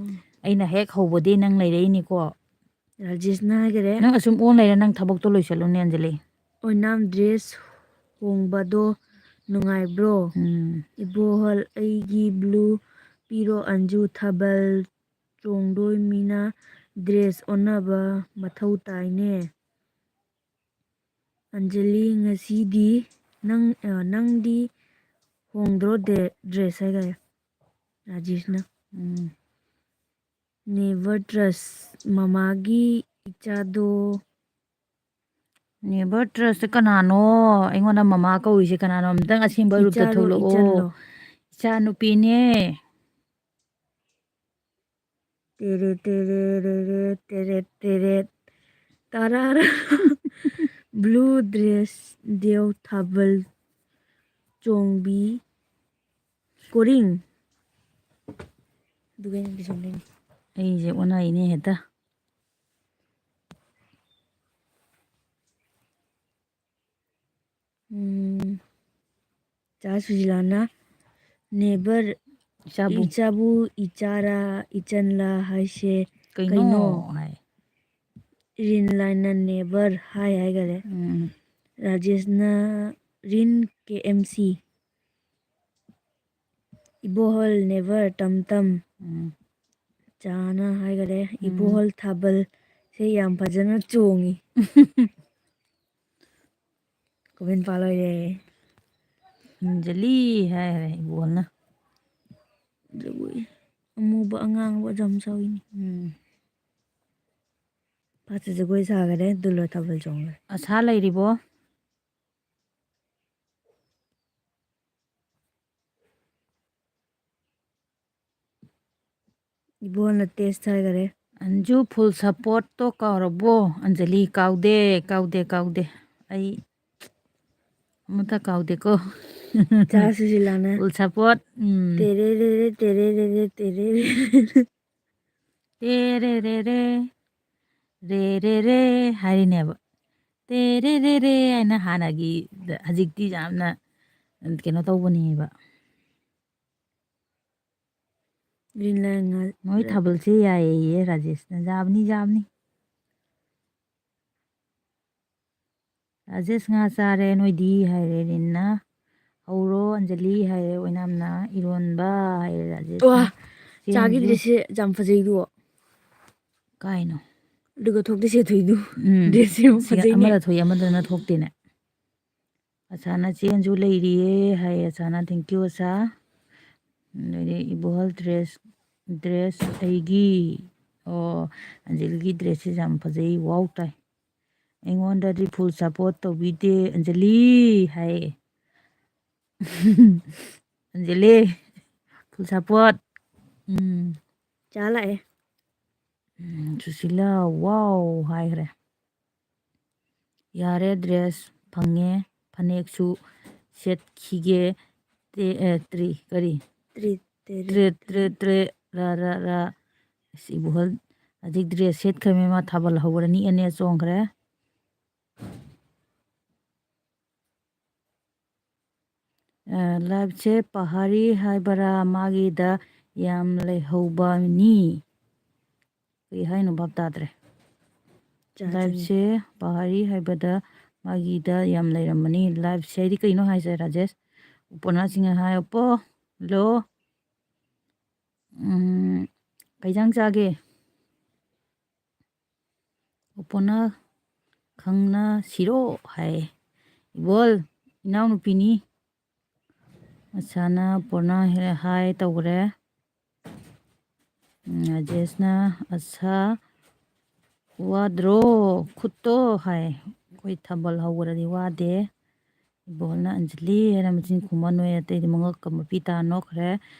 ꯑꯩꯅ ꯍꯦꯛ ꯍꯧꯕꯗꯤ ꯅꯪ ꯂꯩꯔꯛꯏꯅꯤꯀꯣ"꯫ ꯔꯥꯖꯦꯁꯅ ꯍꯥꯏꯈꯔꯦ꯫ "ꯅꯪ ꯑꯁꯨꯝ ꯑꯣꯟ ꯂꯩꯔ ꯅꯪ ꯊꯕꯛꯇꯣ ꯂꯣꯏꯁꯜꯂꯨꯅꯦ, ꯑꯟꯖꯂꯤ"꯫ "ꯑꯣꯏꯅꯥꯝ dress ꯍꯣꯡꯕꯗꯣ ꯅꯨꯡꯉꯥꯏꯕ꯭ꯔꯣ?" ꯎꯝ꯫ "ꯏꯕꯣꯍꯜ, ꯑꯩꯒꯤ blue ꯄꯤꯔꯣ, ꯑꯟꯖꯨ ꯊꯥꯕꯜ ꯆꯣꯡꯗꯣꯏ ꯃꯤꯅ dress ꯑꯣꯟꯅꯕ ꯃꯊꯧ ꯇꯥꯏꯅꯦ"꯫ ꯑꯟꯖꯂꯤ, "ꯉꯁꯤꯗꯤ ꯅꯪ, ꯑ, ꯅꯪꯗꯤ ꯍꯣꯡꯗ꯭ꯔꯣ ꯗꯦ-, dress" ꯍꯥꯏꯈꯔꯦ ꯔꯥꯖꯦꯁꯅ꯫ ꯎꯝ꯫ "Never trust ꯃꯃꯥꯒꯤ ꯏꯆꯥꯗꯣ"꯫ Never trust ꯀꯅꯥꯅꯣ? ꯑꯩꯉꯣꯟꯗ ꯃꯃꯥ ꯀꯧꯔꯤꯁꯦ ꯀꯅꯥꯅꯣ? ꯑꯝꯇꯪ ꯑꯁꯦꯡꯕ ꯔꯨꯞꯇ ꯏꯆꯥꯔꯣ, ꯊꯣꯛꯂꯛꯑꯣ꯫ ꯏꯆꯟꯂꯣ? ꯏꯆꯥ ꯅꯨꯄꯤꯅꯦ꯫ ꯇꯦꯔꯦ ꯇꯦꯔꯦ ꯔꯦꯔꯦ ꯇꯦꯔꯦ ꯇꯦꯔꯦ ꯇꯔꯥꯔꯥ꯫ Blue dress ꯗꯦꯎ ꯊꯥꯕꯜ ꯆꯣꯡꯕꯤ ꯀꯣꯔꯤꯡ꯫ ꯑꯗꯨꯒ ꯑꯩꯅ ꯂꯣꯏꯁꯟꯗꯣꯏꯅꯤ꯫ ꯑꯩꯁꯦ ꯑꯣꯟꯅꯩꯅꯦ ꯍꯦꯛꯇ꯫ ꯎꯝ꯫ ꯆꯥ ꯁꯨꯖꯤꯂꯥꯅ, "Never, ꯏꯆꯥꯕꯨ꯫ ꯏꯆꯥꯕꯨ ꯏꯆꯥꯔꯥ, ꯏꯆꯟꯂꯥ ꯍꯥꯏꯁꯦ ꯀꯩꯅꯣ?" ꯀꯩꯅꯣ? ꯍꯥꯏ꯫ ꯔꯤꯟꯂꯥꯏꯅ, "Never" ꯍꯥꯏ ꯍꯥꯏꯈꯔꯦ꯫ ꯎꯝ꯫ ꯔꯥꯖꯦꯁꯅ, "ꯔꯤꯟ ꯀꯦ ꯑꯦꯝ ꯁꯤ"꯫ ꯏꯕꯣꯍꯜ, "Never" ꯇꯝ ꯇꯝ꯫ ꯎꯝ꯫ ꯆꯥꯅ ꯍꯥꯏꯈꯔꯦ꯫ ꯎꯝ꯫ ꯏꯕꯣꯍꯜ ꯊꯥꯕꯜꯁꯦ ꯌꯥꯝ ꯐꯖꯅ ꯆꯣꯡꯉꯤ꯫ ꯀꯣꯃꯦꯟ ꯄꯥ ꯂꯣꯏꯔꯦ꯫ ꯑꯟꯖꯂꯤ ꯍꯥꯏꯈꯔꯦ ꯏꯕꯣꯍꯜꯅ꯫ ꯖꯒꯣꯏ ꯑꯃꯨꯕ ꯑꯉꯥꯡꯕ ꯌꯥꯝ ꯆꯥꯎꯏꯅꯦ꯫ ꯎꯝ꯫ ꯄꯥꯠꯁꯦ ꯖꯒꯣꯏ ꯁꯥꯈꯔꯦ, ꯗꯨꯜꯂꯣ ꯊꯥꯕꯜ ꯆꯣꯡꯈ꯭ꯔꯦ꯫ ꯑꯁꯥ ꯂꯩꯔꯤꯕꯣ? ꯏꯕꯣꯅ ꯇꯦꯁ ꯍꯥꯏꯈꯔꯦ꯫ ꯑꯟꯖꯨ ꯐꯨꯜ ꯁꯞꯄꯣꯔꯠꯇꯣ ꯀꯥꯎꯔꯕꯣ? ꯑꯟꯖꯂꯤ, ꯀꯥꯎꯗꯦ, ꯀꯥꯎꯗꯦ, ꯀꯥꯎꯗꯦ꯫ ꯑꯩ ꯑꯃꯠꯇ ꯀꯥꯎꯗꯦꯀꯣ꯫ ꯆꯥ ꯁꯨꯁꯤꯂꯥꯅ ꯐꯨꯜ ꯁꯞꯄꯣꯔꯠ꯫ ꯎꯝ꯫ ꯇꯦꯔꯦ ꯔꯦ ꯔꯦ, ꯇꯦꯔꯦ ꯔꯦ ꯔꯦ, ꯇꯦꯔꯦ ꯔꯦ꯫ ꯇꯦꯔꯦ ꯔꯦ ꯔꯦ, ꯔꯦ ꯔꯦ ꯔꯦ ꯍꯥꯏꯔꯤꯅꯦꯕ꯫ ꯇꯦꯔꯦ ꯔꯦ ꯔꯦ ꯍꯥꯏꯅ ꯍꯥꯟꯅꯒꯤ, ꯍꯧꯖꯤꯛꯇꯤ ꯌꯥꯝꯅ ꯀꯩꯅꯣ ꯇꯧꯕꯅꯦꯕ꯫ ꯔꯤꯟꯂꯥꯏ ꯉꯥ-, ꯃꯣꯏ ꯊꯥꯕꯜꯁꯦ ꯌꯥꯏꯌꯦ, ꯔꯥꯖꯦꯁꯅ꯫ ꯌꯥꯕꯅꯤ, ꯌꯥꯕꯅꯤ꯫ ꯔꯥꯖꯦꯁ ꯉꯥ ꯆꯥꯔꯦ ꯅꯣꯏꯗꯤ ꯍꯥꯏꯔꯦ ꯔꯤꯟꯅ꯫ ꯍꯧꯔꯣ ꯑꯟꯖꯂꯤ ꯍꯥꯏꯔꯦ ꯑꯣꯏꯅꯥꯝꯅ꯫ ꯏꯔꯣꯟꯕ ꯍꯥꯏꯔꯦ ꯔꯥꯖꯦꯁꯅ꯫ ꯋꯥ, ꯆꯥꯒꯤ ꯆꯦꯡꯁꯨ ꯗ꯭ꯔꯦꯁꯁꯦ ꯌꯥꯝ ꯐꯖꯩꯗꯨ꯫ ꯀꯥꯏꯅꯣ? ꯑꯗꯨꯒ ꯊꯣꯛꯇ ꯁꯦꯠꯊꯣꯏꯗꯨ꯫ ꯎꯝ꯫ ꯗ꯭ꯔꯦꯁꯁꯦ ꯌꯥꯝ ꯁꯤꯒ ꯐꯖꯩꯅꯦ꯫ ꯑꯃꯗ ꯊꯣꯛꯏ, ꯑꯃꯗꯅ ꯊꯣꯛꯇꯦꯅꯦ꯫ ꯑꯁꯥꯅ ꯆꯦꯟꯁꯨ ꯂꯩꯔꯤꯌꯦ ꯍꯥꯏꯌꯦ ꯑꯁꯥꯅ, thank you ꯑꯁꯥ꯫ ꯑꯗꯩꯗꯤ ꯏꯕꯣꯍꯜ ꯗ꯭ꯔꯦꯁ, ꯗ꯭ꯔꯦꯁ ꯑꯩꯒꯤ, ꯑꯣ, ꯑꯟꯖꯂꯤꯒꯤ ꯗ꯭ꯔꯦꯁꯁꯦ ꯌꯥꯝ ꯐꯖꯩ, ꯋꯥꯎ ꯇꯥꯏ꯫ ꯑꯩꯉꯣꯟꯗꯗꯤ ꯐꯨꯜ ꯁꯞꯄꯣꯔꯠ ꯇꯧꯕꯤꯗꯦ ꯑꯟꯖꯂꯤ ꯍꯥꯏꯌꯦ꯫ ꯑꯟꯖꯂꯤ, ꯐꯨꯜ ꯁꯞꯄꯣꯔꯠ꯫ ꯎꯝ꯫ ꯆꯥ ꯂꯥꯛꯑꯦ꯫ ꯎꯝ, ꯁꯨꯁꯤꯂꯥ, ꯋꯥꯎ ꯍꯥꯏꯈ꯭ꯔꯦ꯫ ꯌꯥꯔꯦ, ꯗ꯭ꯔꯦꯁ ꯐꯪꯉꯦ, ꯐꯅꯦꯛꯁꯨ ꯁꯦꯠꯈꯤꯒꯦ꯫ ꯇꯦ-, ꯑꯦ, ꯇ꯭ꯔꯤ, ꯀꯔꯤ? ꯇ꯭ꯔꯤ, ꯇꯦꯔꯦ, ꯇ꯭ꯔꯦ, ꯇ꯭ꯔꯦ, ꯇ꯭ꯔꯦ, ꯔꯥ, ꯔꯥ, ꯔꯥ꯫ ꯑꯁ, ꯏꯕꯣꯍꯜ ꯍꯧꯖꯤꯛ ꯗ꯭ꯔꯦꯁ ꯁꯦꯠꯈ꯭ꯔꯃꯤ, ꯃꯥ ꯊꯥꯕꯜ ꯍꯧꯔꯅꯤ, ꯑꯦꯅꯦ ꯆꯣꯡꯈ꯭ꯔꯦ꯫ ꯑ, ꯂꯥꯏꯐꯁꯦ ꯄꯍꯥꯔꯤ ꯍꯥꯏꯕꯔꯥ ꯃꯥꯒꯤꯗ ꯌꯥꯝ ꯂꯩꯍꯧꯕꯅꯤ꯫ ꯀꯩ ꯍꯥꯏꯅꯣ ꯚꯥꯞ ꯇꯥꯗ꯭ꯔꯦ꯫ ꯆꯥ ꯂꯥꯏꯐꯁꯦ ꯄꯍꯥꯔꯤ ꯍꯥꯏꯕꯗ ꯃꯥꯒꯤꯗ ꯌꯥꯝ ꯂꯩꯔꯝꯕꯅꯤ꯫ ꯂꯥꯏꯐꯁꯦ ꯍꯥꯏꯗꯤ ꯀꯩꯅꯣ ꯍꯥꯏꯁꯦ, ꯔꯥꯖꯦꯁ? ꯎꯄꯣꯅꯥꯁꯤꯡꯅ ꯍꯥꯏ, ꯎꯄꯣ, ꯂꯣ꯫ ꯎꯝ, ꯀꯩ ꯏꯟꯖꯥꯡ ꯆꯥꯒꯦ? ꯑꯣꯄꯣꯅ ꯈꯪꯅꯁꯤꯔꯣ ꯍꯥꯏ꯫ ꯏꯕꯣꯜ, ꯏꯅꯥꯎꯅꯨꯄꯤꯅꯤ꯫ ꯑꯁꯥꯅ ꯄꯣꯔꯅ ꯍꯦ-, ꯍꯥꯏ ꯇꯧꯈ꯭ꯔꯦ꯫ ꯎꯝ, ꯔꯥꯖꯦꯁꯅ, "ꯑꯁꯥ, ꯋꯥꯗ꯭ꯔꯣ ꯈꯨꯠꯇꯣ?" ꯍꯥꯏ꯫ ꯑꯩꯈꯣꯏ ꯊꯥꯕꯜ ꯍꯧꯈ꯭ꯔꯗꯤ ꯋꯥꯗꯦ꯫ ꯏꯕꯣꯜꯅ "ꯑꯟꯖꯂꯤ" ꯍꯥꯏꯅ ꯃꯆꯤꯟ ꯈꯨꯝꯃ ꯅꯣꯏ ꯑꯇꯩꯗꯤ ꯃꯉꯛꯀ ꯃꯄꯤ ꯇꯥ ꯅꯣꯛꯈ꯭ꯔꯦ꯫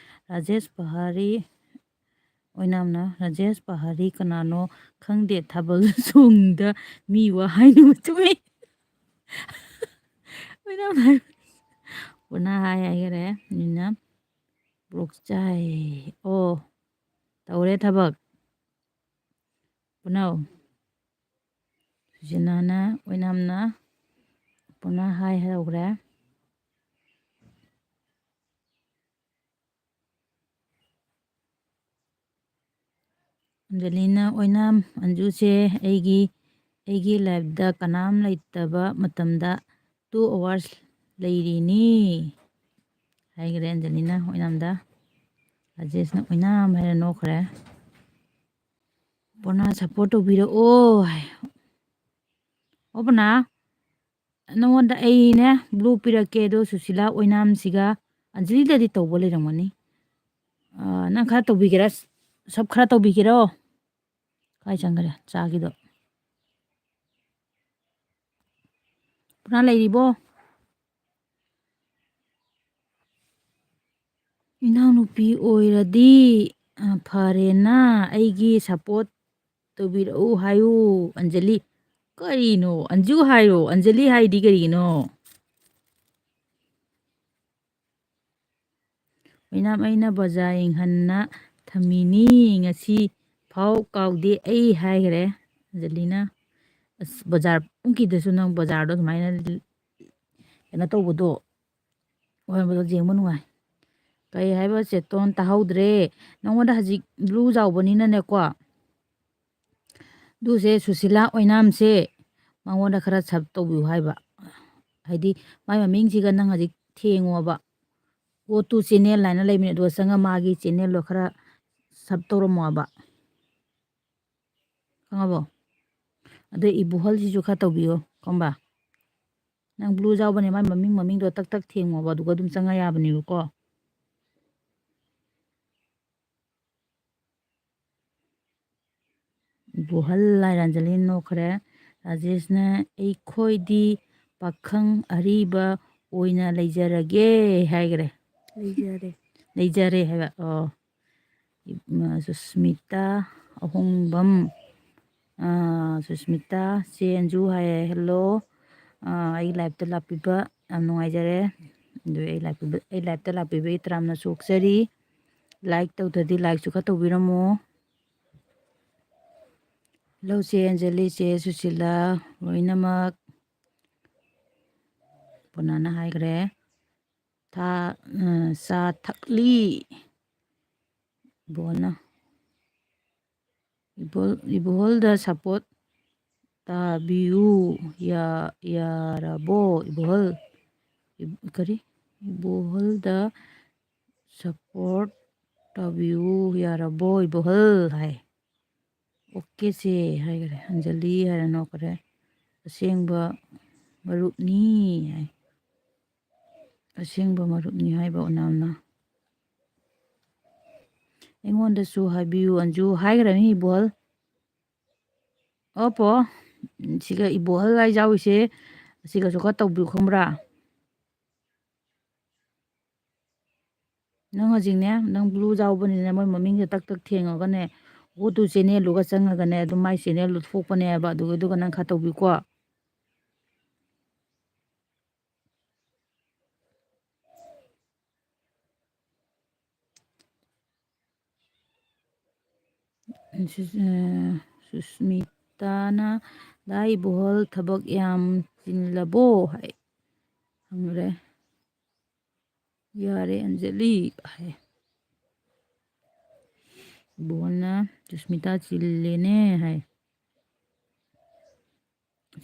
ꯔꯥꯖꯦꯁ ꯄꯍꯥꯔꯤ, ꯑꯣꯏꯅꯥꯝꯅ, "ꯔꯥꯖꯦꯁ ꯄꯍꯥꯔꯤ ꯀꯅꯥꯅꯣ ꯈꯪꯗꯦ, ꯊꯥꯕꯜ ꯆꯣꯡꯗ ꯃꯤ ꯋꯥ ꯍꯥꯏꯅꯕ ꯆꯨꯝꯃꯤ꯫" ꯑꯣꯏꯅꯥꯝꯅ ꯍꯥꯏ-, ꯄꯨꯅꯥ ꯍꯥꯏ ꯍꯥꯏꯈꯔꯦ꯫ ꯃꯤꯅ ꯕ꯭ꯂꯣꯛ ꯆꯥꯏ꯫ ꯑꯣ, ꯇꯧꯔꯦ ꯊꯕꯛ꯫ ꯄꯨꯅꯧ꯫ ꯁꯨꯖꯤꯅꯥꯅ, ꯑꯣꯏꯅꯥꯝꯅ, ꯄꯨꯅꯥ ꯍꯥꯏ ꯍꯧꯈ꯭ꯔꯦ꯫ ꯑꯟꯖꯂꯤꯅ, "ꯑꯣꯏꯅꯥꯝ, ꯑꯟꯖꯨꯁꯦ ꯑꯩꯒꯤ, ꯑꯩꯒꯤ ꯂꯥꯏꯐꯇ ꯀꯅꯥꯝ ꯂꯩꯇꯕ ꯃꯇꯝꯗ two hours ꯂꯩꯔꯤꯅꯤ," ꯍꯥꯏꯈ꯭ꯔꯦ ꯑꯟꯖꯂꯤꯅ ꯑꯣꯏꯅꯥꯝꯗ꯫ ꯔꯥꯖꯦꯁꯅ ꯑꯣꯏꯅꯥꯝ ꯍꯥꯏꯔ ꯅꯣꯛꯈ꯭ꯔꯦ꯫ "ꯄꯣꯅꯥ support ꯇꯧꯕꯤꯔꯛꯑꯣ" ꯍꯥꯏ꯫ ꯑꯣ ꯄꯣꯅꯥ, ꯅꯉꯣꯟꯗ ꯑꯩꯅꯦ blue ꯄꯤꯔꯛꯀꯦ, ꯑꯗꯣ ꯁꯨꯁꯤꯂꯥ ꯑꯣꯏꯅꯥꯝꯁꯤꯒ ꯑꯟꯖꯂꯤꯗꯗꯤ ꯇꯧꯕ ꯂꯩꯔꯝꯒꯅꯤ꯫ ꯑꯥ, ꯅꯪ ꯈꯔ ꯇꯧꯕꯤꯒꯦꯔꯥ? Sub ꯈꯔ ꯇꯧꯕꯤꯒꯦꯔꯣ? ꯀꯥꯏ ꯆꯪꯈ꯭ꯔꯦ ꯆꯥꯒꯤꯗꯣ? ꯄꯨꯔꯥ ꯂꯩꯔꯤꯕꯣ? ꯏꯅꯥꯎꯅꯨꯄꯤ ꯑꯣꯏꯔꯗꯤ, ꯑ, ꯐꯔꯦꯅ ꯑꯩꯒꯤ support ꯇꯧꯕꯤꯔꯛꯎ ꯍꯥꯏꯌꯨ, ꯑꯟꯖꯂꯤ꯫ ꯀꯔꯤꯅꯣ? ꯑꯟꯖꯨ ꯍꯥꯏꯌꯣ, ꯑꯟꯖꯂꯤ ꯍꯥꯏꯗꯤ ꯀꯔꯤꯒꯤꯅꯣ? ꯑꯣꯏꯅꯥꯝ, ꯑꯩꯅ ꯕꯖꯥꯔ ꯌꯦꯡꯍꯟꯅ ꯊꯝꯃꯤꯅꯤ, ꯉꯁꯤ ꯐꯥꯎ ꯀꯥꯎꯗꯦ ꯑꯩ ꯍꯥꯏꯈ꯭ꯔꯦ꯫ ꯑꯟꯖꯂꯤꯅ, "ꯑꯁ, ꯕꯖꯥꯔ ꯄꯨꯡꯀꯤꯗꯁꯨ ꯅꯪ ꯕꯖꯥꯔꯗꯣ ꯑꯗꯨꯃꯥꯏꯅ ꯀꯩꯅꯣ ꯇꯧꯕꯗꯣ, ꯑꯣꯏꯍꯟꯕꯗꯣ ꯌꯦꯡꯕ ꯅꯨꯡꯉꯥꯏ꯫" ꯀꯩ ꯍꯥꯏꯕ ꯆꯦꯇꯣꯟ? ꯇꯥꯍꯧꯗ꯭ꯔꯦ꯫ ꯅꯪꯉꯣꯟꯗ ꯍꯧꯖꯤꯛ blue ꯌꯥꯎꯕꯅꯤꯅꯅꯦꯀꯣ, ꯑꯗꯨꯁꯦ ꯁꯨꯁꯤꯂꯥ ꯑꯣꯏꯅꯥꯝꯁꯦ ꯃꯉꯣꯟꯗ ꯈꯔ sub ꯇꯧꯕꯤꯌꯨ ꯍꯥꯏꯕ꯫ ꯍꯥꯏꯗꯤ ꯃꯥꯏ ꯃꯃꯤꯡꯁꯤꯒ ꯅꯪ ꯍꯧꯖꯤꯛ ꯊꯦꯡꯉꯣꯕ꯫ Go to channel ꯍꯥꯏꯅ ꯂꯩꯕꯅꯦ, ꯑꯗꯨꯒ ꯆꯪꯉ ꯃꯥꯒꯤ channelꯗꯣ ꯈꯔ sub ꯇꯧꯔꯝꯃꯣꯕ꯫ ꯈꯪꯉꯕꯣ? ꯑꯗꯩ ꯏꯕꯣꯍꯜꯁꯤꯁꯨ ꯈꯔ ꯇꯧꯕꯤꯌꯣ, ꯈꯪꯕ? ꯅꯪ blue ꯌꯥꯎꯕꯅꯦ, ꯃꯥꯏ ꯃꯃꯤꯡ, ꯃꯃꯤꯡꯗꯣ ꯇꯛ ꯇꯛ ꯊꯦꯡꯉꯣꯕ, ꯑꯗꯨꯒ ꯑꯗꯨꯝ ꯆꯪꯉ ꯌꯥꯕꯅꯦꯕꯀꯣ꯫ ꯏꯕꯣꯍꯜ ꯍꯥꯏꯔ ꯑꯟꯖꯂꯤ ꯅꯣꯛꯈ꯭ꯔꯦ꯫ ꯔꯥꯖꯦꯁꯅ "ꯑꯩꯈꯣꯏꯗꯤ ꯄꯥꯈꯪ ꯑꯔꯤꯕ ꯑꯣꯏꯅ ꯂꯩꯖꯔꯒꯦ" ꯍꯥꯏꯈ꯭ꯔꯦ꯫ ꯂꯩꯖꯔꯦ꯫ ꯂꯩꯖꯔꯦ ꯍꯥꯏꯕ꯫ ꯑꯣ꯫ ꯏ-, ꯃ-, ꯁꯨꯁꯃꯤꯇꯥ ꯑꯍꯣꯡꯕꯝ꯫ ꯑꯥ, ꯁꯨꯁꯃꯤꯇꯥ ꯆꯦ ꯑꯟꯖꯨ ꯍꯥꯏꯌꯦ꯫ "Hello꯫ ꯑꯥ, ꯑꯩꯒꯤ live ꯇ ꯂꯥꯛꯄꯤꯕ ꯌꯥꯝ ꯅꯨꯡꯉꯥꯏꯖꯔꯦ꯫ ꯑꯗꯨ ꯑꯩ live ꯄꯤꯕ-, ꯑꯩ live ꯇ ꯂꯥꯛꯄꯤꯕꯒꯤ ꯇꯔꯥꯝꯅꯁꯨ ꯑꯣꯛꯆꯔꯤ꯫ Like ꯇꯧꯗ꯭ꯔꯗꯤ like ꯁꯨ ꯈꯔ ꯇꯧꯕꯤꯔꯝꯃꯣ꯫" Hello ꯆꯦ ꯑꯟꯖꯂꯤ, ꯆꯦ ꯁꯨꯁꯤꯂꯥ, ꯂꯣꯏꯅꯃꯛ꯫ ꯄꯨꯅꯥꯅ ꯍꯥꯏꯈ꯭ꯔꯦ꯫ ꯊꯥ-, ꯑ, ꯆꯥ ꯊꯛꯂꯤ꯫ ꯕꯣꯜꯅ꯫ ꯏꯕꯣꯜ-, ꯏꯕꯣꯜꯗ support ꯇꯥꯕꯤꯌꯨ꯫ ꯌꯥ-, ꯌꯥꯔꯕꯣ ꯏꯕꯣꯜ? ꯏꯕ-, ꯀꯔꯤ? ꯏꯕꯣꯜꯗ support ꯇꯥꯕꯤꯌꯨ꯫ ꯌꯥꯔꯕꯣ ꯏꯕꯣꯜ? ꯍꯥꯏ꯫ "OK ꯆꯦ" ꯍꯥꯏꯈꯔꯦ꯫ ꯑꯟꯖꯂꯤ ꯍꯥꯏꯔ ꯅꯣꯛꯈꯔꯦ꯫ "ꯑꯁꯦꯡꯕ ꯃꯔꯨꯞꯅꯤ" ꯍꯥꯏ꯫ "ꯑꯁꯦꯡꯕ ꯃꯔꯨꯞꯅꯤ" ꯍꯥꯏꯕ ꯑꯣꯅꯥꯝꯅ꯫ "ꯑꯩꯉꯣꯟꯗꯁꯨ ꯍꯥꯏꯕꯤꯌꯨ ꯑꯟꯖꯨ" ꯍꯥꯏꯈ꯭ꯔꯅꯤ ꯏꯕꯣꯍꯜ꯫ ꯑꯣ ꯄꯣ, ꯁꯤꯒ ꯏꯕꯣꯍꯜ ꯍꯥꯏ ꯌꯥꯎꯔꯤꯁꯦ, ꯁꯤꯒꯁꯨ ꯈꯔ ꯇꯧꯕꯤꯌꯨ ꯈꯪꯕ꯭ꯔꯥ? ꯅꯪ ꯍꯧꯖꯤꯛꯅꯦ, ꯅꯪ blue ꯌꯥꯎꯕꯅꯤꯅ ꯃꯣꯏ ꯃꯃꯤꯡꯁꯦ ꯇꯛ ꯇꯛ ꯊꯦꯡꯉꯒꯅꯦ, go to channel ꯗꯨꯒ ꯆꯪꯉꯒꯅꯦ, ꯑꯗꯨꯝ ꯃꯥꯏ channel ꯗꯣ ꯊꯣꯛꯄꯅꯦꯕ, ꯑꯗꯨꯒꯤꯗꯨꯒ ꯅꯪ ꯈꯔ ꯇꯧꯕꯤꯌꯨꯀꯣ꯫ ꯁꯨꯁ-, ꯑ, ꯁꯨꯁꯃꯤꯇꯥꯅ, "ꯗꯥ ꯏꯕꯣꯍꯜ ꯊꯕꯛ ꯌꯥꯝ ꯆꯤꯜꯂꯕꯣ?" ꯍꯥꯏ ꯍꯪꯂꯦ꯫ "ꯌꯥꯔꯦ ꯑꯟꯖꯂꯤ" ꯍꯥꯏ꯫ ꯏꯕꯣꯍꯜꯅ, "ꯁꯨꯁꯃꯤꯇꯥ ꯆꯤꯜꯂꯦꯅꯦ" ꯍꯥꯏ꯫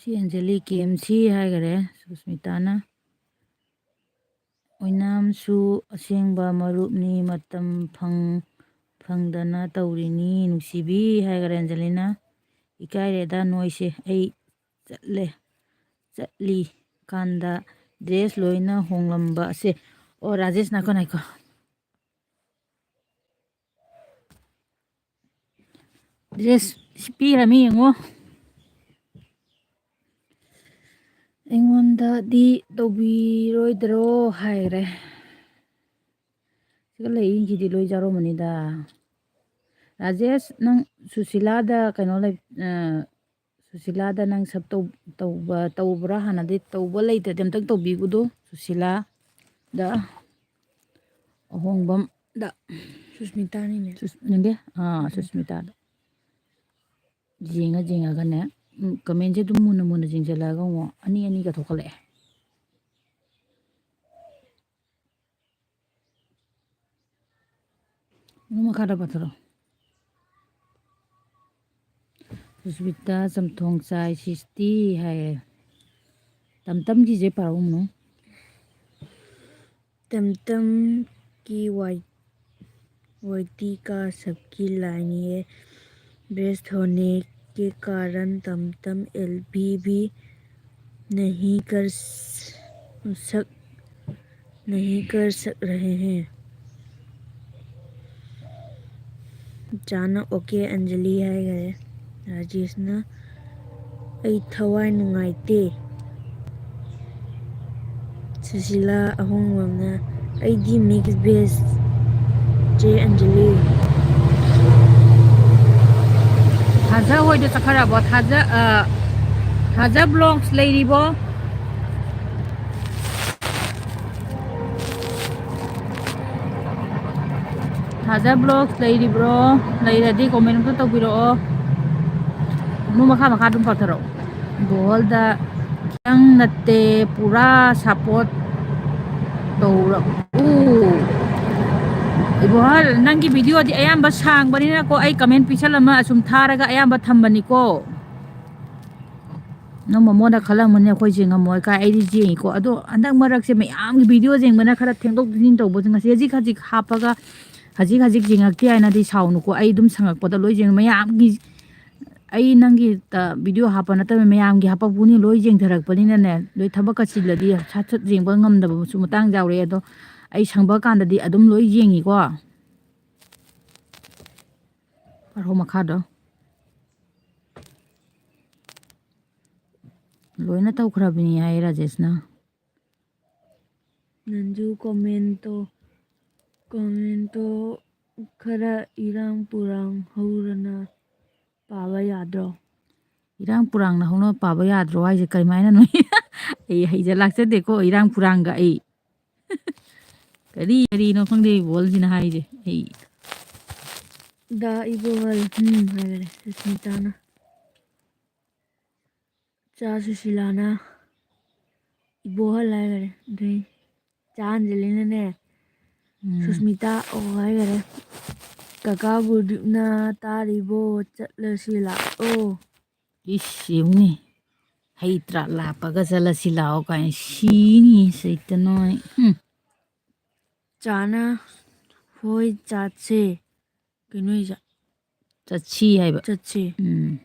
ꯁꯤ ꯑꯟꯖꯂꯤ ꯀꯦ ꯑꯦꯝ ꯁꯤ ꯍꯥꯏꯈꯔꯦ ꯁꯨꯁꯃꯤꯇꯥꯅ꯫ "ꯑꯣꯏꯅꯥꯝꯁꯨ ꯑꯁꯦꯡꯕ ꯃꯔꯨꯞꯅꯤ, ꯃꯇꯝ ꯐꯪ-, ꯐꯪꯗꯅ ꯇꯧꯔꯤꯅꯤ ꯅꯨꯡꯁꯤꯕꯤ ꯍꯥꯏꯈꯔꯦ ꯑꯟꯖꯂꯤꯅ꯫ ꯏꯀꯥꯏꯔꯦꯗ ꯅꯣꯏꯁꯦ, ꯑꯩ ꯆꯠꯂꯦ, ꯆꯠꯂꯤ ꯀꯥꯟꯗ ꯗ꯭ꯔꯦꯁ ꯂꯣꯏꯅ ꯍꯣꯡꯂꯝꯕ ꯑꯁꯦ꯫ ꯑꯣ ꯔꯥꯖꯦꯁ ꯅꯥꯏꯈꯣ ꯅꯥꯏꯈꯣ꯫ ꯗ꯭ꯔꯦꯁ ꯁꯤ ꯄꯤꯔꯃꯤ ꯌꯦꯡꯉꯣ꯫ ꯑꯩꯉꯣꯟꯗꯗꯤ ꯇꯧꯕꯤꯔꯣꯏꯗ꯭ꯔꯣ ꯍꯥꯏꯔꯦ꯫ ꯁꯤꯒ ꯂꯩ ꯏꯟꯁꯤꯗꯤ ꯂꯣꯏ ꯆꯥꯔꯝꯃꯅꯤꯗ꯫ ꯔꯥꯖꯦꯁ, ꯅꯪ ꯁꯨꯁꯤꯂꯥꯗ ꯀꯩꯅꯣ ꯂꯩ, ꯑ, ꯁꯨꯁꯤꯂꯥꯗ ꯅꯪ ꯁꯞ ꯇꯧ-, ꯇꯧꯕ, ꯇꯧꯕ꯭ꯔꯥ? ꯍꯥꯟꯅꯗꯤ ꯇꯧꯕ ꯂꯩꯇ꯭ꯔꯗꯤ ꯑꯝꯇꯪ ꯇꯧꯕꯤꯒꯨꯗꯣ ꯁꯨꯁꯤꯂꯥꯗ꯫ ꯑꯍꯣꯡꯕꯝꯗ꯫ ꯁꯨꯁꯃꯤꯇꯥꯅꯤꯅꯦ꯫ ꯁꯨꯁ-, ꯅꯠꯇꯦ, ꯑꯥ, ꯎꯝ꯫ ꯁꯨꯁꯃꯤꯇꯥꯗ꯫ ꯌꯦꯡꯉ ꯌꯦꯡꯉꯒꯅꯦ, ꯎꯝ, comment ꯁꯦ ꯑꯗꯨꯝ ꯃꯨꯟꯅ ꯃꯨꯟꯅ ꯌꯦꯡꯁꯤꯜꯂꯛꯑꯒ ꯑꯃꯨꯛ ꯑꯅꯤ ꯑꯅꯤꯒ ꯊꯣꯛꯀꯠꯂꯛꯑꯦ꯫ ꯑꯗꯨꯝ ꯃꯈꯥꯗ ꯄꯥꯊꯔꯛꯑꯣ꯫ ꯁꯨꯁꯃꯤꯇꯥ ꯆꯝꯊꯣꯡ ꯆꯥꯏ ꯁꯤꯁꯇꯤ ꯍꯥꯏꯌꯦ꯫ ꯇꯝ ꯇꯝꯒꯤꯁꯦ ꯄꯥꯔꯛꯎꯅꯨ꯫ ꯇꯝ ꯇꯝ ꯀꯤ ꯋꯥꯏ-, ꯋꯥꯏꯇꯤ ꯀꯥ ꯁꯕꯀꯤ ꯂꯥꯏꯟ ꯌꯦ ꯕ꯭ꯔꯦꯁ ꯍꯣꯅꯦ ꯀꯦ ꯀꯥꯔꯟ ꯇꯝ ꯇꯝ ꯑꯦꯜ ꯕꯤ ꯕꯤ ꯅꯍꯤ ꯀꯔ ꯁ-, ꯁꯛ ꯅꯍꯤ ꯀꯔ ꯁꯛ ꯔꯍꯦ ꯍꯦ꯫ ꯆꯥꯅ ꯑꯣꯀꯦ ꯑꯟꯖꯂꯤ ꯍꯥꯏꯈꯔꯦ꯫ ꯔꯥꯖꯦꯁꯅ ꯑꯩ ꯊꯋꯥꯏ ꯅꯨꯡꯉꯥꯏꯇꯦ꯫ ꯁꯨꯁꯤꯂꯥ ꯑꯍꯣꯡꯕꯝꯅ ꯑꯩꯗꯤ mix veg ꯆꯦ ꯑꯟꯖꯂꯤ꯫ ꯊꯥꯖ ꯍꯣꯏꯗ ꯆꯠꯈ꯭ꯔꯕꯣ? ꯊꯥꯖ, ꯑ, ꯊꯥꯖ vlogs ꯂꯩꯔꯤꯕꯣ? ꯊꯥꯖ vlogs ꯂꯩꯔꯤꯕ꯭ꯔꯣ? ꯂꯩꯔꯗꯤ comment ꯑꯝꯇ ꯇꯧꯕꯤꯔꯛꯑꯣ꯫ ꯑꯗꯨꯝ ꯃꯈꯥ ꯃꯈꯥ ꯑꯗꯨꯝ ꯄꯥꯊꯔꯛꯑꯣ꯫ ꯕꯣꯍꯜꯗ ꯈꯤꯇꯪ ꯅꯠꯇꯦ, ꯄꯨꯔꯥ support ꯇꯧꯔꯛꯎ꯫ ꯏꯕꯣꯍꯜ, ꯅꯪꯒꯤ video ꯗꯤ ꯑꯌꯥꯝꯕ ꯁꯥꯡꯕꯅꯤꯅꯀꯣ, ꯑꯩ comment ꯄꯤꯁꯜꯂꯝꯃ ꯑꯁꯨꯝ ꯊꯥꯔꯒ ꯑꯌꯥꯝꯕ ꯊꯝꯕꯅꯤꯀꯣ꯫ ꯅꯪ ꯃꯃꯣꯟꯗ ꯈꯜꯂꯝꯃꯅꯤ ꯑꯩꯈꯣꯏꯁꯦ ꯉꯝꯃꯣꯏ ꯀꯥꯏ, ꯑꯩꯗꯤ ꯌꯦꯡꯉꯤꯀꯣ꯫ ꯑꯗꯣ ꯍꯟꯗꯛ ꯃꯔꯛꯁꯦ ꯃꯌꯥꯝꯒꯤ video ꯌꯦꯡꯕꯅ ꯈꯔ ꯊꯦꯡꯗꯣꯛ ꯊꯦꯡꯖꯤꯟ ꯇꯧꯕꯁꯦ ꯉꯁꯤ ꯈꯖꯤꯛ ꯈꯖꯤꯛ ꯍꯥꯞꯄꯒ ꯍꯧꯖꯤꯛ ꯍꯧꯖꯤꯛ ꯌꯦꯡꯉꯛꯇꯦ ꯍꯥꯏꯅꯗꯤ ꯁꯥꯎꯅꯨꯀꯣ, ꯑꯩ ꯑꯗꯨꯝ ꯁꯪꯉꯛꯄꯗ ꯂꯣꯏ ꯌꯦꯡꯉꯦ꯫ ꯃꯌꯥꯝꯒꯤ, ꯑꯩ ꯅꯪꯒꯤ ꯚꯤꯗꯤꯑꯣ ꯍꯥꯞꯄ ꯅꯠꯇꯕ, ꯃꯌꯥꯝꯒꯤ ꯍꯥꯄꯛꯄꯅꯤ, ꯂꯣꯏ ꯌꯦꯡꯊꯔꯛꯄꯅꯤꯅꯅꯦ, ꯂꯣꯏ ꯊꯕꯛꯀ ꯆꯤꯜꯂꯗꯤ ꯁꯠ ꯁꯠ ꯌꯦꯡꯕ ꯉꯝꯗꯕꯁꯨ ꯃꯇꯥꯡ ꯌꯥꯎꯔꯛꯑꯦ꯫ ꯑꯗꯣ ꯑꯩ ꯁꯪꯕ ꯀꯥꯟꯗꯗꯤ ꯑꯗꯨꯝ ꯂꯣꯏ ꯌꯦꯡꯉꯤꯀꯣ꯫ ꯕꯥꯔꯣ ꯃꯈꯥꯗꯣ ꯂꯣꯏꯅ ꯇꯧꯈ꯭ꯔꯕꯅꯤ ꯍꯥꯏ ꯔꯥꯖꯦꯁꯅ꯫ ꯅꯟꯖꯨ ꯀꯣꯃꯦꯟꯇꯣ, ꯀꯣꯃꯦꯟꯇꯣ ꯈꯔ ꯏꯔꯥꯡ ꯄꯨꯔꯥꯡ ꯍꯧꯔꯅ ꯄꯥꯕ ꯌꯥꯗ꯭ꯔꯣ? ꯏꯔꯥꯡ ꯄꯨꯔꯥꯡꯅ ꯍꯧꯅ ꯄꯥꯕ ꯌꯥꯗ꯭ꯔꯣ ꯍꯥꯏꯁꯦ ꯀꯔꯤꯃꯥꯏꯅꯅꯣ? ꯑꯩ ꯍꯩꯖ ꯂꯥꯛꯆꯗꯦꯀꯣ ꯏꯔꯥꯡ ꯄꯨꯔꯥꯡꯒ ꯑꯩ꯫ ꯀꯔꯤ ꯀꯔꯤꯅꯣ ꯈꯪꯗꯦ ꯏꯕꯣꯜꯁꯤꯅ ꯍꯥꯏꯁꯦ ꯑꯩ꯫ ꯗꯥ ꯏꯕꯣꯍꯜ, ꯎꯝ, ꯍꯥꯏꯈꯔꯦ ꯁꯨꯁꯃꯤꯇꯥꯅ꯫ ꯆꯥ ꯁꯨꯁꯤꯂꯥꯅ ꯏꯕꯣꯍꯜ ꯍꯥꯏꯈꯔꯦ꯫ ꯑꯗꯩ ꯆꯥ ꯑꯟꯖꯂꯤꯅꯅꯦ, ꯎꯝ꯫ ꯁꯨꯁꯃꯤꯇꯥ ꯑꯣ ꯍꯥꯏꯈꯔꯦ꯫ ꯀꯀꯥ ꯒꯨꯔꯗꯤꯞꯅ ꯇꯥꯔꯤꯕꯣ? ꯆꯠꯂꯁꯤ ꯂꯥꯛꯑꯣ꯫ ꯏꯁ, ꯌꯦꯡꯉꯨꯅꯦ꯫ ꯍꯩ ꯇꯔꯥ ꯂꯥꯞꯄꯒ ꯆꯠꯂꯁꯤ ꯂꯥꯛꯑꯣ ꯀꯥꯏꯅ ꯁꯤꯅꯤ ꯆꯩꯇꯟ ꯍꯣꯏ꯫ ꯎꯝ꯫ ꯆꯥꯅ ꯍꯣꯏ ꯆꯥꯠꯁꯦ꯫ ꯀꯩꯅꯣ ꯍꯥꯏꯁꯦ? ꯆꯠꯁꯤ ꯍꯥꯏꯕ꯫ ꯆꯠꯁꯤ꯫ ꯎꯝ꯫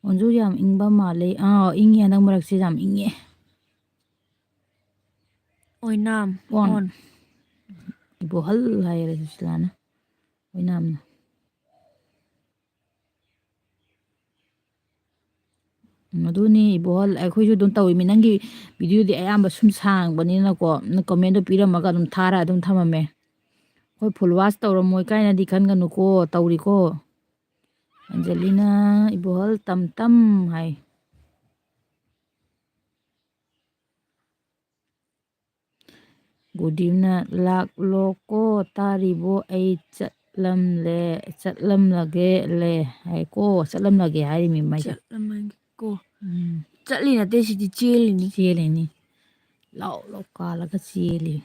ꯑꯣꯟꯖꯨ ꯌꯥꯝ ꯏꯪꯕ ꯃꯥꯜꯂꯦ꯫ ꯑꯥ, ꯏꯪꯉꯦ ꯍꯟꯗꯛ ꯃꯔꯛꯁꯦ ꯌꯥꯝ ꯏꯪꯉꯦ꯫ ꯑꯣꯏꯅꯥꯝ꯫ ꯑꯣꯟ꯫ ꯑꯣꯟ꯫ ꯏꯕꯣꯍꯜ ꯍꯥꯏꯔꯦ ꯁꯨꯁꯤꯂꯥꯅ꯫ ꯑꯣꯏꯅꯥꯝꯅ꯫ ꯎꯝ, ꯑꯗꯨꯅꯤ ꯏꯕꯣꯍꯜ, ꯑꯩꯈꯣꯏꯁꯨ ꯑꯗꯨꯝ ꯇꯧꯏꯃꯤ꯫ ꯅꯪꯒꯤ ꯚꯤꯗꯤꯑꯣꯗꯤ ꯑꯌꯥꯝꯕ ꯁꯨꯝ ꯁꯥꯡꯕꯅꯤꯅꯀꯣ, ꯅꯪ ꯀꯣꯃꯦꯟꯗꯣ ꯄꯤꯔꯝꯃꯒ ꯑꯗꯨꯝ ꯊꯥꯔ ꯑꯗꯨꯝ ꯊꯝꯃꯝꯃꯦ꯫ ꯍꯣꯏ, ꯐꯨꯜ ꯋꯥꯆ ꯇꯧꯔꯝꯃꯣꯏ ꯀꯥꯏꯅꯗꯤ ꯈꯟꯒꯅꯨꯀꯣ, ꯇꯧꯔꯤꯀꯣ꯫ ꯑꯟꯖꯂꯤꯅ ꯏꯕꯣꯍꯜ ꯇꯝ ꯇꯝ ꯍꯥꯏ꯫ ꯒꯨꯗꯤꯝꯅ ꯂꯥꯛꯂꯣꯀꯣ ꯇꯥꯔꯤꯕꯣ, ꯑꯩ ꯆꯠꯂꯝꯂꯦ, ꯆꯠꯂꯝꯂꯒꯦ ꯂꯦ ꯍꯥꯏꯀꯣ, ꯆꯠꯂꯝꯂꯒꯦ ꯍꯥꯏꯔꯤꯃꯤ ꯃꯥꯏꯁꯦ꯫ ꯆꯠꯂꯝꯃꯒꯦꯀꯣ꯫ ꯎꯝ꯫ ꯆꯠꯂꯤ ꯅꯠꯇꯦ ꯁꯤꯗꯤ, ꯆꯦꯜꯂꯤꯅꯤ꯫ ꯆꯦꯜꯂꯤꯅꯤ꯫ ꯂꯥꯎ ꯂꯥꯎ ꯀꯥꯜꯂꯒ ꯆꯦꯜꯂꯤ꯫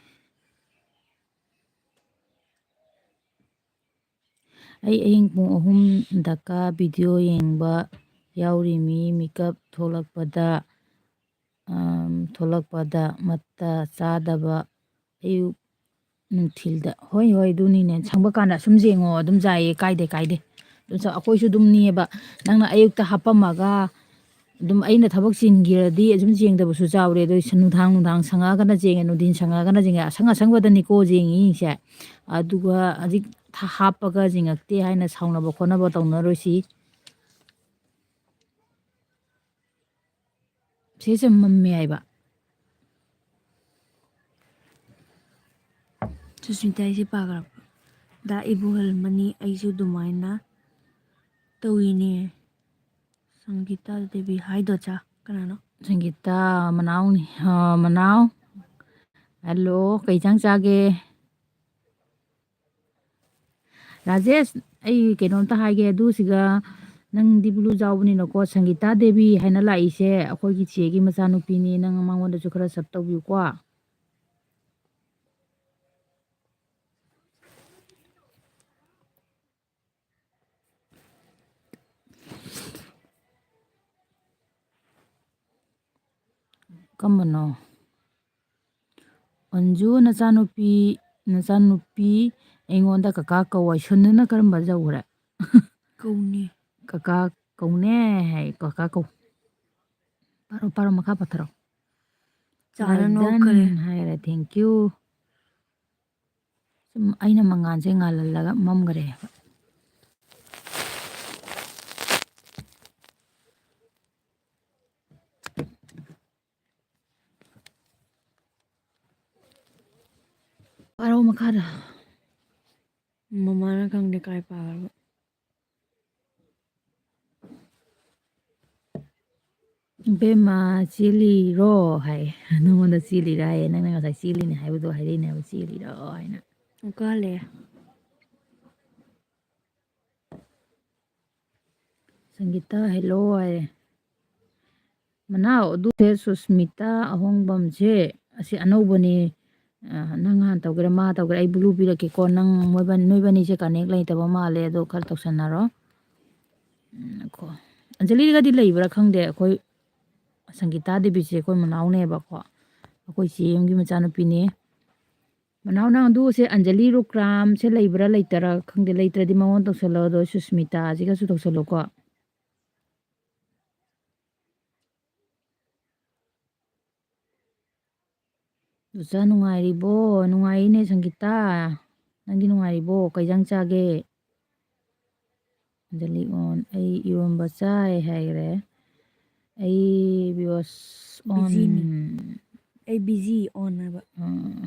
ꯑꯩ ꯑꯍꯤꯡ ꯄꯨꯡ ꯑꯍꯨꯝ ꯗꯀꯥ ꯚꯤꯗꯤꯑꯣ ꯌꯦꯡꯕ ꯌꯥꯎꯔꯤꯃꯤ, ꯃꯤꯀꯞ ꯊꯣꯛꯂꯛꯄꯗ, ꯑꯝ, ꯊꯣꯛꯂꯛꯄꯗ ꯃꯠꯇ ꯆꯥꯗꯕ ꯑꯌꯨꯛ ꯅꯨꯡꯊꯤꯜꯗ꯫ ꯍꯣꯏ, ꯍꯣꯏ, ꯑꯗꯨꯅꯤꯅꯦ꯫ ꯁꯪꯕ ꯀꯥꯟꯗ ꯑꯁꯨꯝ ꯌꯦꯡꯉꯣ, ꯑꯗꯨꯝ ꯌꯥꯏꯌꯦ, ꯀꯥꯏꯗꯦ, ꯀꯥꯏꯗꯦ꯫ ꯑꯗꯨꯝ ꯁ-, ꯑꯩꯈꯣꯏꯁꯨ ꯑꯗꯨꯝꯅꯦꯕ꯫ ꯅꯪꯅ ꯑꯌꯨꯛꯇ ꯍꯥꯞꯄꯝꯃꯒ, ꯑꯗꯨꯝ ꯑꯩꯅ ꯊꯕꯛ ꯆꯤꯟꯈꯤꯔꯗꯤ ꯑꯁꯨꯝ ꯌꯦꯡꯗꯕꯁꯨ ꯌꯥꯎꯔꯦ꯫ ꯑꯗꯣ ꯁ-, ꯅꯨꯡꯗꯥꯡ, ꯅꯨꯡꯗꯥꯡ ꯁꯪꯉꯛꯑꯒꯅ ꯌꯦꯡꯉꯦ, ꯅꯨꯡꯊꯤꯟ ꯁꯪꯉꯛꯑꯒꯅ ꯌꯦꯡꯉꯦ꯫ ꯑꯁꯪ ꯑꯁꯪꯕꯗꯅꯤꯀꯣ ꯌꯦꯡꯉꯤꯁꯦ꯫ ꯑꯗꯨꯒ ꯍꯧꯖꯤꯛ ꯊ-, ꯍꯥꯞꯄꯒ ꯌꯦꯡꯉꯛꯇꯦ ꯍꯥꯏꯅ ꯁꯥꯎꯅꯕ ꯈꯣꯠꯅꯕ ꯇꯧꯅꯔꯣꯏꯁꯤ꯫ ꯁꯤꯁꯦ ꯃꯝꯃꯦ ꯍꯥꯏꯕ꯫ ꯁꯨꯁꯃꯤꯇꯥ, ꯑꯩꯁꯦ ꯄꯥꯈ꯭ꯔꯕ? ꯗꯥ ꯏꯕꯣꯍꯜ ꯃꯅꯤ, ꯑꯩꯁꯨ ꯑꯗꯨꯃꯥꯏꯅ ꯇꯧꯏꯅꯦ꯫ ꯁꯪꯒꯤꯇꯥ ꯗꯦꯕꯤ, ꯍꯥꯏ ꯗꯣꯆꯥ꯫ ꯀꯅꯥꯅꯣ? ꯁꯪꯒꯤꯇꯥ ꯃꯅꯥꯎꯅꯤ, ꯑ, ꯃꯅꯥꯎ꯫ ꯍꯜꯂꯣ, ꯀꯩ ꯏꯟꯁꯥꯡ ꯆꯥꯒꯦ? ꯔꯥꯖꯦꯁ, ꯑꯩ ꯀꯩꯅꯣꯝꯇ ꯍꯥꯏꯒꯦ, ꯑꯗꯨꯁꯤꯒ ꯅꯪꯗꯤ ꯕ꯭ꯂꯨ ꯌꯥꯎꯕꯅꯤꯅꯀꯣ, ꯁꯪꯒꯤꯇꯥ ꯗꯦꯕꯤ ꯍꯥꯏꯅ ꯂꯥꯛꯏꯁꯦ ꯑꯩꯈꯣꯏꯒꯤ ꯆꯦꯒꯤ ꯃꯆꯥꯅꯨꯄꯤꯅꯤ, ꯅꯪ ꯃꯉꯣꯟꯗꯁꯨ ꯈꯔ ꯁꯞ ꯇꯧꯕꯤꯌꯨꯀꯣ꯫ ꯀꯝꯕꯅꯣ? ꯑꯟꯖꯨ, ꯅꯆꯥꯅꯨꯄꯤ, ꯅꯆꯥꯅꯨꯄꯤ ꯑꯩꯉꯣꯟꯗ ꯀꯀꯥ ꯀꯧ ꯍꯥꯏ꯫ ꯁꯨꯟꯗꯨꯅ ꯀꯔꯝꯕ ꯌꯧꯈ꯭ꯔꯦ? ꯀꯧꯅꯤ꯫ ꯀꯀꯥ ꯀꯧꯅꯦ ꯍꯥꯏ, ꯀꯀꯥ ꯀꯧ꯫ ꯄꯥꯔꯣ, ꯄꯥꯔꯣ, ꯃꯈꯥ ꯄꯥꯊꯔꯣ꯫ ꯆꯥꯅ ꯂꯥꯏꯗꯟ ꯅꯣꯛꯈ꯭ꯔꯦ꯫ ꯍꯥꯏꯔꯦ, thank you꯫ ꯁꯨꯝ ꯑꯩꯅ ꯃꯉꯥꯜꯁꯦ ꯉꯥꯜꯍꯜꯂꯒ ꯃꯝꯈ꯭ꯔꯦ꯫ ꯄꯥꯔꯣ ꯃꯈꯥꯗ꯫ ꯃꯃꯥꯅ ꯈꯪꯗꯦ ꯀꯥꯏ ꯄꯥꯈ꯭ꯔꯕ꯫ "ꯏꯕꯦꯝꯃ, ꯆꯦꯜꯂꯤꯔꯣ?" ꯍꯥꯏ꯫ "ꯅꯉꯣꯟꯗ ꯆꯦꯜꯂꯤꯔꯥ?" ꯍꯥꯏꯌꯦ꯫ "ꯅꯪꯅ ꯉꯁꯥꯏ ꯆꯦꯜꯂꯤꯅꯦ ꯍꯥꯏꯕꯗꯣ ꯍꯥꯏꯔꯛꯏꯅꯦ ꯍꯥꯏꯕ, ꯆꯦꯜꯂꯤꯔꯣ?" ꯍꯥꯏꯅ꯫ ꯑꯃꯨꯛꯀ ꯍꯜꯂꯛꯑꯦ꯫ ꯁꯪꯒꯤꯇꯥ, hello ꯍꯥꯏꯔꯦ꯫ ꯃꯅꯥꯎ, ꯑꯗꯨꯁꯦ ꯁꯨꯁꯃꯤꯇꯥ ꯑꯍꯣꯡꯕꯝꯁꯦ, ꯑꯁꯤ ꯑꯅꯧꯕꯅꯤ꯫ ꯑ, ꯅꯪ ꯍꯥꯟꯅ ꯇꯧꯒꯦꯔꯥ, ꯃꯥ ꯇꯧꯒꯦꯔꯥ, ꯑꯩ ꯕ꯭ꯂꯨ ꯄꯤꯔꯛꯀꯦꯀꯣ꯫ ꯅꯪ ꯃꯣꯏꯕꯥꯟ-, ꯅꯣꯏꯕꯥꯅꯤꯁꯦ connect ꯂꯩꯇꯕ ꯃꯥꯜꯂꯦ, ꯑꯗꯣ ꯈꯔ ꯇꯧꯁꯟꯅꯔꯣ꯫ ꯎꯝ, ꯉꯥꯏꯈꯣ꯫ ꯑꯟꯖꯂꯤꯒꯗꯤ ꯂꯩꯕ꯭ꯔꯥ ꯈꯪꯗꯦ꯫ ꯑꯩꯈꯣꯏ ꯁꯪꯒꯤꯇꯥ ꯗꯦꯕꯤꯁꯦ ꯑꯩꯈꯣꯏ ꯃꯅꯥꯎꯅꯦꯕꯀꯣ꯫ ꯑꯩꯈꯣꯏ ꯆꯦ ꯑꯃꯒꯤ ꯃꯆꯥꯅꯨꯄꯤꯅꯦ꯫ ꯃꯅꯥꯎ, ꯅꯪ ꯑꯗꯨ ꯁꯦ ꯑꯟꯖꯂꯤ ꯔꯨꯀ꯭ꯔꯥꯝꯁꯦ ꯂꯩꯕ꯭ꯔꯥ ꯂꯩꯇꯔꯥ ꯈꯪꯗꯦ, ꯂꯩꯇ꯭ꯔꯗꯤ ꯃꯉꯣꯟꯗ ꯇꯧꯁꯜꯂꯣ, ꯑꯗꯣ ꯁꯨꯁꯃꯤꯇꯥꯁꯤꯒꯁꯨ ꯇꯧꯁꯜꯂꯣꯀꯣ꯫ ꯗꯣꯆꯥ ꯅꯨꯡꯉꯥꯏꯔꯤꯕꯣ? ꯅꯨꯡꯉꯥꯏꯔꯤꯅꯦ ꯁꯪꯒꯤꯇꯥ꯫ ꯅꯪꯗꯤ ꯅꯨꯡꯉꯥꯏꯔꯤꯕꯣ? ꯀꯩ ꯏꯟꯖꯥꯡ ꯆꯥꯒꯦ? ꯑꯟꯖꯂꯤ ꯑꯣꯟ꯫ ꯑꯩ ꯏꯔꯣꯝꯕ ꯆꯥꯏ ꯍꯥꯏꯈ꯭ꯔꯦ꯫ ꯑꯩ ꯕꯤꯌꯣꯁ ꯑꯣꯟ꯫ ꯕꯤꯖꯤꯅꯤ꯫ ꯑꯩ ꯕꯤꯖꯤ ꯑꯣꯟ ꯍꯥꯏꯕ꯫ ꯑꯥ꯫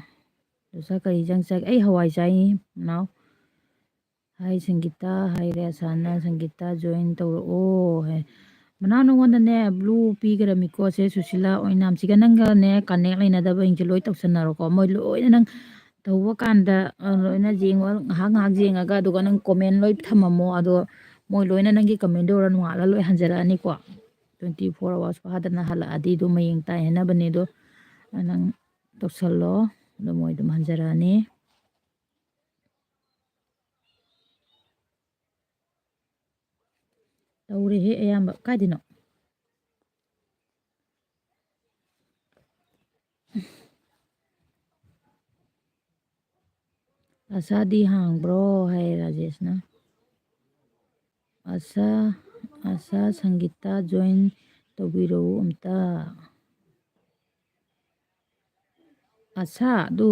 ꯗꯣꯆꯥ ꯀꯔꯤ ꯏꯟꯖꯥꯡ ꯆꯥꯒꯦ? ꯑꯩ ꯍꯋꯥꯏ ꯆꯥꯏ ꯅꯥꯎ꯫ ꯍꯥꯏ ꯁꯪꯒꯤꯇꯥ ꯍꯥꯏꯔꯦ ꯑꯁꯥꯅ, "ꯁꯪꯒꯤꯇꯥ join ꯇꯧꯔꯛꯑꯣ" ꯍꯥꯏ꯫ ꯃꯅꯥꯎ ꯅꯉꯣꯟꯗꯅꯦ blue ꯄꯤꯈ꯭ꯔꯃꯤꯀꯣ, ꯁꯦ ꯁꯨꯁꯤꯂꯥ ꯑꯣꯏꯅꯥꯝꯁꯤꯒ ꯅꯪꯒꯅꯦ connect ꯂꯩꯅꯗꯕꯁꯤꯡꯁꯦ ꯂꯣꯏ ꯇꯧꯁꯟꯅꯔꯣꯀꯣ꯫ ꯃꯣꯏ ꯂꯣꯏꯅ ꯅꯪ ꯇꯧꯕ ꯀꯥꯟꯗ, ꯑ, ꯂꯣꯏꯅ ꯌꯦꯡꯉꯣ, ꯉꯥꯏꯍꯥꯛ ꯉꯥꯏꯍꯥꯛ ꯌꯦꯡꯉꯒ, ꯑꯗꯨꯒ ꯅꯪ comment ꯂꯣꯏ ꯊꯝꯃꯝꯃꯣ꯫ ꯑꯗꯣ ꯃꯣꯏ ꯂꯣꯏꯅ ꯅꯪꯒꯤ commentꯗꯣ ꯎꯔ ꯅꯣꯡꯉꯥꯜꯂ ꯂꯣꯏ ꯍꯟꯖꯔꯛꯑꯅꯤꯀꯣ꯫ Twenty four hours ꯐꯥꯗꯅ ꯍꯜꯂꯛꯑꯗꯤ ꯑꯗꯨꯝ ꯃꯌꯦꯡ ꯇꯥꯏ ꯍꯥꯏꯅꯕꯅꯦ꯫ ꯑꯗꯣ ꯅꯪ ꯇꯧꯁꯜꯂꯣ, ꯑꯗꯣ ꯃꯣꯏ ꯑꯗꯨꯝ ꯍꯟꯖꯔꯛꯑꯅꯤ꯫ ꯇꯧꯔꯦꯍꯦ ꯑꯌꯥꯝꯕ꯫ ꯀꯥꯏꯗꯅꯣ? "ꯑꯁꯥꯗꯤ ꯍꯥꯡꯕ꯭ꯔꯣ?" ꯍꯥꯏ ꯔꯥꯖꯦꯁꯅ꯫ "ꯑꯁꯥ, ꯑꯁꯥ ꯁꯪꯒꯤꯇꯥ join ꯇꯧꯕꯤꯔꯛꯎ ꯑꯝꯇ꯫" ꯑꯁꯥ, ꯑꯗꯨ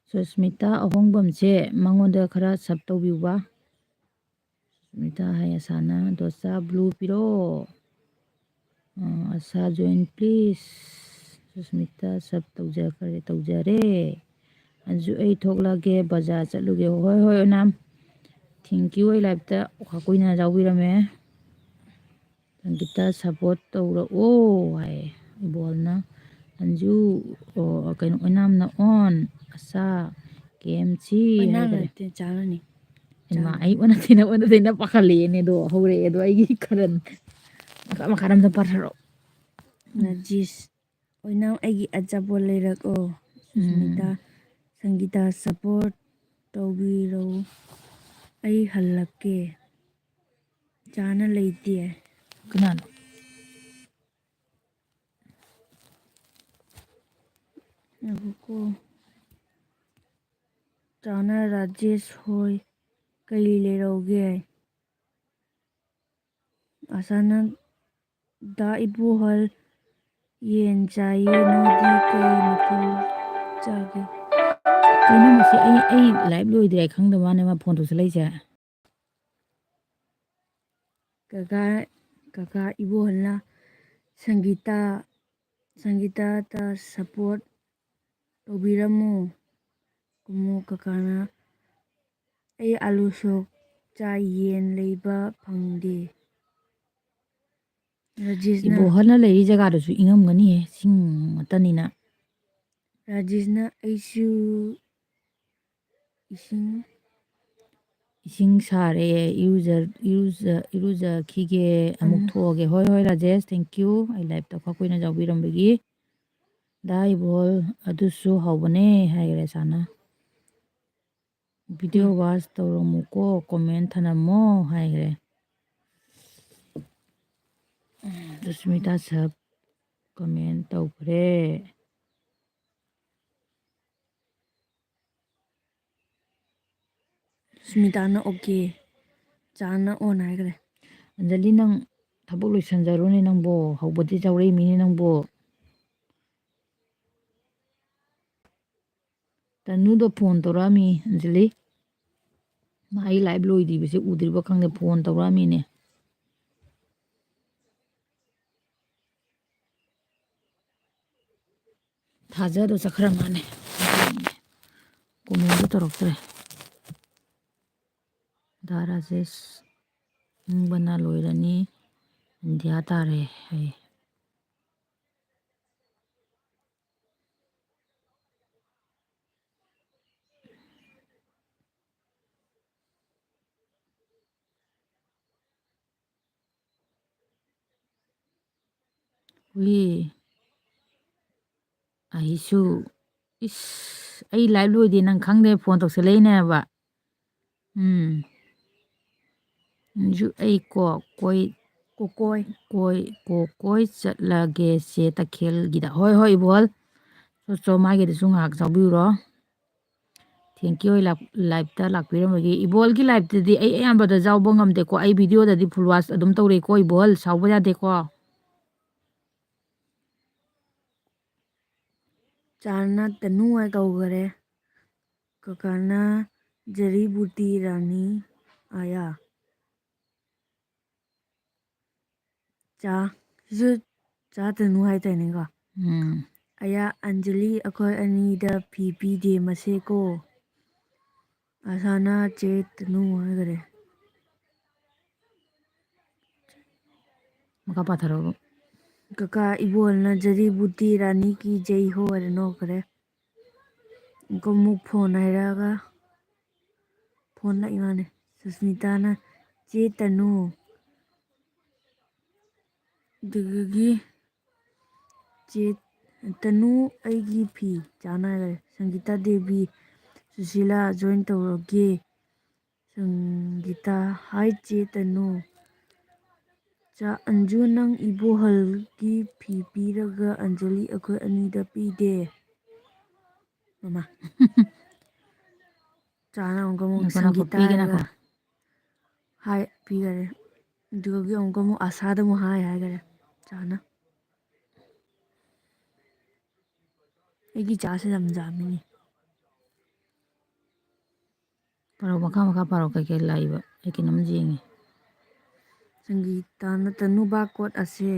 ꯁꯨꯁꯃꯤꯇꯥ ꯑꯍꯣꯡꯕꯝꯁꯦ ꯃꯉꯣꯟꯗ ꯈꯔ sub ꯇꯧꯕꯤꯌꯨꯕ꯫ ꯁꯨꯁꯃꯤꯇꯥ ꯍꯥꯏ ꯑꯁꯥꯅ, "ꯗꯣꯁꯥ blue ꯄꯤꯔꯣ꯫" ꯑ, "ꯑꯁꯥ join please꯫" ꯁꯨꯁꯃꯤꯇꯥ sub ꯇꯧꯖꯈ꯭ꯔꯦ, ꯇꯧꯖꯔꯦ꯫ ꯑꯗꯨ ꯑꯩ ꯊꯣꯛꯂꯒꯦ, ꯕꯖꯥꯔ ꯆꯠꯂꯨꯒꯦ꯫ ꯍꯣꯏ, ꯍꯣꯏ, ꯑꯣꯏꯅꯥꯝ꯫ Thank you, ꯑꯩ liveꯇ ꯀꯨꯏꯅ ꯌꯥꯎꯕꯤꯔꯝꯃꯦ꯫ ꯁꯪꯒꯤꯇꯥ support ꯇꯧꯔꯛꯑꯣ ꯍꯥꯏꯌꯦ ꯏꯕꯣꯜꯅ꯫ ꯑꯟꯖꯨ, ꯑꯣ, ꯀꯩꯅꯣ, ꯑꯣꯏꯅꯥꯝꯅ on, ꯑꯁꯥ, ꯀꯦ ꯑꯦꯝ ꯁꯤ ꯑꯣꯏꯅꯥꯝ ꯍꯥꯏꯈꯔꯦ꯫ ꯅꯠꯇꯦ, ꯆꯥꯔꯅꯤ꯫ ꯍꯩꯃꯥ, ꯆꯥꯔꯅꯤ꯫ ꯑꯩ ꯑꯣꯟꯅ ꯇꯩꯅ, ꯑꯣꯟꯅ ꯇꯩꯅ ꯄꯥꯈꯠꯂꯛꯑꯦꯅꯦ ꯑꯗꯣ, ꯍꯧꯔꯛꯑꯦ ꯑꯗꯣ, ꯑꯩꯒꯤ ꯀꯔꯟ꯫ ꯃꯈꯥ, ꯃꯈꯥ ꯑꯝꯇ ꯄꯥꯊꯔꯛꯑꯣ꯫ ꯅꯖꯤꯁ, ꯑꯣꯏꯅꯥꯝ ꯑꯩꯒꯤ ꯑꯆꯥꯄꯣꯠ ꯂꯩꯔꯛꯑꯣ꯫ ꯁꯨꯁꯃꯤꯇꯥ, ꯎꯝ꯫ ꯁꯪꯒꯤꯇꯥ support ꯇꯧꯕꯤꯔꯛꯎ꯫ ꯑꯩ ꯍꯜꯂꯛꯀꯦ꯫ ꯆꯥꯅ ꯂꯩꯇꯦ꯫ ꯀꯅꯥꯅꯣ? ꯉꯥꯏꯈꯣꯀꯣ꯫ ꯆꯥꯅ ꯔꯥꯖꯦꯁ ꯍꯣꯏ ꯀꯩ ꯂꯩꯔꯧꯒꯦ? ꯑꯁꯥꯅ ꯗꯥ ꯏꯕꯣꯍꯜ ꯌꯦꯟ ꯆꯥꯏꯌꯦ, ꯅꯣꯏꯗꯤ ꯀꯩ ꯃꯊꯦꯜ ꯆꯥꯒꯦ? ꯀꯩꯅꯣ ꯃꯁꯤ? ꯑꯩ, ꯑꯩ ꯂꯥꯏꯚ ꯂꯣꯏꯗ꯭ꯔꯦ ꯈꯪꯗꯕ ꯋꯥꯅꯦ ꯃꯥ ꯐꯣꯟ ꯇꯧꯁꯜꯂꯛꯏꯁꯦ꯫ ꯀꯀꯥ, ꯀꯀꯥ ꯏꯕꯣꯍꯜꯅ ꯁꯪꯒꯤꯇꯥ, ꯁꯪꯒꯤꯇꯥꯗ ꯁꯞꯄꯣꯔꯠ ꯇꯧꯕꯤꯔꯝꯃꯨ꯫ ꯀꯨꯝꯃꯨ ꯀꯀꯥꯅ ꯑꯩ ꯑꯥꯂꯨ ꯁꯣꯛ ꯆꯥꯏ, ꯌꯦꯟ ꯂꯩꯕ ꯐꯪꯗꯦ꯫ ꯔꯥꯖꯦꯁꯅ ꯏꯕꯣꯍꯜꯅ ꯂꯩꯔꯤ ꯖꯒꯥꯗꯨꯁꯨ ꯏꯪꯉꯝꯒꯅꯤꯍꯦ, ꯆꯤꯡ ꯃꯇꯅꯤꯅ꯫ ꯔꯥꯖꯦꯁꯅ ꯑꯩꯁꯨ ꯏꯁꯤꯡ ꯏꯁꯤꯡ ꯁꯥꯔꯦ, ꯏꯔꯨꯖ-, ꯏꯔꯨꯖ-, ꯏꯔꯨꯖꯈꯤꯒꯦ, ꯑꯃꯨꯛ ꯎꯝ꯫ ꯊꯣꯛꯑꯒꯦ꯫ ꯍꯣꯏ, ꯍꯣꯏ, ꯔꯥꯖꯦꯁ, thank you꯫ ꯑꯩ ꯂꯥꯏꯞꯇ ꯈꯔ ꯀꯨꯏꯅ ꯌꯥꯎꯕꯤꯔꯝꯕꯒꯤ꯫ ꯗꯥ ꯏꯕꯣꯜ, ꯑꯗꯨꯁꯨ ꯍꯥꯎꯕꯅꯦ ꯍꯥꯏꯈ꯭ꯔꯦ ꯁꯥꯅ꯫ ꯚꯤꯗꯤꯑꯣ ꯎꯝ꯫ ꯋꯥꯆ ꯇꯧꯔꯝꯃꯨꯀꯣ, ꯀꯣꯃꯦꯟ ꯊꯅꯝꯃꯣ ꯍꯥꯏꯈ꯭ꯔꯦ꯫ ꯁꯨꯁꯃꯤꯇꯥ ꯁꯍꯕ ꯀꯃꯦꯟ ꯇꯧꯈ꯭ꯔꯦ꯫ ꯁꯨꯁꯃꯤꯇꯥꯅ okay, ꯆꯥꯅ on ꯍꯥꯏꯈ꯭ꯔꯦ꯫ ꯑꯟꯖꯂꯤ, ꯅꯪ ꯊꯕꯛ ꯂꯣꯏꯁꯟꯖꯔꯨꯅꯦ ꯅꯪꯕꯣ, ꯍꯧꯕꯗꯤ ꯌꯥꯎꯔꯛꯏꯃꯤꯅꯦ ꯅꯪꯕꯣ꯫ ꯇꯅꯨꯗꯣ ꯐꯣꯟ ꯇꯧꯔꯛꯑꯝꯃꯤ, ꯑꯟꯖꯂꯤ꯫ ꯃꯥ ꯑꯩ ꯂꯥꯏꯚ ꯂꯣꯏꯗ꯭ꯔꯤꯕꯁꯦ ꯎꯗ꯭ꯔꯤꯕ ꯈꯪꯗꯦ, ꯐꯣꯟ ꯇꯧꯔꯛꯑꯝꯃꯤꯅꯦ꯫ ꯊꯥꯖꯗꯣ ꯆꯠꯈ꯭ꯔ ꯃꯥꯅꯦ꯫ ꯀꯣꯃꯦꯟꯁꯨ ꯇꯧꯔꯛꯇ꯭ꯔꯦ꯫ ꯗꯥ ꯔꯥꯖꯦꯁ, ꯏꯪꯕꯅ ꯂꯣꯏꯔꯅꯤ, ꯏꯟꯗꯤꯌꯥ ꯇꯥꯔꯦ ꯍꯥꯏꯌꯦ꯫ ꯎꯏ꯫ ꯑꯩꯁꯨ, ꯏꯁ, ꯑꯩ ꯂꯥꯏꯚ ꯂꯣꯏꯗꯦ ꯅꯪ ꯈꯪꯗꯦ, ꯐꯣꯟ ꯇꯧꯁꯜꯂꯛꯏꯅꯦꯕ꯫ ꯎꯝ꯫ ꯖꯨ-, ꯑꯩ ꯀꯣ-, ꯀꯣꯏ-, ꯀꯣꯀꯣꯏ꯫ ꯀꯣꯏ-, ꯀꯣꯀꯣꯏ ꯆꯠꯂꯒꯦ ꯆꯦ ꯇꯈꯦꯜꯒꯤꯗ꯫ ꯍꯣꯏ, ꯍꯣꯏ, ꯏꯕꯣꯜ꯫ ꯆꯣ, ꯆꯣ, ꯃꯥꯒꯤꯗꯁꯨ ꯉꯥꯏꯍꯥꯛ ꯆꯥꯎꯕꯤꯔꯨꯔꯣ꯫ ꯊꯦꯡꯀꯤ ꯍꯣꯏ ꯂꯥꯏꯞꯇ ꯂꯥꯛꯄꯤꯔꯝꯕꯒꯤ꯫ ꯏꯕꯣꯜꯒꯤ ꯂꯥꯏꯞꯇꯗꯤ ꯑꯩ ꯑꯌꯥꯝꯕꯗ ꯌꯥꯎꯕ ꯉꯝꯗꯦꯀꯣ, ꯑꯩ ꯚꯤꯗꯤꯑꯣꯗꯗꯤ ꯐꯨꯜ ꯋꯥꯁ ꯑꯗꯨꯝ ꯇꯧꯔꯦꯀꯣ ꯏꯕꯣꯜ, ꯁꯥꯎꯕ ꯌꯥꯗꯦꯀꯣ꯫ ꯆꯥꯅ ꯇꯅꯨ ꯍꯥꯏ ꯀꯧꯈꯔꯦ꯫ ꯀꯀꯥꯅ ꯖꯔꯤ ꯕꯨꯇꯤ ꯔꯥꯅꯤ ꯑꯌꯥ꯫ ꯆꯥ ꯁꯤꯁꯨ ꯆꯥ ꯇꯅꯨ ꯍꯥꯏꯇꯥꯔꯦꯅꯦꯀꯣ꯫ ꯎꯝ꯫ ꯑꯌꯥ ꯑꯟꯖꯂꯤ ꯑꯩꯈꯣꯏ ꯑꯅꯤꯗ ꯐꯤ ꯄꯤꯗꯦ ꯃꯁꯦꯀꯣ꯫ ꯑꯁꯥꯅ ꯆꯦ ꯇꯅꯨ ꯍꯥꯏꯈꯔꯦ꯫ ꯃꯈꯥ ꯄꯥꯊꯔꯛꯎ꯫ ꯀꯀꯥ ꯏꯕꯣꯜꯅ ꯖꯔꯤ ꯕꯨꯇꯤ ꯔꯥꯅꯤ ꯀꯤ ꯖꯩ ꯍꯣ ꯍꯥꯏꯅ ꯅꯣꯛꯈ꯭ꯔꯦ꯫ ꯑꯃꯨꯛꯀ ꯑꯃꯨꯛ ꯐꯣꯟ ꯍꯥꯏꯔꯛꯑꯒ ꯐꯣꯟ ꯂꯥꯛꯏ ꯃꯥꯅꯦ꯫ ꯁꯨꯁꯃꯤꯇꯥꯅ ꯆꯦ ꯇꯅꯨ꯫ ꯑꯗꯨꯗꯒꯤ ꯆꯦ ꯇꯅꯨ ꯑꯩꯒꯤ ꯐꯤ ꯆꯥꯅꯈ꯭ꯔꯦ꯫ ꯁꯪꯒꯤꯇꯥ ꯗꯦꯕꯤ ꯁꯨꯁꯤꯂꯥ ꯖꯣꯏꯟ ꯇꯧꯔꯒꯦ꯫ ꯁꯪꯒꯤꯇꯥ ꯍꯥꯏ ꯆꯦ ꯇꯅꯨ꯫ ꯆꯥ ꯑꯟꯖꯨ ꯅꯪ ꯏꯕꯣꯍꯜꯒꯤ ꯐꯤ ꯄꯤꯔꯒ ꯑꯟꯖꯂꯤ ꯑꯩꯈꯣꯏ ꯑꯅꯤꯗ ꯄꯤꯗꯦ꯫ ꯃꯃꯥ꯫ ꯆꯥꯅ ꯑꯃꯨꯛꯀ ꯑꯃꯨꯛ ꯉꯥꯏꯈꯣ, ꯉꯥꯏꯈꯣ, ꯁꯪꯒꯤꯇꯥ ꯄꯤꯒꯦ, ꯍꯥꯏꯔꯒ ꯉꯥꯏꯈꯣ꯫ ꯍꯥꯏ ꯄꯤꯈꯔꯦ꯫ ꯑꯗꯨꯒꯤ ꯑꯃꯨꯛꯀ ꯑꯃꯨꯛ ꯑꯁꯥꯗ ꯑꯃꯨꯛ ꯍꯥꯏ ꯍꯥꯏꯈꯔꯦ ꯆꯥꯅ꯫ ꯑꯩꯒꯤ ꯆꯥꯁꯦ ꯌꯥꯝ ꯌꯥꯝꯃꯤꯅꯦ꯫ ꯄꯥꯔꯣ, ꯃꯈꯥ ꯃꯈꯥ ꯄꯥꯔꯣ, ꯀꯩꯀꯩ ꯂꯥꯛꯏꯕ? ꯑꯩ ꯀꯩꯅꯣꯝ ꯌꯦꯡꯉꯤ꯫ ꯁꯪꯒꯤꯇꯥꯅ ꯇꯅꯨꯕꯥ ꯀꯣꯠ ꯑꯁꯦ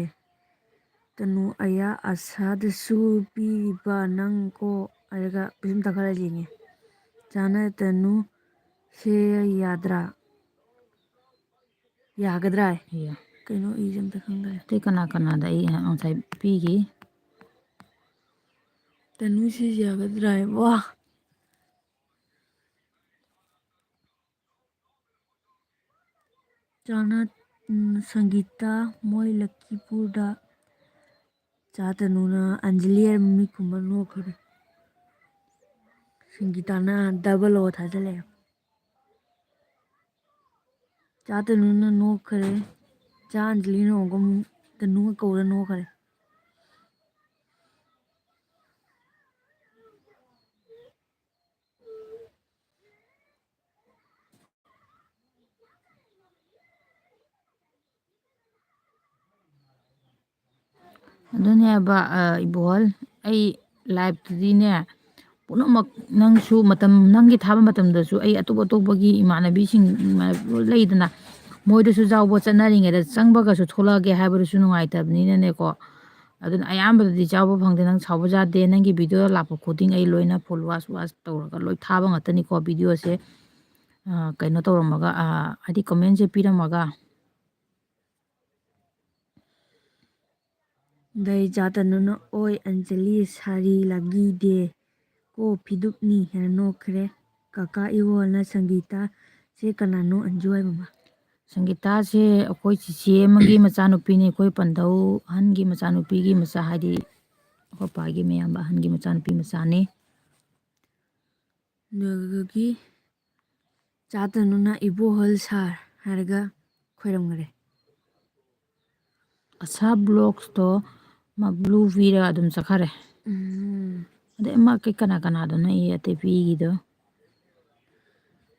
ꯇꯅꯨ ꯑꯌꯥ ꯑꯁꯥꯗꯁꯨ ꯄꯤꯔꯤꯕ ꯅꯪ ꯀꯣ ꯍꯥꯏꯔꯒ ꯄꯤꯁꯨꯝ ꯇꯥꯈꯠꯂ ꯌꯦꯡꯉꯦ꯫ ꯆꯥꯅ ꯇꯅꯨ ꯁꯦ ꯌꯥꯗ꯭ꯔꯥ? ꯌꯥꯒꯗ꯭ꯔꯥ? ꯌꯥ꯫ ꯀꯩꯅꯣ ꯑꯩꯁꯦ ꯑꯝꯇ ꯈꯪꯗ꯭ꯔꯦ꯫ ꯑꯇꯩ ꯀꯅꯥ ꯀꯅꯥꯗ ꯑꯩ ꯉꯁꯥꯏ ꯄꯤꯈꯤ? ꯇꯅꯨ ꯁꯤ ꯌꯥꯒꯗ꯭ꯔꯥ? ꯋꯥ꯫ ꯆꯥꯅ, ꯎꯝ, ꯁꯪꯒꯤꯇꯥ ꯃꯣꯏ ꯂꯛꯈꯤꯄꯨꯔꯗ ꯆꯥ ꯇꯅꯨꯅ ꯑꯟꯖꯂꯤ ꯍꯥꯏꯔ ꯃꯃꯤꯠ ꯈꯨꯝꯕ ꯅꯣꯛꯈ꯭ꯔꯦ꯫ ꯁꯪꯒꯤꯇꯥꯅ ꯗꯕꯜ ꯑꯣ ꯊꯥꯖꯜꯂꯛꯑꯦ꯫ ꯆꯥ ꯇꯅꯨꯅ ꯅꯣꯛꯈ꯭ꯔꯦ꯫ ꯆꯥ ꯑꯟꯖꯂꯤꯅ ꯑꯃꯨꯛꯀ ꯑꯃꯨꯛ ꯇꯅꯨꯒ ꯀꯧꯔ ꯅꯣꯛꯈ꯭ꯔꯦ꯫ ꯑꯗꯨꯅꯦꯕ, ꯑ, ꯏꯕꯣꯍꯜ, ꯑꯩ live ꯇꯨꯗꯤꯅꯦ, ꯄꯨꯝꯅꯃꯛ ꯅꯪꯁꯨ ꯃꯇꯝ, ꯅꯪꯒꯤ ꯊꯥꯕ ꯃꯇꯝꯗꯁꯨ ꯑꯩ ꯑꯇꯣꯞ ꯑꯇꯣꯞꯄꯒꯤ ꯏꯃꯥꯟꯅꯕꯤꯁꯤꯡ, ꯏꯃꯥꯟꯅꯕꯤ ꯂꯩꯗꯅ, ꯃꯣꯏꯗꯁꯨ ꯌꯥꯎꯕ ꯆꯠꯅꯔꯤꯉꯩꯗ ꯆꯪꯕꯒꯁꯨ ꯊꯣꯛꯂꯛꯑꯒꯦ ꯍꯥꯏꯕꯗꯨꯁꯨ ꯅꯨꯡꯉꯥꯏꯇꯕꯅꯤꯅꯅꯦꯀꯣ꯫ ꯑꯗꯨꯅ ꯑꯌꯥꯝꯕꯗꯗꯤ ꯌꯥꯎꯕ ꯐꯪꯗꯦ, ꯅꯪ ꯁꯥꯎꯕ ꯌꯥꯗꯦ꯫ ꯅꯪꯒꯤ video ꯂꯥꯛꯄ ꯈꯨꯗꯤꯡ ꯑꯩ ꯂꯣꯏꯅ full watch, watch ꯇꯧꯔꯒ ꯂꯣꯏ ꯊꯥꯕ ꯉꯥꯛꯇꯅꯤꯀꯣ videoꯁꯦ꯫ ꯑ, ꯀꯩꯅꯣ ꯇꯧꯔꯝꯃꯒ, ꯑ, ꯍꯥꯏꯗꯤ commentꯁꯦ ꯄꯤꯔꯝꯃꯒ꯫ ꯗꯩ ꯆꯥ ꯇꯅꯨꯅ, "ꯑꯣꯏ ꯑꯟꯖꯂꯤ, ꯁꯥꯔꯤ ꯂꯥꯒꯤꯗꯦ ꯀꯣ, ꯐꯤꯗꯨꯞꯅꯤ" ꯍꯥꯏꯅ ꯅꯣꯛꯈ꯭ꯔꯦ꯫ ꯀꯀꯥ ꯏꯕꯣꯜꯅ, "ꯁꯪꯒꯤꯇꯥ ꯁꯦ ꯀꯅꯥꯅꯣ?" ꯑꯟꯖꯨ ꯍꯥꯏ ꯃꯃꯥ꯫ ꯁꯪꯒꯤꯇꯥꯁꯦ ꯑꯩꯈꯣꯏ ꯆꯤꯆꯦ ꯑꯃꯒꯤ ꯃꯆꯥꯅꯨꯄꯤꯅꯤ, ꯑꯩꯈꯣꯏ ꯄꯟꯊꯧ ꯑꯍꯟꯒꯤ ꯃꯆꯥꯅꯨꯄꯤꯒꯤ ꯃꯆꯥ, ꯍꯥꯏꯗꯤ ꯑꯩꯈꯣꯏ ꯄꯥꯒꯤ ꯃꯌꯥꯝꯕ ꯑꯍꯟꯒꯤ ꯃꯆꯥꯅꯨꯄꯤ ꯃꯆꯥꯅꯤ꯫ ꯑꯗꯨꯗꯒꯤ ꯆꯥ ꯇꯅꯨꯅ "ꯏꯕꯣꯍꯜ ꯁꯥꯔ" ꯍꯥꯏꯔꯒ ꯈꯣꯏꯔꯝꯈꯔꯦ꯫ ꯑꯁꯥ vlogsꯇꯣ ꯃꯥ blue ꯄꯤꯔꯒ ꯑꯗꯨꯝ ꯆꯠꯈꯔꯦ꯫ ꯎꯝ꯫ ꯑꯗꯩ ꯑꯃ ꯀꯩ ꯀꯅꯥ ꯀꯅꯥꯗꯅꯣ ꯑꯩ ꯑꯇꯩ ꯄꯤꯈꯤꯗꯣ?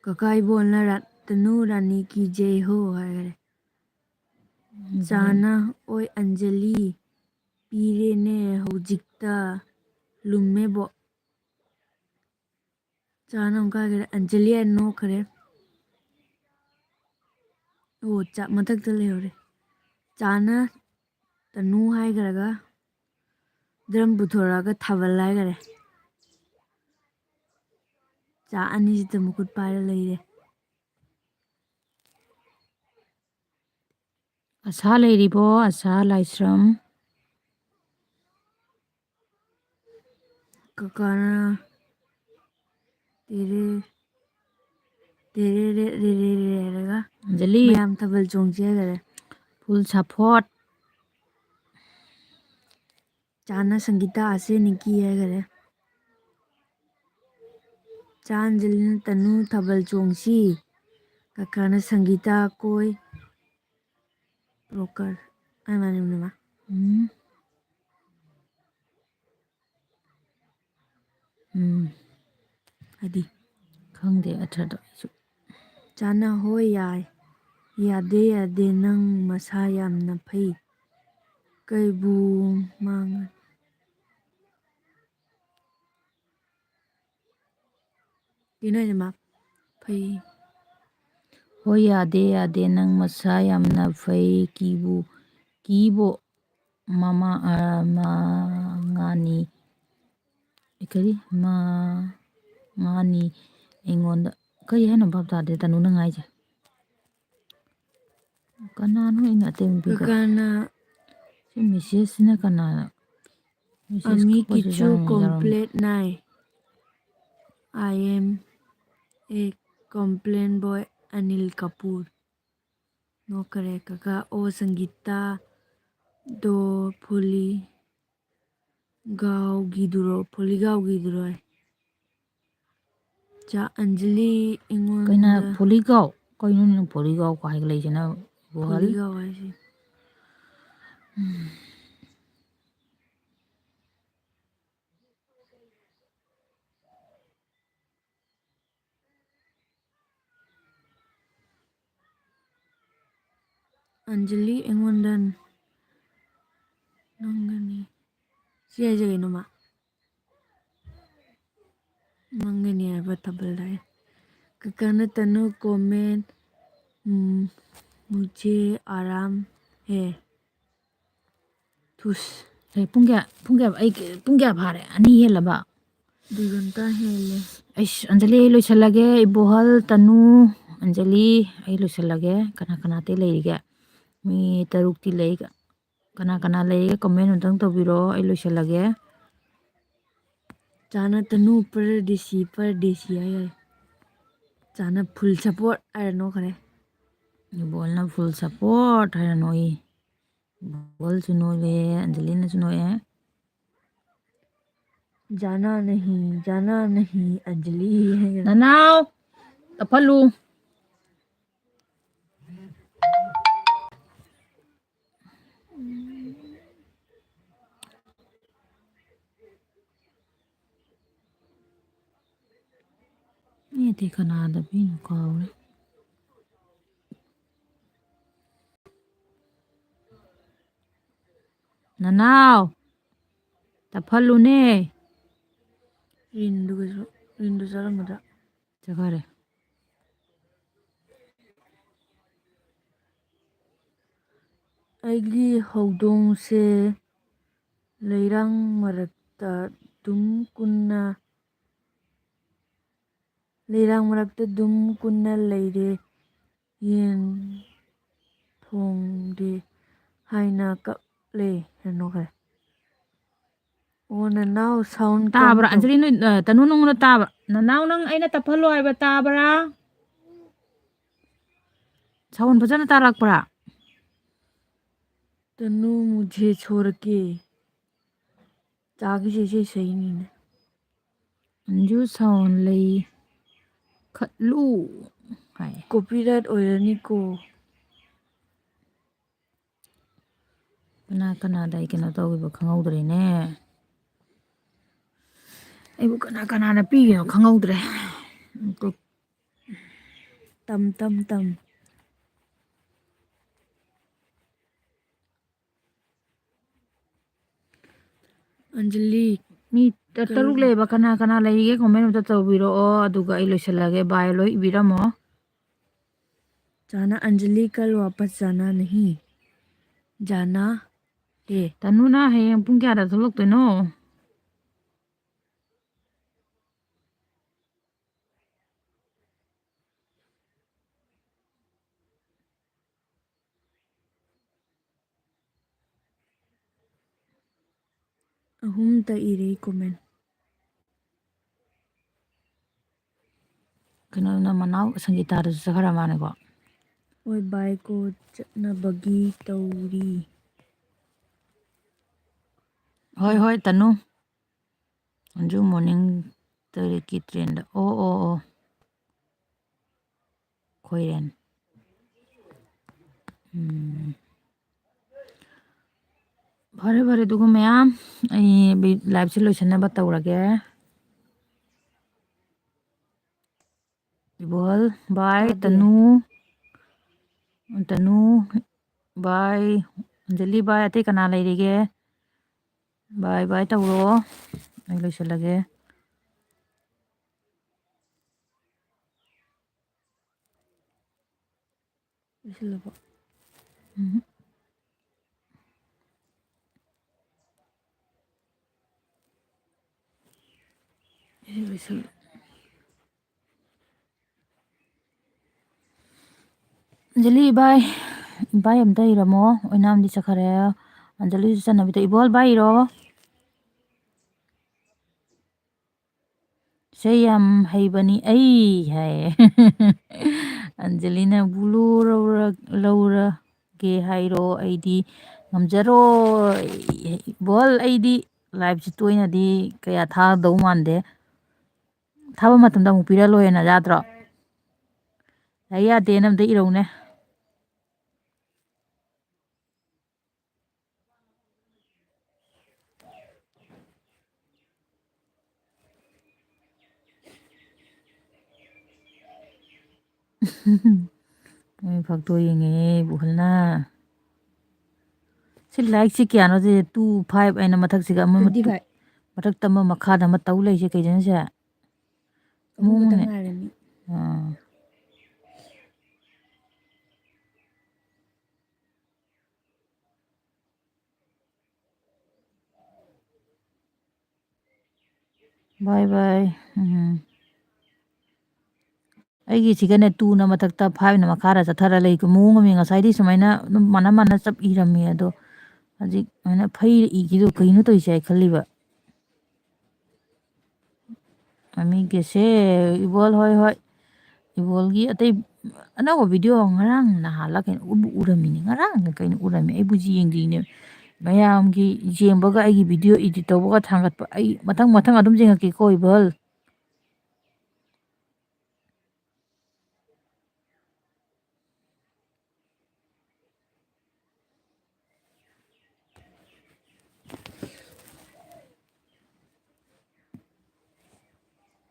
ꯀꯀꯥ ꯏꯕꯣꯜꯅ ꯔꯥ-, "ꯇꯅꯨ ꯔꯥꯅꯤ ꯀꯤ ꯖꯩ ꯍꯣ" ꯍꯥꯏꯈꯔꯦ꯫ ꯎꯝ꯫ ꯆꯥꯅ, "ꯑꯣꯏ ꯑꯟꯖꯂꯤ, ꯄꯤꯔꯦꯅꯦ ꯍꯧꯖꯤꯛꯇ, ꯂꯨꯝꯃꯦꯕꯣ"꯫ ꯆꯥꯅ ꯑꯃꯨꯛꯀ ꯍꯥꯏꯈꯔꯦ, ꯑꯟꯖꯂꯤ ꯍꯥꯏꯅ ꯅꯣꯛꯈꯔꯦ꯫ ꯑꯣ, ꯆꯥ-, ꯃꯊꯛꯇ ꯂꯩꯍꯧꯔꯦ꯫ ꯆꯥꯅ ꯇꯅꯨ ꯍꯥꯏꯈ꯭ꯔꯒ, drum ꯄꯨꯊꯣꯔꯛꯑꯒ ꯊꯥꯕꯜ ꯍꯥꯏꯈꯔꯦ꯫ ꯆꯥ ꯑꯅꯤꯁꯤꯗ ꯃꯈꯨꯠ ꯄꯥꯏꯔ ꯂꯩꯔꯦ꯫ ꯑꯁꯥ ꯂꯩꯔꯤꯕꯣ, ꯑꯁꯥ ꯂꯥꯏꯁ꯭ꯔꯝ? ꯀꯀꯥꯅ ꯇꯦꯔꯦ, ꯇꯦꯔꯦꯔꯦ, ꯔꯦꯔꯦꯔꯦ ꯍꯥꯏꯔꯒ ꯑꯟꯖꯂꯤ꯫ ꯃꯌꯥꯝ ꯊꯥꯕꯜ ꯆꯣꯡꯁꯤ ꯍꯥꯏꯈꯔꯦ꯫ Full support꯫ ꯆꯥꯅ ꯁꯪꯒꯤꯇꯥ ꯑꯁꯦ ꯅꯤꯀꯤ ꯍꯥꯏꯈꯔꯦ꯫ ꯆꯥ ꯑꯟꯖꯂꯤꯅ ꯇꯅꯨ ꯊꯥꯕꯜ ꯆꯣꯡꯁꯤ꯫ ꯀꯀꯥꯅ ꯁꯪꯒꯤꯇꯥ ꯀꯣꯏ broker꯫ ꯑꯩ ꯃꯥꯅꯦ ꯃꯥꯅꯦ ꯃꯥ꯫ ꯎꯝ꯫ ꯎꯝ꯫ ꯍꯥꯏꯗꯤ? ꯈꯪꯗꯦ ꯑꯊ꯭ꯔꯗꯣ ꯑꯩꯁꯨ꯫ ꯆꯥꯅ, "ꯍꯣꯏ ꯌꯥꯏ꯫ ꯌꯥꯗꯦ, ꯌꯥꯗꯦ, ꯅꯪ ꯃꯁꯥ ꯌꯥꯝꯅ ꯐꯩ"꯫ ꯀꯩꯕꯨ ꯃꯥꯡꯉ-, ꯀꯩꯅꯣ ꯍꯥꯏꯁꯦ ꯃꯥ? ꯐꯩ꯫ ꯍꯣꯏ, ꯌꯥꯗꯦ, ꯌꯥꯗꯦ, ꯅꯪ ꯃꯁꯥ ꯌꯥꯝꯅ ꯐꯩ꯫ ꯀꯤꯕꯨ, ꯀꯤꯕꯨ ꯃꯃꯥ, ꯑ, ꯃꯉꯥꯅꯤ, ꯀꯔꯤ? ꯃꯉꯥꯅꯤ ꯑꯩꯉꯣꯟꯗ, ꯀꯔꯤ ꯍꯥꯏꯅꯣ? ꯚꯥꯞ ꯇꯥꯗꯦ ꯇꯅꯨꯅ ꯉꯥꯏꯁꯦ꯫ ꯀꯅꯥꯅꯣ ꯑꯩꯅ ꯑꯇꯩ ꯅꯨꯄꯤꯗꯣ? ꯀꯀꯥꯅ ꯁꯤ ꯃꯦꯁꯦꯖꯁꯤꯅ ꯀꯅꯥꯅ? ꯃꯦꯁꯦꯖ ꯑꯃꯤ ꯀꯛꯄꯁꯨ ꯀꯤꯆꯨ ꯌꯥꯎꯔꯝ-, ꯌꯥꯎꯔꯝꯃꯤ꯫ ꯀꯣꯝꯄ꯭ꯂꯦꯠ ꯅꯥꯏ꯫ I am a complain boy, Anil Kapoor. ꯅꯣꯛꯈꯔꯦ ꯀꯀꯥ꯫ ꯑꯣ ꯁꯪꯒꯤꯇꯥ ꯗꯣ ꯐꯨꯂꯤ ꯒꯥꯎꯒꯤꯗꯨꯔꯣ? ꯐꯨꯂꯤ ꯒꯥꯎꯒꯤꯗꯨꯔꯣ? ꯆꯥ ꯑꯟꯖꯂꯤ ꯀꯩꯅꯣ ꯑꯩꯉꯣꯟꯗ ꯐꯨꯂꯤ ꯒꯥꯎ? ꯀꯩꯅꯣ ꯅꯪ ꯐꯨꯂꯤ ꯒꯥꯎ ꯀꯥꯏꯒ ꯂꯩꯁꯤꯅ? ꯒꯨꯍꯜ? ꯐꯨꯂꯤ ꯒꯥꯎ ꯍꯥꯏꯁꯦ꯫ ꯎꯝ꯫ ꯑꯟꯖꯂꯤ ꯑꯩꯉꯣꯟꯗ ꯅꯪꯒꯅꯤ꯫ ꯁꯤ ꯍꯥꯏꯁꯦ ꯀꯩꯅꯣꯃ? ꯅꯪꯒꯅꯤ ꯍꯥꯏꯕ ꯊꯥꯕꯜ ꯂꯥꯏ꯫ ꯀꯀꯥꯅ ꯇꯅꯨ comment, ꯎꯝ, मुझे आराम है। ꯊꯨꯁ꯫ ꯑꯦ, ꯄꯨꯡ ꯀꯌꯥ, ꯄꯨꯡ ꯀꯌꯥ, ꯑꯩ, ꯄꯨꯡ ꯀꯌꯥ ꯐꯥꯔꯦ? ꯑꯅꯤ ꯍꯦꯜꯂꯕ? ꯗꯨꯏ ꯘꯟꯇꯥ ꯍꯦꯜꯂꯦ꯫ ꯑꯩꯁ, ꯑꯟꯖꯂꯤ, ꯑꯩ ꯂꯣꯏꯁꯜꯂꯒꯦ꯫ ꯏꯕꯣꯍꯜ, ꯇꯅꯨ, ꯑꯟꯖꯂꯤ, ꯑꯩ ꯂꯣꯏꯁꯜꯂꯒꯦ꯫ ꯀꯅꯥ ꯀꯅꯥ ꯑꯇꯩ ꯂꯩꯔꯤꯒꯦ? ꯃꯤ ꯇꯔꯨꯛꯇꯤ ꯂꯩ꯫ ꯀꯅꯥ ꯀꯅꯥ ꯂꯩꯔꯤꯒꯦ? Comment ꯑꯝꯇꯪ ꯇꯧꯕꯤꯔꯣ꯫ ꯑꯩ ꯂꯣꯏꯁꯜꯂꯒꯦ꯫ ꯆꯥꯅ ꯇꯅꯨ ꯄꯔꯗꯦꯁꯤ, ꯄꯔꯗꯦꯁꯤ ꯍꯥꯏ ꯌꯥꯏ꯫ ꯆꯥꯅ full support ꯍꯥꯏꯔ ꯅꯣꯛꯈ꯭ꯔꯦ꯫ ꯏꯕꯣꯍꯜꯅ full support ꯍꯥꯏꯔ ꯅꯣꯛꯏ꯫ ꯏꯕꯣꯍꯜꯁꯨ ꯅꯣꯛꯑꯦ, ꯑꯟꯖꯂꯤꯅꯁꯨ ꯅꯣꯛꯑꯦ꯫ जाना नहीं, जाना नहीं, अंजलि। ꯅꯅꯥꯎ, ꯇꯞꯍꯜꯂꯨ꯫ ꯑꯩꯗꯤ ꯀꯅꯥꯗ ꯄꯤꯅꯣ ꯀꯥꯎꯔꯦ꯫ ꯅꯅꯥꯎ, ꯇꯞꯍꯜꯂꯨꯅꯦ꯫ ꯔꯤꯟꯗꯨꯒꯁꯨ, ꯔꯤꯟꯗꯨ ꯆꯠꯂꯝꯃꯗ꯭ꯔꯥ? ꯆꯠꯈꯔꯦ꯫ ꯑꯩꯒꯤ ꯍꯧꯗꯣꯡꯁꯦ ꯂꯩꯔꯥꯡ ꯃꯔꯛꯇ ꯑꯗꯨꯝ ꯀꯨꯟꯅ, ꯂꯩꯔꯥꯡ ꯃꯔꯛꯇ ꯑꯗꯨꯝ ꯀꯨꯟꯅ ꯂꯩꯔꯦ, ꯌꯦꯟ ꯊꯣꯡꯗꯦ ꯍꯥꯏꯅ ꯀꯞꯂꯦ꯫ ꯍꯦꯟꯗꯣꯛꯈ꯭ꯔꯦ꯫ ꯑꯣ, ꯅꯅꯥꯎ sound ꯀꯝ ꯇꯥꯕ꯭ꯔꯥ? ꯇꯧ-, ꯑꯟꯖꯂꯤ, ꯅꯣꯏ, ꯑ, ꯇꯅꯨ, ꯅꯉꯣꯟꯗ ꯇꯥꯕ꯭ꯔꯥ? ꯅꯅꯥꯎ, ꯅꯪ ꯑꯩꯅ ꯇꯞꯍꯜꯂꯣ ꯍꯥꯏꯕ ꯇꯥꯕ꯭ꯔꯥ? Sound ꯐꯖꯅ ꯇꯥꯔꯛꯄ꯭ꯔꯥ? ꯇꯅꯨ, ꯃꯨꯖꯦ ꯁꯣꯔꯀꯦ꯫ ꯆꯥꯒꯤꯁꯦ ꯏꯁꯩ ꯁꯛꯏꯅꯤꯅꯦ꯫ ꯑꯟꯖꯨ, sound ꯂꯩ ꯈꯠꯂꯨ ꯍꯥꯏ꯫ Copyright ꯑꯣꯏꯔꯅꯤꯀꯣ꯫ ꯀꯅꯥ ꯀꯅꯥꯗ ꯑꯩ ꯀꯩꯅꯣ ꯇꯧꯈꯤꯕ ꯈꯪꯍꯧꯗ꯭ꯔꯦꯅꯦ꯫ ꯑꯩꯕꯨ ꯀꯅꯥ ꯀꯅꯥꯅ ꯄꯤꯔꯤꯅꯣ ꯈꯪꯍꯧꯗ꯭ꯔꯦ꯫ ꯇꯝ, ꯇꯝ, ꯇꯝ꯫ ꯑꯟꯖꯂꯤ꯫ ꯃꯤ ꯇ-, ꯇꯔꯨꯛ ꯀꯔꯝ- ꯂꯩꯕ, ꯀꯅꯥ ꯀꯅꯥ ꯂꯩꯔꯤꯒꯦ? Comment ꯑꯝꯇ ꯇꯧꯕꯤꯔꯛꯑꯣ, ꯑꯗꯨꯒ ꯑꯩ ꯂꯣꯏꯁꯤꯜꯂꯒꯦ꯫ Bye ꯂꯣꯏ ꯏꯕꯤꯔꯝꯃꯣ꯫ जाना अंजलि, कल वापस जाना नहीं। जाना है। ꯇꯅꯨꯅ ꯍꯌꯦꯡ ꯄꯨꯡ ꯀꯌꯥꯗ ꯊꯣꯛꯂꯛꯇꯣꯏꯅꯣ? ꯑꯍꯨꯝꯇ ꯏꯔꯦ comment꯫ ꯀꯩꯅꯣ, ꯅꯪ ꯃꯅꯥꯎ ꯁꯪꯒꯤꯇꯥꯗꯁꯨ ꯆꯠꯈ꯭ꯔ ꯃꯥꯅꯦꯀꯣ? ꯍꯣꯏ, bye ꯀꯣ, ꯆꯠꯅꯕꯒꯤ ꯇꯧꯔꯤ꯫ ꯍꯣꯏ, ꯍꯣꯏ, ꯇꯅꯨ꯫ ꯑꯟꯖꯨ, morning ꯇꯔꯦꯠꯀꯤ train ꯗ꯫ ꯑꯣ, ꯑꯣ, ꯑꯣ꯫ ꯈꯣꯏꯔꯦꯟ꯫ ꯎꯝ꯫ ꯐꯔꯦ, ꯐꯔꯦ, ꯑꯗꯨꯒ ꯃꯌꯥꯝ, ꯑꯩ ꯕꯤ-, live ꯁꯦ ꯂꯣꯏꯁꯤꯟꯅꯕ ꯇꯧꯔꯒꯦ꯫ ꯏꯕꯣꯍꯜ, bye, ꯇꯥꯗꯦ꯫ ꯇꯅꯨ, ꯇꯅꯨ, bye, ꯑꯟꯖꯂꯤ ꯚꯥꯏ, ꯑꯇꯩ ꯀꯅꯥ ꯂꯩꯔꯤꯒꯦ? ꯚꯥꯏ ꯚꯥꯏ ꯇꯧꯔꯣ, ꯑꯩ ꯂꯣꯏꯁꯤꯜꯂꯒꯦ꯫ ꯂꯣꯏꯁꯤꯜꯂꯕꯣ? ꯎꯝ꯫ ꯑꯩ ꯂꯣꯏꯁꯤꯜꯂꯦ꯫ ꯑꯟꯖꯂꯤ ꯏꯕꯥꯏ, ꯏꯕꯥꯏ ꯑꯝꯇ ꯏꯔꯝꯃꯣ꯫ ꯑꯣꯏꯅꯥꯝꯗꯤ ꯆꯠꯈꯔꯦ꯫ ꯑꯟꯖꯂꯤꯁꯨ ꯆꯠꯅꯕꯤꯗ ꯏꯕꯣꯜ ꯚꯥꯏ ꯏꯔꯣ꯫ ꯏꯁꯩ ꯌꯥꯝ ꯍꯩꯕꯅꯤ ꯑꯩ ꯍꯥꯏꯌꯦ꯫ ꯑꯟꯖꯂꯤꯅ ꯕꯨꯂꯨ ꯂꯧꯔ-, ꯂꯧꯔꯒꯦ ꯍꯥꯏꯔꯣ, ꯑꯩꯗꯤ ꯉꯝꯖꯔꯣꯏ꯫ ꯏꯕꯣꯜ, ꯑꯩꯗꯤ liveꯁꯤ ꯇꯣꯏꯅꯗꯤ ꯀꯌꯥ ꯊꯥꯗꯧ ꯃꯥꯟꯗꯦ꯫ ꯊꯥꯕ ꯃꯇꯝꯗ ꯑꯃꯨꯛ ꯄꯤꯔ ꯂꯣꯏꯔꯦꯅ, ꯌꯥꯗ꯭ꯔꯣ? ꯌꯥꯏ ꯌꯥꯗꯦꯅ ꯑꯝꯇ ꯏꯔꯧꯅꯦ꯫ ꯃꯣꯏ ꯐꯛꯇꯣ ꯌꯦꯡꯉꯦ ꯕꯨꯍꯜꯅ꯫ ꯁꯤ ꯂꯥꯏꯔꯤꯛꯁꯤ ꯀꯌꯥꯅꯣ ꯁꯤ? Two five ꯍꯥꯏꯅ ꯃꯊꯛꯁꯤꯒ ꯑꯃ ꯃꯇꯨ-, twenty five꯫ ꯃꯊꯛꯇ ꯑꯃ ꯃꯈꯥꯗ ꯑꯃ ꯇꯧ ꯂꯩꯁꯦ ꯀꯩꯗꯅꯣ ꯁꯦ? ꯑꯍꯨꯝ ꯈꯛꯇ ꯃꯑꯣꯡꯅꯦ꯫ ꯉꯥꯏꯔꯝꯃꯤ꯫ ꯑꯥ꯫ Bye bye꯫ ꯎꯝ꯫ ꯑꯩꯒꯤꯁꯤꯒꯅꯦ, twoꯅ ꯃꯊꯛꯇ, fiveꯅ ꯃꯈꯥꯗ ꯆꯠꯊꯔ ꯂꯩꯀꯣ꯫ ꯃꯑꯣꯡ ꯑꯃ ꯉꯁꯥꯏꯗꯤ ꯁꯨꯃꯥꯏꯅ ꯑꯗꯨꯝ ꯃꯥꯟꯅ ꯃꯥꯟꯅ ꯆꯞ ꯏꯔꯝꯃꯤ, ꯑꯗꯣ ꯍꯧꯖꯤꯛ ꯁꯨꯃꯥꯏꯅ ꯐꯩꯔ ꯏꯈꯤꯗꯣ ꯀꯩꯅꯣ ꯇꯧꯔꯤꯁꯦ ꯍꯥꯏ ꯈꯜꯂꯤꯕ꯫ ꯃꯃꯤꯡꯒꯤꯁꯦ ꯏꯕꯣꯜ, ꯍꯣꯏ, ꯍꯣꯏ꯫ ꯏꯕꯣꯜꯒꯤ ꯑꯇꯩ ꯑꯅꯧꯕ video ꯉꯔꯥꯡ ꯅꯍꯥꯟꯂ ꯀꯩꯅꯣ ꯎꯕꯨ ꯎꯔꯝꯃꯤꯅꯦ꯫ ꯉꯔꯥꯡꯂ ꯀꯩꯅꯣ ꯎꯔꯝꯃꯤ꯫ ꯑꯩꯕꯨ ꯌꯦꯡꯗ꯭ꯔꯤꯅꯦ꯫ ꯃꯌꯥꯝꯒꯤ ꯌꯦꯡꯕꯒ ꯑꯩꯒꯤ video edit ꯇꯧꯕꯒ ꯊꯥꯡꯒꯠꯄ꯫ ꯑꯩ ꯃꯊꯪ ꯃꯊꯪ ꯑꯗꯨꯝ ꯌꯦꯡꯉꯛꯀꯦꯀꯣ, ꯏꯕꯣꯜ꯫